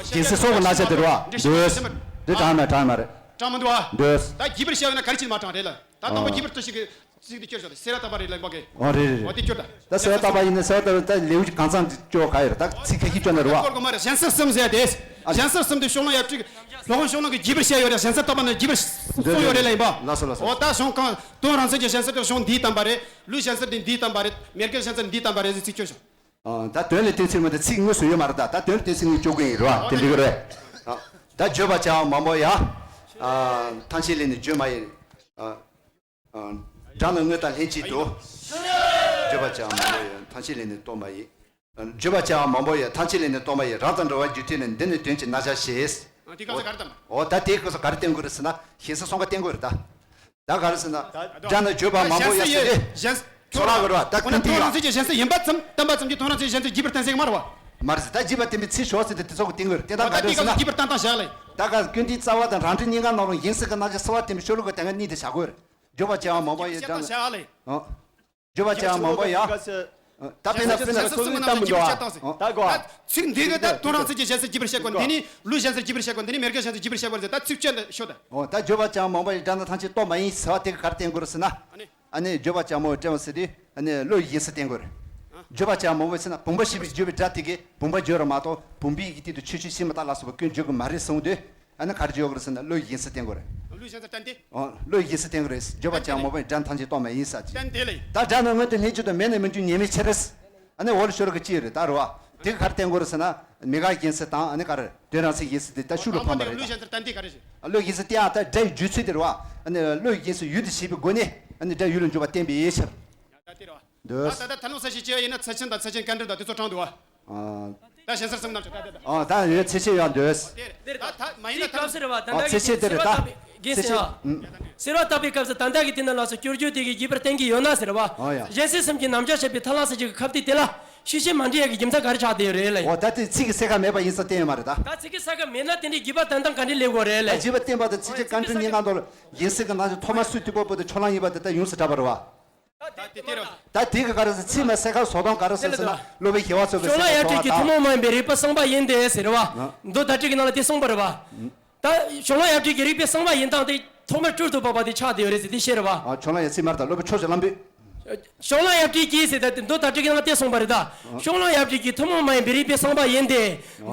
གཞན་སེལ་གསུམ་གྱི་རྣམ་གཞག་དེར་བ། འདོད། འདི་དྲངས་མ་དྲངས་མ་རེད། དྲངས་མི་འདུག་བ། འདོད། ད་རྒྱས་པར་བཤད་ཡོད་ན་ག་རེ་བྱས་ནས་མ་དྲངས་རེད་ལ། ད་དང་པོ་ཨ། རྒྱས་པར་བསྟོད་ཞིག་གི་ཚིག་འདི་སྐྱོར་བྱུང་སྟེ་སེ་ར་ཏ་པ་རེད་ལེགས་པ་གི། ཨོ་རེད་རེད་རེད། འོ་དེ་སྐྱོར་ད། ད་སེ་ར་ཏ་པ་ཡིན་ན་སེ་ར་ཏ་པ་ད་ལེའུ་གང་ཚང་སྐྱོར་ག་ཡོད་རེད་ད་ཚིག་ཁ་ཤས་སྐྱོར་ན་རེད་བ། སྐོར་གོ་མ་རེད་གཞན་སེལ་གསུམ་ཟེར་ཡ་དེ། ཨ་གཞན་སེལ་གསུམ་དེ་ཕྱོགས་ལྷུང་ཡབ་ཁྲི་ལྷོ་ཁང་ཕྱོགས་ལྷུང་གི་རྒྱས་པར་བཤད་ཡོད་རེད་གཞན་སེལ་ཏ་པ་ན་རྒྱས་པར་གསུངས་ཡོད་རེད་ལ་ཡིན་པ། ལགས་སོ་ལགས་སོ། འོ་ད་གཞུང་གང་དོན་རང་མཚན་གྱི་གཞན་སེལ་དེ་གཞུང་འདིའི་དམ་པ་རེད་ལུས་གཞན་སེལ་དེ་འདིའི་དམ་པ་རེད་མེར་གེ་གཞན་སེལ་འདིའི་དམ་པ་རེད་ཟེར་ཚིག་སྐྱོར་བྱུང་། ཨ་ད་དོན་ལ་བརྟེན་ཚིག་མ་ད་ཚིག་དངོས་སུ་ཡོད་མ་རེད་ད་ད་དོན་ལ་བརྟེན་ཚིག་དངོས་སྐྱོར་གྱི་ཡིན་རེད་བ་དེ་འགྲིག་གི་རེད། ཨ་ད་བརྗོད་པ་བྱ་བ་མང་པོ་ཡ། ཨ་ཐམས་ཅད་ལས་ནི་བརྗོད་མ་ཡིན། ཨ། སྒྲ་ནི་དངོས་དང་ལྷན་ཅིག་ཏུ། བརྗོད་པ་བྱ་བ་མང་པོ་ཡོད་ཐམས་ཅད་ལས་ནི་རྟོགས་མ་ཡིན། བརྗོད་པ་བྱ་བ་མང་པོ་ཡོད་ཐམས་ཅད་ལས་ནི་རྟོགས་མ་ཡིན་རབ་དང་འགྲོ་བ་རྒྱུ་མཐུན་ནི་འདི་ནི་དོན་གྱི་རྣམ་གཞག་ཞེས། ཨ་དེ་སྐབས་སུ་ག་རེ་བསྟན་པ། འོ་ད་དེའི་སྐབས་སུ་ག་རེ་བསྟན་དགོས་རེད་ཟེར་ན་གཞན་སེལ་གསུམ་ཀ་བསྟན་དགོས་རེད་ད། ད་ག་རེ་ཟེར་ན། སྒྲ་ནི་བརྗོད་པ་མང་པོ་ཡོད་ཟེར་ཏེ། གཞན་ཚོར་བ་གོ་ར་ད་ཀུན་དེ་དོན་རང་མཚན་གྱི་གཞན་སེལ་ཡིན་པ་ཙམ་བསྟན་པ་ཙམ་གྱིས་དོན་རང་མཚན་གཞན་སེལ་རྒྱས་པར་བསྟན་ཟེར་གྱི་མ་རེད་བ། མ་རེད་ཟེར་ད་རྒྱས་པར་བསྟན་པའི་ཚིག་ཞོག་ཟེར་ཏེ་དེ་ཚོ་གི་བསྟན་དགོས་རེད་དེ་ད་ག་རེ་ཟེར་ན། རྒྱས་པར་བསྟན་སྟངས་བཞག་ལ། ད་ག་ཀུན་དེའི་རྩ་བ་དང་རང་འགྲེལ་གཉིས་ཀ་ནང་ལ་གཞན་སེལ་གྱི་རྣམ་གཞག་གསལ་བ་བསྟན་པའི་ཤོ་ལོ་ཀ་དེ་སྔ་གཉིས་དེ་བྱ་དགོས་རེད། བརྗོད་པ་བྱ་བ་མང་པོ་ཡོད་སྒྲ་ནི། བྱ་བ་ལས། ཨ། བརྗོད་པ་བྱ་བ་མང་པོ་ཡོད། ད་དཔེར་ན་དཔེར་ན། གཞན་སེལ་གསུམ་གྱི་རྣམ་གཞག་རྒྱས་པར་བཤད་སྟངས་ཟེར། ད་གོ། ད་ཚིག་འདི་གི་ད་དོན་རང་མཚན་གྱི་གཞན་སེལ་རྒྱས་པར་བཤད་དགོས་འདི་ནི་ལུས་གཞན་སེལ་རྒྱས་པར་བཤད་དགོས་འདི་ནི་མེར་གེ་གཞན་སེལ་རྒྱས་པར་བཤད་དགོས་ཟེར་ད་ཚིག་བཅད་འདི་ཤོད་ད། འོ་ད་བརྗོད་པ་བྱ་བ་མང་པོ་ཡོད་སྒྲ་ནི་ཐམས་ཅད་རྟོགས་མ་ཡིན་ཟེར་བ་དེ་ག་ག་རེ་བསྟན་དགོས་རེད་ཟེར་ན། ཨ་ནི། ཨ་ནི་བརྗོད་པ་བྱ་བ་མང་པོ་ཡོད་སྒྲ་ནི་ཐམས་ཅད་རྟོགས་མ་ཡིན་ཟེར་བ་དེ་ག་ག་རེ་བསྟན་དགོས་རེད་ཟེར་ན། ཨ་ནི་བློའི་གཞན་སེལ་བསྟན་དགོས་རེད། བརྗོད་པ་བྱ་བ་མང་པོ་ཡོད་ཟེར་ན་བུམ་པ་ཞེས་པའི་བརྗོད་པའི་སྒྲ་དེ་གས་བུམ་པ་བརྗོད་ར་མ་གཏོགས་བུམ་པའི་ཡི་གེ་སྟེང་དུ་ཆོས་ཅན་ཞིག་མི་རྟག་ལ་སོགས་པ་ཀུན་བརྗོད་ཀྱི་མ་རེད་གསུངས་དུས། ཨ་ནི་ག་རེ་བརྗོད་དགོས་རེད་ཟེར་ན་བློའི་གཞན་སེལ་བསྟན་ཏེ། ཨོ། བློའི་གཞན་སེལ་བསྟན་དགོས་རེད། བརྗོད་པ་བྱ་བ་མང་པོ་ཡིན་སྒྲ་ཐམས་ཅད་རྟོགས་མ་ཡིན་ཟེར་གྱི། བསྟན་ཏེ་ལས། ད་སྒྲ་ནི་དངོས་དང་ལྷན་ཅིག་ཏུ་མེད་ནས་མི་འགྱུར་ཉེས་མེད་ཕྱིར། ཨ་ནི་འོ་ལ་ཤོར་གི་ཅི་ཡོད་རེད་ད་རེད་བ། དེ་ག་ག་རེ་བསྟན་དགོས་རེད་ཟེར་ན། མེད་དགག་གཞན་སེལ་དང་ཨ་ནི་ག་རེ་དོན་རང་མཚན་གཞན་སེལ་དེ་ད་ཤུགས་ལ་ཕམ་པ་རེད་ད། བློའི་གཞན་སེལ་བསྟན་ཏེ་ག་རེ་རེད། བློའི་གཞན་སེལ་བསྟན་ཡ་ད་སྒྲའི་བརྗོད་ཚུལ་དེ་རེད་བ། ཨ་ནི་བློའི་གཞན་སེལ་ཡུལ་དུ་བྱེད་པའི་སྒོ་ནས་ཨ་ནི་སྒྲ་ཡུལ་ལ་འཇོག་པ་བསྟན་པའི་ཕྱིར། ད་དེ་རེད་བ། འདོད། ད་ད་ད་ལྟ་ཐ་སྙད་གསལ་བཤད་བྱས་ཡིན་ན་ཚད་ཆེན་དང་ཚད་ཆེན་སྐད་འགྲེལ་དང་དེ་ཚོ་དྲངས་འདུག་བ། ཨ། ད་གཞན་སེལ་གསུམ་རྣམས་ཀྱི་ད་ད་ད། ཨ་ད་ཡོད་ཚད་ཆེ་ཡང་འདོད། དེ་རེད་ད་ད་མ་ཡིན་ན་ད་སྐབས་སུ་རེད་བ་ད་ཨ་ལྟ་ཚད་ཆེ་དེ་རེད་ད། གཞན་སེལ་ཨ། སེལ་བ་བཏབ་པའི་སྐབས་སུ་ད་ལྟ་གི་དེ་ན་ལ་སོགས་སྐྱོར་བརྗོད་དེ་གི་རྒྱས་པར་བསྟན་གྱི་ཡོད་ན་ཟེར་བ། ཨ་ཡ། གཞན་སེལ་གསུམ་གྱི་རྣམ་གཞག་བཤད་པའི་ཐར་ལམ་ས་བཅད་ཀྱི་ཁ་ཕྱོགས་དེ་ལ་ཤེས་བྱེད་མ་འདྲེས་ཡ་གི་རྒྱུ་མཚན་ག་རེ་ཆགས་བསྡད་ཡོད་རེད་ལ་ཡིན། འོ་ད་དེ་ཚིག་གི་སེལ་ཁ་མེད་པ་ཡིན་ས་བསྟན་ཡོད་མ་རེད་ད། ད་ཚིག་གི་སེལ་ཁ་མེད་ན་དེ་འདྲའི་རྒྱས་པར་བསྟན་སྟངས་ག་འདྲ་སླེབས་དགོས་རེད་ལ། ད་རྒྱས་པར་བསྟན་པ་དང་ཚིག་གི་སྐད་འགྲེལ་གཉིས་ཀ་ནང་ལ་གཞན་སེལ་གྱི་རྣམ་གཞག་ཐོག་མ་སུས་བཏུས་པ་པོ་དེ་ཕྱོགས་ལྷུང་ཡིན་པ་དེ་ལྟར་ཡོངས་སུ་གྲགས་པ་རེད་བ། ད་དེ་དེ་རེད། ད་དེ་གི་ག་རེ་ཟེར་ཚིག་མ་གསལ་ཁ་བཟོ་སྟངས་ག་རེ་ཟེར་ཟེར་ན་སློབ་དཔོན་ཞི་བ་འཚོ་བའི་ཕྱོགས་ལྷུང་ཡབ་ཁྲི་གི་ཐུན་མོང་མ་ཡིན་པའི་རིགས་པ་གསུངས་པ་ཡིན་ཏེ་ཟེར་བ། མདོ་དར་ཊཱིཀ་གི་ནང་ལ་དེ་གསུངས་པ་རེད་བ། ད་ཕྱོགས་ལྷུང་ཡབ་ཁྲི་གི་རིགས་པའི་གསུངས་པ་ཡིན་སྟངས་དེ་ཐོག་མར་སྤྲུལ་དུ་བབས་པ་དེ་ཆགས་བསྡད་ཡོད་རེད་ཟེར་དེ་བཤད་རེད་བ། ཕྱོགས་ལྷུང་ཡབ་ཚིག་མར་དང་སློབ་དཔོན་ཕྱོགས་བཅུ་བླ་མའི། ཕྱོགས་གླང་ཡབ་སྲས་ཀྱིས་ཟེར་ད་དེ་མདོ་དར་ཊིཀ་ནང་དེ་གསུངས་པ་རེད་ད། ཕྱོགས་གླང་ཡབ་སྲས་ཀྱིས་ཐུན་མོང་མ་ཡིན་པའི་རིགས་པའི་གསུངས་པ་ཡིན་ཏེ།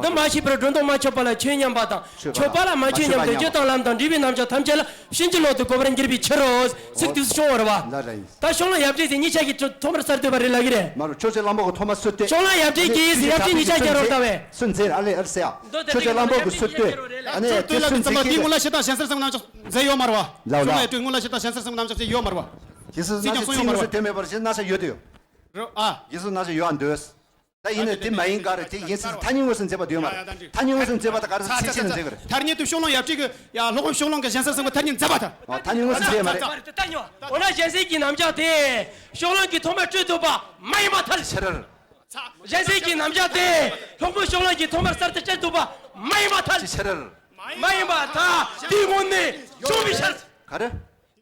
འདི་མ་ཤེས་པར་སྒྲོ་འདོགས་མ་ཆོད་པ་ལ་ཆོས་ཉམས་པ་དང་། ཆོས་པ་ལ་མ་ཆོས་ཉམས་ཏེ་རྒྱུ་དང་ལམ་དང་འབྲས་བུའི་རྣམ་གཞག་ཐམས་ཅད་ལ་ཕྱིན་ཅི་ལོག་ཏུ་གོ་བར་འགྱུར་བའི་ཕྱིར་རོ། ཚིག་དུས་སུ་ཤོང་བ་རེད་བ། ད་ཕྱོགས་གླང་ཡབ་སྲས་ཟེར་གཉིས་ཆ་གིས་ཐོག་མར་གསར་གཏོད་པ་རེད་ལབ་ཀྱི་རེད། མ་རུ་ཆོས་རྗེ་གླང་པོ་གི་ཐོག་མ་གསོལ་གཏོད། ཕྱོགས་གླང་ཡབ་སྲས་ཀྱིས་ཟེར་ཡབ་སྲས་གཉིས་ཆ་གིས་རོ་ལྟ་བས། སུན་འཛེར་ཨ་ལེ་ཨ་ལེ་ཟེར་ཡ། ཆོས་རྗེ་གླང་པོ་གི་གསོལ་གཏོད། ཨ་ནི་དེ་སུན་འཛེར་ཁྱེད་ཀྱིས། དེའི་སྔོན་ལ་ཞེ་སྡང་གཞན་སེལ་གསུམ་རྣམ་གཞག་མཛད་ཡོད་མ་རེད་བ། ལའོ་ལའོ། ཕྱོགས་གླང་ཡབ་སྲས་སྔོན་ལ་ཞེ་སྡང་གཞན་སེལ་གསུམ་རྣམ་གཞག་མཛད་ཡོད་མ་རེད་བ། ཞེས་སུ་ཚིག་ཀྱང་གསུང་ཡོད་མ་རེད། དེ་མེད་པར་ཞེས་ན་ས་ཡོད་དུ་ཡོད། རོ་ཨ། ཡིན་སུ་ན་ས་ཡོད་ཨ་འདོད། ད་ཡིན་ན་དེ་མ་ཡིན་ག་རེ་དེ་ཡིན་སུ་ཐ་སྙད་དངོས་སུ་མཛད་པ་དུ་ཡོད་མ་རེད། ཐ་སྙད་དངོས་སུ་མཛད་པ་ད་ག་རེ་ཚིག་ཆེན་མཛད་གི་རེད། ཐ་སྙད་དུ་ཕྱོགས་གླང་ཡབ་སྲས་ཀྱི་ཡ་སློབ་དཔོན་ཕྱོགས་གླང་གི་གཞན་སེལ་གསུམ་གྱི་ཐ་སྙད་མཛད་པ་ད། ཨ་ཐ་སྙད་དངོས་སུ་མཛད་མ་རེད། འོ་ན་གཞན་སེལ་གྱི་རྣམ་གཞག་དེ་ཕྱོགས་གླང་གིས་ཐོག་མར་སྤྲོས་བཏུབ་པ་མ་ཡིན་པར་ཐལ། ཕྱིར། གཞན་སེལ་གྱི་རྣམ་གཞག་དེ་སློབ་དཔོན་ཕྱོགས་གླང་གིས་ཐོག་མར་གསར་དུ་སྤྲོས་བཏུབ་པ་མ་ཡིན་པར་ཐལ། ཕྱིར། མ་ཡིན་པར་ཐལ། དེའི་ངོ་ནས་བྱུང་བའི་ཕྱིར། ག་རེ།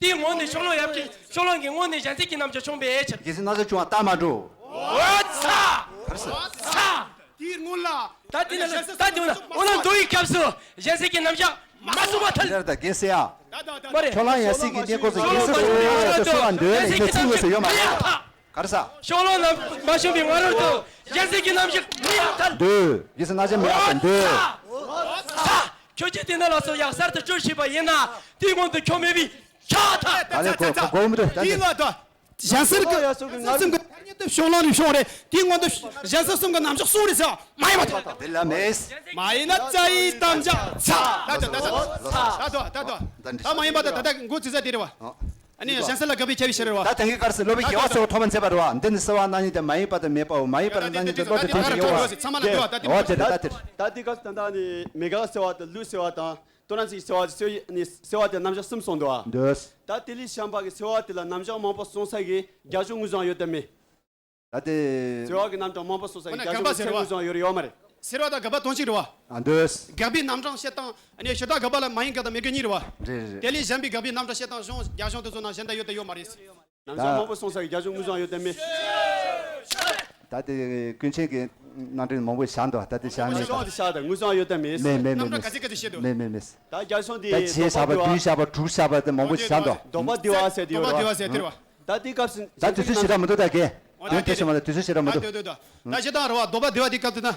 དེའི་ངོ་ནས་ཕྱོགས་གླང་ཡབ་སྲས་ཕྱོགས་གླང་གི་ངོ་ནས་གཞན་སེལ་གྱི་རྣམ་གཞག་བྱུང་བའི་ཕྱིར། གལ་སྲིད་རྣམ་གཞག་བྱུང་བ་ལྟ་མ་འགྲོ། འོ་ཚ། ག་རེ་ཟེར། ཚ། དེའི་སྔོན་ལ། ད་དེ་ནི་ད་དེ་འོ་ན་འོ་ན་མདོ་ཡི་སྐབས་སུ་གཞན་སེལ་གྱི་རྣམ་གཞག་མ་གསུངས་པར་ཐལ། དེ་ལྟར་ད་རྒན་སེལ་ཡ། མ་རེད། ཕྱོགས་གླང་ཡབ་སྲས་ཀྱི་གནས་སྐབས་སུ་གཞན་སེལ་གསུམ་རྣམ་གཞག་ཡོད་མ་རེད། ག་རེ་ཟེར། ཕྱོགས་གླང་རྣམ་མ་བྱུང་བའི་སྔ་རོལ་དུ་གཞན་སེལ་གྱི་རྣམ་གཞག་མི་ཡང་ཐལ། འདོད། གཞན་སེལ་རྣམ་གཞག་མི་ཡང་ཐལ། འདོད། ཁྱོད་ཀྱིས་དེ་ནི་ལ་སོགས་ཡང་གསར་དུ་སྤྲོས་བྱས་པ་ཡིན་ན་དེའི་སྔོན་དུ་ཁྱོད་མེད་པའི་ཆ་ཐལ། ད་ལས་གོ་གོ་གོ་མི་འདུག་ད་དེ་ལ་ད། གཞན་སེལ་གྱི་ཡ་སོགས་ཀྱི་ངར་གསུམ་གྱི་ཐ་སྙད་དུ་ཕྱོགས་གླང་ནས་བྱུང་རེད། དེའི་སྔོན་དུ་གཞན་སེལ་གསུམ་གྱི་རྣམ་གཞག་གསུངས་རེད་ཟེར་བ་མ་ཡིན་པ་ཐལ། དེ་ལ་མེད། མ་ཡིན་ན་རྩ་བའི་དམ་བཅའ་ཚ། ད་ད་ད་ད་ད་ད་ད་མ་ཡིན་པ་ད་ད་ད་འགོ་ཚིག་ས་དེ་རེད་བ། ཨ་ནི་གཞན་སེལ་ལ་དགག་པའི་ཁྱད་པར་ཕྱེ་རེད་བ། ད་དེང་གི་སྐབས་སུ་སློབ་དཔོན་རྒྱལ་བ་སོགས་ཐོག་མ་མཛད་པ་རེད་བ། འདི་ནི་སེལ་བ་རྣམ་གཉིས་ཏེ་མ་ཡིན་པ་དང་མེད་པའོ། མ་ཡིན་པར་རྣམ་གཉིས་ཏེ་བློ་དང་ལྡན་པའི་ཡོད་བ། ཚང་མ་ལ་འདུ་བ་ད་དེ་རེད། འོ་དེ་རེད། ད་དེ་རེད། ད་དེ་སྐབས་སུ་ད་ལྟ་ནི་མེད་དགག་སེལ་བ་དང་ལུགས་སེལ་བ་དང་། ཏོ་རང་ཚིག་སེལ་བ་སེལ་ནི་སེལ་བ་དེ་རྣམ་གཞག་གསུམ་གསུངས་འདུག་བ། འདོད། ད་དེ་ལས་གཞན་པ་གི་སེལ་བ་དེ་ལ་རྣམ་གཞག་མང་པོ་གསུངས་ས་གི་རྒྱ་གཞུང་ངོས་བཟུང་ཡོད་དམ་མེད། ད་དེ། སེལ་བ་གི་རྣམ་གྲངས་མང་པོ་གསུངས་ས་གི་རྒྱ་གཞུང་གི་ཚད་ངོས་བཟུང་ཡོད་རེད་ཡོད་མ་རེད། སེལ་བ་དང་དགག་པ་དོན་གཅིག་རེད་བ། ཨ་འདོད། དགག་པའི་རྣམ་གྲངས་བཤད་སྟངས་ཨ་ནི་ཞེ་སྡང་དགག་པ་ལ་མ་ཡིན་དགག་དང་མེད་དགག་གཉིས་རེད་བ། རེད་རེད་རེད། དེ་ལས་གཞན་པའི་དགག་པའི་རྣམ་གྲངས་བཤད་སྟངས་གཞུང་རྒྱ་གཞུང་དེ་ཚོ་ནང་གཞན་དག་ཡོད་དང་ཡོད་མ་རེད། རྣམ་གཞག་མང་པོ་གསུངས་ས་གི་རྒྱ་གཞུང་ངོས་བཟུང་ཡོད་དམ་མེད། ད་དེ་ཀུན་མཁྱེན་གྱི་རྣམ་འགྲེལ་མང་པོ་བཞག་འདུག་ད་དེ་བཞག་མེད་ད། ཞེ་སྡང་དེ་བཞག་ད་ངོས་བཟུང་ཡོད་དམ་མེད། མེད་མེད་མེད་རྣམ་གྲངས་ག་ཚད་ག་ཚད་བཤད་འདུག་མེད་མེད་མེད། ད་རྒྱ་གཞུང་དེ་ད་བྱས་བཞག་པ་བསྡུས་བཞག་པ་དྲུག་བཞག་པ་དེ་མང་པོ་བཞག་འདུག་ལྡོག་པ་བསྡུས་པ་ཟེར་དེ་ཡོད་རེད་བ། ད་དེ་སྐབས་སུ་ད་དུས་ཚོད་ཞེ་དྲག་མི་འདུག་ད་གས། དོན་དེ་ཞེ་མ་ད་དུས་ཚོད་ཞེ་དྲག་མི་འདུག་ད་ཞེ་དྲག་རེད་བ། ལྡོག་པ་བསྡུས་པ་དེ་སྐབས་དུ་ན།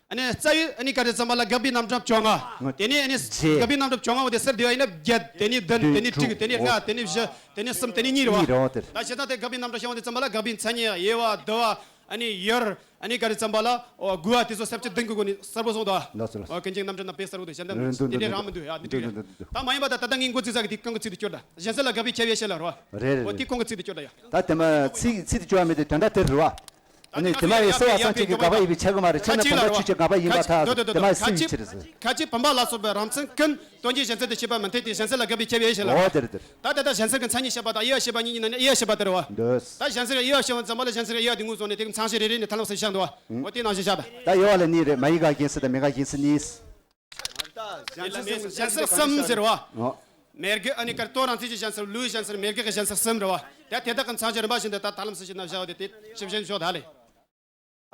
ཨ་ནི་རྩ་བའི་ཨ་ནི་ག་རེ་ཙམ་པ་ལ་དགག་པའི་རྣམ་གྲངས་བཅོ་ལྔ། དེ་ནས་ཨ་ནི་རྗེས་དགག་པའི་རྣམ་གྲངས་བཅོ་ལྔ་འོ་དེ་གསེར་དེ་བ་ཡིན་ན་བརྒྱད། དེ་ནས་བདུན། དེ་ནས་དྲུག་དེ་ནས་ལྔ། དེ་ནས་བཞི། དེ་ནས་གསུམ། དེ་ནས་གཉིས་རེད་བ། གཉིས་རེད་བ་དེར། ད་བྱས་ཙང་དེ་དགག་པའི་རྣམ་གྲངས་བཤད་འོ་དེ་ཙམ་པ་ལ་དགག་པའི་མཚན་ཉིད་དབྱེ་བ་བསྡུ་བ་ཨ་ནི་ཡུལ་ཨ་ནི་ག་རེ་ཙམ་པ་ལ་འོ་དགུ་བ་དེ་ཚོ་ས་བཅད་བདུན་གྱི་སྒོ་ནས་གསལ་པོ་གསུངས་འདུག་ལགས་སོ་ལགས་སོ། འོ་ཀུན་མཁྱེན་རྣམ་འགྲེལ་ནང་དཔེ་གསལ་པོ་འདུག་གཞན་དག་མི་འདུག་དེ་འདྲའི་རང་མི་འདུག་ཡ་འདི་འདུག་ཡ། འདུག་འདུག་ད་མ་ཡིན་པ་ད་ད་ལྟ་ངས་འགོ་ཚུགས་ས་གི་དེ་རྐང་གི་ཚིག་དེ་སྐྱོར་ད། གཞན་སེལ་ལ་དགག་པའི་ཁྱད་པར་ཡེ་ཤེས་ལ་རོ། རེད་རེད་འོ་རེད། དེ་རྐང་གི་ཚིག་དེ་སྐྱོར་ད་ཡ། ད་དེ་མ་ཚིག་ཚིག་དེ་སྐྱོར་བ་མེད་དེ་དོན་དག་དེ་རེད་བ། ཨ་ནི་དེ་མ་ཡིན་སེལ་བ་སེལ་བྱེད་ཀྱི་དགག་པ་ཡིན་པའི་ཆ་གི་མ་རེད། ཆ་ནས་བུམ་པ་ཆོས་ཅན་དགག་པ་ཡིན་པར་ཐལ། དེ་མ་ཡིན་སེལ་བའི་ཕྱིར་ཟེར། ཁ་ཅིག་བུམ་པ་ལ་སོགས་པའི་རང་མཚན་ཀུན་དོན་གྱི་གཞན་སེལ་དུ་བྱེད་པ་མི་འཐད་དེ་གཞན་སེལ་ལ་དགག་པའི་ཁྱད་པར་ཡེ་ཤེས་ལ། འོ་དེ་རེད་དེ་རེད། ད་ད་ལྟ་གཞན་སེལ་གྱི་མཚན་ཉིད་བཤད་པ་དང་དབྱེ་བ་བཤད་པ་གཉིས་ཀྱི་ནང་ནས་དབྱེ་བ་བཤད་པ་དེ་རེད་བ། འདོད། ད་གཞན་སེལ་གྱི་དབྱེ་བ་བཤད་པ་ཙམ་པ་ལ་གཞན་སེལ་གྱི་དབྱེ་བ་དེ་ངོས་བཟུང་ནས་དེ་གི་མཚན་གཞི་རེ་རེ་ནས་ཐ་ལམ་སེལ་བཤད་འདུག་བ། འོ་དེ་ནང་བཞིན་བཤད་ད། ད་དབྱེ་བ་ལ་གཉིས་རེད། མ་ཡིན་དགག་གཞན་སེལ་དང་མེད་དགག་གཞན་སེལ་གཉིས། གཞན་སེལ་གསུམ་ཟེར་བ། ཨོ། མེད་དགག་ཨ་ནི་ཀར་ཏོ་རང་མཚན་གྱི་གཞན་སེལ། ལུགས་གཞན་སེལ། མེད་དགག་གི་གཞན་སེལ་གསུམ་རེད་བ། ད་དེ་དག་གི་མཚན་གཞི་རིམ་པ་བཞིན་དུ་ད་ཐ་ལམ་སེལ་བྱེད་ན་བཞག་པ་དེ་དེ་ཞིབ་ཞིབ་ཤོག་ད་ལེ།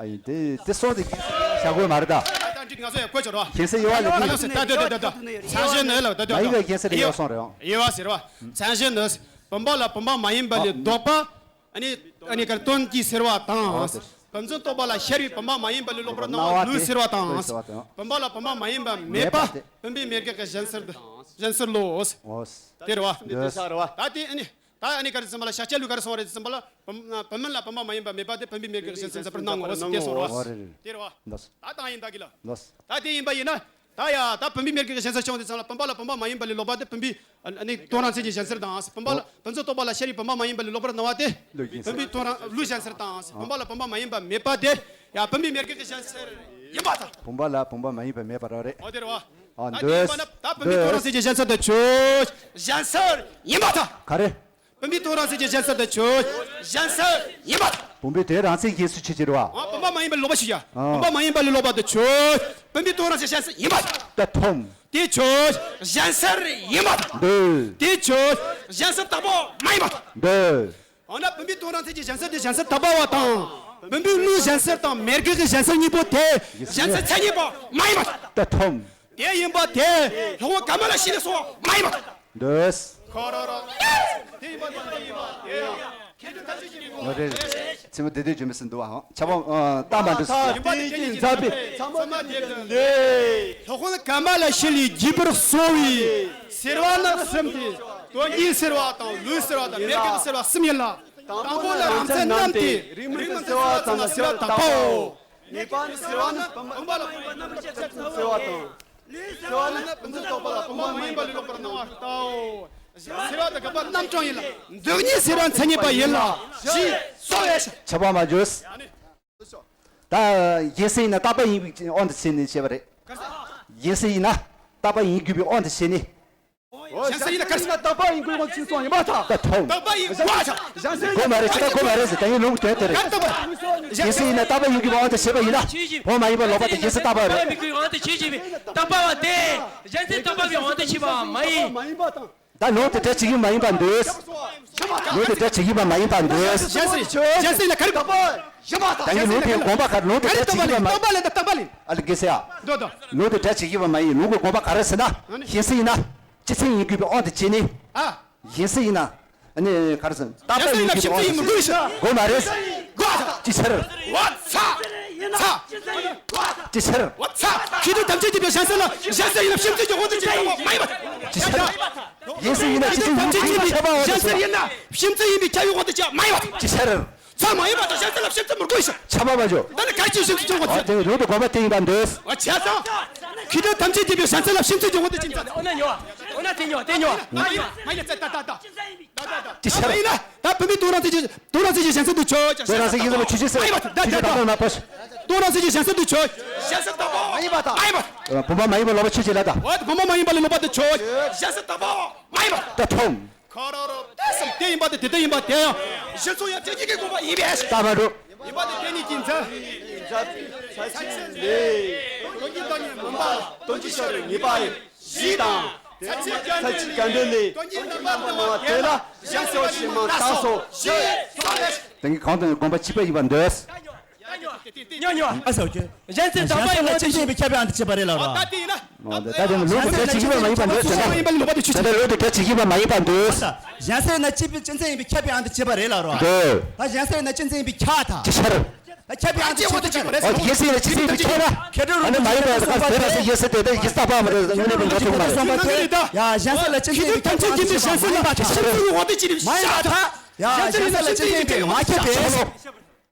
ཨ་ཡིན་དེ་དེ་སོང་དེ་བཞག་དགོས་མ་རེད་ད། ད་འགྲིག་ང་ཚོ་ཡང་བཀོད་ཆོག་རོགས། གཞན་སེལ་དབྱེ་བ་ལ་ཐ་ལམ་སེལ་ད་ད་ད་ད་ད། མཚན་གཞི་ནི་ལ་ད་ད་མ་ཡིན་པའི་གཞན་སེལ་དབྱེ་བ་སོང་རེད། དབྱེ་བ་ཟེར་བ། མཚན་གཞི་ནི་བུམ་པ་ལ་བུམ་པ་མ་ཡིན་པ་ལས་ལྡོག་པ། ཨ་ནི་ཨ་ནི་ཀར་དོན་གྱིས་སེལ་བ་དང་། ཨོ་དེ། བུམ་འཛིན་རྟོག་པ་ལ་ཤར་བའི་བུམ་པ་མ་ཡིན་པ་ལས་ལོག་པར་སྣང་བ་ལུགས་སེལ་བ་དང་། ལུགས་སེལ་བ་དང་། བུམ་པ་ལ་བུམ་པ་མ་ཡིན་པ་མེད་པ། མེད་པ་སྟེ། བུམ་པའི་མེད་དགག་གི་གཞན་སེལ་དུ་གཞན་སེལ་ལོ། ཨོ། དེ་རེད་བ། འདི་ལྟར་བྱ་རེད་བ། ད་དེ་ཨ་ནི། ད་ཨ་ནི་ག་རེ་ཟེར་བ་ལ་ཤཱཀྱ་ལུགས་ག་རེ་གསུངས་པ་རེད་ཟེར་བ་ལ། བུམ་བུམ་མིན་ལ་བུམ་པ་མ་ཡིན་པ་མེད་པ་དེ་བུམ་པའི་མེད་དགག་གི་གཞན་སེལ་མཛད་པར་སྣང་ངོ་ཟེར་དེ་གསུངས་རེད་བ། ཨོ་རེད་རེད། དེ་རེད་བ། ལགས་སོ། ད་དང་ཡིན་ད་གི་ལ། ལགས་སོ། ད་དེ་ཡིན་པ་ཡིན་ན། ད་ཡ་ད་བུམ་པའི་མེད་དགག་གི་གཞན་སེལ་བྱུང་དུས་ཙམ་ལ་བུམ་པ་ལ་བུམ་པ་མ་ཡིན་པ་ལས་ལྡོག་པ་དེ་བུམ་པའི་ཨ་ནི་ཏོ་རང་མཚན་གྱི་གཞན་སེལ་དང་། བུམ་པ་ལ་བུམ་འཛིན་རྟོག་པ་ལ་ཤར་བའི་བུམ་པ་མ་ཡིན་པ་ལས་ལྡོག་པར་སྣང་བ་དེ། ལུགས་གཞན་སེལ། བུམ་པའི་ཏོ་རང་ལུགས་གཞན་སེལ་དང་། བུམ་པ་ལ་བུམ་པ་མ་ཡིན་པ་མེད་པ་དེ། ཡ་བུམ་པའི་མེད་དགག་གི་གཞན་སེལ་ཡིན་པར་ཐལ། བུམ་པ་ལ་བུམ་པ་མ་ཡིན་པ་མེད་པར་རེད། འོ་དེ་རེད་བ། ཨ་ད་དེ་ཡིན་པ་ན་ད་བུམ་པའི་ཏོ་རང་མཚན་གྱི་གཞན་སེལ་དེ་ཆོས་གཞན་སེལ་ཡིན་པར་ཐལ། ག་རེ། བུམ་པའི་ཏོ་རང་མཚན་གྱི་གཞན་སེལ་དེ་ཆོས་གཞན་སེལ་ཡིན་པར་ཐལ། བུམ་པའི་དོན་རང་མཚན་གཞན་སུ་ཆོས་ཅི་རེད་བ། ཨ་བུམ་པ་མ་ཡིན་པ་ལོག་པ་ཞིག་ཡ། ཨ། བུམ་པ་མ་ཡིན་པ་ལས་ལྡོག་པ་དེ་ཆོས་བུམ་པའི་ཏོ་རང་མཚན་གཞན་སེལ་ཡིན་པར་ཐལ། ད་ཐོམ། དེ་ཆོས་གཞན་སེལ་ཡིན་པར་ཐལ། འདོད། དེ་ཆོས་གཞན་སེལ་དག་པ་མ་ཡིན་པར་ཐལ། འདོད། འོ་ན་བུམ་པའི་ཏོ་རང་མཚན་གྱི་གཞན་སེལ་དེ་གཞན་སེལ་དག་པ་བ་དང་། བུམ་པའི་ལུགས་གཞན་སེལ་དང་མེད་དགག་གི་གཞན་སེལ་གཉིས་པོ་དེ་གཞན་སེལ་མཚན་ཉིད་པ་མ་ཡིན་པར་ཐལ། ད་ཐོམ། དེ་ཡིན་པ་དེ་སློབ་དཔོན་ཀ་མ་ལ་ཤཱི་ལས་གསུངས་པ་མ་ཡིན་པར་ཐལ། འདོད། ཁོ་རོ་རོ། དེ་ཡིན་པ་དང་དེ་ཡིན་པ་དེ་ཡང་། ཁྱེད་ཚོ་ཐག་གཅོད་བྱེད་དགོས། ཡོད་རེད། ཚེ་མོ་དེ་དུས་རྒྱུན་མི་སྲིད་འདུག་བ། ཆ་པོ་ཨ། རྟགས་མ་འགྲོ་སྲིད། ཡིན་པ་དེ་དེ་ཉིད་མཛད་པའི་ཚང་མ་དེ་དང་ལས། སློབ་དཔོན་ཀ་མ་ལ་ཤཱི་ལའི་བརྒྱུད་པར་གསོལ་བའི་སེར་བ་ནི་གསུམ་སྟེ། དོན་གྱི་སེར་བ་དང་ལུས་སེར་བ་དང་མེ་སྐྱེས་པའི་སེར་བ་གསུམ་ཡིན་ལ། དང་པོ་ལ་རང་མཚན་རྣམས་ཏེ། རིགས་མིན་གྱི་སེར་བ་ཙམ་ལ་སེར་བ་དག་པའོ། གཉིས་པ་ནི་སེར་བ་ནི་བུམ་པ་ལ་བུམ་པ་རྣམ་པར་ཤེས་པའི་སེར་བ་དང་། ལུས་སེར་བ་ནི་ཕུན་སུམ་ཚོགས་པ་ལ་བུམ་པ་མ་ཡིན་པ་ལས་ལོག་པར་སྣང་བ་ལྟའོ། སེར་བ་དང་འགག་པ་རྣམ་གྲངས་ཡིན་ལ། འདུག་ཉིད་སེར་བ་མཚན་ཉིད་པ་ཡིན་ལ། ཞེས་གསུངས་ཡོད། ཁྱབ་པ་མ་བརྗོད། ད་གཞན་སེལ་ཡིན་ན་རྟག་པ་ཡིན་པའི་དབང་དུ་བྱས་ནས་བཤད་པ་རེད། གཞན་སེལ་ཡིན་ན་རྟག་པ་ཡིན་དགོས་པའི་དབང་དུ་བྱས་ནས། གཞན་སེལ་ཡིན་ན་ག་རེ་ཟེར་ན། རྟག་པ་ཡིན་དགོས་པའི་དབང་དུ་བྱས་སོང་ཡིན་པ་དང་། ད་ཐོང་། རྟག་པ་ཡིན་དགོས་པ་དང་། གཞན་སེལ་དགོས་མ་རེད། ཅི་ལྟར་དགོས་མ་རེད་ཟེར། ད་ཡིན་ལུང་གི་དོན་དེ་རེད། ག་རེ་རྟག་པ། གཞན་སེལ་ཡིན་ན་རྟག་པ་ཡིན་དགོས་པའི་དབང་དུ་བྱས་པ་ཡིན་ན། བུམ་མ་ཡིན་པ་ལོག་པ་དེ་གཞན་སེལ་རྟག་པ་རེད། རྟག་པ་ཡིན་དགོས་པའི་དབང་དུ་བྱས་པ་མ་ཡིན། ད་ལུང་དེ་འབྲེལ་བྱེད་ཀྱི་མ་ཡིན་པར་འདོད། ལུང་དེ་འབྲེལ་བྱེད་ཀྱི་མ་ཡིན་པར་འདོད། གཞན་སེལ་གཞན་སེལ་ཡིན་ན་ག་རེ། ད་ངས་ལུང་དེའི་དགོངས་པ་ག་རེ། ལུང་དེ་འབྲེལ་བྱེད་ཀྱི་མ། རྟག་པ་ལེན། རྟག་པ་ལེན། ཨ་ལེ་དགེ་སེ་ཡ། ལུང་དེ་འབྲེལ་བྱེད་ཀྱི་མ་ཡིན། ལུང་གི་དགོངས་པ་ག་རེ་ཟེར་ན། གཞན་སེལ་ཡིན་ན་སྤྱི་མཚན་ཡིན་དགོས་པའི་དབང་དུ་བྱས་ནས། གཞན་སེལ་ཡིན་ན། ཨ་ནི་ག་རེ་ཟེར། རྟག་པ་ཡིན་དགོས་པའི་དབང་དུ་བྱས། དགོས་མ་རེད། ཅི་ཕྱིར། ཅི་ཕྱིར། ཁྱེད་ཚོ་ཐམས་ཅད་ཀྱིས་གཞན་སེལ་ལ་གཞན་སེལ་ཡིན་ན་སྤྱི་མཚན་གྱི་དབང་དུ་བྱས་པ་མ་ཡིན་པ། ཅི་ཕྱིར། གཞན་སེལ་ཡིན་ན་སྤྱི་མཚན་ཡིན་པའི་ཁྱབ་པའི་དབང་དུ་བྱས་པ་མ་ཡིན་པ། ཅི་ཕྱིར། ཚང་མ་ཡིན་པ་དང་གཞན་སེལ་ལ་སྤྱི་མཚན་མི་དགོས་ཤིང་། ཁྱབ་པ་མ་བྱུང་། ད་ནི་གལ་ཆེ་ཤོས་ཀྱི་ཆོག་པ། དེ་ལུང་དུ་དགོངས་པ་དེ་ཡིན་པར་འདོད། བྱས་ཙང་། ཁྱེད་ཚོ་ཐམས་ཅད་ཀྱིས་གཞན་སེལ་ལ་སྤྱི་མཚན་གྱི་དབང་དུ་བྱས་ཙང་། འོ་ན་ཉོ། འོ་ན་དེ་ཉོ། དེ་ཉོ། མ་ཡིན་ལ། མ་ཡིན་ལ། ད་ད་ད་ད། ཅི་ཕྱིར། ཡིན་ན་ད་བུད་མེད་དོན་རང་མཚན་གྱི། དོན་རང་མཚན་གྱི་གཞན་སེལ་དུ་ཆོད། དོན་རང་མཚན་གྱི་ཟེར་བ་ཆོས་ཅན་སེལ། མ་ཡིན་པ་དང་། ད་ད་ད། དོན་རང་མཚན་གྱི་གཞན་སེལ་དུ་ཆོད། གཞན་སེལ་དང་པོ་མ་ཡིན་པ་དང་། མ་ཡིན་པ། བུམ་པ་མ་ཡིན་པ་ལོག་པ་ཆོས་ཅན་ལ་དང་། འོ་ད་བུམ་པ་མ་ཡིན་པ་ལས་ལོག་པ་དུ་ཆོད། གཞན་སེལ་དང་པོ་མ་ཡིན་པ། ད་ཐོང་། ཁོ་རང་རང་དེ་བསམ་དེ་ཡིན་པ་དེ། དེ་ལྟར་ཡིན་པ་དེ་ཡང་གཞི་ཚོགས་ཡང་དེ་ཉིད་ཀྱི་དགོངས་པ་ཡིན་པས། ད་མ་འགྲོ། ཡིན་པ་དེ་དེ་ཉིད་ཀྱི་མཚན། མཚན་ཅན་ལས། དོན་གྱི་བདག་ཉིད་མིན་པ་ལ། དོན་གྱི་ཤེས་རབ་ངེས་པ་ཡིན། ཞེས་དང་། མཚན་ཅན་གྱི་འགྲེལ་ལས། དོན་གྱི་རྣམ་པར་སྣང་བ་དེ་ལ་གཞན་སེལ་བ་ཞེས་མ་བཏགས་སོ། ཞེས་གསུངས་ཡོད། དེང་གི་གང་དང་དགོངས་པ་གཅིག་པ་ཡིན་པར་འདོད། ཉོ་ཉོ། ཨ་ཟེར་གྱི། གཞན་སེལ་དང་པོ་ཡིན་ན་སྤྱི་མཚན་ཡིན་པའི་ཁྱབ་པའི་དབང་དུ་བྱས་པ་རེད་ལབ་རོ། ད་དེ་ཡིན་ན། ད་དེ་ལུང་དུ་འབྲེལ་བྱེད་ཀྱི་མ་ཡིན་པར་འདོད་ཟེར་ན། ད་ལྟ་ལུང་དུ་འབྲེལ་བྱེད་ཀྱི་མ་ཡིན་པར་འདོད། གཞན་སེལ་ན་སྤྱི་སྤྱི་མཚན་ཡིན་པའི་ཁྱབ་པའི་དབང་དུ་བྱས་པ་རེད་ལབ་རོ། འདོད། ད་གཞན་སེལ་ན་སྤྱི་མཚན་ཡིན་པའི་ཁྱབ་ད། ཅི་ཕྱིར། ད་ཁྱབ་པའི་དབང་དུ་བྱས་པ་རེད། ཨོ་གཞན་སེལ་ན་སྤྱི་མཚན་ཡིན་པའི་ཁྱབ་ན། ཨ་ནི་མ་ཡིན་པ་ད་ག་ཟེར་ཟེར་ཡོད་ཟེར་དེ་ད་ཡིན་ས་པ་མ་རེད། དངོས་གནས་པའི་འགྲོ་ཐུབ་མ་རེད། ཡ་གཞན་སེལ་ལ་སྤྱི་མཚན་ཡིན་པའི་ཁྱབ་པའི་དབང་དུ་བྱས་པ་མ་ཡིན་པ་ད། ཡ་གཞན་སེལ་ལ་སྤྱི་མཚན་ཡིན་པའི་མ་ཁྱབ་པས།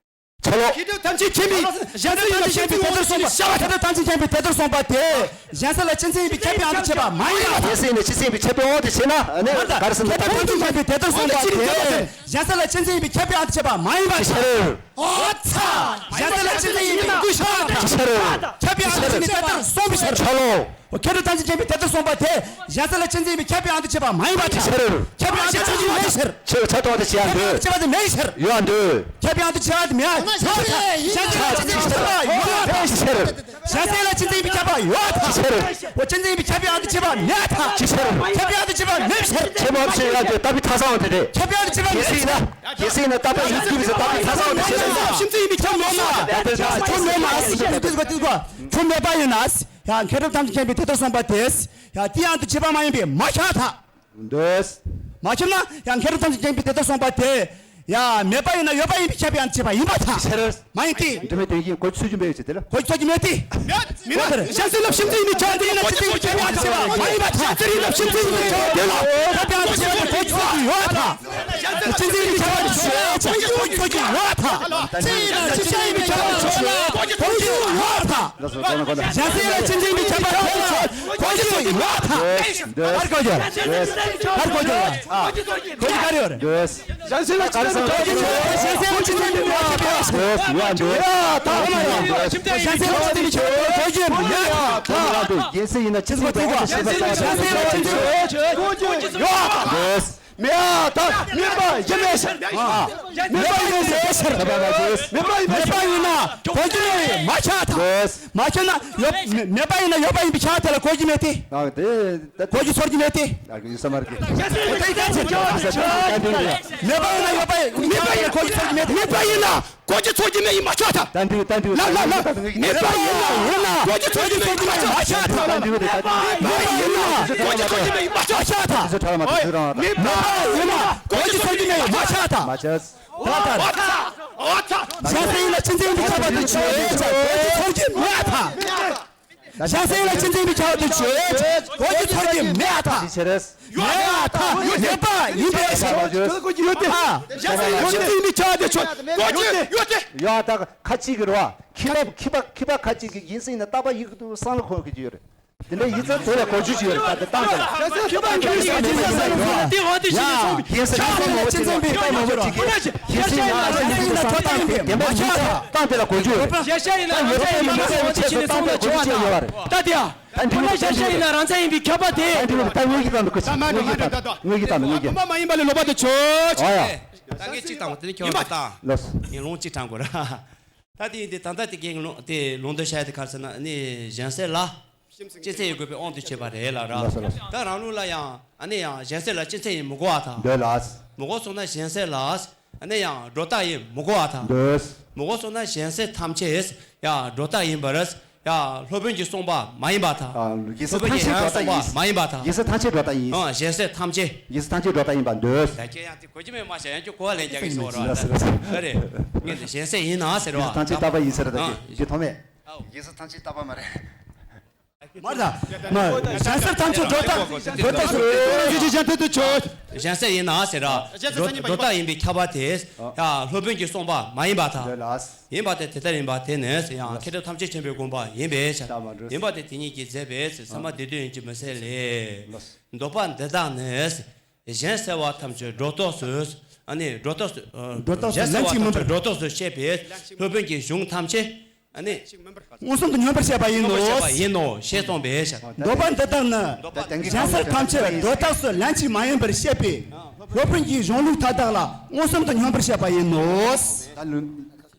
ཆ་ལོ། ཁྱེད་ཐམས་ཅད་མཁྱེན་པའི་གཞན་སེལ་ཡིན་ན་སྤྱི་མཚན་ཡིན་པའི་དེ་ལྟར་གསུངས་པ། ཁྱེད་ཐམས་ཅད་མཁྱེན་པའི་དེ་ལྟར་གསུངས་པ་དེ། གཞན་སེལ་ལ་སྤྱི་མཚན་ཡིན་པའི་ཁྱབ་པའི་དབང་དུ་བྱས་པ་མ་ཡིན་པ། གཞན་སེལ་ནི་སྤྱི་མཚན་ཡིན་པའི་ཁྱབ་པའི་དབང་དུ་བྱས་ན་ནི་ག་རེ་ཟེར་ན། ཁྱེད་ཐམས་ཅད་མཁྱེན་པའི་དེ་ལྟར་གསུངས་པ་དེ། གཞན་སེལ་ལ་སྤྱི་མཚན་ཡིན་པའི་ཁྱབ་པའི་དབང་དུ་བྱས་པ་མ་ཡིན་པ། ཅི་ཕྱིར། ཨོ་ཚ། གཞན་སེལ་ལ་སྤྱི་མཚན་ཡིན་པའི་ཁྱབ་པའི་དབང་དུ་བྱས་པ་མ་ཡིན་པ། ཁྱབ་པའི་དབང་དུ་བྱས་པ་དེ་ལྟར་གསུངས་པའི་ཕྱིར། ཆ་ལོ། ཁྱེད་ཐམས་ཅད་མཁྱེན་པའི་དེ་ལྟར་གསུངས་པ་དེ། གཞན་སེལ་ལ་སྤྱི་མཚན་ཡིན་པའི་ཁྱབ་པའི་དབང་དུ་བྱས་པ་མ་ཡིན་པ། ཅི་ཕྱིར། ཁྱབ་པའི་དབང་དུ་བྱས་པ་མེད་ཕྱིར། ཁྱབ་པའི་དབང་དུ་བྱས་པ་དེ་མེད་ཕྱིར། ཡོད་འདོད། ཁྱབ་པའི་དབང་དུ་བྱས་པ་དེ་མེད་ཕྱིར། གཞན་སེལ་ལ་སྤྱི་མཚན་ཡིན་པའི་ཁྱབ་པ་ཡོད་ད། ཅི་ཕྱིར། གཞན་སེལ་ལ་སྤྱི་མཚན་ཡིན་པའི་ཁྱབ་པ་ཡོད་ད། ཅི་ཕྱིར། འོ་སྤྱི་མཚན་ཡིན་པའི་ཁྱབ་པའི་དབང་དུ་བྱས་པ་མེད་ད། ཅི་ཕྱིར། ཁྱབ་པའི་དབང་དུ་བྱས་པ་མེད་ཕྱིར། ཁྱབ་པའི་དབང་དུ་བྱས་པ་ཡོད་འདོད། རྟག་པའི་མཐའ་གསལ་བ་དེ་རེད། ཁྱབ་པའི་དབང་དུ་བྱས་པ་མེད་ཕྱིར། གཞན་སེལ་ན་རྟག་པའི་ཡིད་ཀྱིས་ཟེར། རྟག་པའི་མཐའ་གསལ་བ་དེ་ཞེས་ཟེར། སྤྱི་མཚན་ཡིན་པའི་ཁྱབ་མེད་ན། ཁྱབ་མེད་ན། ཁྱབ་མེད་ན། ཁྱབ་མེད་པ་ཡིན་ན། ཡང་མཁས་གྲུབ་ཐམས་ཅད་མཁྱེན་པའི་དེ་ལྟར་གསུངས་པ་དེས། ཡང་དེའི་དབང་དུ་བྱས་པ་མ་ཡིན་པས་མ་ཁྱབ་ད། འདོད། མ་ཁྱབ་ན་ཡང་མཁས་གྲུབ་ཐམས་ཅད་མཁྱེན་པའི་དེ་ལྟར་གསུངས་པ་དེ། ཡང་མེད་པ་ཡིན་ན་ཡོད་པ་ཡིན་པས་ཁྱབ་པའི་དབང་དུ་བྱས་པ་ཡིན་པ་ད། ཕྱིར། མ་ཡིན་ཏེ། འབྲེལ་མེད་དོན་གྱི་གོ་ཚུལ་གྱི་མེད་ཅེས་དེ་ལ། གོ་ཚུལ་གྱི་མེད་དེ། མེད་མིན་ན། གཞན་སེལ་ལ་སྤྱི་མཚན་ཡིན་པའི་ཁྱབ་པ་དེ་ཡིན་ན་སྤྱི་མཚན་ཡིན་པའི་ཁྱབ་པའི་དབང་དུ་བྱས་པ་མ་ཡིན་པ་ད། གཞན་སེལ་ཡིན་ན་སྤྱི་མཚན་ཡིན་པའི་ཁྱབ་པ་དེ་ལ། ཁྱབ་པའི་དབང་དུ་བྱས་པ་དེ་གོ་ཚུལ་གྱི་ཡོད་ད། སྤྱི་མཚན་ཡིན་པའི་ཁྱབ་པ་དེ་ཤེས་བྱ་གོ་ཚུལ་གྱི་ཡོད་ད། སྤྱི་མཚན་ཡིན་ན་སྤྱི་མཚན་ཡིན་པའི་ཁྱབ་པ་དེ་གོ་ཚུལ་ཡོད་ད། གཞན་སེལ་ལ་སྤྱི་མཚན་ཡིན་པའི་ཁྱབ་པ་དེ་གོ་ཚུལ་ཡོད་ད། འདོད། གར་གོ་རྒྱུ། གར་གོ་རྒྱུ། གོ་རྒྱུ་ག་རེ་ཡོད་རེད། འདོད། གཞན་སེལ་ལ་སྤྱི་མཚན་ཡིན་པའི་ཁྱབ་པ་དེ། གཞན་སེལ་ལ་སྤྱི་མཚན་ཡིན་པའི་ཁྱབ་པ་དེ། གཞན་སེལ་ལ་སྤྱི་མཚན་ཡིན་པའི་ཁྱབ་པ་དེ། གཞན་སེལ་ཡིན་ན་སྤྱི་མཚན་ཡིན་པའི་ཁྱབ་པ་དེ། གཞན་སེལ་ལ་སྤྱི་མཚན་ཡིན་པའི་ཁྱབ་པ་དེ། གཞན་སེལ་ལ་སྤྱི་མཚན་ཡིན་པའི་ཁྱབ་པ་དེ། འདོད། མེད་ད། མེད་པ་ཡིན་མེད་ཕྱིར། མེད་པ་ཡིན་མེད་ཕྱིར། མེད་པ་ཡིན་མེད་ཕྱིར། མེད་པ་ཡིན་ན་གོ་རྒྱུ་མེད། མ་ཆགས་ད། མ་ཆགས་ན་ཡོད། མེད་པ་ཡིན་ན་ཡོད་པ་ཡིན་པའི་ཆ་དེ་ལ་གོ་རྒྱུ་མེད་དེ། ཨ་དེ་ད་གོ་རྒྱུ་ཚོར་རྒྱུ་མེད་དེ། ཨ་ཡོད་ས་མ་རེད། མེད་པ་ཡིན་ན་ཡོད་པ་ཡིན་པའི་ཆ་དེ་ལ་གོ་རྒྱུ་ཚོར་རྒྱུ་མེད་དེ། མེད་པ་ཡིན་ན་གོ་རྒྱུ་ཚོར་རྒྱུ་མེད་ཡིན་མ་ཆགས་ད། ད་འདི་ད་འདི་ལ་ལ་ལ། མེད་པ་ཡིན་ན་ཡིན་ན་གོ་རྒྱུ་ཚོར་རྒྱུ་མེད་ཡིན་མ་ཆགས་ད། ད་འདི་ད་འདི་མེད་པ་ཡིན་ན་གོ་རྒྱུ་ཚོར་རྒྱུ་མེད་ཡིན་མ་ཆགས་ད། མེད་པ་ཡིན་ན་གོ་རྒྱུ་ཚོར་རྒྱུ་མེད་ཡིན་མ་ཆགས་ད། མ་ཆགས། ད་ད། གཞན་སེམས་ལ་ཅི་འཛིན་པའི་ཁྱབ་པ་དེ་ཆོས་ཅན། གོ་རྒྱུ་ཚོར་རྒྱུ་མེད་ད། གཞན་སེམས་ལ་ཅི་འཛིན་པའི་ཁྱབ་པ་དེ་ཆོས་ཅན། གོ་རྒྱུ་ཚོར་རྒྱུ་མེད་ད། ཅི་ཆེ་རེད། ཡོད་ད། ཡོད་པ་ཡིན་པའི་ཕྱིར། ཡོད་དེ། གཞན་སེམས་ལ་ཅི་འཛིན་པའི་ཁྱབ་པ་དེ་ཆོས་ཅན། གོ་རྒྱུ་ཡོད་དེ། ཡོད་ད། ཁ་ཅིག་གི་རེད་བ། མཁས་པ་མཁས་པ་མཁས་པ་ཁ་ཅིག་གིས་ཡིན་སྲིད་ན་རྟག་པ་ཡིན་གྱི་འདུག་བསམ་བློ་འཁོར་གྱི་ཡོད་རེད། དེ་འདྲ་ཡིན་ཙང་དེ་ལ་གོ་རྒྱུ་ཞིག་ཡོད་རེད། ད་དེ་བཏང་ད་ལ། ཡ་ཡ་ཡ་ཡ་ཡ། ཡིན་ས་ཡིན་ས་མོ་ཅི་ཙམ་པའི་ལྟ་མོ་ཅིག་གིས་ཡིན་ས་ཡིན་ན་ཡིན་ས་ཡིན་ན་ཁྱོད་བཏང་དེ་བདེན་པ་ཡིན་ཙང་བཏང་དེ་ལ་གོ་རྒྱུ་ཡོད་རེད། ད་ཡོད་པ་ཡིན་ན་ཁྱོད་བཏང་དེ་ལ་གོ་རྒྱུ་ཅི་ཡོད་རེད། ད་དེ་ཡ། ད་འདི་ལ་ཞར་ཞར་ཡིན་ན་རང་ཚ་ཡིན་པའི་ཁྱབ་པ་དེ། ད་འདི་ལ་ད་དངོས་ཀྱི་བཏང་དུ་གོ་ཅི། དངོས་ཀྱི་བཏང་དུ་དངོས་ཀྱི་བཏང་དུ་དངོས་ཀྱི་བཏང་དུ། བུམ་པ་མ་ཡིན་པ་ལས་ལོག་པ་དེ་ཆོས་ཅན། ཨོ་ཡ། ད་ངས་གཅིག་བཏང་བ་དེ་ནི་ཁྱོད་མ་བཏང་། ལོས། ངས་ལུང་གཅིག་བཏང་དགོས་ར། ད་དེ་ཡིན་དེ་ད་ལྟ་དེ་གའི་ལུང་དེ་ལུང་དུ་བཤད་དེ་ག་རེ་ཟེར་ན་ནི་གཞན་སེལ་ལ་སྤྱི་མཚན་ཡིན་དགོས་པའི་དབང་དུ་བྱས་པ་རེད་ལ་ར། ལགས་སོ་ལགས་སོ། ད་རང་ལུགས་ལ་ཡང་ཨ་ནི་ཡང་གཞན་སེལ་ལ་སྤྱི་མཚན་ཡིན་མི་དགོས་པ་དང་། འདོད་ལགས། མི་དགོས་སོང་ན་གཞན་སེལ་ལ་ཨ་ནི་ཡང་སྒྲོ་བཏགས་ཡིན་མི་དགོས་པ་དང་། འདོད། མི་དགོས་སོང་ན་གཞན་སེལ་ཐམས་ཅད་ཡང་སྒྲོ་བཏགས་ཡིན་པར་ཡང་སློབ་དཔོན་གྱིས་གསུངས་པ་མ་ཡིན་པ་དང་། ཨ་རྒྱལ་སྲས་སློབ་དཔོན་ཐམས་ཅད་གྱིས་ཡང་སྒྲོ་བཏགས་གསུངས་པ་ཡིན། མ་ཡིན་པ་དང་། རྒྱལ་སྲས་ཐམས་ཅད་སྒྲོ་བཏགས་ཡིན། ཨ་གཞན་སེལ་ཐམས་ཅད། རྒྱལ་སྲས་ཐམས་ཅད་སྒྲོ་བཏགས་ཡིན་པ་འདོད། ད་ཁྱེད་ཡང་དེ་གོ་རྒྱུ་མེད་མ་བྱ་ཡང་ཁྱོད་གོ་བ་ལེན་རྒྱག་གི་ཤོག་ར། ལགས་སོ་ལགས་སོ། ཨ་རེད། ངས་འདི་གཞན་སེལ་ཡིན་ན་ཟེར་བ། རྒྱལ་སྲས་ཐམས་ཅད་རྟག་པ་ཡིན་ཟེར་ད། ཨ་ཁྱེད་ཀྱིས་མཐོང་མེད། རྒྱལ་སྲས་ཐམས་ཅད་རྟག་པ་མ་རེད། མ་རེད་ད། མ་གཞན་སེལ་ཐམས་ཅད་སྒྲོ་བཏགས་སྒྲོ་བཏགས་སུ། གཞན་སེལ་ཡིན་ན་གཞན་སེལ་ཐམས་ཅད་སྒྲོ་བཏགས་སུ་ལྷན་ཅིག་མི་འབྱུང་བ་ཞེས་བྱ་དེ་ཆོས། གཞན་སེལ་ཡིན་ན་ཟེར་ར། གཞན་སེལ་སྒྲོ་ཐམས་ཅད་སྒྲོ་བཏགས་ཡིན་པའི་ཁྱབ་པ་དེ་ཡང་སློབ་དཔོན་གྱིས་གསུངས་པ་མ་ཡིན་པར་ཐལ། ཡིན་པ་དེ་དེ་ལྟར་ཡིན་པ་དེ་ནི་ཡང་མཁས་གྲུབ་ཐམས་ཅད་མཁྱེན་པའི་དགོངས་པ་ཡིན་པའི་ཕྱིར། ཡིན་པ་དེ་དེ་ཉིད་ཀྱིས་ཟད་པས་སེམས་པ་བདེ་སྡུག་ཡིན་གྱི་མི་སེལ་ལས། འདོད་པ་འདི་དག་ནི་གཞན་སེལ་བ་ཐམས་ཅད་སྒྲོ་བཏགས་སུ། ཨ་ནི་སྒྲོ་བཏགས་སུ། སྒྲོ་བཏགས་སུ་གཞན་སེལ་བ་ལྷན་ཅིག་མིན་པར། ཐམས་ཅད་སྒྲོ་བཏགས་སུ་བཤད་པས་སློབ་དཔོན་གྱི་གཞུང་ཐམས་ཅད་ཨ་ནི་མངོན་སུམ་དུ་སྙོམས་པར་བཤད་པ་ཡིན་ནོ། མངོན་པར་བཤད་པ་ཡིན་ནོ་ཞེས་གསུངས་པའི་ཕྱིར། འདོད་པ་འདི་དག་ནི་གཞན་སེལ་ཐམས་ཅད་སྒྲོ་བཏགས་སུ་ལྷན་ཅིག་མ་ཡིན་པར་བཤད་པས་སློབ་དཔོན་གྱི་གཞུང་ལུགས་མཐའ་དག་ལ་མངོན་སུམ་དུ་སྙོམས་པར་བཤད་པ་ཡིན་ནོ། ད་ལུང་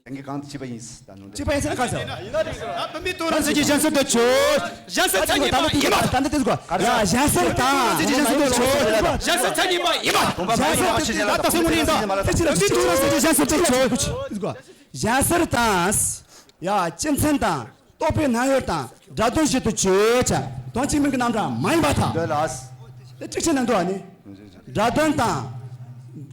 ད་གིན་གང་དུ་བྱས་པ་ཡིན། ད་ལུང་དེ་བྱས་པ་ཡིན་ཟེར་ན་ག་ཟེར། ད་བུམ་པའི་དོན་རང་མཚན་གྱི་གཞན་སེལ་དུ་ཆོས། གཞན་སེལ་མཚན་ཉིད་པ་ཡིན་པ། ད་འདི་དེ་གོ། ཡ་གཞན་སེལ་དང་། གཞན་སེལ་དུ་ཆོས། གཞན་སེལ་མཚན་ཉིད་པ་ཡིན་པ། བུམ་པ་མ་ཡིན་པ་ཆོས་ཅན་ལ། ད་ད་སེམས་ངོ་ནས་ད་བུམ་པའི་དོན་རང་མཚན་གྱི་གཞན་སེལ་དུ་ཆོས། གཞན་སེལ་དང་། ཡ་སྤྱི་མཚན་དང་རྟོག་པའི་རྣམ་དབྱེ་དང་སྒྲ་དོན་བཞིན་དུ་ཆོས་ཅན། དོན་གཅིག་མིང་གི་རྣམ་གྲངས་མ་ཡིན་པར་ཐལ། འདོད་ལགས། དེ་ཊཱིཀ་ཆེན་ན་འདུག་ཨ་ནི། སྒྲ་དོན་དང་།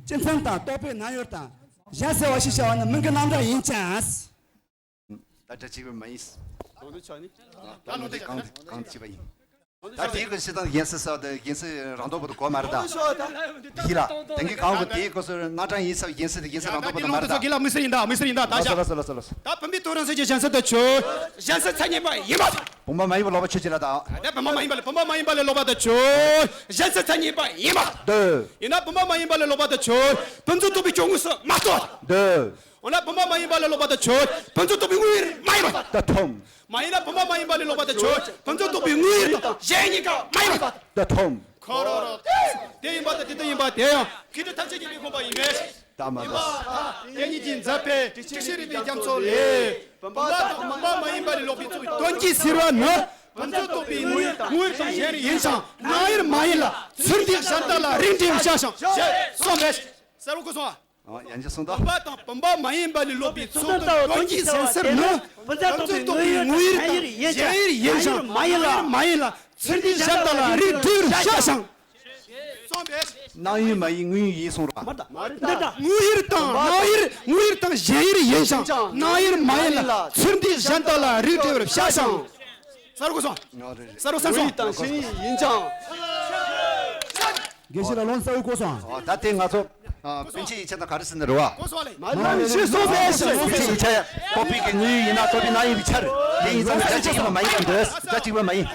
སྤྱི་མཚན་དང་རྟོག་པའི་རྣམ་དབྱེ་དང་། གཞན་སེལ་བ་ཞེས་བྱ་བ་ནི་མིང་གི་རྣམ་གྲངས་ཡིན་ཅིང་། ད་སྒྲ་གཅིག་པུ་མ་ཡིན། ད་ལུང་དེ་གང་གང་གཅིག་པ་ཡིན། ད་དེའི་སྐོར་བཤད་སྟངས་གཞན་སེལ་ཟེར་བ་དེ་གཞན་སེལ་རང་ལྡོག་པ་དེ་གོ་མ་རེད་ད། དེ་ལ་དེང་གི་གང་གོ་དེའི་སྐོར་སོགས་རྣམ་གྲངས་ཡིན་ཟེར་བ་གཞན་སེལ་དེ་གཞན་སེལ་རང་ལྡོག་པ་དེ་མ་རེད་ད། དེ་ལ་མི་སེར་ཡིན་ད་མི་སེར་ཡིན་ད་ད་ལོ་སོ་ལོ་སོ་ལོ་སོ། ད་བུམ་པའི་དོན་རང་མཚན་གྱི་གཞན་སེལ་དུ་ཆོས། གཞན་སེལ་མཚན་ཉིད་པ་ཡིན་པ། བུམ་པ་མ་ཡིན་པ་ལོག་པ་ཆོས་ཅན་ལ་ད། ད་བུམ་པ་མ་ཡིན་པ་ལས་བུམ་པ་མ་ཡིན་པ་ལས་ལོག་པ་དུ་ཆོས། གཞན་སེལ་མཚན་ཉིད་པ་ཡིན་པ། འདོད། ཡིན་ན་བུམ་པ་མ་ཡིན་པ་ལས་ལོག་པ་དུ་ཆོས། ཕན་ཚུན་རྟོག་པའི་སྐྱོན་དངོས་སུ་མ་རྟོགས། འདོད། འོ་ན་བུམ་པ་མ་ཡིན་པ་ལས་ལོག་པ་དུ་ཆོས། ཕན་ཚུན་རྟོག་པའི་དངོས་ཡུལ་མ་ཡིན་པ། ད་ཐོབ། མ་ཡིན་ན་བུམ་པ་མ་ཡིན་པ་ལས་ལོག་པ་དུ་ཆོས། ཕན་ཚུན་རྟོག་པའི་དངོས་ཡུལ་དང་གཞན་གཉིས་ཀ་མ་ཡིན་པ། ད་ཐོབ། ཁོ་རོ་རོ། དེ་ཡིན་པ་དང་དེ་ལྟར་ཡིན་པ་དེ་ཡང་མཁས་གྲུབ་ཐམས་ཅད་མཁྱེན་པའི་དགོངས་པ་ཡིན་པས། ད་མ་ཡིན་པ་དང་དེ་ཉིད་ཀྱིས་མཛད་པའི་དྲུག་ཤེས་རིག་པའི་རྒྱ་མཚོ་ལས། བུམ་པ་དང་བུམ་པ་མ་ཡིན་པ་ལས་ལོག་པའི་རྩོད་པའི་དོན་གྱིས་ཟེར་བ་ནི། ཕན་ཚུན་རྟོག་པའི་དངོས་ཡུལ་དང་དངོས་ཡུལ་དང་གཞན་ཡུལ་ཡིན་ཞིང་སྣང་ཡུལ་མ་ཡིན་ལ་ཚུར་འདུས་གཞན་དག་ལ་རིགས་འགྲེ་བར་བྱ་ཞིང་ཞེས་གསུངས་པས། གསལ་པོ་གོ་སོང་ཨ། ཨོ་ཡང་ཅི་གསུངས་ད། བུམ་པ་དང་བུམ་པ་མ་ཡིན་པ་ལས་ལོག་པའི་ཚོགས་དོན་དོན་གྱིས་ཟེར་ཟེར་ནི། ཕན་ཚུན་རྟོག་པའི་དངོས་ཡུལ་དང་གཞན་ཡུལ་ཡིན་ཞིང་སྣང་ཡུལ་མ་ཡིན་ལ་ཚུར་འདུས་གཞན་དག་ལ་རིགས་འགྲེ་བར་བྱ་ཞིང་། སྣང་ཡུལ་མ་ཡིན་དངོས་ཡུལ་ཡིན་གསུངས་ར། འདི་ལྟ། དངོས་ཡུལ་དང་སྣང་ཡུལ་དངོས་ཡུལ་དང་གཞན་ཡུལ་ཡིན་ཞིང་སྣང་ཡུལ་མ་ཡིན་ལ་ཚུར་འདུས་གཞན་དག་ལ་རིགས་འགྲེ་བར་བྱ་ཞིང་། གསལ་པོ་གོ་སོང་། ཨོ་རེད་རེད། གསལ་པོ་གསལ་སོང་། དངོས་ཡུལ་དང་གཞན་ཡུལ་ཡིན་ཀྱང་། དགེ་བཤེས་ལགས་ལུང་གསལ་པོ་གོ་སོང་། ཨོ་ད་དེ་ང་ཚོ་ཨ་པཎ་ཆེན་ཡིག་ཆ་དང་ག་རེ་ཟེར་ནི་རེད་བ། གོ་སོང་ལེ། མ་ནོར་ཞེས་གསུངས་པའི་ཕྱིར། པཎ་ཆེན་ཡིག་ཆ་ཡ་རྟོག་པའི་གི་དངོས་ཡུལ་ཡིན་ན་རྟོག་པའི་སྣང་ཡུལ་གྱི་ཆ་རེད། དེ་ཡིན་ཙང་སྒྲ་གཅིག་པ་མ་ཡིན་པ་འདོད། སྒྲ་གཅིག་པ་མ་ཡིན།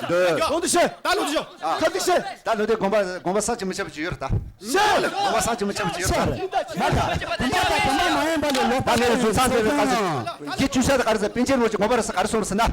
འདོད། གོང་དུ་བཤད། ད་ལོ་དུ་ཤོག་ཁ་ཐུག་བཤད། ད་ལོ་དེ་དགོངས་པ་དགོངས་པ་ཟག་ཅིག་མི་ཆགས་པ་ཅིག་ཡོད་རེད་ད། ཤེས། བུམ་པ་སངས་ཀྱི་མི་ཁྱབ་ཀྱི་ཡོད་ས་རེད། མ་ད། བུམ་པ་དང་བུམ་པ་མ་ཡིན་པ་ལས་ལོག་པ་ད་ངས་རུ་ཚང་དེ་རེད་ད། རྒྱས་བཅུ་ཤ་དང་ག་རེ་ཟེར། པཎ་ཆེན་རིན་པོ་ཆེ་དགོངས་པ་རེད་ཟེར་ག་རེ་གསུངས་རེད་ཟེར་ན།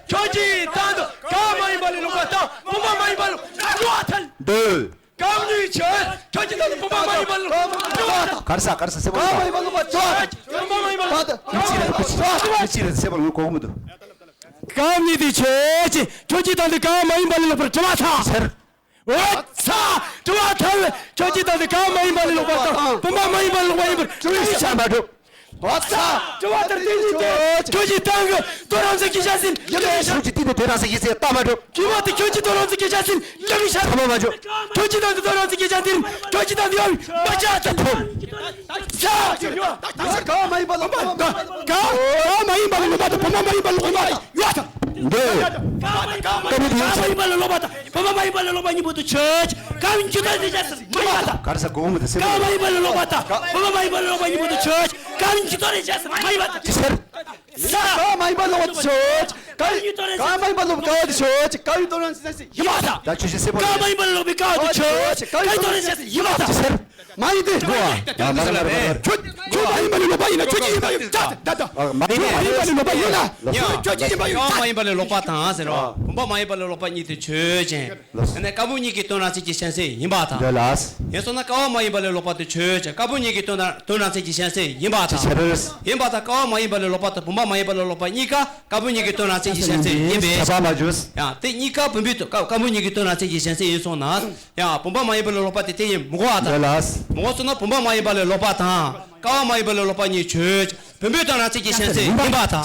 ཁྱོད་ཀྱིས་དང་དུ་ཀ་མ་ཡིན་པ་ལས་ལོག་པ་དང་བུམ་པ་མ་ཡིན་པ་ལོག་པ་འགྲོ་བ་ཐལ། འདོད། གང་ཉིད་ཆོས། ཁྱོད་ཀྱི་དང་དུ་བུམ་པ་མ་ཡིན་པ་ལོག་པ་འགྲོ་བ་ཐལ། ག་རེ་ཟེར་ག་རེ་ཟེར་གསལ་པོ་ག་མ་ཡིན་པ་ལོག་པ་འགྲོ་བ་ཐལ། བུམ་པ་མ་ཡིན་པ་ལོག་པ་འགྲོ་བ་ཐལ། མི་གཅིག་རེད་མི་གཅིག་རེད་མི་གཅིག་རེད་གསལ་པོ་ངོ་གོ་གི་མི་འདུག་གང་ཉིད་དེ་ཆོས་ཀྱི་ཁྱོད་ཀྱི་དང་དུ་ཀ་མ་ཡིན་པ་ལས་ལོག་པར་གྲུབ་པ་ཐལ། ཟེར། འོ་ཚ། གྲུབ་པ་ཐལ། ཁྱོད་ཀྱི་དང་དུ་ཀ་མ་ཡིན་པ་ལས་ལོག་པ་དང་བུམ་པ་མ་ཡིན་པ་ལོག་པ་ཡིན་པར་གྲུབ་པའི་ཆ་མ་གྲུབ། འོ་ཚ། གྲུབ་པ་ལྟར་དེ་ཉིད་དེ། ཁྱོད་ཀྱི་དང་གི་དོན་རང་མཚན་གྱི་ཆ་ཟིན་ཡིན་པའི་ཆ། དེ་རང་ས་ཡིན་ཟེར་ལྟ་མ་འགྲོ། ཁྱོད་མ་དེ་ཁྱོད་ཀྱི་དོ་རང་ཚོ་སྐད་ཆ་ཟིན་ཡ་མི་ཤ། ཁ་མ་མ་འཇོག་ཁྱོད་ཀྱི་དོ་རང་ཚོ་སྐད་ཆ་འདིར་ཁྱོད་ཀྱི་དོ་ཡ་མི་མ་ཆ་ཚ་ཐོབ། ཡ་ཁྱོད་ཡ་ད་ས་ག་མ་ཡིན་པ་ལ་ག་ག་མ་ཡིན་པ་ལ་ལོ་པ་དང་བུ་མ་མ་ཡིན་པ་ལ་ལོ་པ་ཡ་ད། འདི་ག་མ་ཡིན་པ་ལ་ལོ་པ་དང་བུ་མ་མ་ཡིན་པ་ལ་ལོ་པ་གཉིས་པོ་དུ་ཆོས་ག་མི་ཁྱོད་དོ་རེ་ཆ་ཟིན་མ་ཡིན་པ་དང་། ག་རེ་ས་གོ་མོ་དེ་སེ་ག་མ་ཡིན་པ་ལ་ལོ་པ་དང་བུ་མ་མ་ཡིན་པ་ལ་ལོ་པ་གཉིས་པོ་དུ་ཆོས་ག་མི་ཁྱོད་དོ་རེ་ཆ་ཟིན་མ་ཡིན་པ་དང་། ཅི་ཟེར། ས་ག་མ་ཡིན་པ་ལ་ལོ་པ་ཆོས། ག་ག་མ་ཡིན་པ་ལ་ལོ་པ་ག་དེ་ཆོས། ག་ཡི་དོ་རང་ཚིག་ཡིན་པ་དང་། ད་ཆོས་ཅི་སེ་པོ་ག་མ་ཡིན་པ་ལ་ལོ་པའི་ག་དེ་ཆོས། ག་ཡི་དོ་རང་ཚིག་ཡིན་པ་དང་། ཅི་ཟེར། མ་ཡིན་ཏེ། ཁྱོད་ཁྱོད་མ་ཡིན་པ་ལ་ལོ་པ་ཡིན་ན་ཁྱོད་ཀྱི་ཡིན་པ་ཡིན་ད་ད་ད། མ་ཡིན་པ་ལ་ལོ་པ་ཡིན་ན་ཁྱོད་ཀྱི་ཡིན་པ་ཡིན་ད། མ་ཡིན་པ་ལ་ལོ་པ་དང་ཟེར་རོ། བུམ་པ་མ་ཡིན་པ་ལ་ལོ་པ་གཉིས་དེ་ཆོས་ཅན། དེ་ནས་ཀ་བུ་གཉིས་ཀྱི་དོན་རང་ཚིག་གི་གཞན་སེལ་ཡིན་པ་དང་། འདོད་ལ། ཡིན་སོང་ན་ཀ་བ་མ་ཡིན་པ་ལས་ལོག་པ་དེ་ཆོས་ཅན། ཀ་བུ་གཉིས་ཀྱི་དོན་དང་དོན་རང་ཚིག་གི་གཞན་སེལ་ཡིན་པ་དང་། ཡིན་པ་དང་ཀ་བ་མ་ཡིན་པ་ལས་ལོག་པ་དང་བུམ་པ་མ་ཡིན་པ་ལས་ལོག་པ་གཉིས་ཀ་ཀ་བུ་གཉིས་ཀྱི་དོན་རང་ཚིག་གི་གཞན་སེལ་ཡིན་པས། ཁྱབ་པ་མ་བྱུང་། ཡང་དེ་གཉིས་ཀ་བུམ་པའི་དོན་ཀ་ཀ་བུ་གཉིས་ཀྱི་དོན་རང་ཚིག་གི་གཞན་སེལ་ཡིན་སོང་ན། ཡང་བུམ་པ་མ་ཡིན་པ་ལས་ལོག་པ་དེ་དེ་ཡིན་མི་གོ་བ་དང་། མི་གོ་སོང་ན་བུམ་པ་མ་ཡིན་པ་ལས་ལོག་པ་དང་ཀ་བ་མ་ཡིན་པ་ལས་ལོག་པ་གཉིས་ཆོས་ཅན། བུམ་པའི་དོན་རང་ཚིག་གི་གཞན་སེལ་ཡིན་པ་དང་།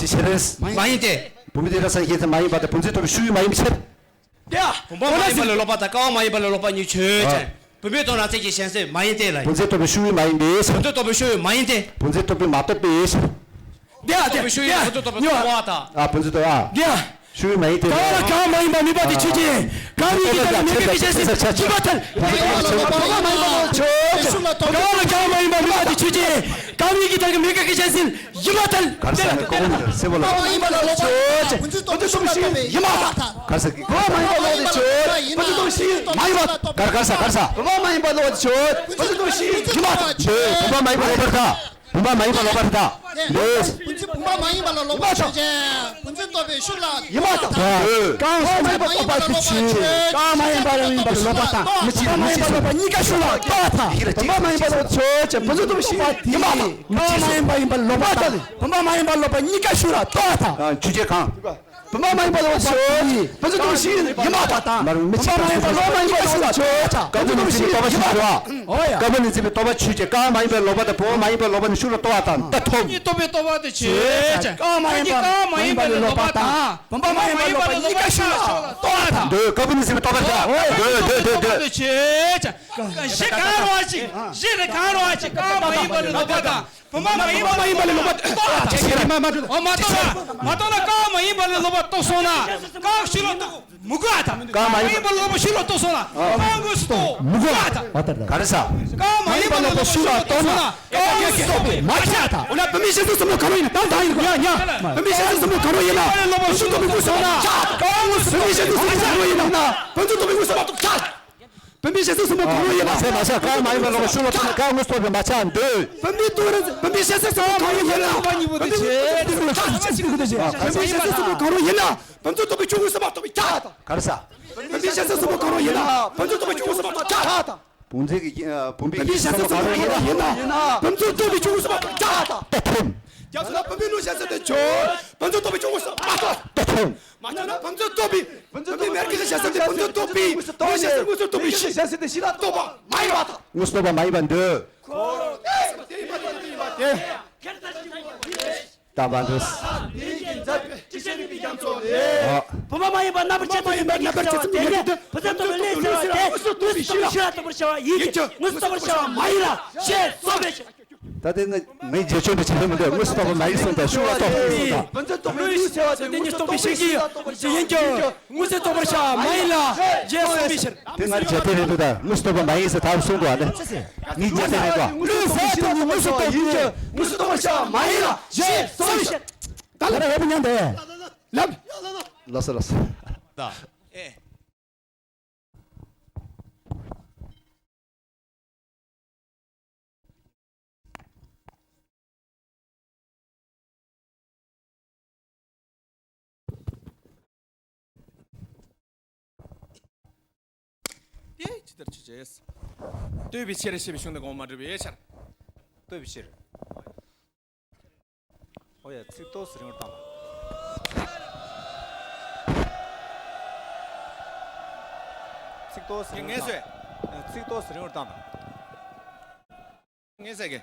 མ་ཡིན་ཏེ། བུམ་པའི་དོན་རང་ཚིག་གི་གཞན་སེལ་མ་ཡིན་པ་དང་བུམ་ཚིག་རྟོག་པའི་ཤུགས་ཡིན་མ་ཡིན་པའི་ཕྱིར། བུམ་པ་མ་ཡིན་པ་ལས་ལོག་པ་དང་ཀ་བ་མ་ཡིན་པ་ལས་ལོག་པ་གཉིས་ཆོས་ཅན། བུམ་པའི་དོན་རང་ཚིག་གི་གཞན་སེལ་མ་ཡིན་ཏེ་ལ། བུམ་ཚིག་རྟོག་པའི་ཤུགས་ཡིན་མ་ཡིན་པའི་ཕྱིར། བུམ་ཚིག་རྟོག་པའི་ཤུགས་ཡིན་མ་ཡིན་ཏེ། བུམ་ཚིག་རྟོག་པའི་མ་རྟོགས་པའི་ཕྱིར། བུམ་ཚིག་རྟོག་པའི་ཤུགས་ཡིན་མ་རྟོགས་པ་དང་། ཨ་བུམ་ཚིག་རྟོག་ཨ། ཤུགས་ཡིན་མ་ཡིན་ཏེ། ག་ལ་ག་མ་ཡིན་པ་མིན་པ་དེ་ཆོས་ཅན། ག་མིན་གྱི་དག་མེད་དགག་གི་གཞན་སེལ་ཡིན་པ་ཐལ། ག་ལ་ག་མ་ཡིན་པ་མིན་པ་དེ་ཆོས་ཅན། ག་མིན་གྱི་དག་མེད་དགག་གི་གཞན་སེལ་ཡིན་པ་ཐལ། གར་ས་ནི་ཀོ་ཀོ་མི་ཟེར་བོ་ལ། བུམ་པ་མ་ཡིན་པ་ལ་ལོག་པ་ཆོས་ཅན། བུམ་ཚིག་རྟོག་པའི་ཤུགས་ཡིན་མ་ཐལ། གར་ས་ཀི། བུམ་པ་མ་ཡིན་པ་ལོག་པ་ཆོས་ཅན། བུམ་ཚིག་རྟོག་པའི་ཤུགས་མ་ཡིན་པ། གར་གར་ས་གར་ས། བུམ་པ་མ་ཡིན་པ་ལོག་པ་ཆོས་ཅན། བུམ་ཚིག་རྟོག་པའི་ཤུགས་ཡིན་མ་ཐལ། བུམ་པ་མ་ཡིན་པ་ལོག་པར་ཐལ། བུམ་པ་མ་ཡིན་པ་ལོག་པར་ཐལ། ལོས། བུམ་ཚིག་བུམ་པ་མ་ཡིན་པ་ལ་ལོག་པ་ཆོས་ཅན། བུམ་ཚིག་རྟོག་པའི་ཤུགས་ལ་ཡིན་མ་ཐལ། གང་བུམ་པ་མ་ཡིན་པ་ལོག་པ་ཆོས་ཅན། གང་མ་ཡིན་པ་ལ་ཡིན་པ་ལོག་པ་དང་། བུམ་པ་མ་ཡིན་པ་ལོག་པ་གཉིས་ཀ་ཤུགས་ལ་རྟོགས་པ་དང་། བུམ་པ་མ་ཡིན་པ་ལོག་པ་ཆོས་ཅན། བུམ་ཚིག་རྟོག་པའི་ཤུགས་ཡིན་མ་ཐལ། གང་མ་ཡིན་པ་ལོག་པ་དང་། བུམ་པ་མ་ཡིན་པ་ལོག་པ་གཉིས་ཀ་ཤུགས་ལ་རྟོགས་པ་དང་། ཆོས་ཅན། གང་། བུམ་པ་མ་ཡིན་པ་ལོག་པ་ཆོས་ཅན། བུམ་ཚིག་རྟོག་པའི་ཤུགས་ཡིན་མ་ཐལ། བུམ་པ་མ་ཡིན་པ་ལོག་པ་གཉིས་ཀ་ཤུགས་ལ་རྟོགས་པ་དང་། ཀ་བུ་ནི་འཛིན་པའི་རྟོག་པ་ཆོས་ཅན། ཀ་བུ་ནི་འཛིན་པའི་རྟོག་པ་ཆོས་ཅན། གང་མ་ཡིན་པ་ལོག་པ་དང་བུམ་པ་མ་ཡིན་པ་ལོག་པ་ནི་ཤུགས་ལ་རྟོགས་པ་དང་། ད་ཐོབ། གཉིས་རྟོག་པའི་རྟོག་པ་དེ་ཆོས་ཅན། གང་མ་ཡིན་པ་མ་ཡིན་པ་ལས་ལོག་པ་དང་། བུམ་པ་མ་ཡིན་པ་ལོག་པ་གཉིས་ཀ་ཤུགས་ལ་རྟོགས་པ་དང་། འདོད། ཀ་བུ་ནི་འཛིན་པའི་རྟོག་པ་དང་། འདོད་འདོད་འདོད་འདོད། ཆོས་ཅན། གཞི་གང་རུང་བ་ཅིག་གཞི་རེ་གང་རུང་བ་ཅིག་གང་མ་ཡིན་པ་ལས་ལོག་པ་དང་། བུམ་པ་མ་ཡིན་པ་མ་ཡིན་པ་ལས་ལོག་པ་རྟོགས་པ་དང་། ཨོ་མ་རྟོགས་ན། མ་རྟོགས་ན་གང་མ་ཡིན་པ་ལས་ལོག་པ་རྟོགས་སོང་ན། གང་ཤུགས་ལ་རྟོགས། མི་དགོས་པ་དང་། གང་མ་ཡིན་པ་ལོག་པ་ཤུགས་ལ་རྟོགས་སོང་ན། གང་དངོས་སུ་རྟོགས། མི་དགོས་པ་དང་། ག་རེ་ཟ། གང་མ་ཡིན་པ་ལོག་པ་ཤུགས་ལ་རྟོགས་ན། གང་དངོས་སུ་རྟོགས་པས་མ་ཁྱབ་པ་དང་། འོ་ན་བུམ་པའི་གཞན་སེལ་གསུམ་པོ་གང་རུང་ཡིན་ན། ད་ད་ཡིན་དགོས། ཡ་ཡ། བུམ་པའི་གཞན་སེལ་གསུམ་པོ་གང་རུང་ཡིན་ན། བུམ་ཚིག་རྟོག་པའི་ཤུགས་ལ་རྟོགས་པ་དང་། གང་དངོས་སུ་རྟོགས་པས་མ་ཁྱབ་པ་དང་། བུམ་ཚིག་རྟོག་པའི་ཤུགས་ལ་རྟོགས་པ་དང་། བུམ་པའི་གཞན་སེལ་གསུམ་པོ་གང་རུང་ཡིན་ན། མ་ཚད་མ་ཚད། གང་མ་ཡིན་པ་ལོག་པ་ཤུགས་ལ་རྟོགས་ན་གང་དངོས་སུ་རྟོགས་པས་མ་ཁྱབ་པ་འདོད། བུམ་པའི་དོན་རེད། བུམ་པའི་གཞན་སེལ་གསུམ་པོ་གང་རུང་ཡིན་ན། བུམ་པའི་གཞན་སེལ་གསུམ་པོ་གང་རུང་ཡིན་ན། བུམ་ཚིག་རྟོག་པའི་ཆོས་དངོས་སུ་མ་རྟོགས་པས་ཁྱབ་པ་དང་། ག་རེ་ཟ། བུམ་པའི་གཞན་སེལ་གསུམ་པོ་གང་རུང་ཡིན་ན། བུམ་ཚིག་རྟོག་པའི་ཆོས་དངོས་སུ་མ་རྟོགས་པས་ཁྱབ་པ་དང་། བུམ་པའི་གཞན་སེལ་གསུམ་པོ་གང་རུང་ཡིན་ན། བུམ་ཚིག་རྟོག་པའི་ཆོས་དངོས་སུ་མ་རྟོགས་པས་ཁྱབ་པ་དང་། བུམ་ཚིག་གི་ཨ། བུམ་པའི་གཞན་སེལ་གསུམ་པོ་གང་རུང་ཡིན་ན། བུམ་ཚིག་རྟོག་པའི་ཆོས་དངོས་སུ་མ་རྟོགས་པས་ཁྱབ་པ་དང་། ད་ཐོབ། རྒྱབ་ན་བུམ་པའི་ལུགས་གཞན་སེལ་དེ་ཆོས། བུམ་ཚིག་རྟོག་པའི་ཆོས་དངོས་སུ་མ་རྟོགས། ད་ཐོབ། མ་ཁྱབ་ན་བུམ་ཚིག་རྟོག་པའི། བུམ་པའི་མེར་གེགས་ཀྱི་གཞན་སེལ་དེ་བུམ་ཚིག་རྟོག་པའི། བུམ་གཞན་སེལ་དངོས་སུ་རྟོག་པའི་གཞི་གཞན་སེལ་དེ་གཞི་ལ་རྟོགས་པ་མ་ཡིན་པ་དང་། དངོས་སུ་རྟོགས་པ་མ་ཡིན་པར་འདོད། ཁོ་རང་དེ་ཡིན་པ་དེ་ཡིན་པ་དེ་ཡིན་པ་དེ། ད་བ་འདུས། དེ་ཡིན་གྱི་མཛད་པའི་ཅི་ཤེས་རིག་པའི་རྒྱ་མཚོ་ལས། བུམ་པ་མ་ཡིན་པ་རྣམ་པར་ཕྱེ་བ་ཡིན་པའི་གེགས་བྱ་བ་དེ་ནི་བུམ་ཚིག་རྟོག་པའི་ལས་བྱ་བ་དེ་དངོས་སུ་རྟོགས་པའི་གཞི་ལ་རྟོགས་པར་བྱ་བ་ཡིན་གྱི་དངོས་སུ་རྟོགས་པར་བྱ་བ་མ་ཡིན་ལ་ཞེས་གསུངས་པའི་ཕྱིར། ད་དེ་ངས་ངས་རྗེས་ཆོས་འདི་བྱེད་ཐུབ་མི་འདུག་དངོས་སུ་རྟོགས་པ་མ་ཡིན་གསུངས་ཏེ་ཤུགས་ལ་རྟོགས་གསུངས་ཏེ། བུམ་ཚིག་རྟོག་པའི་ལུས་བྱ་བ་དེ་དངོས་སུ་རྟོགས་པའི་གཞི་ཡིན་ཀྱང་དངོས་སུ་རྟོགས་པར་བྱ་བ་མ་ཡིན་ལ་ཞེས་གསུངས་པའི་ཕྱིར། དེ་ང་རྒྱལ་ཐེ་རེད་འདུག་ད་དངོས་སུ་རྟོགས་པ་མ་ཡིན་ཟེར་ཐབས་གསུངས་འདུག་ཨ་ནི། ངའི་རྒྱལ་ཐེ་རེད་འདུག་ལུས་བྱ་བ་དེ་དངོས་སུ་རྟོགས་པའི་ཡིན་ཀྱང་དངོས་སུ་རྟོགས་པར་བྱ་བ་མ་ཡིན་ལ་ཞེས་གསུངས་པའི་ཕྱིར། ད་ལ་ཧེ་པོ་ཉན་དེ། ལབ། ལགས་སོ་ལགས་སོ། ད། ཨེ། དེ་ཇི་ལྟར་ཆོས་ཅན། ལྟོས་པའི་ཕྱིར་ཞེས་པའི་གཞུང་དེ་གོང་མ་འགྲེལ་བའི་ཕྱིར། ལྟོས་པའི་ཕྱིར། ཨོ་ཡ། ཚིག་ཏོག་ཙམ་རིང་བར་བཏང་དང་། ཚིག་ཏོག་ཙམ་རིང་བར་བཏང་། ངས་བཟོས། ཚིག་ཏོག་ཙམ་རིང་བར་བཏང་དང་། ངས་བཟོས་ཀྱི།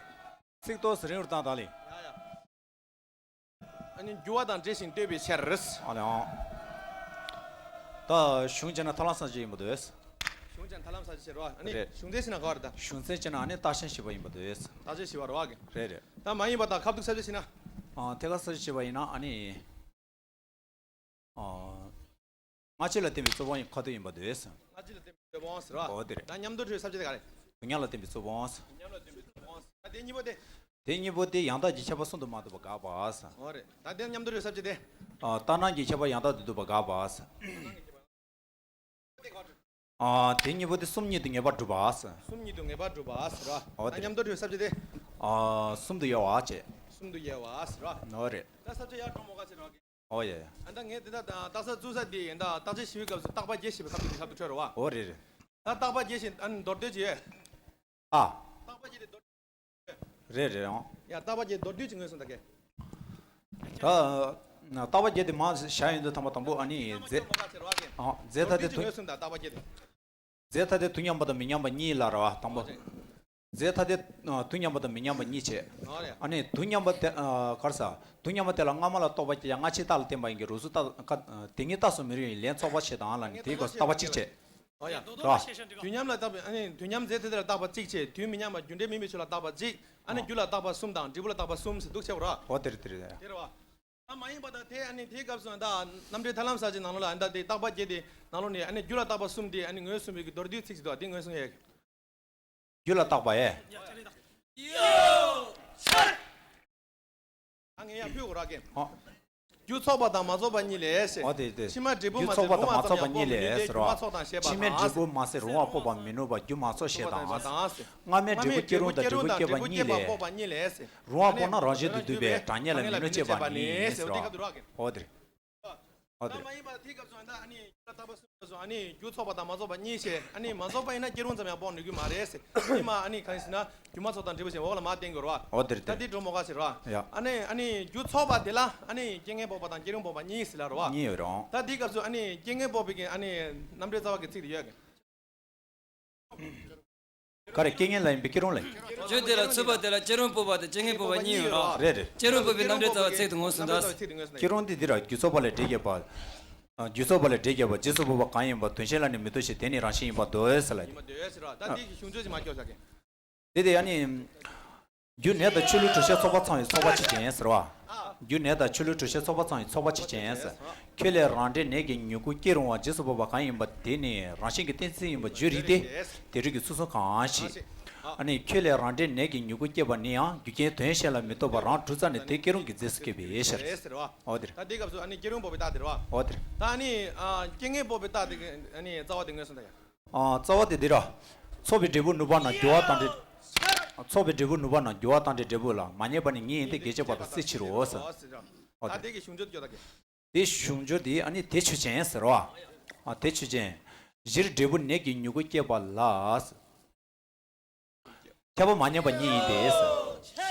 ཚིག་ཏོག་ཙམ་རིང་བར་བཏང་དང་ལེ། ཡ་ཡ། ཨ་ནི་འགྱུར་བ་དང་འབྲེལ་ཞིང་ལྟོས་པའི་ཕྱིར། ཨ་ལེ་ཨང་། ད་གཞུང་བྱས་ན་ཐར་ལམ་གསར་བརྗེ་ཡིན་པ་འདུག་གཞུང་བྱས་ན་ཐར་ལམ་གསར་བརྗེ་བྱེད་རོགས། ཨ་ནི་རེད། གཞུང་འཛིན་ཟེར་ན་ག་བ་རེད་ད། གཞུང་འཛིན་བྱས་ན་ཨ་ནི་རྟགས་ཅན་བཞི་པ་ཡིན་པ་འདུག་རྟགས་ཅན་བཞི་པ་རོགས་གི། རེད་རེད། ད་མ་ཡིན་པ་དང་ཁ་ཐུག་གསར་བརྗེ་བྱས་ན། ཨ་ཐད་ཀར་གསར་བརྗེ་བྱས་པ་ཡིན་ན་ཨ་ནི། ཨ། སྔ་ཕྱི་ལ་བརྟེན་པའི་རྩོད་སྤོང་ཡི་ཁ་ཐུག་ཡིན་པ་འདུག་སྔ་ཕྱི་ལ་བརྟེན་པའི་རྩོད་སྤོང་ཟེར་བ། འོ་དེ་རེད། ད་མཉམ་དུ་འགྲོ་བའི་གསར་བརྗེ་དེ་ག་རེད། དུས་མཉམ་ལ་བརྟེན་པའི་རྩོད་སྤོང་། དུས་མཉམ་ལ་བརྟེན་པའི་རྩོད་སྤོང་ཟེར། ད་དེ་གཉིས་པོ་དེ། དེ་གཉིས་པོ་དེ་ཡང་དག་གི་ཁྱད་པར་གསུམ་དུ་མ་གཏོགས་པ་དགག་པ་ཟེར། འོ་རེད། ད་དེ་མཉམ་དུ་འགྲོ་བའི་གསར་བརྗེ་དེ། ཨ། ལྟར་སྣང་གི་ཁྱད་པར་ཡང་དག་ཏུ་འདུས་པ་དགག་པ་ཟེར། ཨ། དེ་གཉིས་པོ་དེ་གསུམ་ཉིད་དུ་ངེས་པར་སྒྲུབ་པ་ཟེར། གསུམ་ཉིད་དུ་ངེས་པར་སྒྲུབ་པ་ཟེར་ར། འོ་དེ། ད་མཉམ་དུ་འགྲོ་བའི་གསར་བརྗེ་དེ། ཨ། གསུམ་དུ་དབྱེ་བ་བྱས། གསུམ་དུ་དབྱེ་བ་ཟེར་ར། འོ་རེད། ད་གསར་བརྗེ་ཡར་འགྲོ་མོ་ག་ཟེར་ར། འོ་ཡ་ཡ། ཨ་ད་ངས་དེ་ད་རྟགས་གསལ་བཙུགས་ས་དེ་ཡིན་ད། རྟགས་ཆོས་ཞི་བའི་སྐབས་སུ་རྟག་པ་བརྒྱད་ཞེས་པའི་ཁ་ཐུག་དེ་ཁ་ཐུག་འཕྲོད་ར་བ། འོ་རེད་རེད། ད་རྟག་པ་བརྒྱད་ཞེས་ཨ་ནི་མདོར་བསྡུས་བྱས། ཨ། རྟག་པ་བརྒྱད་དེ་མདོར། རེད་རེད་ཨང་། ཡ་རྟག་པ་བརྒྱད་མདོར་བསྡུས་ཀྱི་ངོས་བཟུང་ད་གས། ད། རྟག་པ་བརྒྱད་དེ་མང་བཞག་ཡོང་དུས་ཐ་མ་དང་པོ་ཨ་ནི་རྫས། ཨ། རྫས་ཐ་དད་དུ། ངོས་བཟུང་ད་རྟག་པ་བརྒྱད་དེ། རྫས་ཐ་དད་དུས་མཉམ་པ་དང་མི་མཉམ་པ་གཉིས་ལ་ར་བ་དང་པོ། རྫས་ཐ་དད་དུས་མཉམ་པ་དང་མི་མཉམ་པ་གཉིས་བྱས། ཨ་ནི་དུས་མཉམ་པ་དེ་ག་རེ་ཟ། དུས་མཉམ་པ་དེ་ལ་སྔ་མ་ལ་རྟོག་པ་སྐྱེ་ཡང་སྔ་ཕྱི་རྟགས་ལ་བརྟེན་པ་ཡིན་གྱི་རོ་གཟུགས་རྟགས་དེ་ཉིད་རྟགས་སུ་མི་རུང་བའི་ལན་ཚོགས་པ་ཞེས་དང་ལ་ནི་དེའི་སྐོར་རྟག་པ་གཅིག་བྱས། ཨོ་ཡ། རོ། དུས་མཉམ་ལ་རྟག་པ་ཨ་ནི་དུས་མཉམ་རྫས་ཐ་དད་ལ་རྟག་པ་གཅིག་བྱས། དུས་མི་མཉམ་པ་རྒྱུ་འབྲས་མིན་པའི་ཆོས་ལ་རྟག་པ་གཅིག་ཨ་ནི་རྒྱུ་ལ་རྟག་པ་གསུམ་དང་འབྲས་བུ་ལ་རྟག་པ་གསུམ་ཟེར་འདུག་བྱས་པ་ར། ཨོ་དེ་རེད་དེ་རེད། དེ་རེད་བ། ད་མ་ཡིན་པ་དང་དེ་ཨ་ནི་དེའི་སྐབས་སུ་ད་རྣམ་འགྲེལ་ཐར་ལམ་གསལ་བྱེད་ནང་ལོགས་ལ་ཨ་ནི་ད་དེ་རྟག་པ་བརྒྱད་དེ་ནང་ལོགས་ནས་ཨ་ནི་རྒྱུ་ལ་རྟག་པ་གསུམ་དེ་ཨ་ནི་ངོས་བཟུང་བའི་གི་མདོར་བསྡུས་ཚིག་ཅིག་འདུག་དེ་ངོས་བཟུང་ཡས། རྒྱུ་ལ་རྟག་པ་ཨེ། ཨ་ངས་ཡང་ཕུལ་དགོས་ར་གན། ཨོ། རྒྱུ་ཚོགས་པ་དང་མ་ཚོགས་པ་གཉིས་ལས། ཨོ་དེ་དེ། ཕྱི་མ་འབྲས་བུ་རྒྱུ་མ་ཚོགས་པ་དང་མ་ཚོགས་པ་གཉིས་ལས་ཟེར་བ། ཕྱི་མ་འབྲས་བུ་མ་ཟད་རུང་བ་སྤོབས་པ་མི་ནུས་པ་རྒྱུ་མ་ཚོགས་ཞེས་དང་། སྔ་མའི་འབྲས་བུ་སྐྱེ་རུང་དང་འབྲས་བུ་སྐྱེད་པ་གཉིས་ལས། རུང་བ་སྤོབས་ན་རང་བཞིན་དུ་འདུས་པས་གྲངས་སྙེད་ལ་མི་ནུས་ཅེས་པ་ནི་ཟེར་བ། ཨོ་དེ་རེད། ཨོ་དེ་རེད། ད་མ་ཡིན་པ་དེའི་སྐབས་སུ་ཨ་ད་ཨ་ནི་རྒྱུ་ལ་རྟག་པ་གསུམ་སོང་ཨ་ནི་རྒྱུ་ཚོགས་པ་དང་མ་ཚོགས་པ་གཉིས་ཞེས་ཨ་ནི་མ་ཚོགས་པ་ཡིན་ན་སྐྱེ་རུང་ཙམ་ཡང་སྤོང་ནུས་ཀྱི་མ་རེད་ཟེར། ཨ་ནི་མ་ཨ་ནི་གང་ཡིན་ཟེར་ན་རྒྱུ་མ་ཚོགས་དང་འབྲས་བུ་ཞེས་འོག་ལ་མ་བསྟན་དགོས་ར། ཨོ་དེ་རེད་དེ། ད་འདི་འགྲོ་མོ་ག་ཟེར་ར། ཡ། ཨ་ནི་ཨ་ནི་རྒྱུ་ཚོགས་པ་དེ་ལ་ཨ་ནི་རྐྱེན་ངན་སྤོབས་པ་དང་སྐྱེ་རུང་སྤོབས་པ་གཉིས་ཟེར་ལ་ར་བ། གཉིས་ཡོད་རུང་། ད་འདི་སྐབས་སུ་ཨ་ནི་རྐྱེན་ངན་སྤོབས་པའི་གི་ཨ་ནི་རྣམ་འགྲེལ་རྩ་བ་གི་ཚིག་དེ་ཡོད་གི། ག་རེ་རྐྱེན་ངན་ལ་ཡིན་པའི་སྐྱེ་རུང་ལ་ཡིན། རྒྱུ་དེ་ལ་ཚུད་པ་དེ་ལ་སྐྱེ་རུང་སྤོབས་པ་དང་རྐྱེན་ངན་སྤོབས་པ་གཉིས་ཡོད་ར། རེད་རེད། སྐྱེ་རུང་སྤོབས་པའི་རྣམ་འགྲེལ་རྩ་བ་ཚིག་དེ་ངོས་བཟུང་ད། སྐྱེ་རུང་དེ་འདི་ར་རྒྱུ་ཚོགས་པ་ལས་འབྲས་སྐྱེས་པ། རྒྱུ་ཚོགས་པ་ལས་འབྲས་སྐྱེས་པ་རྗེས་སུ་སྤོབས་པ་གང་ཡིན་པ་དོན་གཞན་ལ་ནི་མི་ལྟོས་ཤིང་དེ་ནི་རང་བཞིན་ཡིན་པར་འདོད་ཟེར་ལ། ཡིན་པར་འདོད་ཟེར་ར། ད་འདི་གི་གཞུང་ཆོས་ཅིག་མ་སྐྱོར་བཞག་གི། དེ་དེ་ཡང་ནི། རྒྱུ་ནད་དང་ཆོས་ལུགས་གྲོགས་བྱེད་ཚོགས་པ་ཚང་བའི་ཚོགས་པ་གཅིག་ཅན་ཟེར་བ། རྒྱུ་ནད་དང་ཆོས་ལུགས་གྲོགས་བྱེད་ཚོགས་པ་ཚང་བའི་ཚོགས་པ་གཅིག་ཅན་ཟེར། ཁྱོད་ལས་རང་འབྲས་ནད་ཀྱི་མྱུ་གུ་སྐྱེ་རུང་བ་རྗེས་སུ་སྤོབས་པ་གང་ཡིན་པ་དེ་ནི་རང་བཞིན་གྱི་གཏན་ཚིགས་ཡིན་པ་བརྗོད་རིགས་ཏེ། དེ་རིགས་ཀྱི་ཚུལ་གསུམ་གང་ཞིག་ཨ་ནི་ཁྱོད་ལས་རང་འབྲས་ནད་ཀྱི་མྱུ་གུ་སྐྱེས་པ་ནི་ཡང་རྒྱུ་རྐྱེན་དོན་གཞན་ལ་མི་ལྟོས་པར་རང་གྲུབ་རྩ་ནས་དེ་སྐྱེ་རུང་གི་རྫས་སུ་སྐྱེས་པའི་ཕྱིར། ཨོ་དེ་རེད། ད་འདི་སྐབས་སུ་ཨ་ནི་སྐྱེ་རུང་སྤོབས་པའི་རྟགས་དེ་རེད་བ། ཨོ་དེ་རེད། ད་ཨ་ནི་རྐྱེན་ངན་སྤོབས་པའི་རྟགས་དེ་ཨ་ནི་རྩ་བ་དེ་ངོས་བཟུང་ད་ཡ། ཨ། རྩ་བ་དེ་འདི་ར། ཚོགས་པའི་འབྲས་བུ་ནུས་པ་ན་འགྱུར་བ་དང་འབྲེལ། ཚོགས་པའི་འབྲས་བུ་ནུས་པ་ན་འགྱུར་བ་དང་འབྲེལ་འབྲས་བུ་ལ་མ་ངེས་པ་ནི་ཉིད་ཡིན་ཏེ་འགལ་བྱེད་པ་དང་སྲིད་ཕྱིར་རོ་ཟེར། ཨོ་ད་དེ། དེ་གི་གཞུང་ཆོས་སྐྱོ་ད་གི། དེ་གཞུང་ཆོས་དེ་ཨ་ནི་དེ་ཆོས་ཅན་ཟེར་རོ། ཨ་དེ་ཆོས་ཅན། གཞིར་འབྲས་བུ་ནད་ཀྱི་མྱུ་གུ་སྐྱེས་པ་ལ། ཁྱབ་པ་མ་ངེས་པ་ཉིད་ཡིན་ཏེ་ཟེར།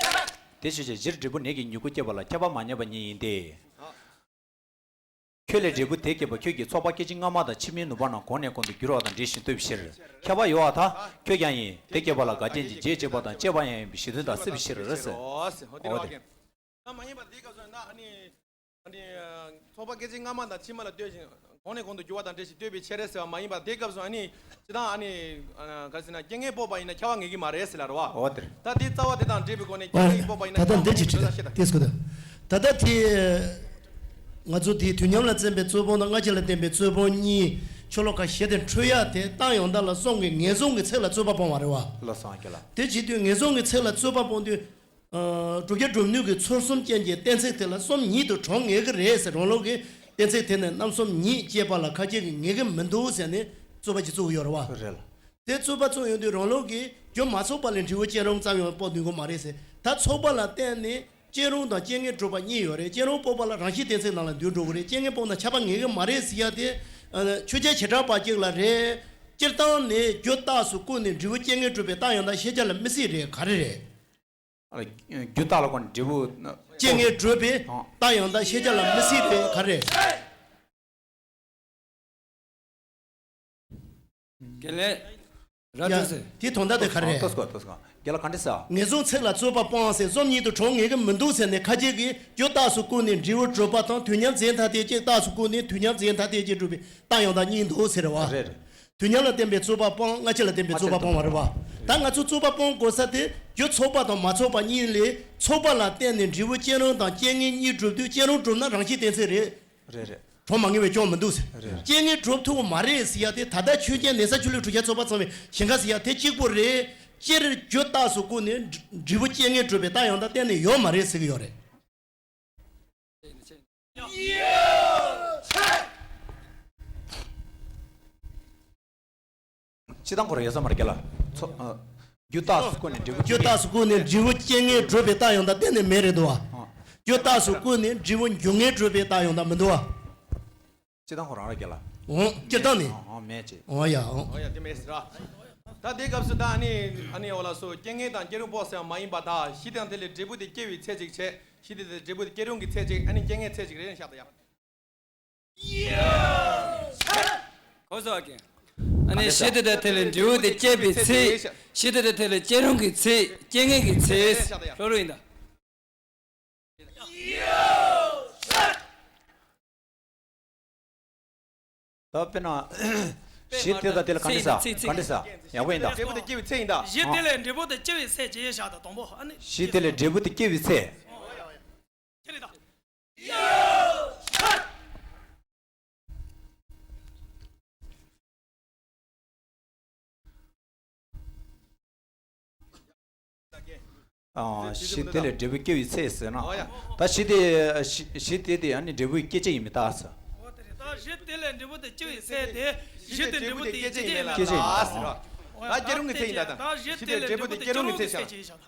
དེ་ཆོས་ཅན། གཞིར་འབྲས་བུ་ནད་ཀྱི་མྱུ་གུ་སྐྱེས་པ་ལ་ཁྱབ་པ་མ་ངེས་པ་ཉིད་ཡིན་ཏེ། ཁྱོད་ལས་འབྲས་བུ་དེ་སྐྱེས་པ་ཁྱོད་ཀྱི་ཚོགས་པ་སྐད་ཅིག་སྔ་མ་དང་ཕྱི་མའི་ནུས་པ་རྣམས་གོང་ནས་གོང་དུ་འགྱུར་བ་དང་འབྲེལ་ཞིང་ལྟོས་པའི་ཕྱིར། ཁྱབ་པ་ཡོད་པར་ཐལ། ཁྱོད་ཀྱང་ཡིན། དེ་སྐྱེས་པ་ལ་འགལ་རྐྱེན་གྱི་རྗེས་བཅད་པ་དང་བཅད་པ་ཡང་ཡིན་པའི་གཞི་མཐུན་དང་སྲིད་པའི་ཕྱིར་ཟེར། ད་མ་ཡིན་པ་དེའི་སྐབས་སུ་ན་ཨ་ནི། ཨ་ནི། ཚོགས་པ་སྐད་ཅིག་སྔ་མ་དང་ཕྱི་མ་ལ་ལྟོས་ཤིང་གོང་ནས་གོང་དུ་འགྱུར་བ་དང་འབྲེལ་ཞིང་ལྟོས་པའི་ཕྱིར་ཟེར་བ་མ་ཡིན་པར་དེའི་སྐབས་སུ་ཨ་ནི། སྤྱིར་བཏང་ཨ་ནི། ག་རེ་ཟེར་ན་རྐྱེན་ངན་སྤོབས་པ་ཡིན་ན་ཁྱབ་པ་ངེས་ཀྱི་མ་རེད་ཟེར་ལ་རེད་བ། འོ་དེ་རེད། ད་དེ་རྩ་བ་དེ་དང་འབྲེལ་བའི་སྒོ་ནས་རྐྱེན་ངན་སྤོབས་པ་ཡིན་ན་ད་ལྟ་ཁྱབ་པ་འདི་ངེས་ཀྱི་ཅི་མ་རེད་ཟེར་ད། དེ་སྐོར་དུ། ད་ལྟ་དེ། ང་ཚོ་དེའི་དུས་མཉམ་ལ་བརྩོན་པའི་རྩོད་སྤོང་དང་སྔ་ཕྱི་ལ་བརྟེན་པའི་རྩོད་སྤོང་གཉིས་ཕྱོགས་ལོགས་ཁ་ཞེ་དེ་འཕྲོད་ཡ་དེ་རྟགས་ཡང་དག་ལ་སོམ་གྱི་ངེས་བཟུང་གི་ཚིག་ལ་རྩོད་པ་སྤོང་བ་རེད་བ། ལོ་སང་ཁྱེད་ལ། དེ་བྱེད་དུས་ངེས་བཟུང་གི་ཚིག་ལ་རྩོད་པ་སྤོང་དུས། ཨ། བསྒྲུབ་བྱ་སྒྲུབ་ནུས་ཀྱི་ཚུལ་གསུམ་ཅན་གྱི་གཏན་ཚིགས་དེ་ལ་སོམ་ཉིད་དུ་གྲུབ་ངེས་ཀྱི་རེད་ཟེར། རང་ལུགས་ཀྱི་གཏན་ཚིགས་དེ་ནི་རྣམ་གསུམ་ཉིད་ཅེས་པ་ལ་ཁ་གྱེས་ཀྱི་ངེས་ཀྱི་མི་འདུག་ཟེར་ནས་རྩོད་པ་ཅིག་བཙུགས་ཡོད་རེད་བ། རེད་ལ། དེ་རྩོད་པ་བཙུགས་ཡོང་དུས་རང་ལུགས་ཀྱིས་རྒྱུ་མ་ཚོགས་པ་ལས་འབྲས་བུ་སྐྱེ་རུང་ཙམ་ཡང་སྤོང་ནུས་ཀྱི་མ་རེད་ཟེར། ད་ཚོགས་པ་ལ་བརྟེན་ནས་སྐྱེ་རུང་དང་རྐྱེན་ངན་སྒྲུབ་པ་གཉིས་ཡོད་རེད། སྐྱེ་རུང་སྤོང་བ་ལ་རང་བཞིན་གཏན་ཚིགས་ནང་ལ་འདུས་འགྲོ་གི་རེད། རྐྱེན་ངན་སྤོང་ན་ཁྱབ་པ་ངེས་ཀྱི་མ་རེད་ཟེར་ཡ་དེ། ཨ། ཆོས་ཅན་བྱེ་བྲག་པ་གཅིག་ལ་རེད། སྤྱིར་བཏང་ནས་རྒྱུ་རྟགས་སུ་བཀོད་ནས་འབྲས་བུ་རྐྱེན་ངན་སྒྲུབ་པའི་རྟགས་ཡང་དག་ཤེས་བྱ་ལ་མི་སྲིད་རེད། ག་རེ་རེད། རྒྱུ་རྟགས་ལ་བཀོད་ནས་འབྲས་བུ། རྐྱེན་ངན་སྒྲུབ་པའི་རྟགས་ཡང་དག་ཤེས་བྱ་ལ་མི་སྲིད་པས་ག་རེ། རྒན་ལགས། ར་ཡ། ཏོག་ཙམ་ཟེར། དེ་དོན་དག་དེ་ག་རེ་རེད། ཏོག་ཙམ་ཏོག་ཙམ། རྒན་ལགས་ག་འདྲ་ཟེར། ངེས་བཟུང་ཚིག་ལ་རྩོད་པ་སྤོང་ཟེར། བཟོ་ཉིད་དུ་གྲོགས་ངེས་ཀྱི་མི་འདུག་ཟེར་ནས་ཁ་ཆེ་གིས་རྒྱུ་རྟགས་སུ་བཀོད་ནས་འབྲས་བུ་གྲུབ་པ་དང་དུས་མཉམ་རྫས་ཐ་དད་ཅིག་རྟགས་སུ་བཀོད་ནས་དུས་མཉམ་རྫས་ཐ་དད་ཅིག་གྲུབ་པའི་རྟགས་ཡང་དག་གཉིས་འདུག་ཟེར་བ། རེད་རེད། དུས་མཉམ་ལ་བརྟེན་པའི་རྩོད་པ་སྤོང་། སྔ་ཕྱི་ལ་བརྟེན་པའི་རྩོད་པ་སྤོང་བ་རེད་བ། ད་ང་ཚོ་རྩོད་པ་སྤོང་དགོས་ས་དེ་རྒྱུ་ཚོགས་པ་དང་མ་ཚོགས་པ་གཉིས་ལས་ཚོགས་པ་ལ་བརྟེན་ནས་འབྲས་བུ་སྐྱེད་རུང་དང་རྐྱེན་ངན་གཉིས་གྲུབ་དུས་སྐྱེད་རུང་གྲུབ་ན་རང་བཞིན་གཏན་ཚིགས་རེད། རེད་རེད། གྲོགས་མ་ངེས་པའི་སྐྱོན་མི་འདུག་ཟེར། རེད། རྐྱེན་ངན་གྲུབ་ཐུབ་ཀྱི་མ་རེད་ཟེར་ཡ་དེ་ད་ལྟ་ཆོས་ཅན་ནད་གསར་ཆུ་ལུད་དྲུག་བརྒྱ་ཚོགས་པ་ཚང་བའི་ཞིང་ཁ་ཟེར་ཡ་དེ་གཅིག་པོ་རེད། སྤྱིར་རྒྱུ་རྟགས་སུ་བཀོད་ནས་འབྲས་བུ་རྐྱེན་ངན་གྲུབ་པའི་རྟགས་ཡང་དག་གཏན་ནས་ཡོད་མ་རེད་ཟེར་གྱི་ཡོད་རེད། སྤྱིར་བཏང་ཁོ་རང་ཡོད་ས་མ་རེད་རྒན་ལགས། ཚོ། ཨ། རྒྱུ་རྟགས་སུ་བཀོད་ནས་འབྲས་བུ། རྒྱུ་རྟགས་སུ་བཀོད་ནས་འབྲས་བུ་རྐྱེན་ངན་གྲུབ་པའི་རྟགས་ཡང་དག་གཏན་ནས་མེད་རེད་འདུག་བ། ཨ། རྒྱུ་རྟགས་སུ་བཀོད་ནས་འབྲས་བུ་རྒྱུ་ངན་གྲུབ་པའི་རྟགས་ཡང་དག་མི་འདུག་བ། སྤྱིར་བཏང་ཁོ་རང་རེད་རྒན་ལགས། འོང་། སྤྱིར་བཏང་ནི། ཨ། ཨ། མེད་ཅེས། འོང་ཡ་འོང་། འོང་ཡ་དེ་མེད་ཟེར་ར། ད་དེའི་སྐབས་སུ་ད་ཨ་ནི་ཨ་ནི་འོ་ལགས་སོ། རྐྱེན་ངན་དང་སྐྱེད་རུང་སྤོང་ཟེར་བ་མ་ཡིན་པ་དག་གཞི་དང་དེ་ལས་འབྲས་བུ་དེ་སྐྱེ་བའི་ཚད་ཅིག་བྱས། གཞི་དེ་ལས་འབྲས་བུ་དེ་སྐྱེད་རུང་གི་ཚད་ཅིག་ཨ་ནི་རྐྱེན་ངན་ཚད་ཅིག་རེད་ན་བཞག་ད་ཡ། གོ་སོང་ཨ་ཀེ། ཨ་ནི་གཞི་དེ་དང་དེ་ལས་འབྲས་བུ་དེ་སྐྱེད་པའི་ཚད། གཞི་དེ་དང་དེ་ལས་སྐྱེད་རུང་གི་ཚད། རྐྱེན་ངན་གྱི་ཚད། ལྷོ་རུ་ཡིན་ད། ད་དཔེར་ན། གཞི་དེ་དང་དེ་ལ་ག་འདྲ་ཟེར། ཚིག་ཚིག་ག་འདྲ་ཟེར། ཡག་པོ་ཡིན་ད། འབྲས་བུ་དེ་སྐྱེ་བའི་ཚད་ཡིན་ད། གཞི་དེ་ལས་འབྲས་བུ་དེ་སྐྱེ་བའི་ཚད་ཅེས་བཞག་ད་དང་པོ་ཨ་ནི། གཞི་དེ་ལས་འབྲས་བུ་དེ་སྐྱེ་བའི་ཚད། ཁྱེད་རེད་ད། ཨ། གཞི་དེ་ལས་འབྲས་བུ་སྐྱེ་བའི་ཚད་ཟེར་ན། ད་གཞི་དེ་གཞི་གཞི་དེ་དེ་ཨ་ནི་འབྲས་བུའི་སྐྱེད་བྱེད་ཡིན་མིན་ད་ཟེར། ད་གཞི་དེ་ལས་འབྲས་བུ་དེ་སྐྱེ་བའི་ཚད་དེ་གཞི་དེ་འབྲས་བུ་དེ་སྐྱེད་བྱེད་ཡིན་མིན་ལ་སྐྱེད་བྱེད་ཡིན་ད་ཟེར་རོ། ད་སྐྱེད་རུང་གི་ཚད་ཡིན་ད། ད་གཞི་དེ་ལས་འབྲས་བུ་དེ་སྐྱེད་རུང་གི་ཚད་བཞག།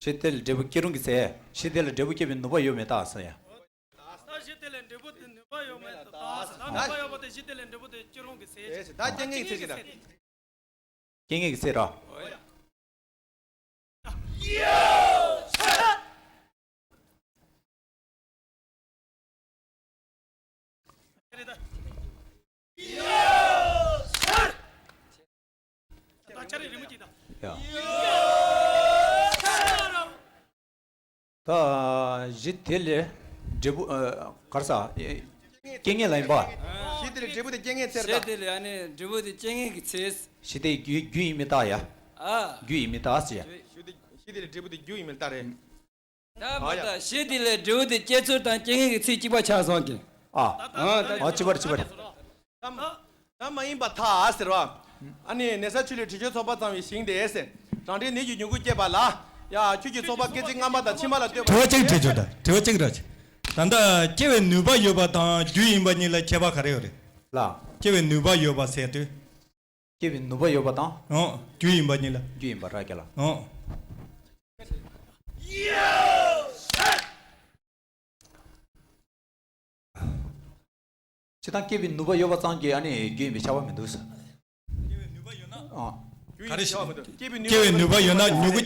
གཞི་དེ་ལས་འབྲས་བུ་སྐྱེད་རུང་གི་ཚད། གཞི་དེ་ལས་འབྲས་བུ་སྐྱེད་པའི་ནུས་པ་ཡོད་མེད་ད་ཟེར་ཡ། ད་གཞི་དེ་ལས་འབྲས་བུ་དེ་ནུས་པ་ཡོད་མེད་ད་ཟེར། ད་ནུས་པ་ཡོད་པ་དེ་གཞི་དེ་ལས་འབྲས་བུ་དེ་སྐྱེད་རུང་གི་ཚད། ད་རྐྱེན་ངན་གྱི་ཚད་ཀྱི་ད། རྐྱེན་ངན་གྱི་ཚད་ར། ད་གཞི་དེ་ལས་འབྲས་བུ། ཨ། ག་རེ་ཟེར། རྐྱེན་ངན་ལ་ཡིན་པ། གཞི་དེ་ལས་འབྲས་བུ་དེ་རྐྱེན་ངན་ཚད་རེད་ད། གཞི་དེ་ལས་ཨ་ནི་འབྲས་བུ་དེ་རྐྱེན་ངན་གྱི་ཚད། གཞི་དེ་རྒྱུ་རྒྱུ་ཡིན་མིན་ད་ཡ། ཨ། རྒྱུ་ཡིན་མིན་ད་ཟེར་ཡ། གཞི་དེ་ལས་འབྲས་བུ་དེ་རྒྱུ་ཡིན་མིན་ད་རེད། ད་མ་ད་གཞི་དེ་ལས་འབྲས་བུ་དེ་སྐྱེད་ཚུལ་དང་རྐྱེན་ངན་གྱི་ཚད་གཅིག་པ་ཆགས་སོང་གི། ཨ། ཨ། ད་ཨ། གཅིག་པ་རེད་གཅིག་པ་རེད། ད་མ་ཡིན་པ་ཐལ་ཟེར་བ། ཨ་ནི་ནད་གསར་ཆུ་ལུད་དྲི་ཆུ་ཚོགས་པ་ཚང་བའི་ཞིང་དེ་ཟེར། རང་འབྲས་ནད་ཀྱི་མྱུ་གུ་སྐྱེད་པ་ལ། ཡ། ཁྱོད་ཀྱི་ཚོགས་པ་སྐད་ཅིག་སྔ་མ་དང་ཕྱི་མ་ལ་ལྟོས་པ། དྲི་བ་གཅིག་དྲིས་ཆོག་ད། དྲི་བ་གཅིག་ར་ཅིག་ད་ལྟ་སྐྱེ་བའི་ནུས་པ་ཡོད་པ་དང་རྒྱུ་ཡིན་པ་གཉིས་ལ་ཁྱད་པར་ག་རེ་ཡོད་རེད། ལ། སྐྱེ་བའི་ནུས་པ་ཡོད་པ་ཟེར་དུས། སྐྱེ་བའི་ནུས་པ་ཡོད་པ་དང་། ཨོ། རྒྱུ་ཡིན་པ་གཉིས་ལ། རྒྱུ་ཡིན་པ་ར་རྒན་ལགས། ཨོ། སྤྱིར་བཏང་སྐྱེ་བའི་ནུས་པ་ཡོད་པ་ཙམ་གྱིས་ཨ་ནི་རྒྱུ་ཡིན་པའི་ཁྱབ་པ་མི་འདུག་ཟེར། སྐྱེ་བའི་ནུས་པ་ཡོད་ན། ཨ། ག་རེ་ཞིག་སྐྱེ་བའི་ནུས་པ་ཡོད་ན་མྱུ་གུ།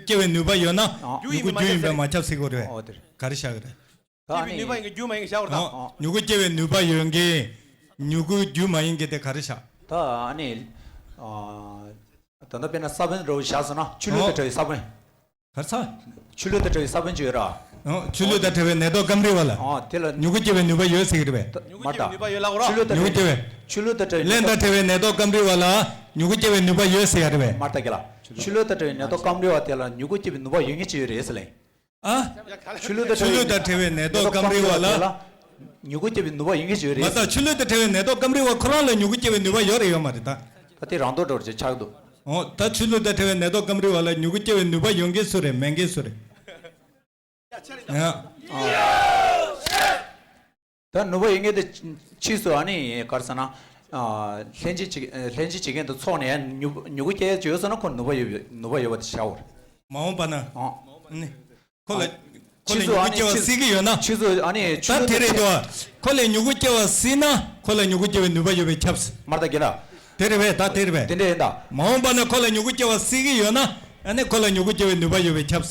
སྐྱེ་བའི་ནུས་པ་ཡོད་ན་མྱུ་གུ་རྒྱུ་ཡིན་པས་མ་ཁྱབ་ཟེར་གྱི་རེད། ཨོ་དེ་རེད། ག་རེ་བཞག་གི་རེད། ད་སྐྱེ་བའི་ནུས་པ་ཡིན་གྱི་རྒྱུ་མ་ཡིན་གྱི་བཞག་པ་དང་། ཨོ། མྱུ་གུ་སྐྱེ་བའི་ནུས་པ་ཡོད་མཁན། མྱུ་གུ་རྒྱུ་མ་ཡིན་མཁན་དེ་ག་རེ་བཞག་ད་ཨ་ནི། ཨ། ད་ལྟ་དཔེར་ན་ས་བོན་འདྲ་བོ་བཞག་སོང་ན་ཆུ་ལུད་དང་བྲལ་བའི་ས་བོན། ག་རེ་ཟེར། ཆུ་ལུད་དང་བྲལ་བའི་ས་བོན་ཅིག་ཡོད་ར། ཨོ། ཆུ་ལུད་དང་བྲལ་བའི་ནད་ཐོག་སྐམ་རིལ་བ་ལ། ཨོ། དེ་ལ་མྱུ་གུ་སྐྱེ་བའི་ནུས་པ་ཡོད་ཟེར་གྱི་རེད་པས། མ་རེད་ད། ཆུ་ལུད་དང་བྲལ་བའི་ནད་ཐོག་སྐམ་རིལ་བ་ལ་མྱུ་གུ་སྐྱེ་བའི་ནུས་པ་ཡོད་ཟེར་གྱི་རེད་པས། ད་མྱུ་གུ་སྐྱེ་བའི་ནུས་པ་ཡོད་ཟེར་གྱི་རེད་པས། མ་རེད་ད་རྒན་ལགས། ཆུ་ལུད་དང་བྲལ་བའི་ནད་ཐོག་སྐམ་རིལ་བ་དེ་ལ་མྱུ་གུ་སྐྱེ་བའི་ནུས་པ་ཡོད་མཁན་ཅིག་ཡོད་རེད་ཟེར་ལེ། ཨ། ཆུ་ལུད་དང་ཆུ་ལུད་དང་བྲལ་བའི་ནད་ཐོག་སྐམ་རིལ་བ་ལ། མྱུ་གུ་སྐྱེ་བའི་ནུས་པ་ཡོད་མཁན་ཅིག་ཡོད་རེད། མ་ད་ཆུ་ལུད་དང་བྲལ་བའི་ནད་ཐོག་སྐམ་རིལ་བ་ཁོ་རང་ལ་མྱུ་གུ་སྐྱེ་བའི་ནུས་པ་ཡོད་རེད་ཡོད་མ་རེད་ད། ད་དེ་རང་མདོག་འདྲ་བོ་ཅིག་ཆགས་འདུག་ཨོ། ད་ཆུ་ལུད་དང་བྲལ་བའི་ནད་ཐོག་སྐམ་རིལ་བ་ལ་མྱུ་གུ་སྐྱེ་བའི་ནུས་པ་ཡོད་མཁན་སུ་རེད་མེད་མཁན་སུ་རེད། ཡ། ད་ནུས་པ་ཡོད་མཁན་དེ་ཕྱིས་སུ་ཨ་ནི་ག་རེ་ཟེར་ན། ལྷན་ཅིག་བྱེད་ལྷན་ཅིག་བྱེད་མཁན་དེ་ཚོགས་ནས་མྱུ་མྱུ་གུ་སྐྱེ་ཡ་ཅིག་ཡོད་སོང་ན་ཁོ་ནུས་པ་ཡོད་ནུས་པ་ཡོད་པ་དེ་བྱའོ། མ་འོངས་པ་ན། ཨོ། ནི། ཁོ་ལ། ཨ། ཁོ་ལ་ཕྱིས་སུ་མྱུ་གུ་ཨ་ནི་སྐྱེ་བ་ཕྱིས་སྲིད་ཀྱི་ཡོད་ན། ཕྱིས་སུ་ཨ་ནི་ད་དེ་རེད་དོ། ཁོ་ལ་མྱུ་གུ་སྐྱེ་བ་སྲིད་ན་ཁོ་ལ་མྱུ་གུ་སྐྱེ་བའི་ནུས་པ་ཡོད་པས་ཁྱབ། མར་ད་གི་ལ། དེ་རེད་པས་ད་དེ་རེད་པས། དེ་འདྲ་ཡིན་ད། མ་འོངས་པ་ན་ཁོ་ལ་མྱུ་གུ་སྐྱེ་བ་སྲིད་ཀྱི་ཡོད་ན་ཨ་ནི་ཁོ་ལ་མྱུ་གུ་སྐྱེ་བའི་ནུས་པ་ཡོད་པས་ཁྱབ།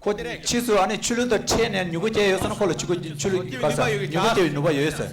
ཁོ་ཕྱིས་སུ་ཨ་ནི་ཆུ་ལུད་དང་འཕྲད་ནས་མྱུ་གུ་སྐྱེ་ཡོད་སོང་ན་ཁོ་ལ་ཆུ་གུ་ཆུ་ལུད་ག་ས་མྱུ་གུ་སྐྱེ་བའི་ནུས་པ་ཡོད་ཟེར།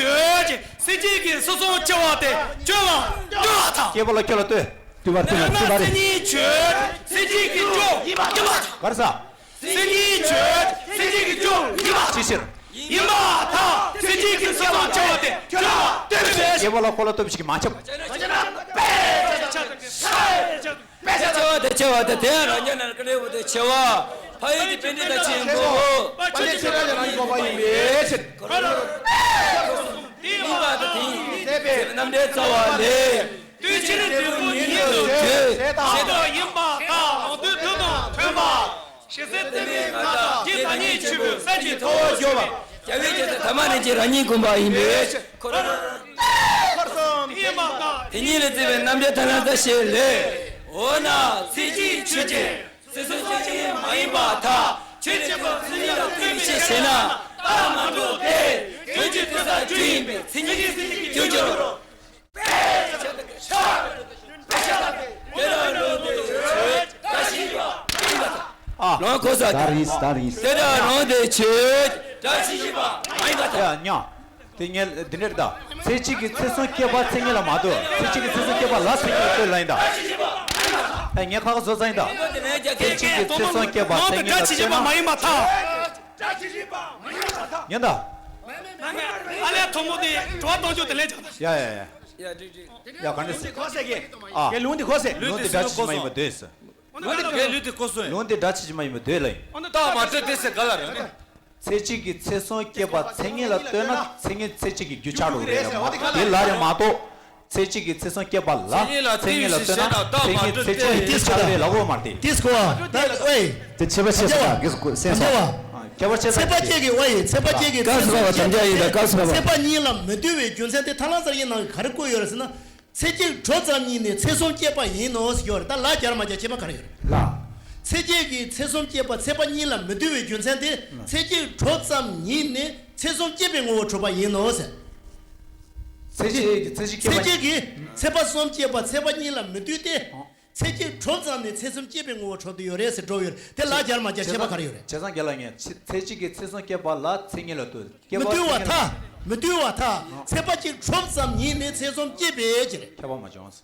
ཆོས་ཅན། སེམས་ཅན་གྱི་སྲིད་གསུམ་སྐྱེ་བ་དེ་སྐྱོབ་པར་འདུལ་བ་དང་། སྐྱེས་བུ་ལ་ཁྱོད་ལ་ལྟོས། བསྟོད་པར་བསྟོད་པར་བསྟོད་པ་རེད། སེམས་ཅན་ཆོས་ཅན། སེམས་ཅན་གྱི་སྐྱོབ་ཡིན་པ་དང་། ག་རེ་ཟ། སེམས་ཅན་ཆོས་ཅན། སེམས་ཅན་གྱི་སྐྱོབ་ཡིན་པ། ཅི་ཕྱིར། ཡིན་པ་དང་། སེམས་ཅན་གྱི་སྲིད་གསུམ་སྐྱེ་བ་དེ་ཁྱོད་ལ་ལྟོས་པས། སྐྱེས་བུ་ལ་ཁོ་ལ་ལྟོས་པ་ཞིག་གིས་མ་ཁྱབ། ཆེ་བ་དང་ཆེ་བ་དང་དེ་ཡང་རང་ཉིད་ནང་ཀུན་ལས་འོད་དུ་ཆེ་བ། ཕ་ཡུལ་གྱི་པཎྜི་ཏ་ཆེན་པོ། ཕ་ཡུལ་གྱི་པཎྜི་ཏ་ཆེན་པོ་ཡིན་པའི་ཕྱིར། ཡིན་པ་དང་དེ་ཡིས་རྣམ་འདྲེན་རྩ་བ་ལས། དུས་ཕྱིན་དུས་ཀུན་ཉིད་དུ་བགྲོད། ཞེས་དང་། ཞེས་དང་ཡིན་པ་དང་། ལོངས་སྤྱོད་དུས་དང་མཐུན་པ། ཞེས་ཟེར་དེ་ནས་ང་དང་རྒྱུད་དང་ཉིད་ཆེན་པོའི་སེམས་ཀྱི་ཐོག་སྦྱོར་བ། རྒྱལ་བའི་རྒྱལ་མཚན་ཐ་མ་ནས་ཀྱི་རང་ཉིད་བསྒོམ་པ་ཡིན་པས། འཁོར་ཡིན་པ་དང་། དེ་ཉིད་ལས་བརྩིས་པའི་རྣམ་འདྲེན་ཐ་ན་ཚ་ཞེས་ལས། འོ་ན་ཚེ་གཅིག་ཆོས་ཅན། སྲིད་གསུམ་སྐྱེ་མ་ཡིན་པར་ཐལ། ཆོས་ཅན་པོ་ཚུལ་གཉིས་ལ་ལྟོས་པའི་ཕྱིར་ཞེ་ན། རྟགས་མ་གྲུབ་སྟེ། དོན་གྱི་དུས་ས་རྒྱུ་ཡིན་པས་མཚན་ཉིད་ཀྱི་རྒྱུར་འགྱུར་རོ། ཨ། ལོངས་གོ་ས། ད་རིང་ད་རིང་། དེ་ལྟར་ལོངས་དེ་ཆོས་བཀྲ་ཤིས་པ་མ་ཡིན་པར་ཐལ། ཡ་ཉ། དེ་ངས་འདི་འདྲར་ད། ཚེ་གཅིག་གི་ཚེ་གསུམ་སྐྱེ་བ་མཚན་ཉིད་ལ་མ་ལྟོས། ཚེ་གཅིག་གི་ཚེ་གསུམ་སྐྱེ་བ་ལ་མཚན་ཉིད་ལ་ལྟོས་ལ་ཡིན་ད། ཨེ་ངས་ཁ་ཁ་བཟོ་ཚ་ཡིན་ད། ཚེ་གཅིག་གི་ཚེ་གསུམ་སྐྱེ་བ་མཚན་ཉིད་ལ་ལྟོས་ན། ཡིན་ད། ཨ་ལས་ཐོག་མོ་དེ་དྲི་བ་གཏོང་རྒྱུ་དེ་ལས་ཀྱང་། ཡ་ཡ་ཡ། ཡ་འགྲིག་འགྲིག་ཡ་ག་འདྲ་ཟེར། ལུང་དེ་གོ་ཟེར་གི། ཨ། ལུང་དེ་སྒྲ་ཆེ་ཆེ་མ་ཡིན་པ་འདོད་ཟེར། ལུང་དེ་ག་ལུང་དེ་གོ་སོང་། ལུང་དེ་སྒྲ་ཆེ་ཆེ་མ་ཡིན་པ་འདོད་ལ་ཡིན། རྟགས་མ་གྲུབ་སྟེ་ཟེར་ག་ལ་རེད། ཚེ་གཅིག་གི་ཚེ་གསུམ་སྐྱེ་བ་མཚན་ཉིད་ལ་ལྟོས་ན་མཚན་ཉིད་ཚེ་གཅིག་གི་རྒྱུ་ཆགས་འགྲོ་གི་རེད་ལ་མ་གཏོགས་དེ་ལ་རེད་མ་གཏོགས། ཚེ་གཅིག་གིས་ཚེ་གསུམ་སྐྱེས་པ་ལ་ཚེ་གཉིས་ལ་ལྟོས་ན་ཚེ་གཉིས་ཚེ་གཅིག་ལ་ཁྱབ་པའི་ལ་གོ་མ་རེད། ཏིས་གོ་ཨ་ད་ཨེ། དེ་ཁྱད་པར་ཕྱེ་ས་དང་གིས་གོ་སེམས་སོ། ཨ་ཁྱད་པར་ཕྱེ་ས་ཚེ་པ་གཅིག་གིས་ཨེ་ཚེ་པ་གཅིག་གིས་ཚེ་གསུམ་སྐྱེས་པ་དང་ཚེ་པ་གཉིས་ལ་མི་ལྟོས་པའི་རྒྱུ་མཚན་དེ་ཐ་ལ་ཚར་ཡིན་ནང་གི་ག་རེ་བཀོད་ཡོད་རེད་ཟེར་ན། ཚེ་གཅིག་གྲོལ་ཙམ་ཉིད་ནས་ཚེ་གསུམ་སྐྱེས་པ་ཡིན་ནོ་ཟེར་གྱི་ཡོད་རེད། ད་ལ་རྒྱར་མ་རྒྱག་ཁྱད་པར་ག་རེ་ཡོད་རེད། ལ། ཚེ་གཅིག་གིས་ཚེ་གསུམ་སྐྱེས་པ་ཚེ་པ་གཉིས་ལ་མི་ལྟོས་པའི་རྒྱུ་མཚན་དེ་ཚེ་གཅིག་གྲོལ་ཙམ་ཉིད་ནས་ཚེ་གསུམ་སྐྱེས་པའི་ངོ་བོར་གྲུབ་པ་ཡིན་ནོ་ཟེར། ཚེ་གཅིག་གིས་ཚེ་གཅིག་སྐྱེས་པ། ཚེ་གཅིག་གིས་ཚེ་པ་གསུམ་སྐྱེས་པ་ཚེ་པ་གཉིས་ལ་མི་ལྟོས་ཏེ། ཚེ་གཅིག་གྲོལ་ཙམ་ནས་ཚེ་གསུམ་སྐྱེས་པའི་ངོ་བོར་གྲུབ་ཏུ་ཡོད་རེད་ཟེར་འགྲོ་ཡོད་རེད། དེ་ལ་རྒྱར་མ་རྒྱག་ཁྱད་པར་ག་རེ་ཡོད་རེད། བྱས་ཙང་རྒན་ལགས་ངས་ཚེ་ཚེ་གཅིག་གིས་ཚེ་གསུམ་སྐྱེས་པ་ལ་ཚེ་གཉིས་ལ་ལྟོས། མི་ལྟོས་པར་ཐལ། མི་ལྟོས་པར་ཐལ། ཚེ་པ་གཅིག་གྲོལ་ཙམ་ཉིད་ནས་ཚེ་གསུམ་སྐྱེས་པའི་ཕྱིར། ཁྱད་པར་མ་བྱུང་།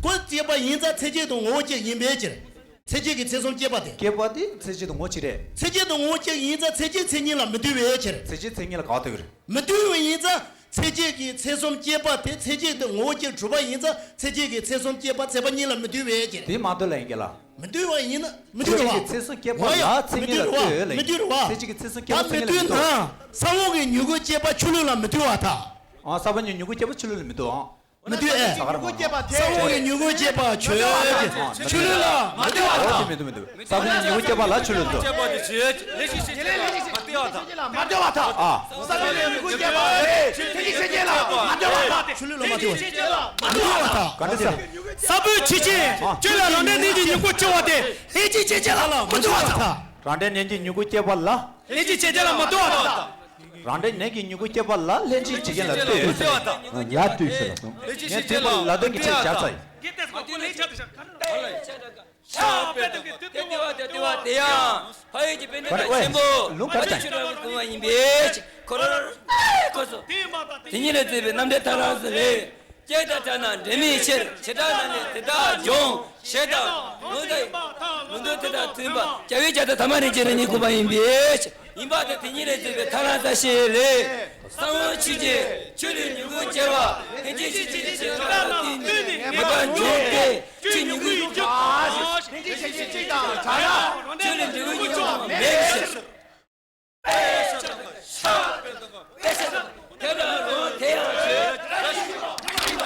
ཁོ་སྐྱེས་པ་ཡིན་ཙང་ཚེ་གཅིག་དང་ངོ་བོ་གཅིག་ཡིན་པའི་ཕྱིར། ཚེ་གཅིག་གིས་ཚེ་གསུམ་སྐྱེས་པ་དེ། སྐྱེས་པ་དེ་ཚེ་གཅིག་དང་ངོ་བོ་གཅིག་རེད། ཚེ་གཅིག་དང་ངོ་བོ་གཅིག་ཡིན་ཙང་ཚེ་གཅིག་ཚེ་གཉིས་ལ་མི་ལྟོས་པའི་ཕྱིར། ཚེ་གཅིག་ཚེ་གཉིས་ལ་ག་པར་ལྟོས་ཀྱི་རེད། མི་ལྟོས་པ་ཡིན་ཙང་ཚེ་གཅིག་གིས་ཚེ་གསུམ་སྐྱེས་པ་དེ་ཚེ་གཅིག་དང་ངོ་བོ་གཅིག་གྲུབ་པ་ཡིན་ཙང་ཚེ་གཅིག་གིས་ཚེ་གསུམ་སྐྱེས་པ་ཚེ་པ་གཉིས་ལ་མི་ལྟོས་པའི་ཕྱིར། དེ་མ་ལྟོས་ལ་ཡིན་གྱི་ལ། མི་ལྟོས་པ་ཡིན་ན་མི་ལྟོས་རེད་བ། ཚེ་གཅིག་གིས་ཚེ་གསུམ་སྐྱེས་པ་ལ་ཚེ་གཉིས་ལ་ལྟོས་ལ་ཡིན་གྱི་ལ། མི་ལྟོས་རེད་བ། ཚེ་གཅིག་གིས་ཚེ་གསུམ་སྐྱེས་པ་ཚེ་གཉིས་ལ་ལྟོས་ལ་ཡིན་གྱི་ལ། ས་བོན་གྱི་མྱུ་གུ་སྐྱེས་པ་ཆུ་ལུད་ལ་མི་ལྟོས་པར་ཐལ། ཨ་ས་བོན་གྱི་མྱུ་གུ་སྐྱེས་པ་ཆུ་ལུད་ལ་མི་ལྟོས་ཨང་། མི་ལྟོས་ཨེ། ས་བོན་གྱི་མྱུ་གུ་སྐྱེས་པ་ཆུ་ཆུ་ལུད་ལ་མ་ལྟོས་པར་ཐལ། ཨོ་དེ་མི་འདུག་མི་འདུག་ས་བོན་གྱི་མྱུ་གུ་སྐྱེས་པ་ལ་ཆུ་ལུད་ལ་ལྟོས། ལྟོས་པར་ཐལ། ཨ། ས་བོན་གྱི་མྱུ་གུ་སྐྱེས་པ་ལ་ཆུ་ལུད་ལ་མ་ལྟོས་པར་ཐལ། ཆུ་ལུད་ལ་མ་ལྟོས་པར་ཐལ། ག་འདྲ་ཟེར། ས་བོན་ཆུ་ཆེན་ཆུ་ལ་རང་འབྲས་རྣམས་ཀྱི་མྱུ་གུ་སྐྱེ་བ་དེ་ལྷན་ཅིག་སྐྱེས་ཆེན་ལ་མ་ལྟོས་པར་ཐལ། རང་འབྲས་རྣམས་ཀྱི་མྱུ་གུ་སྐྱེས་པ་ལ། ལྷན་ཅིག་སྐྱེས་ཆེན་ལ་མ་ལྟོས་པར་ཐལ། རང་འབྲས་ནད་ཀྱི་མྱུ་གུ་སྐྱེས་པ་ལ་ལྷན་ཅིག་སྐྱེས་ཆེན་ལ་ལྟོས། ལ་ལྟོས་ཟེར་ལ་སོང་། ངས་དེ་ལ་ལ་དོན་གྱི་ཕྱིར་སྦྱར་ཚར་ཡིན། ལྟོས་པ་དེ་ལྟོས་པ་དེ་ཡང་ཕ་ཡུལ་གྱི་དཔེ་འདྲ་ཆེན་པོ་ལུང་ཕར་ཕ་ཆོས་ཆོས་རབ་ཀྱི་སྐུ་མ་ཡིན་པའི་ཕྱིར། ཁོ་ར་ཁོ་སོ། དེ་ཉིད་ལས་བརྩིས་པའི་རྣམ་འགྲེལ་ཐ་ར་སུ་ལས། སྐྱེ་དང་བྲལ་ན་འབྲལ་མེད་ཕྱིར། བྱེ་བྲག་རྣམས་ནི་དེ་དག་འབྱུང་། ཞེས་དང་། མངོན་དུ་མངོན་དུ་དེ་དང་མཐུན་པ་རྒྱལ་བའི་རྒྱལ་ཚབ་ཐ་མ་རིན་ཆེན་རང་ཉིད་སྐུ་མ་ཡིན་པའི་ཕྱིར། ཡིན་པ་དེ་དེ་ཉིད་ལས་བརྩིས་པའི་ཐ་ན་ས་ཤེས་ལས། ས་བོན་ཆུ་ཆེན་ཆུ་ལས་མྱུ་གུ་སྐྱེ་བ། ལྷན་ཅིག་སྐྱེས་ཆེན་ལ་བརྟེན་ནས་ངེས་པར་འབྱུང་སྟེ། ཆུ་མྱུ་གུ་ཡིན་གྱི། ལྷན་ཅིག་སྐྱེས་ཆེན་གཅིག་དང་བྲལ་ན། ཆུ་ལས་མྱུ་གུ་ཡིན་གྱི་མེད་ཕྱིར།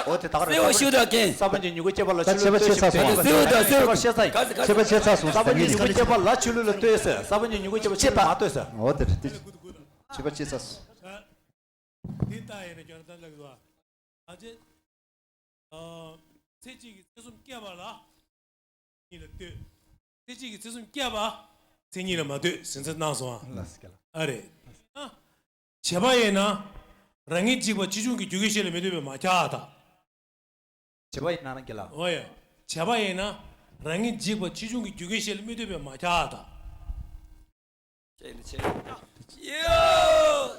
འོ་དེ་ད་ག་རེ། ས་བོན་གྱི་མྱུ་གུ་སྐྱེས་པ་ལ་ཆུ་ལུད་ལ་ལྟོས་ཤིག་དེ་ཡིན་པ་ཟེར། ཁྱད་པར་ཕྱེ་ཚར་སོང་། ཁྱད་པར་ཕྱེ་ཚར་སོང་། ས་བོན་གྱི་མྱུ་གུ་སྐྱེས་པ་ལ་ཆུ་ལུད་ལ་ལྟོས་ཟེར། ས་བོན་གྱི་མྱུ་གུ་སྐྱེས་པ་ཆུ་ལུད་ལ་མ་ལྟོས་ཟེར། འོ་དེ་རེད་དེ། ཁྱད་པར་ཕྱེ་ཚར་སོང་། འདི་ལྟ་ཡིན་ན་ཁྱོད་རང་ལྟ་ལ་གི་བ། ཨ་ཅེ། ཨ། ཚེ་གཅིག་གིས་ཚེ་གསུམ་སྐྱེས་པ་ལ། གཉིས་ལ་ལྟོས། ཚེ་གཅིག་གིས་ཚེ་གསུམ་སྐྱེས་པ། ཚེ་གཉིས་ལ་མ་ལྟོས་ཟིན་ཚེ་གནང་སོང་ཨ། ལགས་སོ། ཨ་རེད། ཨ། བྱས་པ་ཡིན་ན། རང་ངེས་འཇིག་པ་ཆེ་ཆུང་གི་རྒྱུ་གི་ཤེས་ལ་མི་ལྟོས་པས་མ་ཁྱབ་པར་ཐལ། བྱས་པ་ཡིན་ན་རང་གི་ལ། འོ་ཡ། བྱས་པ་ཡིན་ན། རང་ངེས་འཇིག་པ་ཆེ་ཆུང་གི་རྒྱུ་གི་ཤེས་ལ་མི་ལྟོས་པས་མ་ཁྱབ་པར་ཐལ། ཅེས་ནི་ཆེ། ཡོ།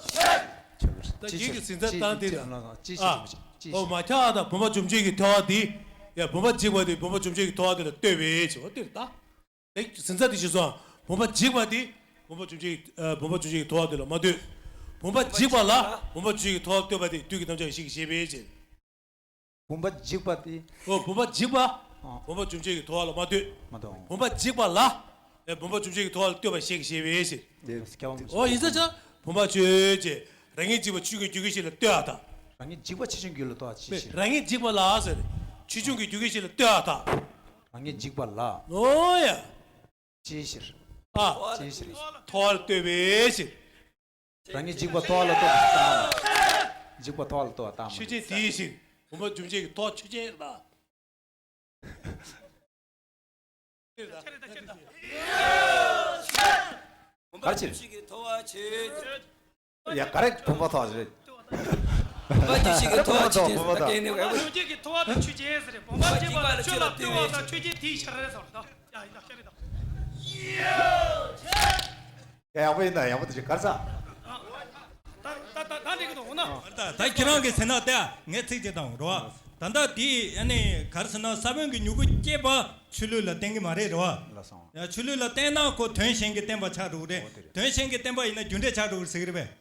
ད་ཅི་གི་ཟིན་ཚ་བཏང་དེ་ལ། ཅི་ཨ། ཅི་ཨོ་མ་ཁྱབ་པར་ཐལ། བུམ་པ་བཅོམ་བྱེད་ཀྱི་ཐལ་བ་དེ། ཡ་བུམ་པ་འཇིག་པ་དེ་བུམ་པ་བཅོམ་བྱེད་ཀྱི་ཐལ་བ་དེ་ལ་ལྟོས་པས་ཆེ་བ་དེ་ལ་ད། དེ་ཟིན་ཚ་དེ་ཞིག་སོང་། བུམ་པ་འཇིག་པ་དེ། བུམ་པ་བཅོམ་བྱེད་ཀྱི་ཨ། བུམ་པ་བཅོམ་བྱེད་ཀྱི་ཐལ་བ་དེ་ལ་མ་ལྟོས། བུམ་པ་འཇིག་པ་ལ་བུམ་པ་བཅོམ་བྱེད་ཀྱི་ཐལ་བ་ལ་ལྟོས་པ་དེ་དུས་ཀྱི་རྣམ་གཞག་ཞིག་བྱེད་པས་ཆེ། བུམ་པ་འཇིག་པ་དེ། ཨོ་བུམ་པ་འཇིག་པ། ཨ། བུམ་པ་བཅོམ་བྱེད་ཀྱི་ཐལ་བ་ལ་མ་ལྟོས། མ་ལྟོས། བུམ་པ་འཇིག་པ་ལ། ཨེ་བུམ་པ་བཅོམ་བྱེད་ཀྱི་ཐལ་བ་ལ་ལྟོས་པ་ཞིག་བྱེད་པས་ཆེ། དེ་སྐྱེ་བ་མི་འོ་ཡིན་ས་ཆ། བུམ་པ་ཆོས་ཅན། རང་ངེས་འཇིག་པ་ཆེ་ཆུང་གི་རྒྱུ་གི་ཤེས་ལ་ལྟོས་པར་ཐལ། རང་ངེས་འཇིག་པ་ཆེ་ཆུང་གི་ལ་ལྟོས་པ་ཅི་ཕྱིར། རང་ངེས་འཇིག་པ་ལ་ཟེར། ཆེ་ཆུང་གི་རྒྱུ་གི་ཤེས་ལ་ལྟོས་པར་ཐལ། རང་ངེས་འཇིག་པ་ལ། ཨོ་ཡ། ཅིའི་ཕྱིར། ཨ། ཅིའི་ཕྱིར། ཐལ་བ་ལ་ལྟོས་པའི་ཕྱིར། རང་ཉིད་འཇིག་པ་ཐལ་བ་ལ་ལྟོས་པ་ལྟ་མ། འཇིག་པ་ཐལ་བ་ལ་ལྟོས་པ་ལྟ་མ། ཆོས་ཅན་དེའི་ཕྱིར། བུམ་པ་འཇོམས་བྱེད་ཀྱི་ཐལ་བ་ཆོས་ཅན་ལ། ག་རེ་ཕྱིར། ཡ་ག་རེ་བུམ་པ་ཐལ་བ་རེད། བུམ་པ་འཇོམས་བྱེད་ཀྱི་ཐལ་བ་ཆོས་ཅན། ཨ་ཀྱེ་ནི་འཇོམས་བྱེད་ཀྱི་ཐལ་བ་དེ་ཆོས་ཅན་ཟེར། བུམ་པ་འཇིག་པ་ལ་ཆོས་ལ་ལྟོས་པ་དང་ཆོས་ཅན་དེའི་ཕྱིར་རེད་ཟེར་བ་དང་། ཡ་ཡིན་ད་ཤ་རེད་ད། ཡ་ཡག་པོ་ཡིན་ད། ཡག་པོ་དེ་ཅིག་གར་ས། ད་ད་ད་ད་འགྲིག་གི་འདུག་འོ་ན། ད་ད་ཁྱེད་རང་གིས་ཟེར་ན་ལྟ་ཡ། ངས་ཚིག་ཅིག་དང་རོ། ད་ལྟ་དེ་ཨ་ནི་གར་ཟེར་ན་ས་བོན་གྱི་མྱུ་གུ་སྐྱེས་པ་ཆུ་ལུད་ལ་བརྟེན་གྱི་མ་རེད་རོ། ལ་སོང་། ཡ་ཆུ་ལུད་ལ་བརྟེན་ན་ཁོ་དོན་གཞན་གྱི་བརྟེན་པ་ཆགས་འགྲོ་གི་རེད། འོ་དེ་རེད། དོན་གཞན་གྱི་བརྟེན་པ་ཡིན་ན་རྒྱུ་འབྲས་ཆགས་འགྲོ་གི་ཟེར་གི་རེད་པས།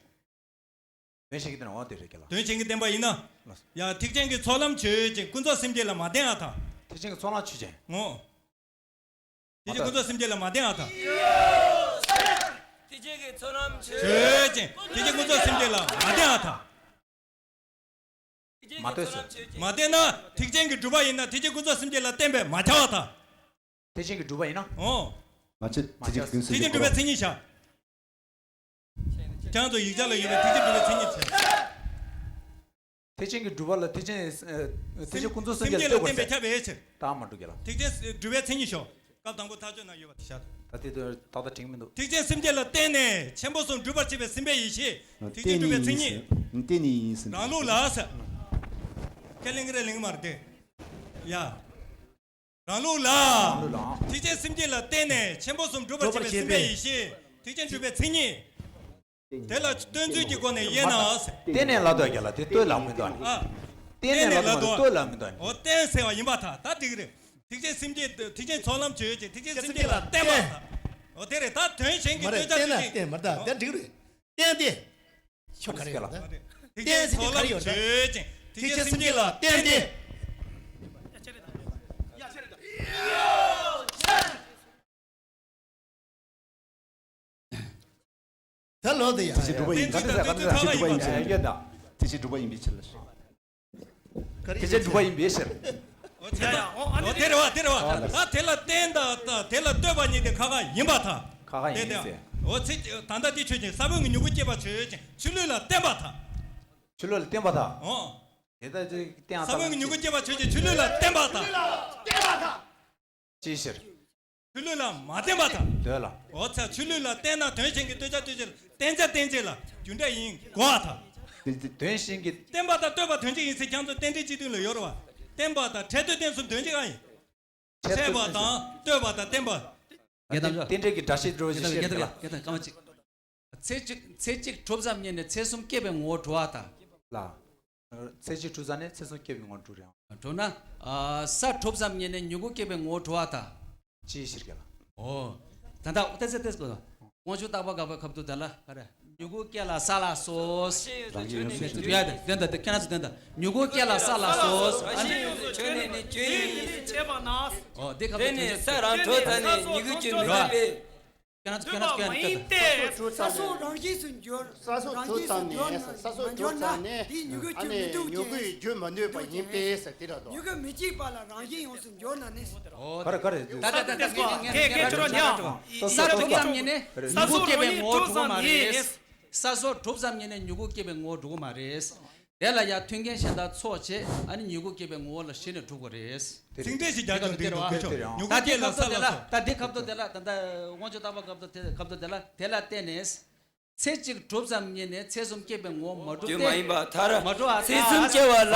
དོན་གཞན་གྱི་བརྟེན་པ་འོ་དེ་རེད་ཀྱི་ལ། དོན་གཞན་གྱི་བརྟེན་པ་ཡིན་ན། ལ་སོང་། ཡ་ཐེག་ཆེན་གྱི་ཚོགས་ལམ་ཆོས་ཅན་ཀུན་རྫོབ་སེམས་བསྐྱེད་ལ་མ་བརྟེན་ཨ་ཐལ། ཐེག་ཆེན་གྱི་ཚོགས་ལམ་ཆོས་ཅན། ངོ་། དེ་ཅི་ཀུན་རྫོབ་སེམས་བསྐྱེད་ལ་མ་བརྟེན་ཨ་ཐལ། ཐེག་ཆེན་གྱི་ཚོགས་ལམ་ཆོས་ཅན། དེ་ཅི་ཀུན་རྫོབ་སེམས་བསྐྱེད་ལ་མ་བརྟེན་ཨ་ཐལ། མ་ལྟོས་སོ། མ་བསྟན་ན་ཐེག་ཆེན་གྱི་སྒྲུབ་པ་ཡིན་ན་ཐེག་ཆེན་ཀུན་རྫོབ་སེམས་བསྐྱེད་ལ་བརྟེན་པས་མ་ཁྱབ་པར་ཐལ། ཐེག་ཆེན་གྱི་སྒྲུབ་པ་ཡིན་ན། ཨོ། མ་ཁྱབ། ཐེག་ཆེན་ཀུན་ཐེག་ཆེན་སྒྲུབ་པའི་མཚན་ཉིད་བཞག་ཁྱེད་རང་ཚོ་ཡིག་ཆ་ལ་ཡོད་པའི་ཐེག་ཆེན་སྒྲུབ་པའི་མཚན་ཉིད་བྱས། ཐེག་ཆེན་གྱི་སྒྲུབ་པ་ལ་ཐེག་ཆེན། ཨ། ཐེག་ཆེན་ཀུན་རྫོབ་སེམས་བསྐྱེད་ལ་བརྟེན་པས་ཁྱབ་པའི་ཕྱིར། ད་མ་འགྲོ་གི་ལ། ཐེག་ཆེན་སྒྲུབ་པའི་མཚན་ཉིད་ཤོག་སྐབས་དང་པོ་མཐའ་དཔྱོད་ན་ཡོད་པ་དེ་བཞག་ད་དེ་ཏག་ཏག་དྲན་གྱི་མི་འདུག་ཐེག་ཆེན་སེམས་བསྐྱེད་ལ་བརྟེན་ནས་ཆེན་པོ་གསུམ་སྒྲུབ་པར་བྱེད་པའི་སེམས་དཔའི་ཡེ་ཤེས། ཐེག་ཆེན་སྒྲུབ་པའི་མཚན་ཉིད། བརྟེན་ནས་ཡིན་ཟེར། རང་ལུགས་ལ་ཟེར། ཁས་ལེན་གྱི་རེད་ལེན་གྱི་མ་རེད་དེ། ཡ། རང་ལུགས་ལ། རང་ལུགས་ལ། ཐེག་ཆེན་སེམས་བསྐྱེད་ལ་བརྟེན་ནས་ཆེན་པོ་གསུམ་སྒྲུབ་པར་བྱེད་པའི་སེམས་དཔའི་ཡེ་ཤེས། ཐེག་ཆེན་སྒྲུབ་པའི་མཚན་ཉིད། དེ་ལ་སྟོན་ཚུལ་གྱི་སྒོ་ནས་དབྱེ་ན། བརྟེན་ནས་ལབ་འདུག་ག་ལ་དེ་ལྟོས་ལབ་མི་འདུག་ཨ་ནི། ཨ། བརྟེན་ནས་ལབ་འདུག་མ་གཏོགས་ལྟོས་ལབ་མི་འདུག་ཨ་ནི། འོ་བརྟེན་ཟེར་བ་ཡིན་པར་ཐལ། ད་འགྲིག་གི་རེད། ཐེག་ཆེན་སེམས་བསྐྱེད། ཐེག་ཆེན་ཚོགས་ལམ་བརྗོད་ཅིང་ཐེག་ཆེན་སེམས་བསྐྱེད་ལ་བརྟེན་པར་ཐལ། འོ་དེ་རེད། ད་དོན་གཞན་གྱི་མ་རེད། སྟོན་ཆ་བརྟེན་ན་དུས་ཅིག་བརྟེན་མ་རེད། ད་དེ་འགྲིག་གི་རེད། བརྟེན་ཏེ། ཤོ་ག་རེ་ཡོད་ད། ཐེག་ཆེན་ཚོགས་ལམ་བརྗོད་ཅིང་ཐེག་ཆེན་སེམས་བསྐྱེད་ལ་བརྟེན་ཏེ། ད་ལོ་དེ་ཡ། ཐེག་ཆེན་སྒྲུབ་པ་ཡིན། ད་དེ་ཟེར་ག་ཚོད་ཐེག་ཆེན་སྒྲུབ་པ་ཡིན་ཟེར། ཡོད་ད། ཐེག་ཆེན་སྒྲུབ་པ་ཡིན་པའི་ཕྱིར་ལ། ཐེག་ཆེན་སྒྲུབ་པ་ཡིན་པའི་ཕྱིར། འོ་དེ་རེད་བ། དེ་རེད་བ། ད་དེ་ལ་བརྟེན་དང་དེ་ལ་ལྟོས་པ་གཉིས་དེ་ཁ་ཁ་ཡིན་པར་ཐལ། ཁ་ཁ་ཡིན་ཟེར། འོ་ཚེ་ད་ལྟ་དེ་ཆོས་ཅན། ས་བོན་གྱི་མྱུ་གུ་སྐྱེད་པ་ཆོས་ཅན། ཆུ་ལུད་ལ་བརྟེན་པར་ཐལ། ཆུ་ལུད་ལ་བརྟེན་པར་ཐལ། འོ། དེ་ལྟར་ཅིག་བརྟེན་ས་བོན་གྱི་མྱུ་གུ་སྐྱེད་པ་ཆོས་ཅན། ཆུ་ལུད་ལ་བརྟེན་པར་ཐལ། ཅིའི་ཕྱིར། ཆུ་ལུད་ལ་མ་བརྟེན་པར་ཐལ། འདོད་ལ། འོ་ཚ། ཆུ་ལུད་ལ་བརྟེན་ན་དོན་གཞན་གྱི་ལྟོས་ཆ་ལྟོས་བྱེད་ལ་བརྟེན་བྱ་བརྟེན་བྱེད་ལ་རྒྱུ་འབྲས་ཡིན་དགོས་པར་ཐལ། དོན་གཞན་གྱི། བརྟེན་པ་དང་ལྟོས་པ་དོན་གཅིག་ཡིན་ཟེར་ཁྱེད་ཚོ་རྟེན་འབྲེལ་སྤྱི་དོན་ལ་ཡོད་རེད་བ། བརྟེན་པ་དང་འཕྲལ་དོན་བརྟེན་གསུམ་དོན་གཅིག་ཨ་ཡིན། འཕྲལ་པ་དང་ལྟོས་པ་དང་བརྟེན་པ། རྟེན་འབྲེལ་གྱི་སྒྲ་བཤད་འགྲོ་བཞིན་བཤད་ལ། ཚེ་གཅིག་ཚེ་གཅིག་གྲུབ་ཙམ་ཉིད་ནས་ཚེ་གསུམ་སྐྱེ་བའི་ངོ་བོར་གྲུབ་པར་ཐལ། ལ། ཚེ་གཅིག་གྲུབ་ཙམ་ནས་ཚེ་གསུམ་སྐྱེ་བའི་ངོ་བོར་གྲུབ་རེད། གྲུབ་ན། ས་གྲུབ་ཙམ་ཉིད་ནས་མྱུ་གུ་སྐྱེ་བའི་ངོ་བོར་གྲུབ་པར་ཐལ། ཅིའི་ཕྱིར་ག་ལ། འོ། ད་ལྟ་ཏེ་ཚེ་ཏེ་ཚེ་གོ། དབང་ཕྱུག་རྟག་པ་དགག་པའི་ཁ་ཐུག་དེ་ལ་ག་རེ། མྱུ་གུ་སྐྱེ་ལ་ས་ལ་སོགས། རང་བཞིན་ཡོངས་སུ་ཆོས་ནི། ཡ་དེ་དེ་འདྲ་དེ་ཁྱེད་རང་ཚོ་དེ་འདྲ། མྱུ་གུ་སྐྱེ་ལ་ས་ལ་སོགས། ཨ་ནི། ཆོས་ནི་ནི་ཆོས་ཡིན། ཁྱེད་ཀྱི་ས་རང་གྲུབ་ཙམ་ནས་མྱུ་གུ་སྐྱེ་མི་ཐུབ་པས། ཁྱེད་རང་ཚོ་ཁྱེད་རང་ཚོ་ཁྱེད་རང་ཚོ་ཁྱེད་རང་ཚོ། ས་སོགས་རང་བཞིན་སུ་འབྱོར། ས་སོགས་གྲུབ་ཙམ་ནས། ས་སོགས་གྲུབ་ཙམ་ནས། དེའི་མྱུ་གུ་ཨ་ནི་སྐྱེ་མི་ཐུབ་མྱུ་གུ་ཅིང་། རྒྱུ་མ་འདོད་པ་ཡིན་པས་ཟེར་དེ་འདྲ་དོ། མྱུ་གུ་མི་སྐྱེད་པ་ལ་རང་བཞིན་ཡོངས་སུ་འབྱོར་ན་ནི། ག་རེ་ག་རེ། ད་ད་ད་ད་ངས་ངས་ངས་ངས་ཁྱོད་རང་ཉག་ས་སོགས་གྲུབ་ཙམ་ཉིད་ནས་མྱུ་གུ་སྐྱེ་བའི་ངོ་བོ་འགྲོ་གི་མ་རེད། ས་སོགས་གྲུབ་ཙམ་ཉིད་ནས་མྱུ་གུ་སྐྱེ་བའི་ངོ་བོ་འགྲོ་གི་མ་རེད། དེ་ལ་ཡང་མཐུན་རྐྱེན་གཞན་དག་ཚོགས་བྱས། ཨ་ནི་མྱུ་གུ་སྐྱེ་བའི་ངོ་བོ་ལ་གཞི་ནས་གྲུབ་དགོས་རེད། ཚིག་འགྲེལ་ཞིག་རྒྱག་རྒྱུ་འདི་འདུག་ཁྱོད་ཆོ། མྱུ་གུ་སྐྱེ་ལ་ས་ལ་སོགས། ད་འདི་ཁ་ཐུག་དེ་ལ་ད་ལྟ་དབང་ཕྱུག་རྟག་པ་ཁ་ཐུག་དེ་ཁ་ཐུག་དེ་ལ་དེ་ལ་བརྟེན་ནས། ཚེ་གཅིག་གྲུབ་ཙམ་ཉིད་ནས་ཚེ་གསུམ་སྐྱེ་བའི་ངོ་བོ་མ་གྲུབ་སྟེ། མ་ཡིན་པར་ཐལ། མ་གྲུབ་པར་ཐལ། ཚེ་གསུམ་སྐྱེ་བ་ལ།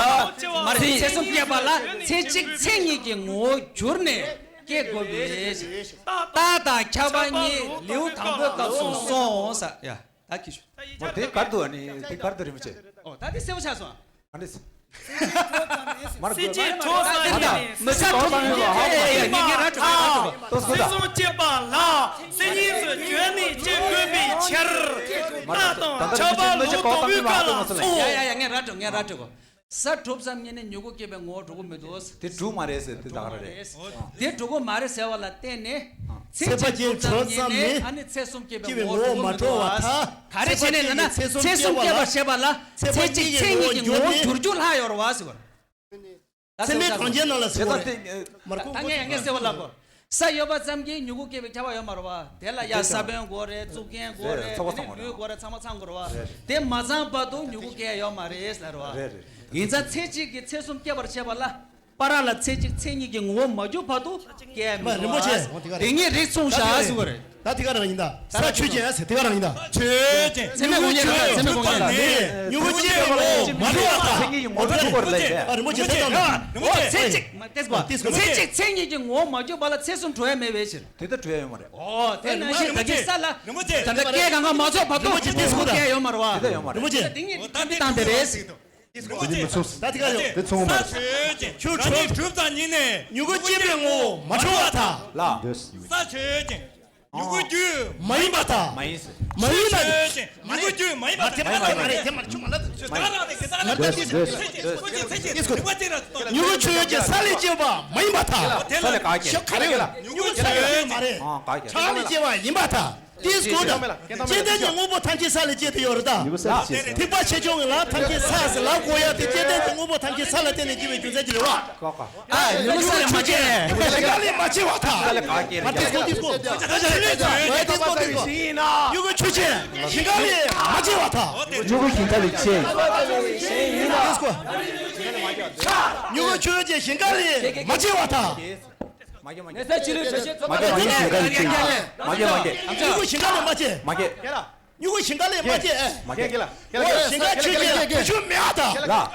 མ་རེད། ཚེ་གསུམ་སྐྱེ་བ་ལ་ཚེ་གཅིག་ཚེ་གཉིས་ཀྱི་ངོ་བོར་གྱུར་ནས་སྐྱེ་དགོས་པའི་རྟགས་དང་ཁྱབ་པ་གཉིས་ལེའུ་དང་པོའི་སྐབས་སུ་སོང་ས་ཡ། ད་ཁྱི་ཤོ། མོ་དེ་གར་དུ་ཨ་ནི་དེ་གར་དུ་རིན་པོ་ཆེ། ཨོ་ད་དེ་གསལ་པོ་ཆགས་སོང་། ཨ་ནི། མར་ཚེ་གཅིག་གྲུབ་ཙམ་ཉིད་ནས། ས་གྲུབ་ཙམ་ཉིད་ནས། ངས་ར་སྤྲོད་ཀྱི་ར་སྤྲོད་ཀྱི། ཚེ་གསུམ་སྐྱེ་བ་ལ་ཚེ་གཉིས་སུ་འགྱུར་ནས་སྐྱེ་དགོས་པའི་ཕྱིར། རྟགས་དང་ཁྱབ་པ་ལེའུ་དང་པོའི་སྐབས་ལ་སོང་། ཡ་ཡ་ཡ། ངས་ར་སྤྲོད་ངས་ར་སྤྲོད་གོ། ས་གྲུབ་ཙམ་ཉིད་ནས་མྱུ་གུ་སྐྱེ་བའི་ངོ་བོ་གྲུབ་ཀྱི་མི་འདུག། དེ་གྲུབ་མ་རེད་ཟེར་དེ་ད་ག་རེ་རེད། དེ་གྲུབ་ཀྱི་མ་རེད་ཟེར་བ་ལ་བརྟེན་ནས། ཚེ་གཅིག་གྲུབ་ཙམ་ཉིད་ནས་ཨ་ནི་ཚེ་གསུམ་སྐྱེ་བའི་ངོ་བོ་མ་གྲུབ་པར་ཐལ། ག་རེ་བྱས་ནས་ན་ཚེ་གསུམ་སྐྱེ་བ་ལ་ཚེ་གཅིག་ཚེ་གཉིས་ཀྱི་ངོ་བོ་འགྱུར་རྒྱུ་ལྷག་ཡོད་རེད་བ་ཟེར་བ། ཚད་མའི་གྲངས་ཅན་རྣམས་ལ་ཟེར་བ་རེད། མར་ཁུངས་ད་ངས་ངས་ཟེར་བ་ལབ་གོ། ས་ཡོད་པ་ཙམ་གྱིས་མྱུ་གུ་སྐྱེ་བའི་ཁྱབ་པ་ཡོད་མ་རེད་བ། དེ་ལ་ཡ་ས་བོན་དགོས་རེད། རྩུབ་རྐྱེན་དགོས་རེད། དེ་ནས་ལུད་དགོས་རེད། ཚང་མ་ཚང་དགོས་རེད་བ། དེ་མ་ཚང་བར་དུ་མྱུ་གུ་སྐྱེ་ཡ་ཡོད་མ་རེད་ཟེར་བ། རེད་རེད། ཡིན་ཙང་ཚེ་གཅིག་གིས་ཚེ་གསུམ་སྐྱེ་བར་བྱེད་པ་ལ། བར་ལ་ཚེ་གཅིག་ཚེ་གཉིས་ཀྱི་ངོ་བོ་མ་གྱུར་བར་དུ་སྐྱེ་མི་རུང་བ། རིན་པོ་ཆེ། དེ་ཉིད་རིགས་མཚུངས་བཞག་ཟེར་བ་རེད། ད་དེ་ག་རང་ཡིན་ད། ས་ཆོས་ཅན་ཟེར་དེ་ག་རང་ཡིན་ད། ཆོས་ཅན། ཚད་མའི་དགོངས་དོན་རེད། ཚད་མའི་དགོངས་དོན་རེད། མྱུ་གུ་སྐྱེ་བའི་ངོ་བོ་མ་གྲུབ་པར་ཐལ། ཨ་རིན་པོ་ཆེ། ཨ་རིན་པོ་ཆེ། ཚེ་གཅིག་མ་ཏེས་པ། ཚེ་གཅིག་ཚེ་གཉིས་ཀྱི་ངོ་བོ་མ་གྱུར་པ་ལ་ཚེ་གསུམ་གྲུབ་ཡ་མེད་པའི་ཕྱིར། དེ་ལྟར་གྲུབ་ཡ་ཡོད་མ་རེད། ཨོ་དེ་ནང་བཞིན་ད་གིན་ས་ལ་ད་ལྟ་སྐད་གང་ག་མ་ཚོགས་བར་དུ་མྱུ་གུ་སྐྱེ་ཡ་ཡོད་མ་རེད་བ། དེ་ལྟར་ཡོད་མ་རེད། རིན་པོ་ཆེ། དེ་ཉིད་དེ་བཏང་བསྡད་རེད། དེ་ཉིད་མི་ཚུགས། ད་དེ་ག་ཡོད། དེ་ཚོང་མ་རེད། ཆོས་ཅན། ཁྱོད་རང་ཉིད་གྲུབ་ཙམ་ཉིད་ནས་མྱུ་གུ་སྐྱེ་བའི་ངོ་བོ་མ་གྲུབ་པར་ཐལ། ལ། ས་ཆོས་ཅན། མྱུ་གུ་རྒྱུ། མ་ཡིན་པར་ཐལ། མ་ཡིན། མ་ཡིན་ན། མྱུ་གུ་རྒྱུ་མ་ཡིན་པར་ཐལ། མ་རེད། དེ་མ་རེད། ཆུ་མ་ལ་དེ་ད་རང་རེད། དེ་ད་རང་རེད། མྱུ་གུ་ཆོས་ཅན། ས་ལས་སྐྱེས་པ་མ་ཡིན་པར་ཐལ། དེ་ལ་ཤ་ག་རེ་ལ། མྱུ་གུ་ཆོས་ཅན་མ་རེད། བྱ་ལས་སྐྱེས་པ་ཡིན་པར་ཐལ། ཏིས་གོ་དང་། སྐྱེ་ལྡན་གྱི་དངོས་པོ་ཐམས་ཅད་ས་ལས་སྐྱེས་ཏེ་ཡོད་རེད་ད། ཐེག་པ་ཆེ་ཆུང་གི་ལམ་ཐམས་ཅད་ས་ཟེར་ལབ་དགོས་ཡ་དེ་སྐྱེ་ལྡན་གྱི་དངོས་པོ་ཐམས་ཅད་ས་ལ་བརྟེན་ནས་སྐྱེ་བའི་རྒྱུ་མཚན་གྱིས་རེད་བ། ཨ། མྱུ་གུ་ས་ལས་མ་སྐྱེས། ཞིང་ཁ་ལས་མ་སྐྱེས་པར་ཐལ། ཨ། ཏིས་གོ་ཏིས་གོ། ཨ། ཏིས་གོ་ཏིས་གོ། མྱུ་གུ་ཆུ་སྐྱེས། ཞིང་ཁ་ལས་མ་སྐྱེས་པར་ཐལ། མྱུ་གུ་ཞིང་ཁ་ལས་སྐྱེས། ཏིས་གོ། མྱུ་གུ་ཆུ་སྐྱེས་ཞིང་ཁ་ལས་མ་སྐྱེས་པར་ཐལ། མ་སྐྱེས་མ་སྐྱེས། ནས་ས་ཆུ་ལུད་དྲོད་ཤེད་ཚོགས་པ་མ་སྐྱེས་མ་སྐྱེས་ཞིང་ཁ་ལས་སྐྱེས། མ་སྐྱེས་མ་སྐྱེས། མྱུ་གུ་ཞིང་ཁ་ལས་མ་སྐྱེས། མ་སྐྱེས། མྱུ་གུ་ཞིང་ཁ་ལས་མ་སྐྱེས། མ་སྐྱེས། འོ་ཞིང་ཁ་ཆུ་སྐྱེས་བེ་ཆུ་མེད་པར་ཐལ། ལ།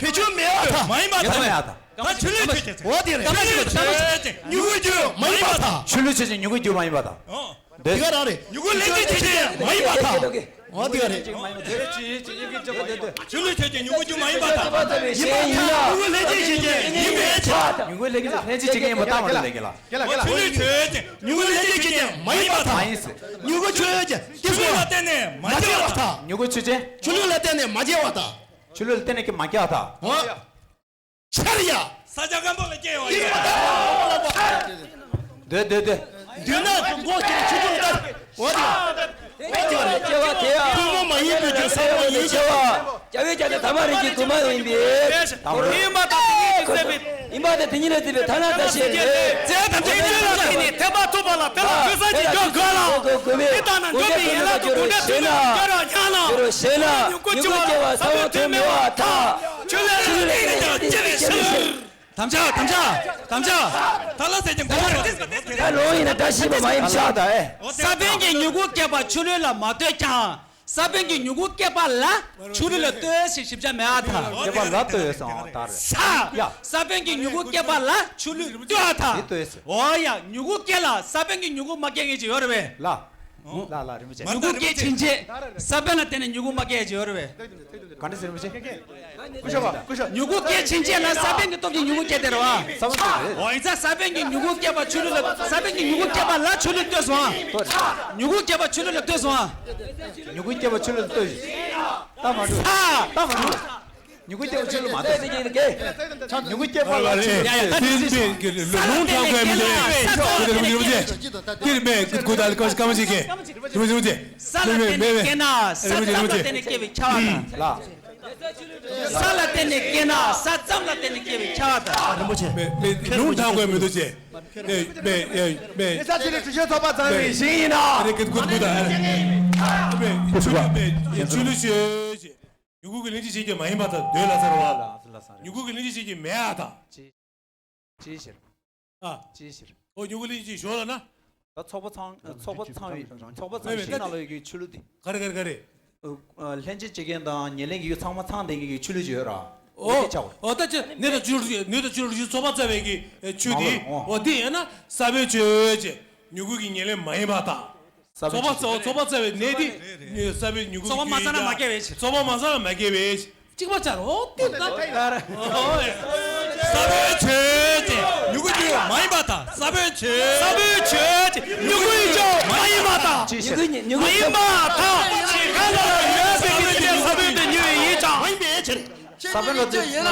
བེ་ཆུ་མེད་པར་ཐལ། མ་ཡིན་པར་ཐལ། མ་ཡིན་པར་ཐལ། ད་ཆུ་ལུད་ཆུ་སྐྱེས། འོ་དེ་རེད། ཆུ་ལུད་ཆུ་སྐྱེས་མྱུ་གུ་རྒྱུ་མ་ཡིན་པར་ཐལ། ཆུ་ལུད་ཆུ་སྐྱེས་མྱུ་གུ་རྒྱུ་མ་ཡིན་པར་ཐལ། འོ། འདི་ག་རང་རེད། མྱུ་གུ་ལྷན་ཅིག་སྐྱེས་ཆུ་སྐྱེས་མ་ཡིན་པར་ཐལ། འོ་དེ་ག་རེད། ཆུ་ལུད་ཆུ་སྐྱེས་མྱུ་གུ་རྒྱུ་མ་ཡིན་པར་ཐལ། ཡིན་པར་ཐལ། མྱུ་གུ་ལྷན་ཅིག་སྐྱེས་ཆུ་སྐྱེས་ཡིན་པའི་ཕྱིར། མྱུ་གུ་ལྷན་ཅིག་ལྷན་ཅིག་སྐྱེས་ཆུ་སྐྱེས་ཡིན་པ་ལྟ་མ་རེད་ལས་ཀྱི་ལ། ཆུ་ལུད་ཆུ་སྐྱེས་མྱུ་གུ་ལྷན་ཅིག་སྐྱེས་ཆུ་སྐྱེས་མ་ཡིན་པར་ཐལ། མ་ཡིན་ཟེར། མྱུ་གུ་ཆུ་སྐྱེས་ཆུ་ལུད་ལ་བརྟེན་ནས་མ་སྐྱེས་པར་ཐལ། མྱུ་གུ་ཆུ་སྐྱེས། ཆུ་ལུད་ལ་བརྟེན་ནས་མ་སྐྱེས་པར་ཐལ། ཆུ་ལུད་ལ་བརྟེན་ནས་ཀྱི་མ་སྐྱེས་པར་ཐལ། འོ། ཆར་ཡ། ས་ཆ་སྐམ་པོ་ལ་སྐྱེ་བ་ཡིན། འདོད་འདོད་འདོད། འདོད་ན་མགོ་ཁྱེར་ཆུ་ཆུ་ལྟར། འོ་དེ། འོ་དེ་རེད། སྐྱེ་བ་དེ་ཡང་། ཐུན་མོང་མ་ཡིན་པའི་རྒྱུ་ས་བོན་ཡིན་ཞེས་པ། སྐྱེ་བའི་རྒྱུ་དེ་ཐ་མ་རིགས་ཀྱི་དུ་མ་ཡིན་པས། ཡིན་པ་དང་དེ་ཉིད་ཀྱིས་སེམས་པའི། ཡིན་པ་དང་དེ་ཉིད་ལ་བརྩིས་པའི་ཐ་ན་ལྟ་ཞེས་པས། རྫས་ཐམས་ཅད་ཆུ་ལ་བརྟེན་ནས་ཐེག་པ་ཐུབ་པ་ལ་དེ་ལ་ལྟོས་ས་ཅིག་འཇོག་དགོས་ལ། དེ་ལྟ་ན་འགྲོ་བའི་ཡན་ལག་ཏུ་དགོངས་འགྲེལ་ཐུན་མོང་སྦྱར་བ་སྙམ་ན། མྱུ་གུ་སྐྱེ་བ་ས་བོན་དུ་མི་བ་ཐལ། ཆུ་ལས་ལ་བརྟེན་ནས་ཀྱང་སྐྱེ་བའི་ཕྱིར། དམ་བཅའ་དམ་བཅའ་དམ་བཅའ། ད་ལ་ཟེར་ཀྱང་གོ་བ་རེད། ད་ལོ་ཡིན་ན་བཀྲ་ཤིས་པ་མ་ཡིན་ཤག་ད་ཨེ། ས་བོན་གྱི་མྱུ་གུ་སྐྱེས་པ་ཆུ་ལུད་ལ་མ་ལྟོས་ཀྱང་། ས་བོན་གྱི་མྱུ་གུ་སྐྱེས་པ་ལ་ཆུ་ལུད་ལ་ལྟོས་ཞེས་ཞིབ་ཆ་མེད་པར་ཐལ། སྐྱེས་པ་ལ་ལྟོས་སོང་ད་རེད། ས། ཡ། ས་བོན་གྱི་མྱུ་གུ་སྐྱེས་པ་ལ་ཆུ་ལུད་ལྟོས་པར་ཐལ། འོ་ཡ། མྱུ་གུ་སྐྱེས་ལ་ས་བོན་གྱི་མྱུ་གུ་མ་སྐྱེ་མཁན་ཅིག་ཡོད་རེད་པས། ལ། ལ་ལ་རིན་པོ་ཆེ། མྱུ་གུ་སྐྱེ་ཕྱིན་ཆད་ས་བོན་ལ་བརྟེན་ནས་མྱུ་གུ་མ་སྐྱེ་ཅིག་ཡོད་རེད་པས། ག་འདྲ་ཟེར་མི་ཤེས། སྐུ་ཞབས་སྐུ་ཞབས། མྱུ་གུ་སྐྱེ་ཕྱིན་ཆད་ལ་ས་བོན་གྱི་སྟོབས་ཀྱིས་མྱུ་གུ་སྐྱེ་དེ་རེད་བ། ས་བོན་གྱི་རེད། འོ་ཡིན་ཙང་ས་བོན་གྱི་མྱུ་གུ་སྐྱེས་པ་ཆུ་ལུད་ལ་ས་བོན་གྱི་མྱུ་གུ་སྐྱེས་པ་ལ་ཆུ་ལུད་ལྟོས་སོང་ཨ། མྱུ་གུ་སྐྱེས་པ་ཆུ་ལུད་ལ་ལྟོས་སོང་ཨ། མྱུ་གུ་སྐྱེས་པ་ཆུ་ལུད་ལ་ལྟོས་ཤིག་ད་མ་འགྲོ། ས། ད་མ་འགྲོ། མྱུ་གུ་སྐྱེས་པ་ཆུ་ལུད་མ་ལྟོས། མྱུ་གུ་སྐྱེས་པ་ལ་ཆུ་ལུད་ལྟོས། ལུང་ཐང་གོས་མི་ལུས། ལུང་ཐང་གོས་མི་ལུས། དེར་མེད་ཀུ་ད་ལ་ཀ་ཀ་མ་ཞིག་གེ། རིན་པོ་ཆེ། ས་ལ་བརྟེན་ནས་སྐྱེས་ན་ས་ཙམ་ལ་བརྟེན་ནས་སྐྱེ་བའི་ཁྱབ་པ་དང་། ལ། ས་ལ་བརྟེན་ནས་སྐྱེས་ན་ས་ཙམ་ལ་བརྟེན་ནས་སྐྱེ་བའི་ཁྱབ་པ་དང་། རིན་པོ་ཆེ། མེ་མེ་ལུང་དྲངས་དགོས་མི་འདུག་ཅེས། མེ་མེ་མེ་མེ། ས་ཆུ་ལས་གྲུ་ཤོད་ཚོགས་པ་ཚང་བའི་ཞིང་ཡིན་ན། རེ་ཀེད་ཀུད་ཀུད་ཨ། མེ་ཆུ་ལུད་མེ་ཆུ་ལུད་ཤོད་ཅེས། མྱུ་གུ་གི་ལྷན་ཅིག་བྱེད་ཀྱི་མ་ཡིན་པ་དང་འདོད་ལ་ཟེར་བ། མྱུ་གུ་གི་ལྷན་ཅིག་བྱེད་ཀྱི་མེད་ཨ་དང་། ཅིའི་ཕྱིར། ཨ། ཅིའི་ཕྱིར། ཨོ་མྱུ་གུ་ལྷན་ཅིག་ཞོག་ལ་ན། ད་ཚོགས་པ་ཚང་ཚོགས་པ་ཚང་བའི་ཚོགས་པ་ཚང་བའི་ཞིང་ནང་ལོགས་ཀྱི་ཆུ་ལུད་དེ། ག་རེ་ག་རེ་ག་རེ། ལྷན་ཅིག་བྱེད་མཁན་དང་ཉེར་ལེན་གྱི་ཡུལ་ཚང་མ་ཚང་ལྡན་མཁན་གྱི་ཆུ་ལུད་ཅིག་ཡོད་ར། ཨོ། ཨོ་ད་ཅི་ནུས་དང་ཆུ་ལུད་ནུས་དང་ཆུ་ལུད་ཚོགས་པ་རྩ་བའི་གི་ཆུ་དེ། ཨོ་དེ་ཡིན་ན་ས་བོན་ཆུ་ཅེས་མྱུ་གུ་གི་ཉེར་ལེན་མ་ཡིན་པ་དང་། ཚོགས་པ་ཚོགས་པ་རྩ་བའི་ནད་དེ་ས་བོན་མྱུ་གུ་ཚོགས་པ་མ་ཚང་ན་མ་སྐྱེ་བའི་ཕྱིར། ཚོགས་པ་མ་ཚང་ན་མ་སྐྱེ་བའི་ཕྱིར། གཅིག་པ་ཆ་རོགས་ཏེ་ན་ཐའི་ལ། ས་བོན་ཆོས་ཅན་མྱུ་གུ་རྒྱུ་མ་ཡིན་པ་དང་ས་བོན་ཆོས། ས་བོན་ཆོས་ཅན་མྱུ་གུ་ཡིན་ཀྱང་མ་ཡིན་པ་དང་། མྱུ་གུ་མ་ཡིན་པ་དང་། གང་ལ་ཡོད་པའི་གི་ས་བོན་དུ་མྱུ་གུ་ཡིན་ཀྱང་། མ་ཡིན་པའི་ཕྱིར། ས་བོན་ལ་དུ་ཡིན་ལ།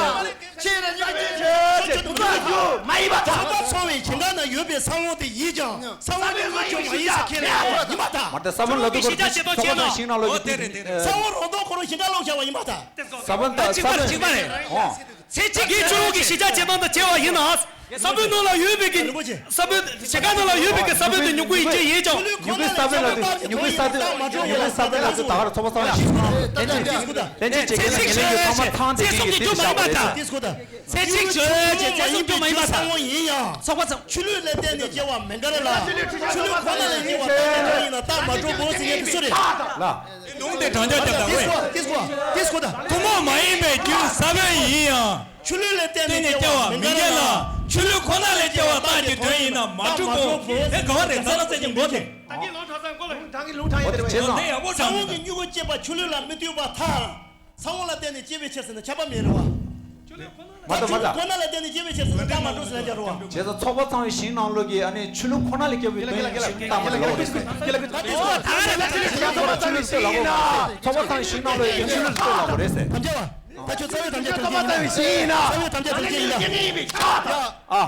ཆོས་ཅན་མྱུ་གུ་ཆོས་ཅན་མྱུ་གུ་རྒྱུ་མ་ཡིན་པ་དང་། ཚོགས་པ་ཚང་བའི་ཞིང་ཁམས་ན་ཡོད་པའི་ས་བོན་དེ་ཡིན་ཀྱང་ས་བོན་མྱུ་གུ་རྒྱུ་མ་ཡིན་ཟེར་ཁས་ལེན་ཡིན་པ་དང་། མ་ད་ས་བོན་ལ་དུ་གོ་ཚོགས་པ་ཚང་ཞིང་ནང་ལོགས་ཀྱི་དེ་རེད་དེ་རེད། ས་བོན་རང་སྟོང་ཁོ་རང་ཞིང་ཁམས་ལོག་བཞག་པ་ཡིན་པ་དང་། ས་བོན་དང་ས་བོན་གཅིག་པ་རེད། ཨོ། ཚེ་གཅིག་གི་ཆུ་ལུད་ཀྱི་ཞི་བྱ་བྱེད་སྟངས་དང་བྱེད་པ་ཡིན་ན། ས་བོན་ནང་ལ་ཡོད་པའི་གི་ས་བོན་ཞིང་ཁམས་ནང་ལ་ཡོད་པའི་གི་ས་བོན་དེ་མྱུ་གུ་ཡིན་གྱི་ཡིན་ཀྱང་། མྱུ་གུའི་ས་བོན་ལ་དུ་མྱུ་གུའི་ས་བོན་མྱུ་གུའི་ས་བོན་ལ་དུ་ད་གར་ཚོགས་པ་ཚང་ཡང་ལྷན་ཅིག་ལྷན་ཅིག་བྱེད་མཁན་ལ་ཉེ་ལེན་གྱི་ཚང་མ་ཚང་དེ་གི་དེ་བཞག་པ་རེད། ཚེ་གཅིག་ཆོས་ཅན་ཚེ་གསུམ་རྒྱུ་མ་ཡིན་པ་དང་། ཡིན་ཡང་། ཚོགས་པ་ཚང་། ཆུ་ལུད་ལ་བརྟེན་ནས་སྐྱེ་བ་མི་འགལ་ལ། ཆུ་ལུད་ཁོ་ན་ལས་སྐྱེ་བ་རྟགས་ཀྱི་དོན་ཡིན་ན་རྟགས་མ་གྲུབ་བོ་ཟེར་མཁན་དེ་སུ་རེད། ལ། ལུང་དེ་དྲང་བྱ་རྒྱབ་དང་ལོས། ཏིས་གོ་ཏིས་གོ་ཏིས་གོ་ད། ཐུན་མོང་མ་ཡིན་པའི་རྒྱུ་ས་བོན་ཡིན་ཡང་། ཆུ་ལུད་ལ་བརྟེན་ནས་སྐྱེ་བ་མི་འགལ་ལ། ཆུ་ལུད་ཁོ་ན་ལས་སྐྱེ་བ་རྟགས་ཀྱི་དོན་ཡིན་ན་མ་གྲུབ་བོ། དེ་ག་བ་རེད་རྩ་ལ་རྩ་ཀྱི་མགོ་དེ། ལུང་དྲང་གི་ལུང་དྲང་ཡིན་པ་རེད། དེ་ཡག་པོ་དྲང་གི་འདུག་ས་བོན་གྱི་མྱུ་གུ་སྐྱེས་པ་ཆུ་ལུད་ལ་མི་ལྟོས་པར་ཐལ། ས་བོན་ལ་བརྟེན་ནས་སྐྱེ་བའི་ཕྱིར་ཟེར་ན་ཁྱབ་པ་མེད་རེད་བ། མ་གཏོགས་མ་གཏོགས། ཁོ་ན་ལ་བརྟེན་ནས་སྐྱེ་བའི་ཕྱིར་ཟེར་ན་རྟགས་མ་གྲུབ་ཟེར་ན་རྒྱག་རེད་བ། བྱས་ཙང་ཚོགས་པ་ཚང་བའི་ཞིང་ནང་ལོགས་ཀྱི་ཨ་ནི་ཆུ་ལུད་ཁོ་ན་ལས་སྐྱེ་བའི་དོན་ཡིན་ཞིང་རྟགས་མ་གྲུབ་ལབ་པ་རེད། ད་དེ་ཚོ་ད་ག་རེ་ད་ཆུ་ལུད་ཆུ་ལུད་ལབ་དགོས་རེད་ཟེར། ཚོགས་པ་ཚང་བའི་ཞིང་ནང་ལོགས་ཀྱི་ཆུ་ལུད་ལྟོས་ལབ་དགོས་རེད་ཟེར། དམ་བཅའ་བ། ད་ཁྱོད་རྩ་བའི་དམ་བཅའ་དོན་ཚོགས་པ་ཚང་བའི་ཞིང་ཡིན་ན། རྩ་བའི་དམ་བཅའ་དོན་ཚན་ཡིན་ན། ཨ།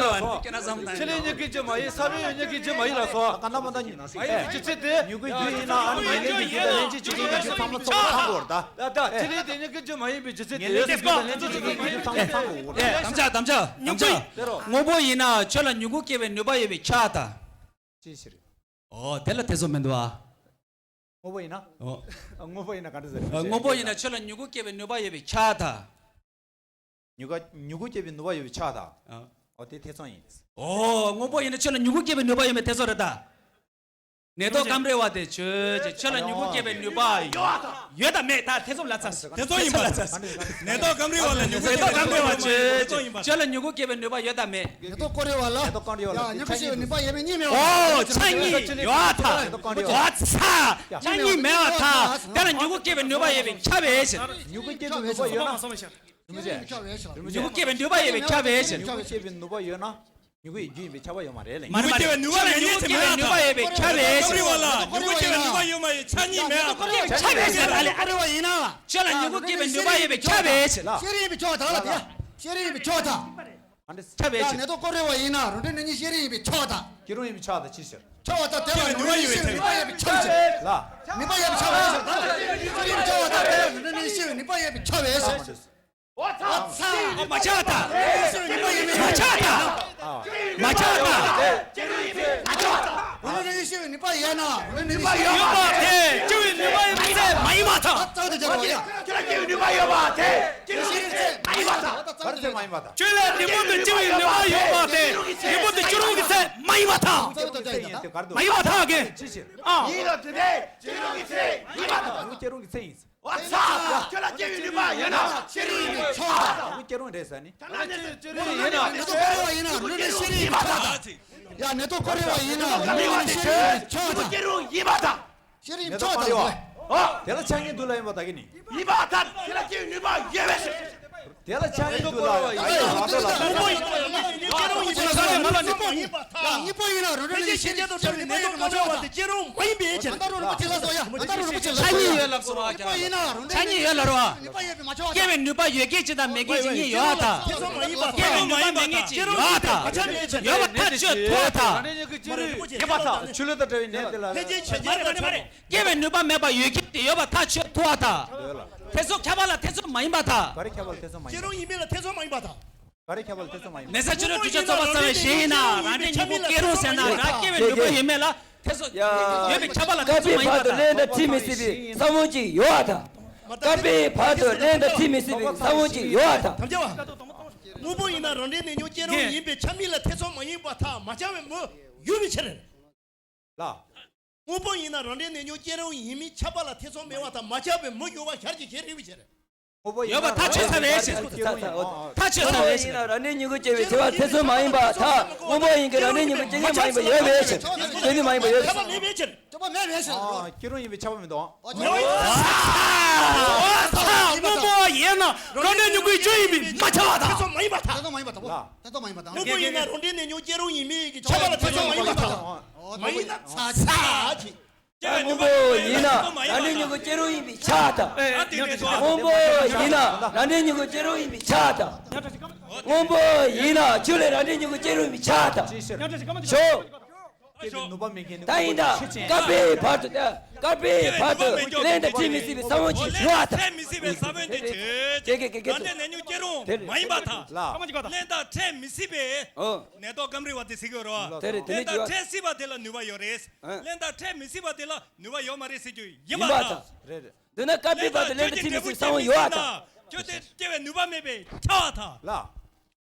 ལ་རོ། ཁྱེད་རང་བསམ་བློ་བཏང་། ཆེད་ལས་མྱུ་གུའི་རྒྱུ་མ་ཡིན། ས་བོན་མྱུ་གུའི་རྒྱུ་མ་ཡིན་ལ་སོ། ད་ག་ན་མ་ད་ཉིན་ན་སོ། མ་ཡིན་པའི་རྒྱུ་མཚན་དེ། མྱུ་གུའི་རྒྱུ་ཡིན་ན་ཨ་ནི་མི་ལེན་པའི་རྒྱུ་དང་ལེན་བྱེད་བྱེད་ཀྱི་རྒྱུ་ཚང་མ་ཚང་མ་ཚང་དགོས་རེད་ད། ད་ད་ཆེད་ལས་དེ་མྱུ་གུའི་རྒྱུ་མ་ཡིན་པའི་རྒྱུ་མཚན་དེ། ངས་ལེན་ཅེས་ཀོ། ལེན་ཅེས་ཀྱི་རྒྱུ་ཚང་མ་ཚང་དགོས་རེད། དམ་བཅའ་དམ་བཅའ་དམ་བཅའ། དངོས་པོ་ཡིན་ན་ཁྱོད་ལ་མྱུ་གུ་སྐྱེ་བའི་ནུས་པ་ཡོད་པས་ཁྱབ་ད། ཅི་ཕྱིར། ཨོ་དེ་ལ་ཐེ་ཚོམ་མི་འདུག་ཨ། དངོས་པོ་ཡིན་ན། ཨོ། དངོས་པོ་ཡིན་ན་ག་འདྲ་ཟེར། ཨ། དངོས་པོ་ཡིན་ན་ཁྱོད་ལ་མྱུ་གུ་སྐྱེ་བའི་ནུས་པ་ཡོད་པས་ཁྱབ་ད། མྱུ་གུ་མྱུ་གུ་སྐྱེ་བའི་ནུས་པ་ཡོད་པས་ཁྱབ་ད། ཨ། ཨོ་དེ་ཐེ་ཚོམ་ཡིན། ཨོ་དངོས་པོ་ཡིན་ན་ཁྱོད་ལ་མྱུ་གུ་སྐྱེ་བའི་ནུས་པ་ཡོད་མེད་ཐེ་ཚོམ་རེད་ད། ནད་ཐོག་སྐམ་རིད་པ་དེ་ཁྱོད་ཀྱིས་ཁྱོད་ལ་མྱུ་གུ་སྐྱེ་བའི་ནུས་པ་ཡོད་དམ་མེད་ད་ཐེ་ཚོམ་ལ་ཚ། ཐེ་ཚོམ་ཡིན་པ་ཚ། ནད་ཐོག་སྐམ་རིད་པ་ལ་མྱུ་གུ། ནད་ཐོག་སྐམ་རིད་པ་ཁྱོད་ཁྱོད་ལ་མྱུ་གུ་སྐྱེ་བའི་ནུས་པ་ཡོད་དམ་མེད། ནད་ཐོག་སྐམ་རིད་པ་ལ། ནད་ཐོག་སྐམ་རིད་པ་ལ་ཡ་མྱུ་གུ་སྐྱེ་བའི་ནུས་པ་ཡོད་མེད་གཉིས་མེད། ཨོ་ཆ་གཉིས་ཡོད་ད། ཨོ་ཚ། ཆ་གཉིས་མེད་པ་ད། དེ་ལ་མྱུ་གུ་སྐྱེ་བའི་ནུས་པ་ཡོད་པས་ཁྱབ་པས་ཤེས། མྱུ་གུ་སྐྱེ་བའི་ནུས་པ་ཡོད་ན། མྱུ་གུ་སྐྱེ་བའི་ནུས་པ་ཡོད་པས་ཁྱབ་པས་ཤེས། མྱུ་གུ་སྐྱེ་བའི་ནུས་པ་ཡོད་ན། མྱུ་གུ་སྐྱེ་བའི་ནུས་པ་ཡོད་ན། མྱུ་གུ་ཡི་རྒྱུ་ཡིན་པས་ཁྱབ་པ་ཡོད་མ་རེད་ལེ། མ་རེད་མ་རེད། ཁྱོད་ལ་མྱུ་གུ་སྐྱེ་བའི་ནུས་པ་ཡོད་པས་ཁྱབ་པས་ཤེས། མྱུ་གུ་སྐྱེ་བའི་ནུས་པ་ཡོད་མ་ཡོད་ཆ་གཉིས་མེད་པ། ཁྱབ་པས་ཤེས་ད་ལེ། ཁྱོད་ལ་མྱུ་གུ་སྐྱེ་བའི་ནུས་པ་ཡོད་པས་ཁྱབ་པས་ཤེས། ཤེས་རིག་ཡིན་པས་ཁྱབ་ད་ལ་དེ། ཤེས་རིག་ཡིན་པས་ཁྱབ་ད། ཁྱབ་པས་ཤེས། ནད་ཐོག་སྐམ་རིད་པ་ཡིན་ན་རང་འབྲས་གནོད་ཉེན་ཤེས་རིག་ཡིན་པས་ཁྱབ་ད། སྐྱེ་རུང་ཡིན་པས་ཁྱབ་ད་ཅི་ཕྱིར། ཁྱབ་པ་ད་དེ་ལ་ནུས་པ་ཡོད་པས་ཁྱབ་པས་ཤེས། ལ། ནུས་པ་ཡོད་པས་ཁྱབ་པས་ཤེས་ད། ཤེས་རིག་ཡིན་པས་ཁྱབ་ད་དེ་ལ་ནུས་པ་ཡོད་པས་ཁྱབ་པས་ཤེས། ཨོ་ཚ། ཨོ་མ་ཆག་ད། མ་ཆག་ད། མ་ཆག་ད། རང་ལ་ཤེས་པའི་ནུས་པ་ཡོད་ན། རང་ལ་ནུས་པ་ཡོད་པ་དེ་སྐྱེ་བའི་ནུས་པ་ཡོད་པའི་ཚད་མ་ཡིན་པར་ཐལ། རྩ་བ་དེ་སྦྱར་བ་ཡ། ཁྱོད་ལ་སྐྱེ་བའི་ནུས་པ་ཡོད་པ་དེ་སྐྱེ་རུང་གི་ཚད་མ་ཡིན་པར་ཐལ། ག་རེ་ཚད་མ་ཡིན་པར་ཐལ། ཁྱོད་ལ་ལྡེ་མོ་དེ་སྐྱེ་བའི་ནུས་པ་ཡོད་པ་དེ་ལྡེ་མོ་དེ་སྐྱེ་རུང་གི་ཚད་མ་ཡིན་པར་ཐལ། རྩ་བ་དེ་སྦྱར་བ་ཡ། མ་ཡིན་པར་ཐལ་གི། ཅི་ཕྱིར། ཨ། ཡིན་ལ་དེ་དེ་སྐྱེ་རུང་གི་ཚད་མ་ཡིན་པར་ཐལ། སྐྱེ་རུང་གི་ཚད་ཡིན། ཨ་ཚ། ཁྱོད་ལ་སྐྱེ་བའི་ནུས་པ་ཡོད་ན་ཤེས་རིག་ཡིན་པས་ཁྱབ་ད། ཁྱོད་སྐྱེ་རུང་རེད་ཟེར་ནི། ད་ང་ཚོས་སྐྱེ་རུང་ཡིན་ན་ནད་ཐོག་སྐམ་རིད་པ་ཡིན་ན་རང་ལ་ཤེས་རིག་ཡིན་པས་ཁྱབ་ད། ཡ་ནད་ཐོག་སྐམ་རིད་པ་ཡིན་ན་རང་ལ་ཤེས་རིག་ཡིན་པས་ཁྱབ་ད། སྐྱེ་རུང་ཡིན་པར་ཐལ། ཤེས་རིག་ཡིན་པས་ཁྱབ་ད། ཨོ། དེ་ལ་ཆ་གཉིས་འདུག་ལ་ཡིན་པ་ད་གི་ནི། ཡིན་པར་ཐལ། ཁྱོད་ལ་སྐྱེ་བའི་ནུས་པ་ཡོད་པས་ཤེས། དེ་ལ་ཆ་གཉིས་འདུག་ལ་ཡིན་པ་ད་གི་ནི། དངོས་པོ་ཡིན་ན་རང་ལ་ནུས་པ་ཡོད་པས་ཁྱབ་པས་ཤེས། ཡ་དངོས་པོ་ཡིན་ན་རང་ལ་ནུས་པ་ཡོད་པས་ཁྱབ་པས་ཤེས། ཕན་ཆད་བྱེད་འགྱུར་ཐོག་ནས་ནད་ཐོག་སྐམ་རིད་པ་དེ་སྐྱེ་རུང་མ་ཡིན་པའི་ཕྱིར། ཨ་ད་རུང་རིན་པོ་ཆེ་ལ་སོ་ཡ། ཨ་ད་རུང་རིན་པོ་ཆེ་ལ། ཆ་གཉིས་ཡོད་ལབ་སོང་ཨ་ཀྱང་། ཆ་གཉིས་ཡོད་ལ་རོ། སྐྱེ་བའི་ནུས་པ་ཡོད་མཁན་ཅིག་དང་མེད་མཁན་ཅིག་གཉིས་ཡོད་ཨ་ད། སྐྱེ་བའི་ནུས་པ་མེད་མཁན་ཅིག་ཡོད་ཨ་ད། ཡོད་པ་ཐག་ཆོད་ཐུབ་ཨ་ད། ཡོད་པ་ཐག་ཆོད་ཐུབ་ཨ་ད། སྐྱེ་བའི་ནུས་པ་མེད་པ་ཡོད་མཁན་དེ་ཡོད་པ་ཐག་ཆོད་ཐུབ་ཨ་ད། ཐེ་ཚོམ་ཁྱབ་པ་ལ་ཐེ་ཚོམ་མ་ཡིན་པ་ད། ག་རེ་ཁྱབ་པ་ལ་ཐེ་ཚོམ་མ་ཡིན་པ། སྐྱེ་རུང་ཡིན་མིན་ལ་ཐེ་ཚོམ་མ་ཡིན་པ་ད། ག་རེ་ཁྱབ་པ་ལ་ཐེ་ཚོམ་མ་ཡིན་པ། མེ་བཟའ་ཕྱི་རོལ་གྲུབ་ཆ་གཙོ་བོ་རྩ་བའི་གཞན་ཡིན་ན་རང་འབྲས་མྱུ་གུ་སྐྱེ་རུང་ཟེར་ན་རང་སྐྱེ་བའི་ནུས་པ་ཡོད་མེད་ལ་ཐེ་ཚོམ་ཡོད་པའི་ཁྱབ་པ་ལ་ཐེ་ཚོམ་མ་ཡིན་པ་ད། བསྐལ་པའི་བར་དུ་བརླན་དང་འཁྲིག་མི་སྲིད་པའི་ས་བོན་ཅིག་ཡོད་ཨ་ད། བསྐལ་པའི་བར་དུ་བརླན་དང་འཁྲིག་མི་སྲིད་པའི་ས་བོན་ཅིག་ཡོད་ཨ་ད། དམ་བཅའ་བ། དངོས་པོ་ཡིན་ན་རང་འབྲས་གནོད་ཉོག་སྐྱེ་རུང་ཡིན་པས་ཁྱབ་མིན་ལ་ཐེ་ཚོམ་མ་ཡིན་པར་ཐལ། མ་ཁྱབ་པའི་མུ་ཡོད་པའི་ཕྱིར། ལ། དངོས་པོ་ཡིན་ན་རང་འབྲས་གནོད་ཉོག་སྐྱེ་རུང་ཡིན་མིན་ཁྱབ་པ་ལ་ཐེ་ཚོམ་མེད་པར་ཐལ། མ་ཁྱབ་པའི་མུ་ཡོད་པ་ཞར་གྱིས་ཁས་ལེན་པའི་ཕྱིར། དངོས་པོ་ཡིན་ཡོད་པ་ན་ཐག་ཆོད་ཚར་བའི་ཕྱིར། ཐག་ཆོད་ཚར་བའི་ཕྱིར། ཡིན་ན་རང་འབྲས་མྱུ་གུ་སྐྱེ་བའི་བྱེད་པ་ཐེ་ཚོམ་མ་ཡིན་པར་ཐལ། དངོས་པོ་ཡིན་གྱི་རང་འབྲས་མྱུ་གུ་སྐྱེ་ཉེན་མ་ཡིན་པ་ཡོད་པའི་ཕྱིར། སྐྱེ་ནུས་མ་ཡིན་པ་ཡོད་པའི་ཕྱིར། པོ་མེད་པས་ཟེར། ཨ། སྐྱེ་རུང་ཡིན་པས་ཁྱབ་པ་མི་འདུག། ཨོ། ཨོ་ཚ། སྔོན་པོ་ཡིན་ན་རང་འབྲས་མྱུ་གུའི་རྒྱུ་ཡིན་པས་མ་ཁྱབ་པར་ཐལ། དེ་ཚོ་མ་ཡིན་པར་ཐལ། དེ་ཚོ་མ་ཡིན་པར་ཐལ། ལ། དེ་ཚོ་མ་ཡིན་པར་ཐལ། སྔོན་པོ་ཡིན་ན་རང་འབྲས་ནས་མྱུ་གུ་སྐྱེ་རུང་ཡིན་མིན་གྱི་ཁྱབ་པ་ལ་དེ་ཚོ་མ་ཡིན་པར་ཐལ། མ་ཡིན་ན་ཚ་ཚ་ཅིག། སྔོན་པོ་ཡིན་ན་རང་འབྲས་མྱུ་གུ་སྐྱེ་རུང་ཡིན་པས་ཁྱབ་པར་ཐལ། སྔོན་པོ་ཡིན་ན་རང་འབྲས་མྱུ་གུ་སྐྱེ་རུང་ཡིན་པས་ཁྱབ་པར་ཐལ། སྔོན་པོ་ཡིན་ན་ཆུ་ལས་རང་འབྲས་མྱུ་གུ་སྐྱེ་རུང་ཡིན་པས་ཁྱབ་པར་ཐལ། ཞོག། སྐྱེ་བའི་ནུས་པ་མེད་མཁན་ནི། ད་ཡིན་ད། བསྐལ་པའི་བར་དུ་ད། བསྐལ་པའི་བར་དུ་རླན་དང་འཕྲད་མི་སྲིད་པའི་ས་བོན་གྱི་ཡོད་པར་ཐལ། འཕྲད་མི་སྲིད་པའི་ས་བོན་གྱི་ཆོས་ཅན། ཀྱེ་ཀྱེ་ཀྱེ་ཀྱེ། རང་འབྲས་ནས་མྱུ་གུ་སྐྱེ་རུང་མ་ཡིན་པར་ཐལ། ལ། རླན་དང་འཕྲད་མི་སྲིད་པའི། ཨོ། ནད་ཐོག་སྐམ་རིད་པ་དེ་ཟེར་གྱི་ཡོད་རེད་པ། དེ་རེད། དེ་ནི་རླན་དང་འཕྲད་སྲིད་པ་དེ་ལ་ནུས་པ་ཡོད་རེད། ཨ། རླན་དང་འཕྲད་མི་སྲིད་པ་དེ་ལ་ནུས་པ་ཡོད་མ་རེད་ཟེར་རྒྱུ་ཡིན་པར་ཐལ། རེད་རེད། འདི་ན་བསྐལ་པའི་བར་དུ་རླན་དང་འཕྲད་མི་སྲིད་པའི་ས་བོན་ཡོད་པར་ཐལ། ཁྱོད་དེ་སྐྱེ་བའི་ནུས་པ་མེད་པས་ཁྱབ་པར་ཐལ། ལ།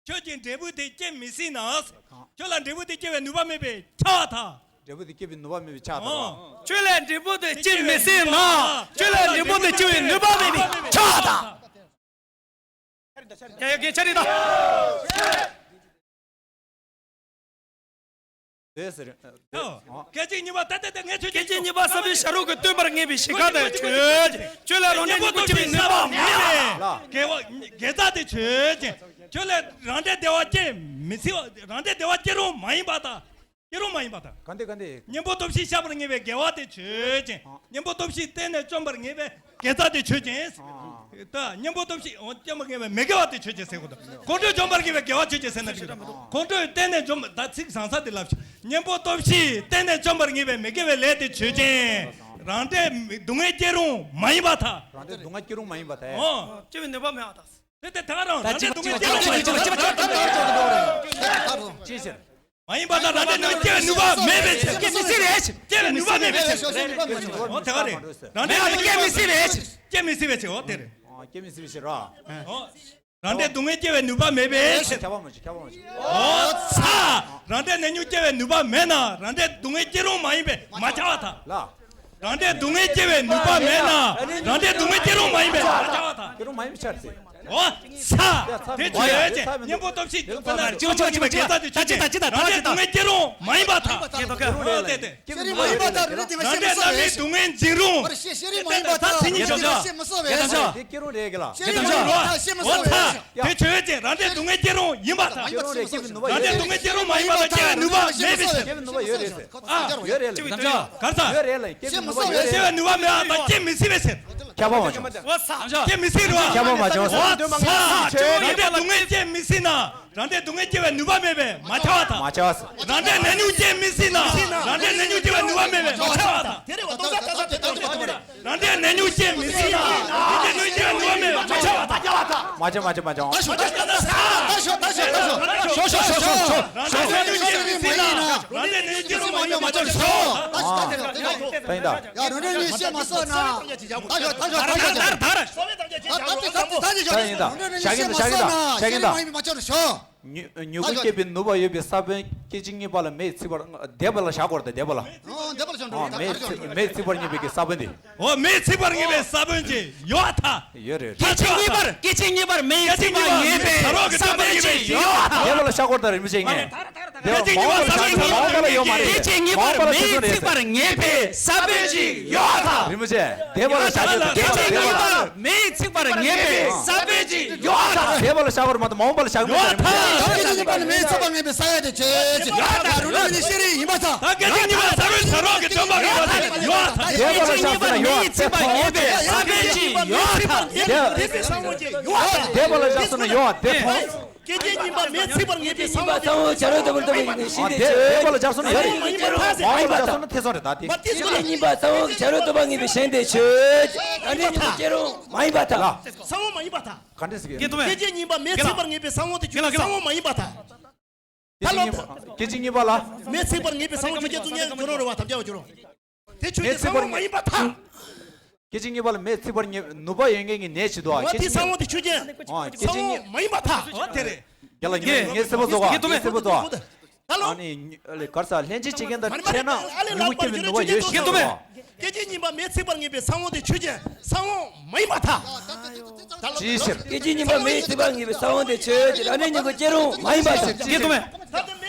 ཁྱོད་ཀྱི་འབྲས་བུ་དེ་སྐྱེ་མི་སྲིད་ན། ཁྱོད་ལ་འབྲས་བུ་དེ་སྐྱེ་བའི་ནུས་པ་མེད་པས་ཁྱབ་པར་ཐལ། འབྲས་བུ་དེ་སྐྱེ་བའི་ནུས་པ་མེད་པས་ཁྱབ་པར་ཐལ། ཨོ། ཁྱོད་ལ་འབྲས་བུ་དེ་སྐྱེ་མི་སྲིད་ན། ཁྱོད་ལ་འབྲས་བུ་དེ་སྐྱེ་བའི་ནུས་པ་མེད་པས་ཁྱབ་པར་ཐལ། ཡ་ཡ་གན་ཆ་རེད་ད། དེ་ཟེར། ཨོ། སྐད་ཅིག་གཉིས་པ་ད་ད་ད་ངས་ཆོས་སྐད་ཅིག་གཉིས་པ་ས་བོན་བྱ་རོག་གིས་སྟོན་པར་ངེས་པའི་གཞི་ཀ་དང་ཆོས་ཅན། ཁྱོད་ལ་རང་འབྲས་མྱུ་གུ་སྐྱེ་བའི་ནུས་པ་མེད་པས། ལ། དགེ་བ་དགེ་རྩ་དེ་ཆོས་ཅན། ཁྱོད་ལ་རང་འབྲས་བདེ་བ་སྐྱེ་མི་སྲིད་པ། རང་འབྲས་བདེ་བ་སྐྱེ་རུང་མ་ཡིན་པར་ཐལ། སྐྱེ་རུང་མ་ཡིན་པར་ཐལ། ག་འདི་ག་འདི། གཉེན་པོ་སྟོབས་བཞི་ཤར་བར་ངེས་པའི་དགེ་བ་དེ་ཆོས་ཅན། ཨ། གཉེན་པོ་སྟོབས་བཞི་གཏན་ནས་བཅོམ་པར་ངེས་པའི་དགེ་རྩ་དེ་ཆོས་ཅན། ཨ། ད་གཉེན་པོ་སྟོབས་བཞི་བཅོམ་པར་ངེས་པའི་མི་དགེ་བ་དེ་ཆོས་ཅན་ཟེར་དགོས་དང་། ཁོང་ཁྲོས་བཅོམ་པར་ངེས་པའི་དགེ་བ་ཆོས་ཅན་ཟེར་ན་འགྲིག་གི་རེད། ཁོང་ཁྲོས་གཏན་ནས་བཅོམ། ད་ཚིག་བཟང་ས་དེ་ལབ་ཤིག། གཉེན་པོ་སྟོབས་བཞི་གཏན་ནས་བཅོམ་པར་ངེས་པའི་མི་དགེ་བའི་ལས་དེ་ཆོས་ཅན། རང་འབྲས་སྡུག་བསྔལ་སྐྱེ་རུང་མ་ཡིན་པར་ཐལ། རང་འབྲས་སྡུག་བསྔལ་སྐྱེ་རུང་མ་ཡིན་པར་ཐལ། ཨོ། སྐྱེ་བའི་ནུས་པ་མེད་པར་ཐལ། དེ་དེ་ད་རང་རང་འབྲས་སྡུག་བསྔལ་སྐྱེ་རུང་མ་ཡིན་པར་ཐལ། ཅི་ཟེར། མ་ཡིན་པར་ཐལ། རང་འབྲས་སྡུག་བསྔལ་སྐྱེ་བའི་ནུས་པ་མེད་པའི་ཕྱིར། སྐྱེ་མི་སྲིད་པའི་ཕྱིར། སྐྱེ་བའི་ནུས་པ་མེད་པའི་ཕྱིར། ཨོ་དེ་ག་རེད། རང་འབྲས་སྐྱེ་མི་སྲིད་པའི་ཕྱིར། སྐྱེ་མི་སྲིད་པའི་ཕྱིར། ཨོ་དེ་རེད། ཨ་སྐྱེ་མི་སྲིད་པའི་ཕྱིར་ར། ཨོ། རང་འབྲས་སྡུག་བསྔལ་སྐྱེ་བའི་ནུས་པ་མེད་པའི་ཕྱིར། ཁྱབ་པ་མ་བྱེད། ཁྱབ་པ་མ་བྱེད། ཨོ་ཚ། རང་འབྲས་ནས་མྱུ་གུ་སྐྱེ་བའི་ནུས་པ་མེད་ན་རང་འབྲས་སྡུག་བསྔལ་སྐྱེ་རུང་མ་ཡིན་པས་མ་ཁྱབ་པར་ཐལ། ལ། རང་འབྲས་སྡུག་བསྔལ་སྐྱེ་བའི་ནུས་པ་མེད་ན་རང་འབྲས་སྡུག་བསྔལ་སྐྱེ་རུང་མ་ཡིན་པས་མ་ཁྱབ་པར་ཐལ། སྐྱེ་རུང་མ་ཡིན་པའི་ཕྱིར་ཏེ། ཨོ་ཚ། དེ་ཆོས་ཅན། གཉེན་པོ་སྟོབས་བཞི་བཅོམ་པ་ན་བཅོམ་པར་ངེས་པའི་དགེ་རྩ་དེ་ཆོས་ཅན། རང་འབྲས་སྡུག་བསྔལ་སྐྱེ་རུང་མ་ཡིན་པར་ཐལ། ཨོ་དེ་དེ། སྐྱེ་རུང་མ་ཡིན་པར་ཐལ། རང་འབྲས་རྣམ་སྨིན་སྡུག་བསྔལ་འབྱིན་རུང་། ད་མཚན་ཉིད་ཆོས་ཅན། དེ་སྐྱེ་རུང་རེད་གི་ལ། ཨོ་ཚ། དེ་ཆོས་ཅན། རང་འབྲས་སྡུག་བསྔལ་སྐྱེ་རུང་ཡིན་པར་ཐལ། རང་འབྲས་སྡུག་བསྔལ་སྐྱེ་རུང་མ་ཡིན་པར་ཐལ། སྐྱེ་བའི་ནུས་པ་མེད་པའི་ཕྱིར། ཡོད་རེད་ཟེར། ཨ། ཡོད་རེད་ལ། ག་རེ་ཟེར། སྐྱེ་བའི་ནུས་པ་མེད་པ་དང་སྐྱེ་མི་སྲིད་པའི་ཕྱིར། ཁྱབ་པ་མ་བྱུང་། སྐྱེ་མི་སྲིད་རེད་བ། ཁྱབ་པ་མ་བྱུང་། ཨོ་ཚ། རང་འབྲས་སྡུག་བསྔལ་སྐྱེ་མི་སྲིད་ན། རང་འབྲས་སྡུག་བསྔལ་སྐྱེ་བའི་ནུས་པ་མེད་པས་མ་ཁྱབ་པར་ཐལ། མ་ཁྱབ་པ། རང་འབྲས་ནས་མྱུ་གུ་སྐྱེ་མི་སྲིད་ན། རང་འབྲས་ནས་མྱུ་གུ་སྐྱེ་བའི་ནུས་པ་མེད་པས་མ་ཁྱབ་པར་ཐལ། དེ་རེད་བ། རང་འབྲས་ནས་མྱུ་གུ་སྐྱེ་མི་སྲིད་ན། རང་འབྲས་ནས་མྱུ་གུ་སྐྱེ་བའི་ནུས་པ་མེད་པས་མ་ཁྱབ་པར་ཐལ། མ་ཁྱབ་མ་ཁྱབ་མ་ཁྱབ། ད་ཤོག་ད་ཤོག་ད་ཤོག་ད་ཤོག་ད་ཤོག་ད་ཤོག་ཞོག་ཞོག་ཞོག་ཞོག་ཞོག། རང་འབྲས་ནས་མྱུ་གུ་སྐྱེ་མི་སྲིད་ན། རང་འབྲས་ནས་མྱུ་གུ་སྐྱེ་རུང་མ་ཡིན་པ་མ་ཁྱབ་ཞོག། ད་ཡིན་ད། ཡ་རང་འབྲས་ནས་སྐྱེ་མ་སྲིད་ན། ད་ཤོག་ད་ཤོག་ད་ཤོག་ད་ཤོག། ད་ཡིན་ད། ཞག་གིན་ད་ཞག་གིན་ད་ཞག་གིན་ད། མྱུ་མྱུ་གུ་སྐྱེད་པའི་ནུས་པ་ཡོད་པའི་ས་བོན་སྐད་ཅིག་གཉིས་པ་ལ་མེས་ཚིག་པར་འདས་པ་ལ་བཞག་དགོས་རེད་ད། འདས་པ་ལ། ཨོ་འདས་པ་ལ་བཞག་འགྲོ། མེས་ཚིག་མེས་ཚིག་པར་ངེས་པའི་གི་ས་བོན་དེ། ཨོ་མེས་ཚིག་པར་ངེས་པའི་ས་བོན་ཅིག་ཡོད་ཐལ། ཡོད་རེད། སྐད་ཅིག་གཉིས་པར་སྐད་ཅིག་གཉིས་པར་མེས་ཚིག་པར་ངེས་པའི་ས་བོན་ཅིག་ཡོད་ཐལ། འདས་པ་ལ་བཞག་དགོས་ད་རིན་པོ་ཆེ་ངས། སྐད་ཅིག་གཉིས་པར་ས་བོན་ཅིག་ཡོད་ཐལ། སྐད་ཅིག་གཉིས་པར་མེས་ཚིག་པར་ངེས་པའི་ས་བོན་ཅིག་ཡོད་ཐལ། རིན་པོ་ཆེ། འདས་པ་ལ་བཞག་དགོས་ད། སྐད་ཅིག་གཉིས་པར་མེས་ཚིག་པར་ངེས་པའི་ས་བོན་ཅིག་ཡོད་ཐལ། འདས་པ་ལ་བཞག་པར་མ་གཏོགས་མ་འོངས་པ་ལ་བཞག་མི་ཐུབ་རེད། སྐད་ཅིག་གཉིས་པ་ནི་མེས་ཚིག་པར་ངེས་པའི་ས་བོན་དེ་ཆོས་ཅན། ཡ་ད་རུ་ནི་ཤེས་རིག་ཡིན་པ་ཚ། ད་སྐད་ཅིག་གཉིས་པ་ས་བོན་ས་རོག་གི་སྟོན་པ་ངེས་པ་ཡོད་ཐལ། འདས་པ་ལ་བཞག་ཟིན་ན་ཡོད་དེ་མཐོང་། འདས་པ་ལ་བཞག་ཟིན་ན་ཡོད་དེ་མཐོང་། སྐད་ཅིག་གཉིས་པ་མེས་ཚིག་པར་ངེས་པའི་ས་བོན་དེ་ཆོས་ཅན། ཡ་ད། སྐད་ཅིག་གཉིས་པ་མེས་ཚིག་པར་ངེས་པའི་ས་བོན་དེ་ཆོས་ཅན། ཨ་འདས་པ་ལ་བཞག་ཟིན་ན་ཡོད་རེད། མ་འོངས་པ་ལ་བཞག་ཟིན་ན་ཐེ་ཚོམ་རེད་ད་དེ། སྐད་ཅིག་གཉིས་པ་ས་བོན་གྱི་བྱ་རོག་སྟོན་པ་ངེས་པའི་ཞེན་དེ་ཆོས་ཅན། ཨ་འདས་མྱུ་གུ་སྐྱེ་རུང་མ་ཡིན་པར་ཐལ། ས་བོན་མ་ཡིན་པར་ཐལ། ག་འདྲས་ཟེར་གི། སྐད་ཅིག་གཉིས་པ་མེས་ཚིག་པར་ངེས་པའི་ས་བོན་དེ་ཆོས་ཅན། ས་བོན་མ་ཡིན་པར་ཐལ། སྐད་ཅིག་གཉིས་པ། སྐད་ཅིག་གཉིས་པ་ལ། མེས་ཚིག་པར་ངེས་པའི་ས་བོན་ཆོས་ཅན། ཚུལ་གཉིས་ཀྱི་རོ་རེ་བ་དམ་བཅའ་བ་བྱུ་རོ། དེ་ཆོས་ཅན། ས་བོན་མ་ཡིན་པར་ཐལ། སྐད་ཅིག་གཉིས་པ་ལ་མེས་ཚིག་པར་ངེས་ནུས་པ་ཡོད་མཁན་གྱི་ནད་ཅིག་འདུག་ཨ། འོ་དེ་ས་བོན་དེ་ཆོས་ཅན། ཨ་སྐད་ཅིག་གཉིས། ས་བོན་མ་ཡིན་པར་ཐལ། འོ་དེ་རེད། རྒན་ལགས་ངས་ངས་གསལ་པོ་བཟོ་ག་ངས་གསལ་པོ་བཟོ་ག་ཨ་ནི་གར་ས་ལྷན་ཅིག་བྱེད་མཁན་དང་འཕྲད་ན་མྱུ་གུ་སྐྱེ་བའི་ནུས་པ་ཡོད་ཞེས་གསུངས་པ། སྐད་ཅིག་གཉིས་པ་མེས་ཚིག་པར་ངེས་པའི་ས་བོན་དེ་ཆོས་ཅན། ས་བོན་མ་ཡིན་པར་ཐལ། ཅིའི་ཕྱིར། སྐད་ཅིག་གཉིས་པ་མེས་ཚིག་པར་ངེས་པའི་ས་བོན་དེ་ཆོས་ཅན། ཨ་ནི་མྱུ་གུ་སྐྱེ་རུང་མ་ཡིན་པར་ཐལ། སྐད་དུ་མེད། ད་དེ་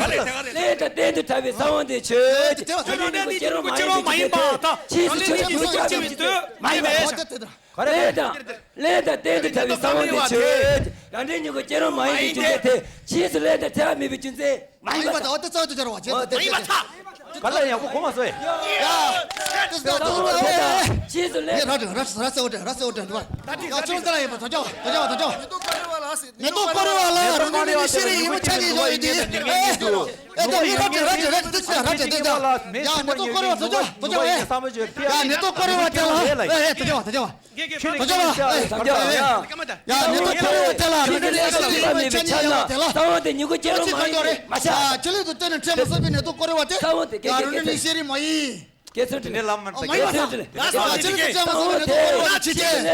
ག་རེ་དེ་ག་རེ། ལས་དང་གཏན་དུ་བྲལ་བའི་ས་བོན་དེ་ཆོས་ཅན། རང་སྒྲ་དེ་ཉིད་ཀྱི་སྐྱེ་རུང་མ་ཡིན་པའི་རྒྱུ་མཚན་དེ། ཕྱིས་སུ་ཆོས་ཅན་ཞུགས་པའི་རྒྱུ་མཚན་མ་ཡིན་པས། ལས་དང་ལས་དང་གཏན་དུ་བྲལ་བའི་ས་བོན་དེ་ཆོས་ཅན། རང་སྒྲ་ཉིད་ཀྱི་སྐྱེ་རུང་མ་ཡིན་པའི་རྒྱུ་མཚན་དེ། ཕྱིས་སུ་ལས་དང་བྲལ་བ་མེད་པའི་རྒྱུ་མཚན། མ་ཡིན་པ་དང་། འོ་དེ་རྩ་བ་དེ་སྦྱར་བ་བྱས། འོ་དེ་མ་ཡིན་པ་དང་། ག་ལ་ཡག་པོ་གོ་མ་སོང་ཨེ། ཡ། དེ་ས་བོན་དེ་དང་ཕྱིས་སུ་ལས། ངས་ར་དྲན་ར་ར་སེ་འོ་དྲན་ར་སེ་འོ་དྲན་འདུག་བ། ཡ་ཁྱོད་རང་ལ་ཡིན་པ་དོ་ཅོག་དོ་ཅོག་དོ་ཅོག་ཉེན་རྟོག་བཀོད་རོགས་ལ་རང་ཉིད་ནི་ཤེས་རིག་ཡིན་པ་ཆ་ངེས་ཡོད་ཡིན་ཏེ། ཨེ་ཨེ་ད་ངས་ར་དྲན་ར་དྲན་ར་དྲན་ར་དྲན་དེ་ད། ཡ་ཉེན་རྟོག་བཀོད་རོགས་དོ་ཅོག་དོ་ཅོག་ཨེ། ཡ་ཉེན་རྟོག་བཀོད་རོགས་དེ་ལ་ཨེ་ཨེ་དོ་ཅོག་དོ་ཅོག་ཡ་ཉེན་རྟོག་བཀོད་རོགས་དེ་ལ་རང་ཉིད་ནི་ཤེས་རིག་ཡིན་པ་ཆ་ངེས་ཡོད་དེ་ལ། ས་བོན་དེ་ཉིད་ཀྱི་སྐྱེ་རུང་མ་ཡིན་པས་མ་ཆགས། ཆེད་ལས་དུ་བཏོན་ནས་འཕྲད་མ་སོང་བའི་ཉེན་རྟོག་བཀོད་རོགས་དེ། ས་བོན་དེ་ཡ་རང་ཉིད་ནི་ཤེས་རིག་མ་ཡིན། སྐད་ཆ་དྲི་ནས་ལམ་མར་ལྟ་གི། སྐད་ཆ་དྲི་ནས། ལས་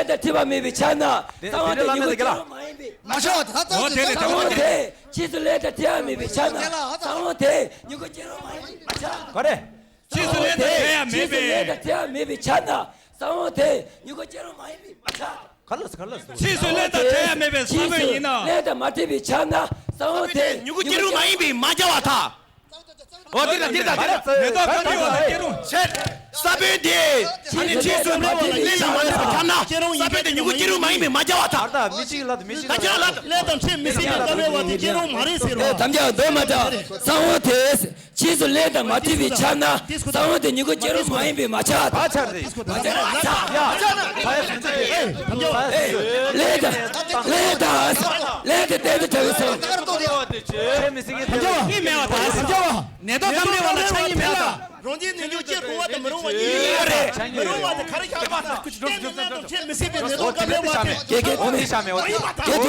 དང་བྲལ་བ་མེད་པའི་ཆ་ན། ས་བོན་དེ་ཉིད་ཀྱི་སྐྱེ་རུང་མ་ཡིན་པས་མ་ཆགས། མ་ཆགས་པ་དེ་ལ་ས་བོན་དེ་ཕྱིས་སུ་ལས་དང་བྲལ་བ་མེད་པའི་ཆ་ན། ས་བོན་དེ་ཉིད་ཀྱི་སྐྱེ་རུང་མ་ཡིན་པས་མ་ཆགས། ག་རེ། ཕྱིས་སུ་ལས་དང་བྲལ་བ་མེད་པས། ཕྱིས་སུ་ལས་དང་བྲལ་བ་མེད་པའི་ཆ་ན། ས་བོན་དེ་ཉིད་ཀྱི་སྐྱེ་རུང་མ་ཡིན་པས་མ་ཆགས། ག་ལ་ག་ལ། ཕྱིས་སུ་ལས་དང་བྲལ་བ་མེད་པས་ས་བོན་ཡིན་ན། ལས་དང་མ་བྲལ་བའི་ཆ་ན། ས་བོན་དེ་ཉིད་ཀྱི་སྐྱེ་རུང་མ་ཡིན་པས་མ་ཆགས་པར་ཐལ། འོ་འདིར་དང་འདིར་དང་འདིར་དང་། མེ་ཏོག་སྐམ་རིལ་བ་དང་སྐྱེ་རུང་། ཆེར། ས་བོན་དེ། ཨ་ནི་ཕྱིས་སུ་ལས་དང་མ་བྲལ་བའི་ཆ་ན། ས་བོན་དེ་ཉིད་ཀྱི་སྐྱེ་རུང་མ་ཡིན་པས་མ་ཆགས་པར་ཐལ། ད་མི་གཅིག་ལ་མི་གཅིག་ལ། ལས་དང་འཕྲད་མི་སྲིད་པའི་སྐམ་རིལ་བ་དེ་སྐྱེ་རུང་མ་རེད་ཟེར་རོ། དམ་བཅའ་འདོད་མ་ཐག་ས་བོན་དེ། ཕྱིས་སུ་ལས་དང་མ་བྲལ་བའི་ཆ་ན། ས་བོན་དེ་ཉིད་ཀྱི་སྐྱེ་རུང་མ་ཡིན་པས་མ་ཆགས། མ་ཆགས་རེད། མ་ཆགས་ན་ཆགས། ཡ། ཕ་ཡ་སུན་ཚེ། ཨེ། ལས་དང་། ལས་དང་། ལས་དང་གཏན་དུ་བྲལ་བའི་ས་བོན། ཆེ་མི་སྲིད་ངེས་དེ། ཉེན་རྟོག་སྐམ་རིལ་བ་ལ་ཆ་ཡིན་མེད་ལ། རང་བཞིན་ནུས་རྒྱུ་སྐྱེ་རུང་བ་དང་མི་རུང་བ་གཉིས་ཡོད་རེད། མི་རུང་བ་དེ་ག་རེ་ཆགས་པ་ན། ལྟས་ངན་དང་འཕྲད་མི་སྲིད་པའི་ཉེན་རྟོག་སྐམ་རིལ་བ་དེ། སྐད་སྐད་ཐོག་ནས། སྐད་ཐོག་ནས། མ་ཡིན་པ་དང་།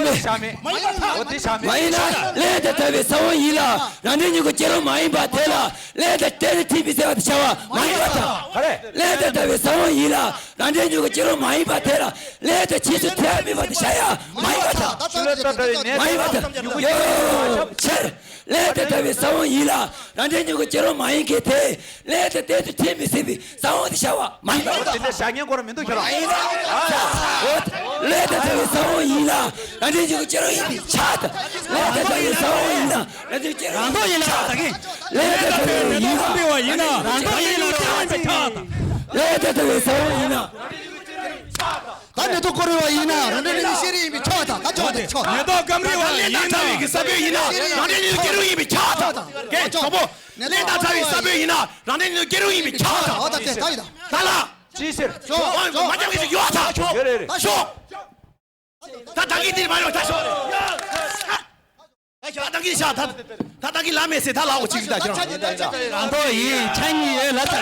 མ་ཡིན་ན། ལས་དང་བྲལ་བའི་ས་བོན་ཡིན་ལ། རང་འབྲས་ཉིད་ཀྱི་སྐྱེ་རུང་མ་ཡིན་པ་དེ་ལ། ལས་དང་གཏན་ནས་འཕྲད་མི་སྲིད་པ་དེ་བྱ་བ་མ་ཡིན་པར་ཐལ། ག་རེ། ལས་དང་བྲལ་བའི་ས་བོན་ཡིན་ལ། རང་འབྲས་ཉིད་ཀྱི་སྐྱེ་རུང་མ་ཡིན་པ་དེ་ལ། ལས་དང་ཕྱིས་སུ་བྲལ་བ་མེད་པ་དེ་བྱ་ཡ་མ་ཡིན་པར་ཐལ། མ་ཡིན་པར་ཐལ། ཡོད་ཕྱིར། ལས་དང་བྲལ་བའི་ས་བོན་ཡིན་ལ། རང་འབྲས་ཉིད་ཀྱི་སྐྱེ་རུང་མ་ཡིན་མཁན་དེ། ལས་དང་གཏན་དུ་འཕྲད་མི་སྲིད་པའི་ས་བོན་དེ་བྱ་བ་མ་ཡིན་པར་ཐལ། དེ་འདྲ་བཞག་མཁན་ཁོ་རང་མི་འདུག་ཁྱོད་རང་། ལས་དང་བྲལ་བའི་ས་བོན་ཡིན་ལ། རང་འབྲས་ཉིད་ཀྱི་སྐྱེ་རུང་ཡིན་པས་ཆགས་ཐལ། ལས་དང་བྲལ་བའི་ས་བོན་ཡིན་ལ། རང་འབྲས་སྐྱེ་རང་ཐོག་ཡིན་ལ་ཆགས་ཐལ། ལས་དང་བྲལ་བའི་ཡིན་ལ། རང་ཐོག་ཡིན་ལ་ཆགས་ཐལ། ལས་དང་བྲལ་བའི་ས་བོན་ཡིན་ལ། ད་ཉེན་རྟོག་བཀོད་རོགས་ཡིན་ན་རང་འབྲས་ནི་ཤེས་རིག་ཡིན་པས་ཆགས་ཐལ། ད་ཆོག་ད་ཆོག་ཉེན་རྟོག་སྐམ་རིལ་བ་ལ་ཡིན་ན། ལས་དང་བྲལ་བའི་ས་བོན་ཡིན་ན་རང་འབྲས་ནི་སྐྱེ་རུང་ཡིན་པས་ཆགས་ཐལ། གལ་ཆེན་པོ། ལས་དང་བྲལ་བའི་ས་བོན་ཡིན་ན་རང་འབྲས་ནི་སྐྱེ་རུང་ཡིན་པས་ཆགས་ཐལ། ད་ད་ད་ད་ད་ད་ལ། ཅི་ཕྱིར། ཞོག་ཞོག་མ་འཇམ་གི་ཞིག་ཡོད་ད། ཞོག་ཡོད་རེད་རེད། ད་ཞོག་ད་ད་གི་འདིར་མ་ཡོང་ད་ཞོག་རེད། ད་ད་གིན་ཤ་ད་ད་ད་གིན་ལ་མེད་ཟེར་ད་ལ་འོ་ཅིག་ད་ཤ། རང་ཐོག་ཡིན་ཆ་གཉིས་ཡོད་ལ་ད།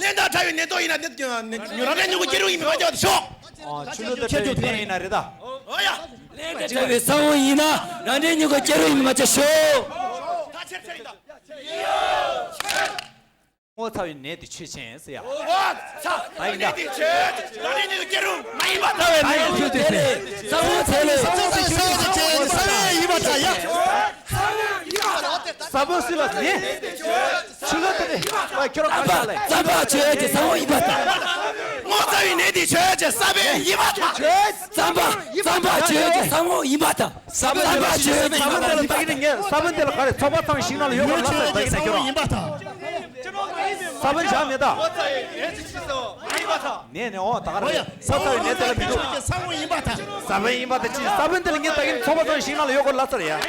ལེན་དང་བྲལ་བའི་ནད་ཐོག་ཡིན་ན་ནད་ཉུ་རང་རེ་ཉུ་གུ་སྐྱེ་རུ་ཡིན་མི་མ་ཅོག་ཤོག་ཆུ་ལུད་དེ་ཕན་ཡིན་ན་རེད་ད། ཨོ་ཡ། ལེན་དང་བྲལ་བའི་ས་བོན་ཡིན་ན་རང་རེ་ཉུ་གུ་སྐྱེ་རུ་ཡིན་མི་མ་ཅོག་ཤོག་ད་ཆེར་ཆེར་ཡིན་ད། ངོ་ཚ་བའི་ནད་དེ་ཆོས་ཅན་ཟེར་ཡ། ཨོ་ཚ་བའི་ནད་དེ་ཆོས་ཅན། ད་ནི་ནི་སྐྱེ་རུང་མ་ཡིན་པ་ལྟ་བའི་ནད་ཆོས་ཅན་ཟེར། ས་བོན་ཚེ་ལས། ས་བོན་ཚེ་ལས་ཆོས་ཅན་ས་བོན་ཡིན་པ་ལྟ་ཡ། ས་བོན་སུ་ལ་ནི། ཆུ་ལ་དེ་ནི་ཁྱོད་རང་ག་ས་ལས། རྩམ་པ་ཆོས་ཅན་ས་བོན་ཡིན་པ་ལྟ། ངོ་ཚ་བའི་ནད་དེ་ཆོས་ཅན་ས་བོན་ཡིན་པ་ལྟ། རྩམ་པ་རྩམ་པ་ཆོས་ཅན་ས་བོན་ཡིན་པ་ལྟ། ས་བོན་ས་བོན་ཆོས་ཅན་ས་བོན་དེ་ལ་ད་གིན་ངས་ས་བོན་དེ་ལ་ག་རེ་ཚོགས་པ་ཚང་ཞིང་ནང་ལ་ཡོད་དགོས་ལ་ས་ད་གིན་ས་ཁྱོད་རང་། ས་བོན་བཞག་མེད་ད། ནས་ནས་འོ་ད་ག་རེ་ས་ཚ་བའི་ནས་དེ་ལ་མི་འདུག་ས་བོན་ཡིན་པ་ད། ས་བོན་ཡིན་པ་ད་ཅི་ས་བོན་དེ་ལ་ངས་ད་གིན་ཚོགས་པ་ཚང་ཞིང་ནང་ལ་ཡོད་དགོས་ལ་ས་རེད་ཡ།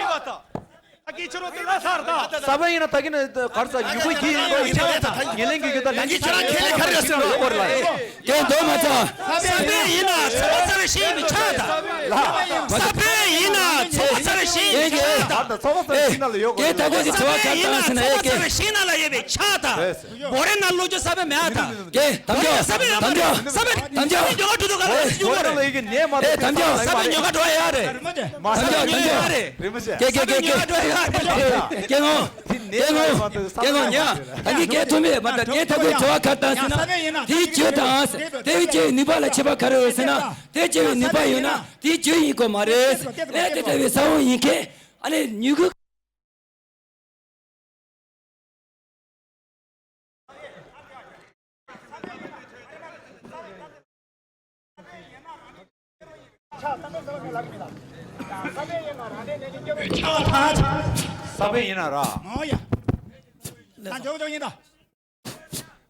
ས་བོན་ཡིན་ན་ད་གིན་ག་རེ་ས་ཉུ་གུ་གི་ཡིན་ནོ་ཡིན་ན་ཉེ་ལེན་གྱི་རྒྱུ་དང་ལེན་གྱི་ཆ་ལ་ཡོད་དགོས་ལ། སྐད་འདོ་མ་ཚ། ས་བོན་ཡིན་ན་ཚོགས་པ་ཚང་ཞིང་ཡིན་པའི་ཆ་ད། ལ། ས་བོན་ཡིན་ན་ཚོགས་པ་ཚང་ཞིང་ཡིན་པའི་ཆ་ད། ད་ཚོགས་པ་ཚང་ཞིང་ནང་ལ་ཡོད་དགོས་ལ། ས་བོན་ཡིན་ན་ཚོགས་པ་ཚང་ཞིང་ནང་ལ་ཡོད་པའི་ཆ་ད། བོ་རེ་ན་ལོ་ཅོ་ས་བོན་མེད་ཨ་ད། ཀྱེ་དམ་བཅའ། དམ་བཅའ། ས་བོན། ས་བོན། དམ་བཅའ། ཉོ་ག་འགྲོ་དུ་ག་ལ་ཞུ་བོ་རེ་ལ་ཡི་གེ་ནས་མ་ཨེ་དམ་བཅའ། ས་བོན་ཉོ་ག་འགྲོ་ཡ་རེད། མ་ས་བོན་ཉོ་ཡ་རེད། རིན་པོ་ཆེ། ཀྱེ་ཀྱེ་ཀྱེ་ཀྱེ། ས་བོན་ཉོ་ག་འགྲོ་ཡ་རེད། ཀྱེ་ངོ་། ཀྱེ་ངོ་། ཀྱེ་ངོ་ཉ། ད་ནི་ཀྱེ་ཐུ་མེད་མ་ད་ཀྱེ་ཐ་གུ་བྱ་བ་གར་དང་ཟེར་ན། དེའི་བྱོས་དང་། དེའི་བྱོས་ནུས་པ་ལ་ཁྱད་པར་ག་རེ་ཡོད་ཟེར་ན། དེ་བྱོས་ནུས་པ་ཡོད་ན་དེའི་བྱོས་ཡིན་དགོས་མ་རེད། ཨེ་དེ་ལྟ་བུའི་ས་བོན་ཡིན་མཁན། ཨ་ནི་ཉུ་གུ། ས་བོན་ཡིན་ན་ར། ཨོ་ཡ། ད་འཇོག་འཇོག་ཡིན་ད།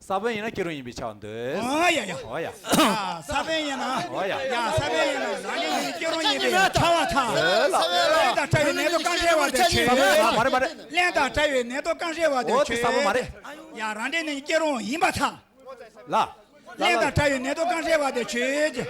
ས་བོན་ཡིན་ན་སྐྱེ་རུང་ཡིན་པའི་ཆ་འདོད། ཨོ་ཡ་ཡ། ཨོ་ཡ། ས་བོན་ཡིན་ན། ཨོ་ཡ། ཡ་ས་བོན་ཡིན་ན་རང་ཉིད་ཡིན་སྐྱེ་རུང་ཡིན་པའི་ཆ་བ་ཐ། ལེན་དང་བྲལ་བའི་ནད་དོ་རྐང་རེ་བ་དེ་ཆོས། མ་རེད་མ་རེད། ལེན་དང་བྲལ་བའི་ནད་དོ་རྐང་རེ་བ་དེ་ཆོས། ཨོ་དེ་ས་བོན་མ་རེད། ཡ་རང་འདྲེ་ནི་སྐྱེ་རུང་ཡིན་པ་ཐ། ལ། ལེན་དང་བྲལ་བའི་ནད་དོ་རྐང་རེ་བ་དེ་ཆོས་ཀྱི།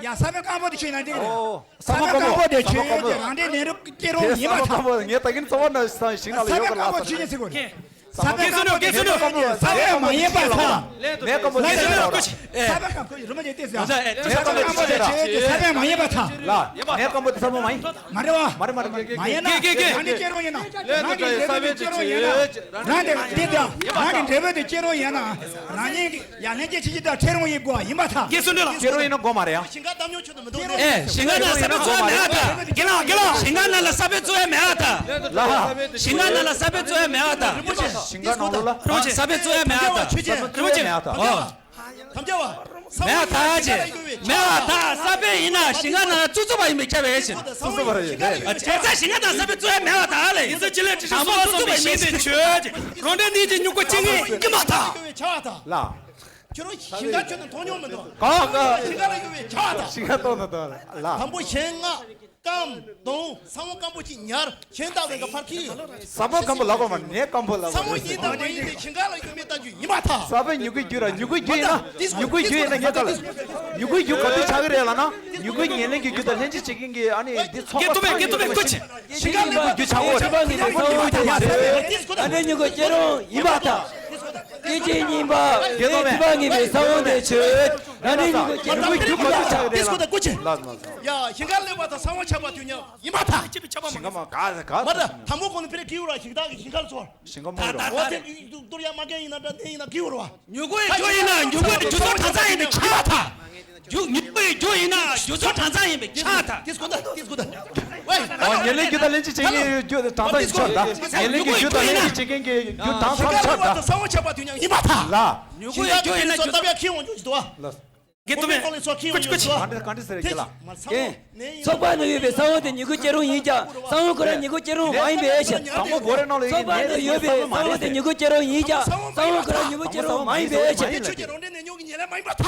ཡ་ས་བོན་སྐམ་པོ་དེ་ཆོས་ན་འགྲིག་རེད། ཨོ། ས་བོན་སྐམ་པོ་དེ་ཆོས་ཀྱི་རང་འདྲེ་ནད་རུ་སྐྱེ་རུང་ཡིན་པ་ཐ། ངས་ད་གིན་ཚོ་བ་ན་ཞིང་ནང་ལ་ཡོད་པ་ལ་ས་བོན་སྐམ་པོ་ཆོས་ཀྱི་ཟེར་གོ་རེད། ས་བོན་སྐམ་པོ་དེ་ཆོས་སྐམ་པོ་ས་བོན་མ་ཡིན་པ་ཐ། ནད་སྐམ་པོ་དེ་ཆོས་ཀྱི། ས་བོན་སྐམ་པོ་རི་མོ་དེ་ལྟས་ཟེར། ནད་སྐམ་པོ་དེ་ཆོས་ཀྱི་ས་བོན་མ་ཡིན་པ་ཐ། ལ། ནད་སྐམ་པོ་དེ་ས་བོན་མ་ཡིན། མ་རེད་བ། མ་རེད་མ་རེད། མ་ཡིན་ན། ཀྱེ་ཀྱེ་ཀྱེ། རང་གི་སྐྱེ་རུང་ཡིན་ན། རང་གི་ལས་དོན་སྐྱེ་རུང་ཡིན་ན། རང་གི་འདི་དང་རང་གི་འབྲས་བུ་དེ་སྐྱེ་རུང་ཡིན་ན། རང་ཉིད་ཀྱི་ཡ་ལན་སྐྱེ་ཆེ་ཆེ་དང་ཁྲེ་རུང་ཡིན་དགོས་ཡིན་པ་ཐ། སྐྱེ་སུ་འདྲ་ལ། སྐྱེ་རུང་ཡིན་ན་དགོས་མ་རེད་ཡ། ཞིང་ཁ་གཏམ་ཉོ་ཆུ་དུ་མི་འདུག་ཨེ་ཞིང་ཁ་ནང་ས་བོན་བཙོ་བ་མེད་ཨ་ཐ། དགེ་ལགས་དགེ་ལགས། ཞིང་ཁ་ནང་ལ་ས་བོན་བཙོ་ཡ་མེད་ཨ་ཐ། ལ། ཞིང་ཁ་ནང་ལ་ས་བོན་བཙོ་ཡ་མེད་ཨ་ཐ། ཞིང་ཁ་ནང་ལ། རོ་ཆེ། ས་བོན་བཙོ་ཡ་མེད་ཨ་ཐ། ཆུ་ཆེ། རོ་ཆེ། མེད་ཨ་ཐ། ཨོ། དམ་བཅའ་བ། མེད་པ་ཐག་ཆོད། མེད་པ་ཐག་ས་བོན་ཡིན་ན་ཞིང་ཁ་ནང་བཙུགས་བཙུགས་པ་ཡིན་པས་ཁྱབ་པས་ཤིང་། བཙུགས་བཙུགས་པ་རེད། བྱས་ཙང་ཞིང་ཁ་ནང་ས་བོན་བཙུགས་ཡ་མེད་པ་ཐག་ལས། ཡིན་ཟེར་ཅི་ལས་ཁྲི་ཤོ་སོགས་བཙུགས་པ་ཡིན་པས་ཆོས་ཀྱི། རང་འདྲ་ནི་ཅི་ཉུག་པ་ཅི་ངེས་ཀྱི་མ་ཐག་ལ། ཁྱོད་རང་ཞིང་ཁ་ཁྱོད་ནང་མཐོང་མྱོང་མི་འདུག་གང་ག་ཞིང་ཁ་ལ་ཡོད་པའི་ཆ་ཐག་ཞིང་ཁ་གཏོང་ན་གཏོང་ལ། དང་པོ་ཞིང་ལྔ། སྐམ། སྡོང་། ས་བོན་སྐམ་པོ་ཅིག་ཉར། གཞན་དག་བས་ཀ་ཕར་ཁྱེར། ས་བོན་སྐམ་པོ་ལབ་དགོས་མ་རེད། ནས་སྐམ་པོ་ལབ་དགོས་རེད། ས་བོན་ཡིན་དང་མ་ཡིན་དེ་ཞིང་ཁ་ལ་ཡོད་མེད་ལྟ་རྒྱུ་ཡིན་པ་ཐག་ས་བོན་ཉུ་གུའི་རྒྱུད་ར་ཉུ་གུའི་རྒྱུད་ཡིན་ན་ཉུ་གུའི་རྒྱུད་ཡིན་ན་ངས་ལྟ་ལ། ཉུ་གུའི་རྒྱུད་ག་དུས་ཆགས་ཀྱི་རེད་ལབ་ན། ཉུ་གུའི་ཉེར་ལེན་གྱི་རྒྱུད་དང་ལྷན་ཅིག་བྱེད་མཁན་གྱི་ཨ་ནི་འདི་ཚོགས་པ་ཚང་ཡོད་པ་ཞིག་ཉུ་གུའི་རྒྱུད་ཆགས་ཀྱི་རེད། ཉུ་གུའི་རྒྱུད་ཆགས་ཀྱི་རེད། ཨ་ནི་ཉུ་གུ་སྐྱེ་རུང་ཡིན་པ་ཐག་སྐྱེ་འཆི་གཉིས་པ། སྐྱེ་འཆི་མེད་པ་ངེས་པའི་ས་བོན་དེ་ཆོས། ཨ་ནི་ཉུ་གུ་སྐྱེ་རུང་ཡིན་པ་ཐག་ཡ་ཞིང་ཁ་སླེབས་པ་དང་ས་བོན་ཆགས་པ་དུས་མཉམ་ཡིན་པ་ཐག་ཞིང་ཁ་མ་ག་ས་ག་མ་ད་དང་པོ་གོང་ནས་ཕེ་རེ་ཀི་ཡོ་ར་ཞིག་ད་གི་ཞིང་ཁ་ལ་ཚོར། ཞིང་ཁ་མོ་ར། འོ་དེ་ཏུར་ཡ་མ་གན་ཡིན་ན་འདྲ་ནས་ཡིན་ན་ཀི་ཡོ་ར་བ། ཉུ་གུའི་རྒྱུ་ཡིན་ན་ཉུ་གུའི་རྒྱུ་ཚོགས་གྲངས་ཚང་ཡིན་པའི་ཆ་ཐག་རྒྱུ་ཉུ་གུའི་རྒྱུ་ཡིན་ན་རྒྱུ་ཚོགས་གྲངས་ཚང་ཡིན་པའི་ཆ་ཐག་དེ་སྐོར་ད་དེ་སྐོར་ད། ཨོ་ཉེར་ལེན་རྒྱུ་དང་ལྷན་ཅིག་བྱེད་མཁན་རྒྱུ་གྲངས་ཚང་ཡིན་ཆ་ད། ཉེར་ལེན་གྱི་རྒྱུ་དང་ལྷན་ཅིག་བྱེད་མཁན་གྱི་རྒྱུ་གྲངས་ཚང་ཆ་ད། ས་བོན་ཆགས་པ་དུས་མཉམ་ཡིན་པ་ཐག་ལ། ཉུ་གུའི་རྒྱུ་ཡིན་ན་རྒྱུ་ཚོགས་ལྟ་བ་ཁྱེར་འོང་རྒྱུ་ཞིག་འདུག་ཨ། ལ། གི་ཏུ་མེ། ཀུ་ཅི་ཀུ་ཅི། ག་འདྲ་ག་འདྲ་ཟེར་གི་ལ། ཀྱེ། ཚོགས་པ་ནང་ཡོད་པའི་ས་བོན་དེ་ཉུ་གུ་སྐྱེ་རུང་ཡིན་ཀྱང་ས་བོན་ཁོ་རང་ཉུ་གུ་སྐྱེ་རུང་མ་ཡིན་པའི་ཕྱིར། དང་པོ་བོ་རེ་ནང་ལ་ཡོད་ཚོགས་པ་ནང་ཡོད་པའི་ས་བོན་དེ་ཉུ་གུ་སྐྱེ་རུང་ཡིན་ཀྱང་ས་བོན་ཁོ་རང་ཉུ་གུ་སྐྱེ་རུང་མ་ཡིན་པའི་ཕྱིར། ཁྱོད་ཀྱི་རང་འདྲ་ནས་ཉོ་གི་ཉེ་ལས་མ་ཡིན་པ་ཐག